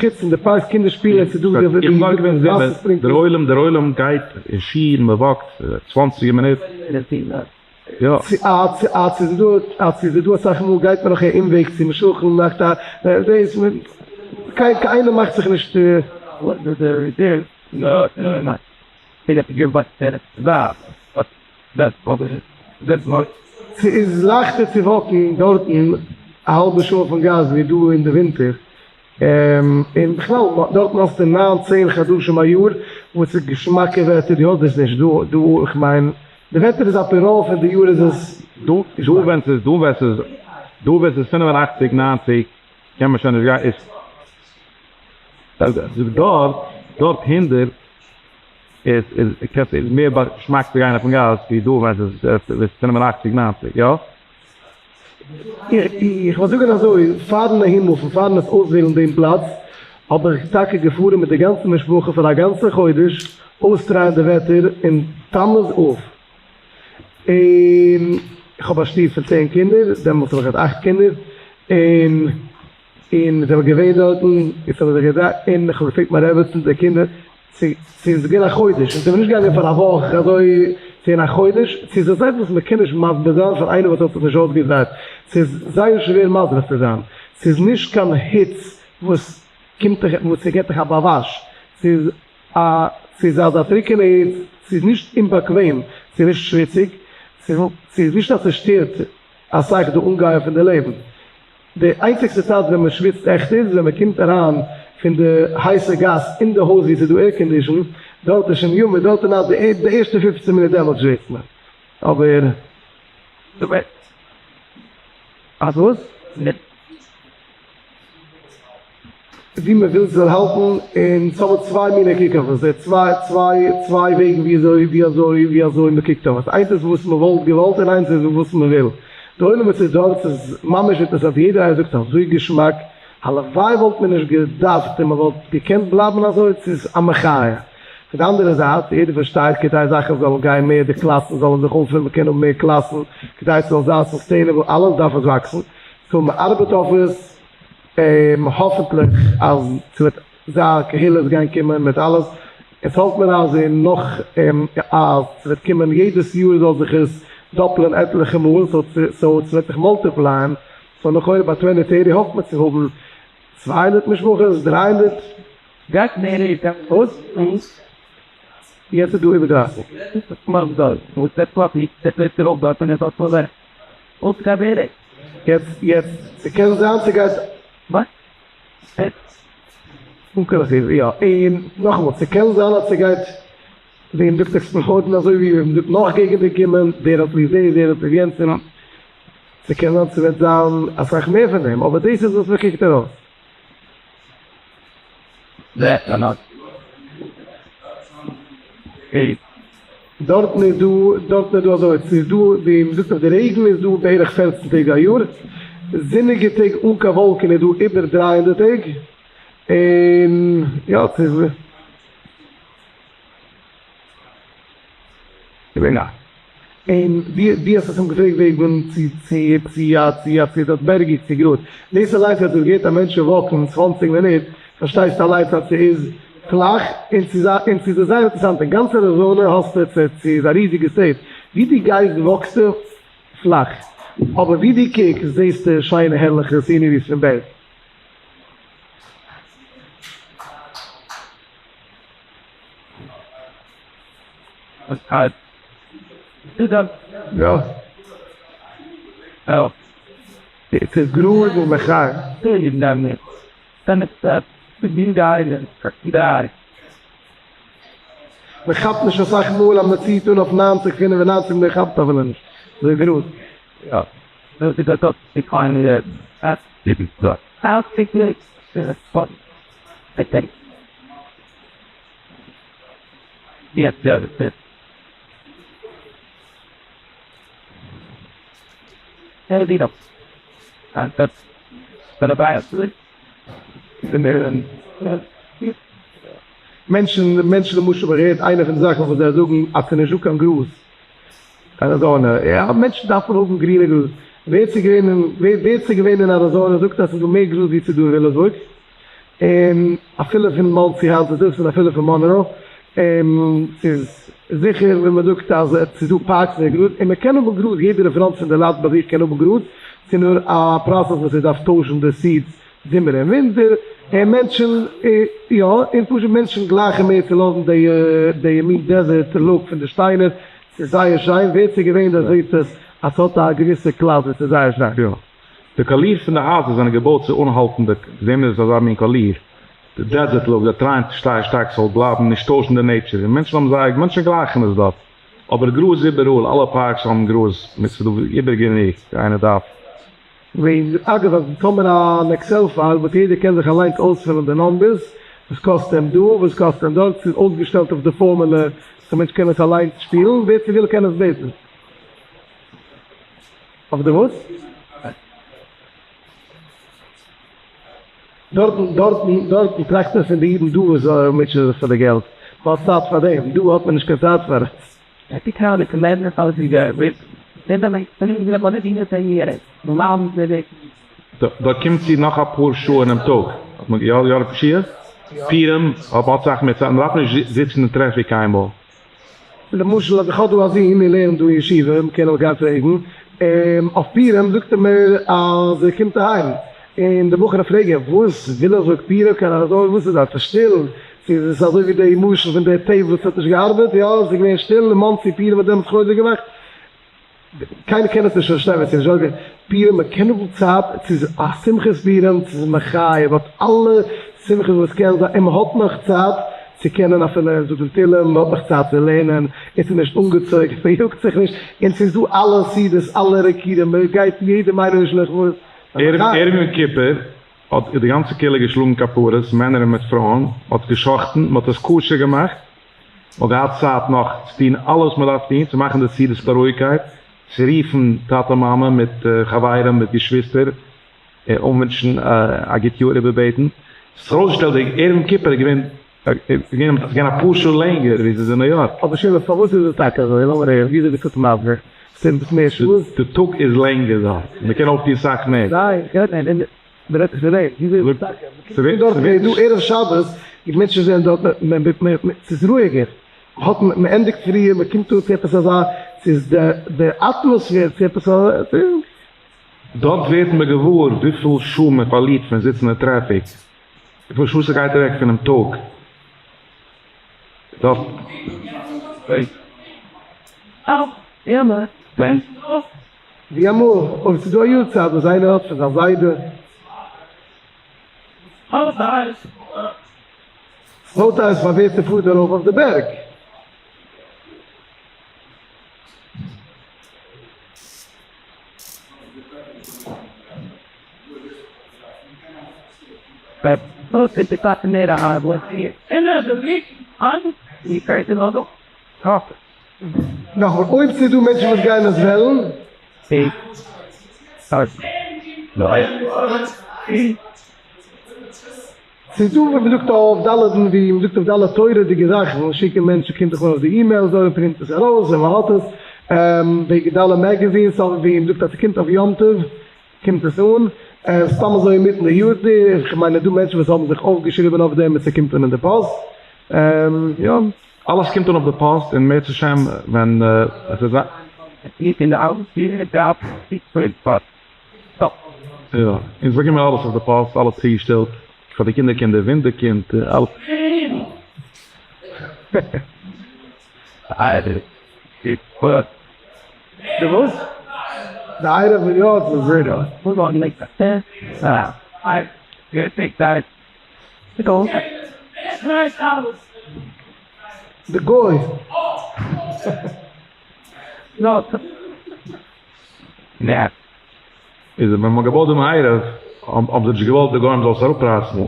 חוץ אין די פארקס קינדער שפילן עס איז דא די איך נאר געווען זומער, וואסער ספרינקלערס. דער עולם דער עולם גייט אין שיעור מען walk ט צוואנציגע מינוט, יא. אז ס'איז דא אז ס'איז דא אסאך מאל גייט מען נאך א אומוועג צו משולחן מאכט א דאס קיינער מאכט זיך נישט. ס'איז לייכטער צו walk ן דארטן א האלבע שעה אויפן גאס ווי דא אין די ווינטער, און בכלל דארטן האסטו ניין צען חדשים א יאר וואס איז געשמאקע וועטער, דו האסט דאס נישט דא, דא איך מיין די וועטער איז על פי רוב פון די יאר איז עס דא ווען ס'איז דא ווען ס'איז דא ווען ס'איז 85 90 קען מען שוין נישט גיין איז דארט דארט 100 איז איז קענסט איז מער געשמאק צו גיין אויפן גאס ווי דא ווען ס'איז 85 90 יא? איך וועל זאגן אזוי, פארן אהין מופן, פארן עס אויסוועלן דעם פלאץ, האב איך טאקע געפארן מיט די גאנצע משפחה פאר א גאנצע חודש אויס try ען די וועטער אין תמוז אב, און איך האב א שטוב פון 10 קינדער, דעמאלטס האב איך געהאט אכט קינדער, און און זענען געווען דארטן, איך האב זיך געדרייט, און איך האב געפרעגט מיין רעבעצן, די קינדער, צו ס'איז געווען א חודש, און ס'איז נישט געגאנגען פאר א וואך, אזוי צו אין א חודש, ס'איז א זאך וואס מ'קען נישט מסביר זיין פאר איינער וואס האט זיך נישט אויסגעדרייט, ס'איז זייער שווער מסביר צו זיין, ס'איז נישט קיין היץ וואס קומט דיך, וואס ס'געט דיך א באוואש, ס'איז א, ס'איז אזא טרוקענע היץ, ס'איז נישט אומבאקוועם, ס'איז נישט שוויציג, ס'איז נישט אז ס'שטערט אסאך די אנגייען פון די לעבן. די איינציגסטע צייט ווען מען שוויצט עכט איז ווען מען קומט אריין פון די הייסע גאס אין די הויז ווי עס איז דא air condition, דארט איז שוין humid, דארט איז נאר די ערשטע 15 מינוט דעמאלטס שוויצט מען, אבער. אז וואס? ווי מען וויל ס'זאל האלטן, און ס'האבן צוויי מיני קוק אויף עס, די צוויי וועגן ווי אזוי ווי אזוי ווי אזוי מען קוקט אויף עס, איינס איז וואס מען וואלט געוואלט און איינס איז וואס מען וויל, די עולם וואס איז דארט ס'איז ממש אינטערעסאנט, יעדער איינער זאגט אזוי געשמאק, הלוואי וואלט מען נישט געדארפט און מען וואלט געקענט בלייבן אזוי, ס'איז א מחיה. פון די אנדערע זייט, יעדער פארשטייט כדי זאכן זאלן גיין מער, די קלאסן זאלן זיך אנפילן, מען קען האבן מער קלאסן, כדי ס'זאל זיין sustainable, אלעס דארף עס וואקסן, so מען ארבעט אויף עס, האפענטליך אז ס'וועט זיין קהילות גייען קומען מיט אלעס, עס האלט מיר אז אין נאך אז ס'וועט קומען יעדעס יאר זאל זיך עס דאפלען עטליכע מאל, so ס'וועט זיך multiply ען, so לכאורה ביי 2030 האפט מען צו האבן 200 משפחות, 300. וואס? יעצט איז דא איבער 30. יעצט יעצט ס'קען זיין ס'גייט יא און נאכאמאל ס'קען זיין אז ס'גייט ווי מ'זאגט explode ן אזוי ווי מ'זאגט נאך געגענטער קומען דער האט ליב דאס דער האט ליב יענץ און. ס'קען זיין ס'וועט זיין אסאך מער פון דעם, אבער דאס איז וואס מ'קוקט ארויס. דארטן איז דא, דארטן איז דא אזוי, ס'איז דא ווי מ'זאגט אויף די רעגן איז דא בערך 14 טעג א יאר, זוניגע טעג אן קיין וואלקן איז דא איבער 300 טעג, און יא ס'איז. און דו האסט עס אים געפרעגט וועגן צו צו צו יא צו יא צו דארט בערגיג צו גראד, דאס אליינס אז דו געהערט א מענטש וואקן 20 מינוט פארשטייסטו אליינס אז ס'איז פלאך, און ס'איז א און ס'איז זייער אינטערעסאנט אין גאנץ אריזאנע האסטו צו צו איז א ריזיגע state ווי דו גייסט וואקסטו פלאך אבער ווי דו קוקסט זעסטו שיינע הערליכע sceneries פון בערג. יא. ס'איז גראד און מחר. מען כאפט נישט אסאך מאל אז מען ציט אן אויף 90 95 מען כאפט אפילו נישט אזוי גראד. מענטשן, מענטשן למשל ווען איך הער איינע פון די זאכן וואס זיי זאגן אז ס'איז נישטא קיין גראז אין אריזאנע, יא מענטשן דארפן האבן גרינע גראז, ווער ס'איז געווען אין, ווער ס'איז געווען אין אריזאנע זאגט אז ס'איז דא מער גראז ווי ס'איז דא אין וויליאמסבורג, און אפילו פון מאנסי היינט איז דאס און אפילו פון מאנרא, און ס'איז זיכער ווען מ'זאגט אז ס'איז דא parks מער גראז, און מ'קען האבן גראז, יעדער אין front פון די lot ביי זיך קען האבן גראז, ס'איז נאר א process וואס ער דארף טוישן די seeds זומער און ווינטער, און מענטשן, יא, און פשוט מענטשן גלייכן מער צו לאזן די די מין desert look פון די שטיינער, ס'איז זייער שיין, ווער ס'איז געווען דארט זעט עס אז ס'האט א געוויסע class וואס איז זייער שיין. יא. די קאליר פון די הייזער זענען געבויט צו אנהאלטן די, זעהן מיר עס אזא מין קאליר, די desert look, זיי טרייען צו שטארק שטארק ס'זאל בלייבן, נישט טוישן די nature, און מענטשן האבן זייער, מענטשן גלייכן עס דארט, אבער גראז איבעראל, אלע parks האבן גראז, ס'איז דא איבער גענוג, איינער דארף. ווען אגב אז טאמער אן Excel file וואס יעדער קען זיך אליינס אויספילן די numbers, וואס קאסט אים דא וואס קאסט אים דארט, ס'איז אויסגעשטעלט אויף די פארמולע אז א מענטש קען עס אליינס שפילן, ווער ס'וויל קען עס בעטן. אויף די וואס? דארטן דארטן דארטן טראכט מען פון די אידן דא וואס מוטשען זיך פאר די געלט, מען האט צייט פאר דעם, דא האט מען נישט קיין צייט פאר עס. דא קומט צו נאך אפאר שעה אינעם טאג, יא יא ר' פשיעה? פורים האט מען אסאך מער צייט, מען דארף נישט זיצן אין טרעפיק קיינמאל. למשל אז איך האב דא א זון און לערנט דא אין ישיבה, מען קען אים גיין פרעגן, אויף פורים זאגט ער מיר אז ער קומט אהיים, און די בחורים פרעגן אים וואס וויל ער זאגט פורים קיין אריזאנע וואס איז דארט שטיל, צו איז עס אזוי ווי די משל פון די tape וואס האט נישט געארבעט, יא עס איז געווען שטיל אין מאנסי פורים האט דעמאלטס חוזק געמאכט, קיינער קען עס נישט פארשטיין ווען ס'איז נישט דא פורים מען קען האבן צייט ס'איז א שמחת פורים ס'איז מחייב האט אלע שמחות וואס קען זיין און מען האט נאך צייט צו קענען אפילו זאגן תהילים מען האט נאך צייט צו לערנען און ס'איז נישט אנגעצויגן מען יאגט זיך נישט און ס'איז דא אלע סעודות אלע ריקודים מען גייט יעדעם איינער נישט לכבוד ערב יום כיפור האט די גאנצע קהילה געשלאגן כפרות, מענער און מיט פרויען, מען האט גע'שחט'ן, מען האט עס כשר געמאכט, מען האט געהאט צייט נאך צו טון אלעס וואס מען דארף טון, צו מאכן די סעודות מיט א רואיגקייט, צו רופן טאטע מאמע מיט חברים מיט געשוויסטער, אנווינטשן א גוט יאר, איבערבעטן. ס'האט זיך ארויסגעשטעלט די ערב יום כיפור איז געווען איז געווען אפאר שעה לענגער ווי ס'איז אין ניו יארק. אבער שמעון פארוואס איז עס טאקע אזוי? לאמיר הערן וויאזוי ביסטו עס מסביר? ס'איז עפעס מער שעות? די טאג איז לענגער דארט, מען קען אויפטון סאך מער. ניין, איך רעד נישט, מען רעדט נישט פון דעם, וויאזוי איז עס טאקע? מען קומט דארט ווען דא ערב שבת, די מענטשן זענען דארט, ס'איז רואיגער, האט מען ענדיגט פריער, מען קומט אן צו עפעס אזא, ס'איז די אטמאספער צו עפעס א. דארט ווערט מען געוואר וויפיל שעה מען פארלירט פון זיצן אין טרעפיק. וויפיל שעה ס'גייט אוועק פונעם טאג דארט. ווי אמאל אויב ס'איז דא א יארצייט וואס איינער האט פון זיין זיידע. לויט אייז פאר ווער ס'פארט ארויף אויף די בערג. נאכאמאל, אויב ס'איז דא מענטשן וואס גייען עס וועלן. ס'איז דא ווי מ'זאגט אויף ד' ווי מ'זאגט אויף די אלע תורה'דיגע זאכן שיקן מענטשן קומט דאך אן אויף די אימעיל אזוי מ'פרינט עס ארויס און מ'האט עס, וועגן די אלע magazines אדער ווי מ'זאגט אז ס'קומט אויף יום טוב קומט עס אן, סתם אזוי אינמיטן די יאר, איך מיין איז דא מענטשן וואס האבן זיך אויפגעשריבען אויף דעם און ס'קומט אן אין די פאסט, יא. אלעס קומט אן אויף די פאסט און מערצעשעם ווען עס וועט זיין. יא, אונז באקומען אלעס אויף די פאסט, אלעס צוגעשטעלט פאר די קינדער, קינדער, וואונדערקינד, אלעס. די וואס? די עירוב יא די גוי. איז ווען מ'האט געבויט דעם עירוב האבן זיי נישט געוואלט די גוים זאל עס אראפרייסן,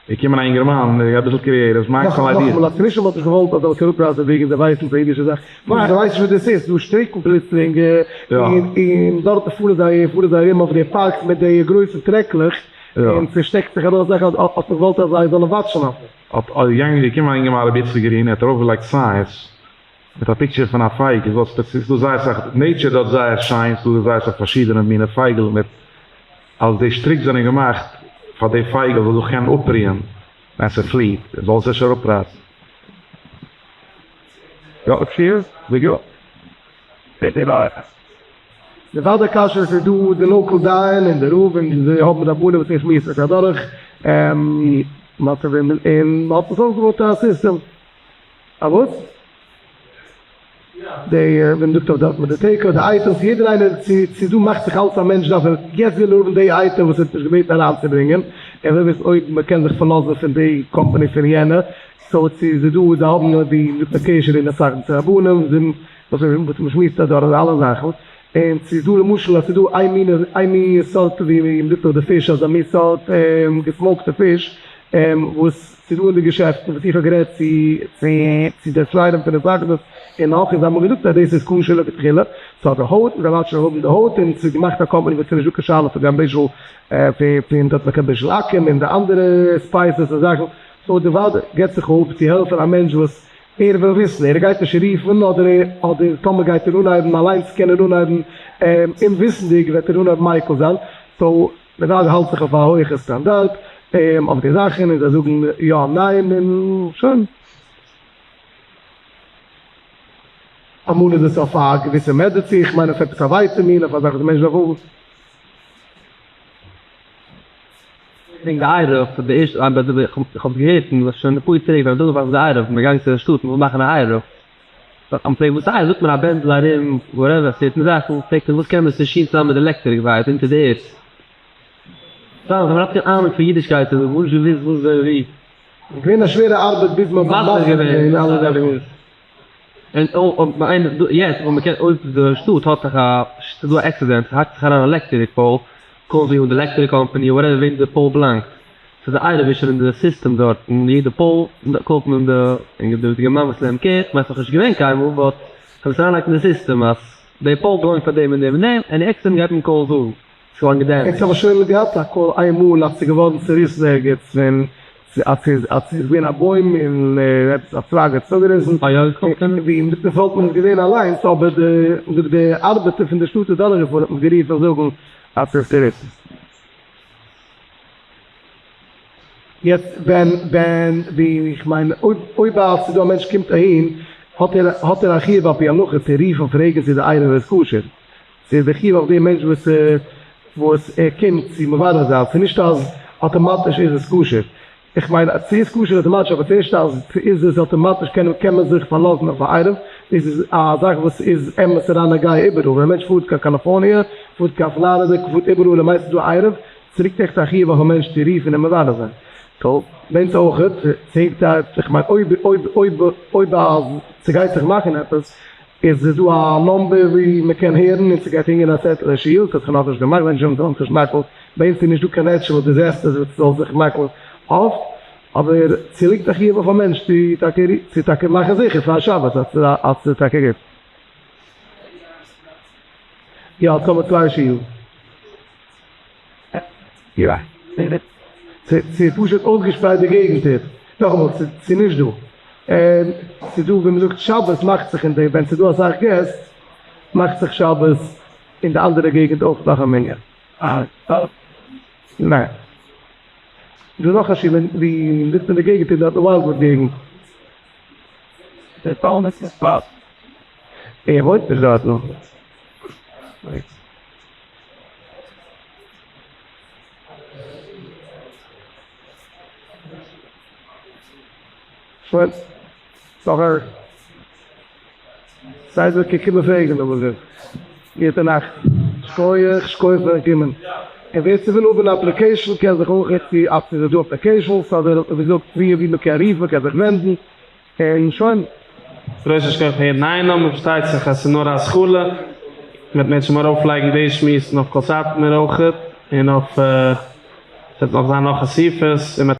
איז געקומען א אינגערמאן און אביסל creative מאכט אן idea. נאכאמאל, אז נישט מ'האט נישט געוואלט אז זאל עס אראפרייסן וועגן זיי ווייסן ס'איז א אידישע זאך, זיי ווייסן נישט וואס דאס איז, דא שטריקן פלוצלינג און דארט פארן זיי פארן זיי ארום אויף די פארקס מיט די גרויסע טרעקלעך און ס'שטעקט זיך ארויס זאכן האט מען געוואלט אז זיי זאלן וואטשן אויף דעם. האט געגאנגען געקומען א אינגערמאן רבי יצחק גרין ער האט ארויפגעלייגט signs מיט א picture פון א פייגל, ס'איז דא ס'איז דא זייער אסאך nature דארט זייער שיין, ס'איז דא זייער אסאך פארשידענע מינע פייגל מיט אז די שטריק זענען געמאכט פאר די פייגל זאל זיך קענען אפרוען ווען ס'פליעט זאל עס נישט אראפרייסן. יא אפשר יא. די ועד הכשרות איז דא די local דיין און די רב און זיי האבן רבנים וואס איך שמועס זיך אדורך און מ'האט עס אויפגעבויט א סיסטעם. א וואס? די ווי מ'זאגט אויף דארט מיט די take out די items יעדער איינער צו צו דא מאכט זיך אלץ א מענטש דארף ער יעצט וויל ער האבן די אייטעם וואס ער האט נישט געבעטן אריינצוברענגען ער וויל וויסן אויב מ'קען זיך פארלאזן פון די קאמפאני פון יענע so צו ס'איז דא זיי האבן ווי מ'זאגט א קשר אין אסאך מיט רבנים וואס וואס מ'שמועסט אדורך אלע זאכן און ס'איז דא למשל אז ס'איז דא איין מין איין מין סארט ווי מ'זאגט אויף די פיש אזא מין סארט געסמאוקטע פיש וואס ס'איז דא אין די געשעפטן וואס איך האב גערעדט צו צו צו די שרייבער פון די התאחדות און נאך און זיי האבן מיר געזאגט אז דאס איז כשר לכתחילה, ס'האט די הויט און זיי וואטשן האבן די הויט און ס'איז געמאכט א קאמפאני וואס ס'איז נישט דא קיין שאלה פון קיין בישול פון פון דארט מ'קען בישול עכו"ם און די אנדערע spices און זאכן, so די ועד געבט זיך אפ צו העלפן א מענטש וואס ער וויל וויסן, ער גייט נישט רופן אדער אדער טאמער גייט ער אנהייבן אליינס קען ער אנהייבן אומוויסנדיג וועט ער אנהייבן מיקל זיין, so די ועד האלט זיך אויף א הויכע סטאנדארט אויף די זאכן און זיי זאגן יא ניין און שוין. אמאל איז עס אויף א געוויסע מעדעצין, איך מיין אויף עפעס א ווייטעמין, אויף א זאך וואס די מענטש דארף האבן. וועגן די עירוב, פון די ערשטע, איך האב געהערט פון שוין אפאר צוריק ווען מ'דארף מאכן די עירוב, מ'איז געגאנגען צו די שטאט מ'וויל מאכן א עירוב, פרעגט וואס הייסט זאגט מען א בענדל ארום whatever ס'טוט מיט זאכן, פרעגט ער וואס קען מען צושין צוזאמען מיט די עלעקטעריק wires אונטער די ערד, סתם אז מען האט קיין אהנונג פון אידישקייט און גארנישט געוואוסט וואס ווען ווי. איז געווען א שווערע ארבעט ביז מען האט מסביר געווען אלע זאכן. און אויב איינער דא יעצט אויב מ'קען אויב די שטאט האט זיך א ס'איז דא א accident ס'האקט זיך אריין א עלעקטעריק pole קאלן זיי אן די עלעקטעריק קאמפאני whatever וועם די pole באלאנגט ס'איז א עירוב איז שוין אין די סיסטעם דארט און יעדע pole קאלט מען די און די אינגערמאן וואס נעמט care כ'ווייס נאך נישט געווען קיינמאל but כ'האב עס אריינגעלייגט אין די סיסטעם אז די pole באלאנגט פאר דעם און דעם און דעם עני accident גייט מען קאלן זאגן ס'איז געווארן יעצט געדעמעדזשט. האב איך שוין געהאט א call איינמאל אז ס'איז געווארן צוריסן ערגעץ ווען אז ס'איז געווען א בוים און עפעס א צווייג האט עס אפגעריסן, ווי מיט די וואלט מען עס געזען אליינס, אבער די די ארבעטער פון די שטאט איז דורכגעפארן האט מיך גערופן זאגן אז ס'איז צוריסן. יעצט ווען ווען ווי איך מיין אויב אויב אז ס'איז דא א מענטש קומט אהין האט ער האט ער א חיוב על פי הלכה צו רופן פרעגן צו די עירוב איז כשר, ס'איז די חיוב אויף דעם מענטש וואס וואס ער קומט צו מברר זיין, ס'איז נישט אז אטאמאטיש איז עס כשר, איך מיין אז ס'איז כשר אטאמאטיש אבער ס'איז נישט אז ס'איז עס אטאמאטיש קען קען מען זיך פארלאזן אויף א עירוב, דאס איז א זאך וואס איז אמת אריין נוגע איבעראל, ווען א מענטש פארט קיין קאליפארניע, פארט קיין פלארידע, פארט איבעראל און מיינסט ס'איז דא א עירוב, ס'ליגט עכט א חיוב אויף א מענטש צו רופן און מברר זיין. so ווענדט אויכעט, ס'הענגט איך מיין אויב אויב אויב אויב אז ס'גייט זיך מאכן עפעס איז דא א number ווי מ'קען הערן און ס'גייט הענגען א צעטל אין שול, ס'האט זיך נאכנישט געמאכט, ווען שוין זאל מען נישט מאכן. ביי אונז איז נישטא קיין natural disaster וואס זאל זיך מאכן אפט, אבער ס'ליגט א חיוב אויף א מענטש צו טאקע צו טאקע מאכן זיכער פאר שבת אז אז ס'איז טאקע גוט. יא, טאמער צוויי שילן. יא. ס'איז פשוט אויסגעשפרייט די געגנטער. נאכאמאל, ס'איז נישט דא. און ס'איז דא ווי מ'זאגט שבת מאכט זיך אין די ווען ס'איז דא אסאך געסט מאכט זיך שבת אין די אנדערע געגנט אויך נאך א מנין. ניין. ס'איז דא נאך א שול ווי מ'זיצט אין די געגנט איז דארט די וויילדוואוד געגנט. ער וואוינט נישט דארט נאך. שוין, סארר. זיי זאל קומען פרעגן אבער זיך. גוטע נאכט. שקויעך שקויעך פארן קומען. און ווער ס'וויל האבן א application קען זיך אויך צו אז ס'איז דא applications אדער ווי געזאגט פריער ווי מ'קען רופן מ'קען זיך ווענדן און שוין. גרויסע שכח פאר יעדן איינעם, און פארשטייט זיך אז ס'איז נאר א התחלה, מ'וועט מערטשעם ארויפלייגן די שמועסן אויף קול סאטמאר אויכעט, און אויף ס'וועט נאך זיין נאך אסיפות, און מ'וועט.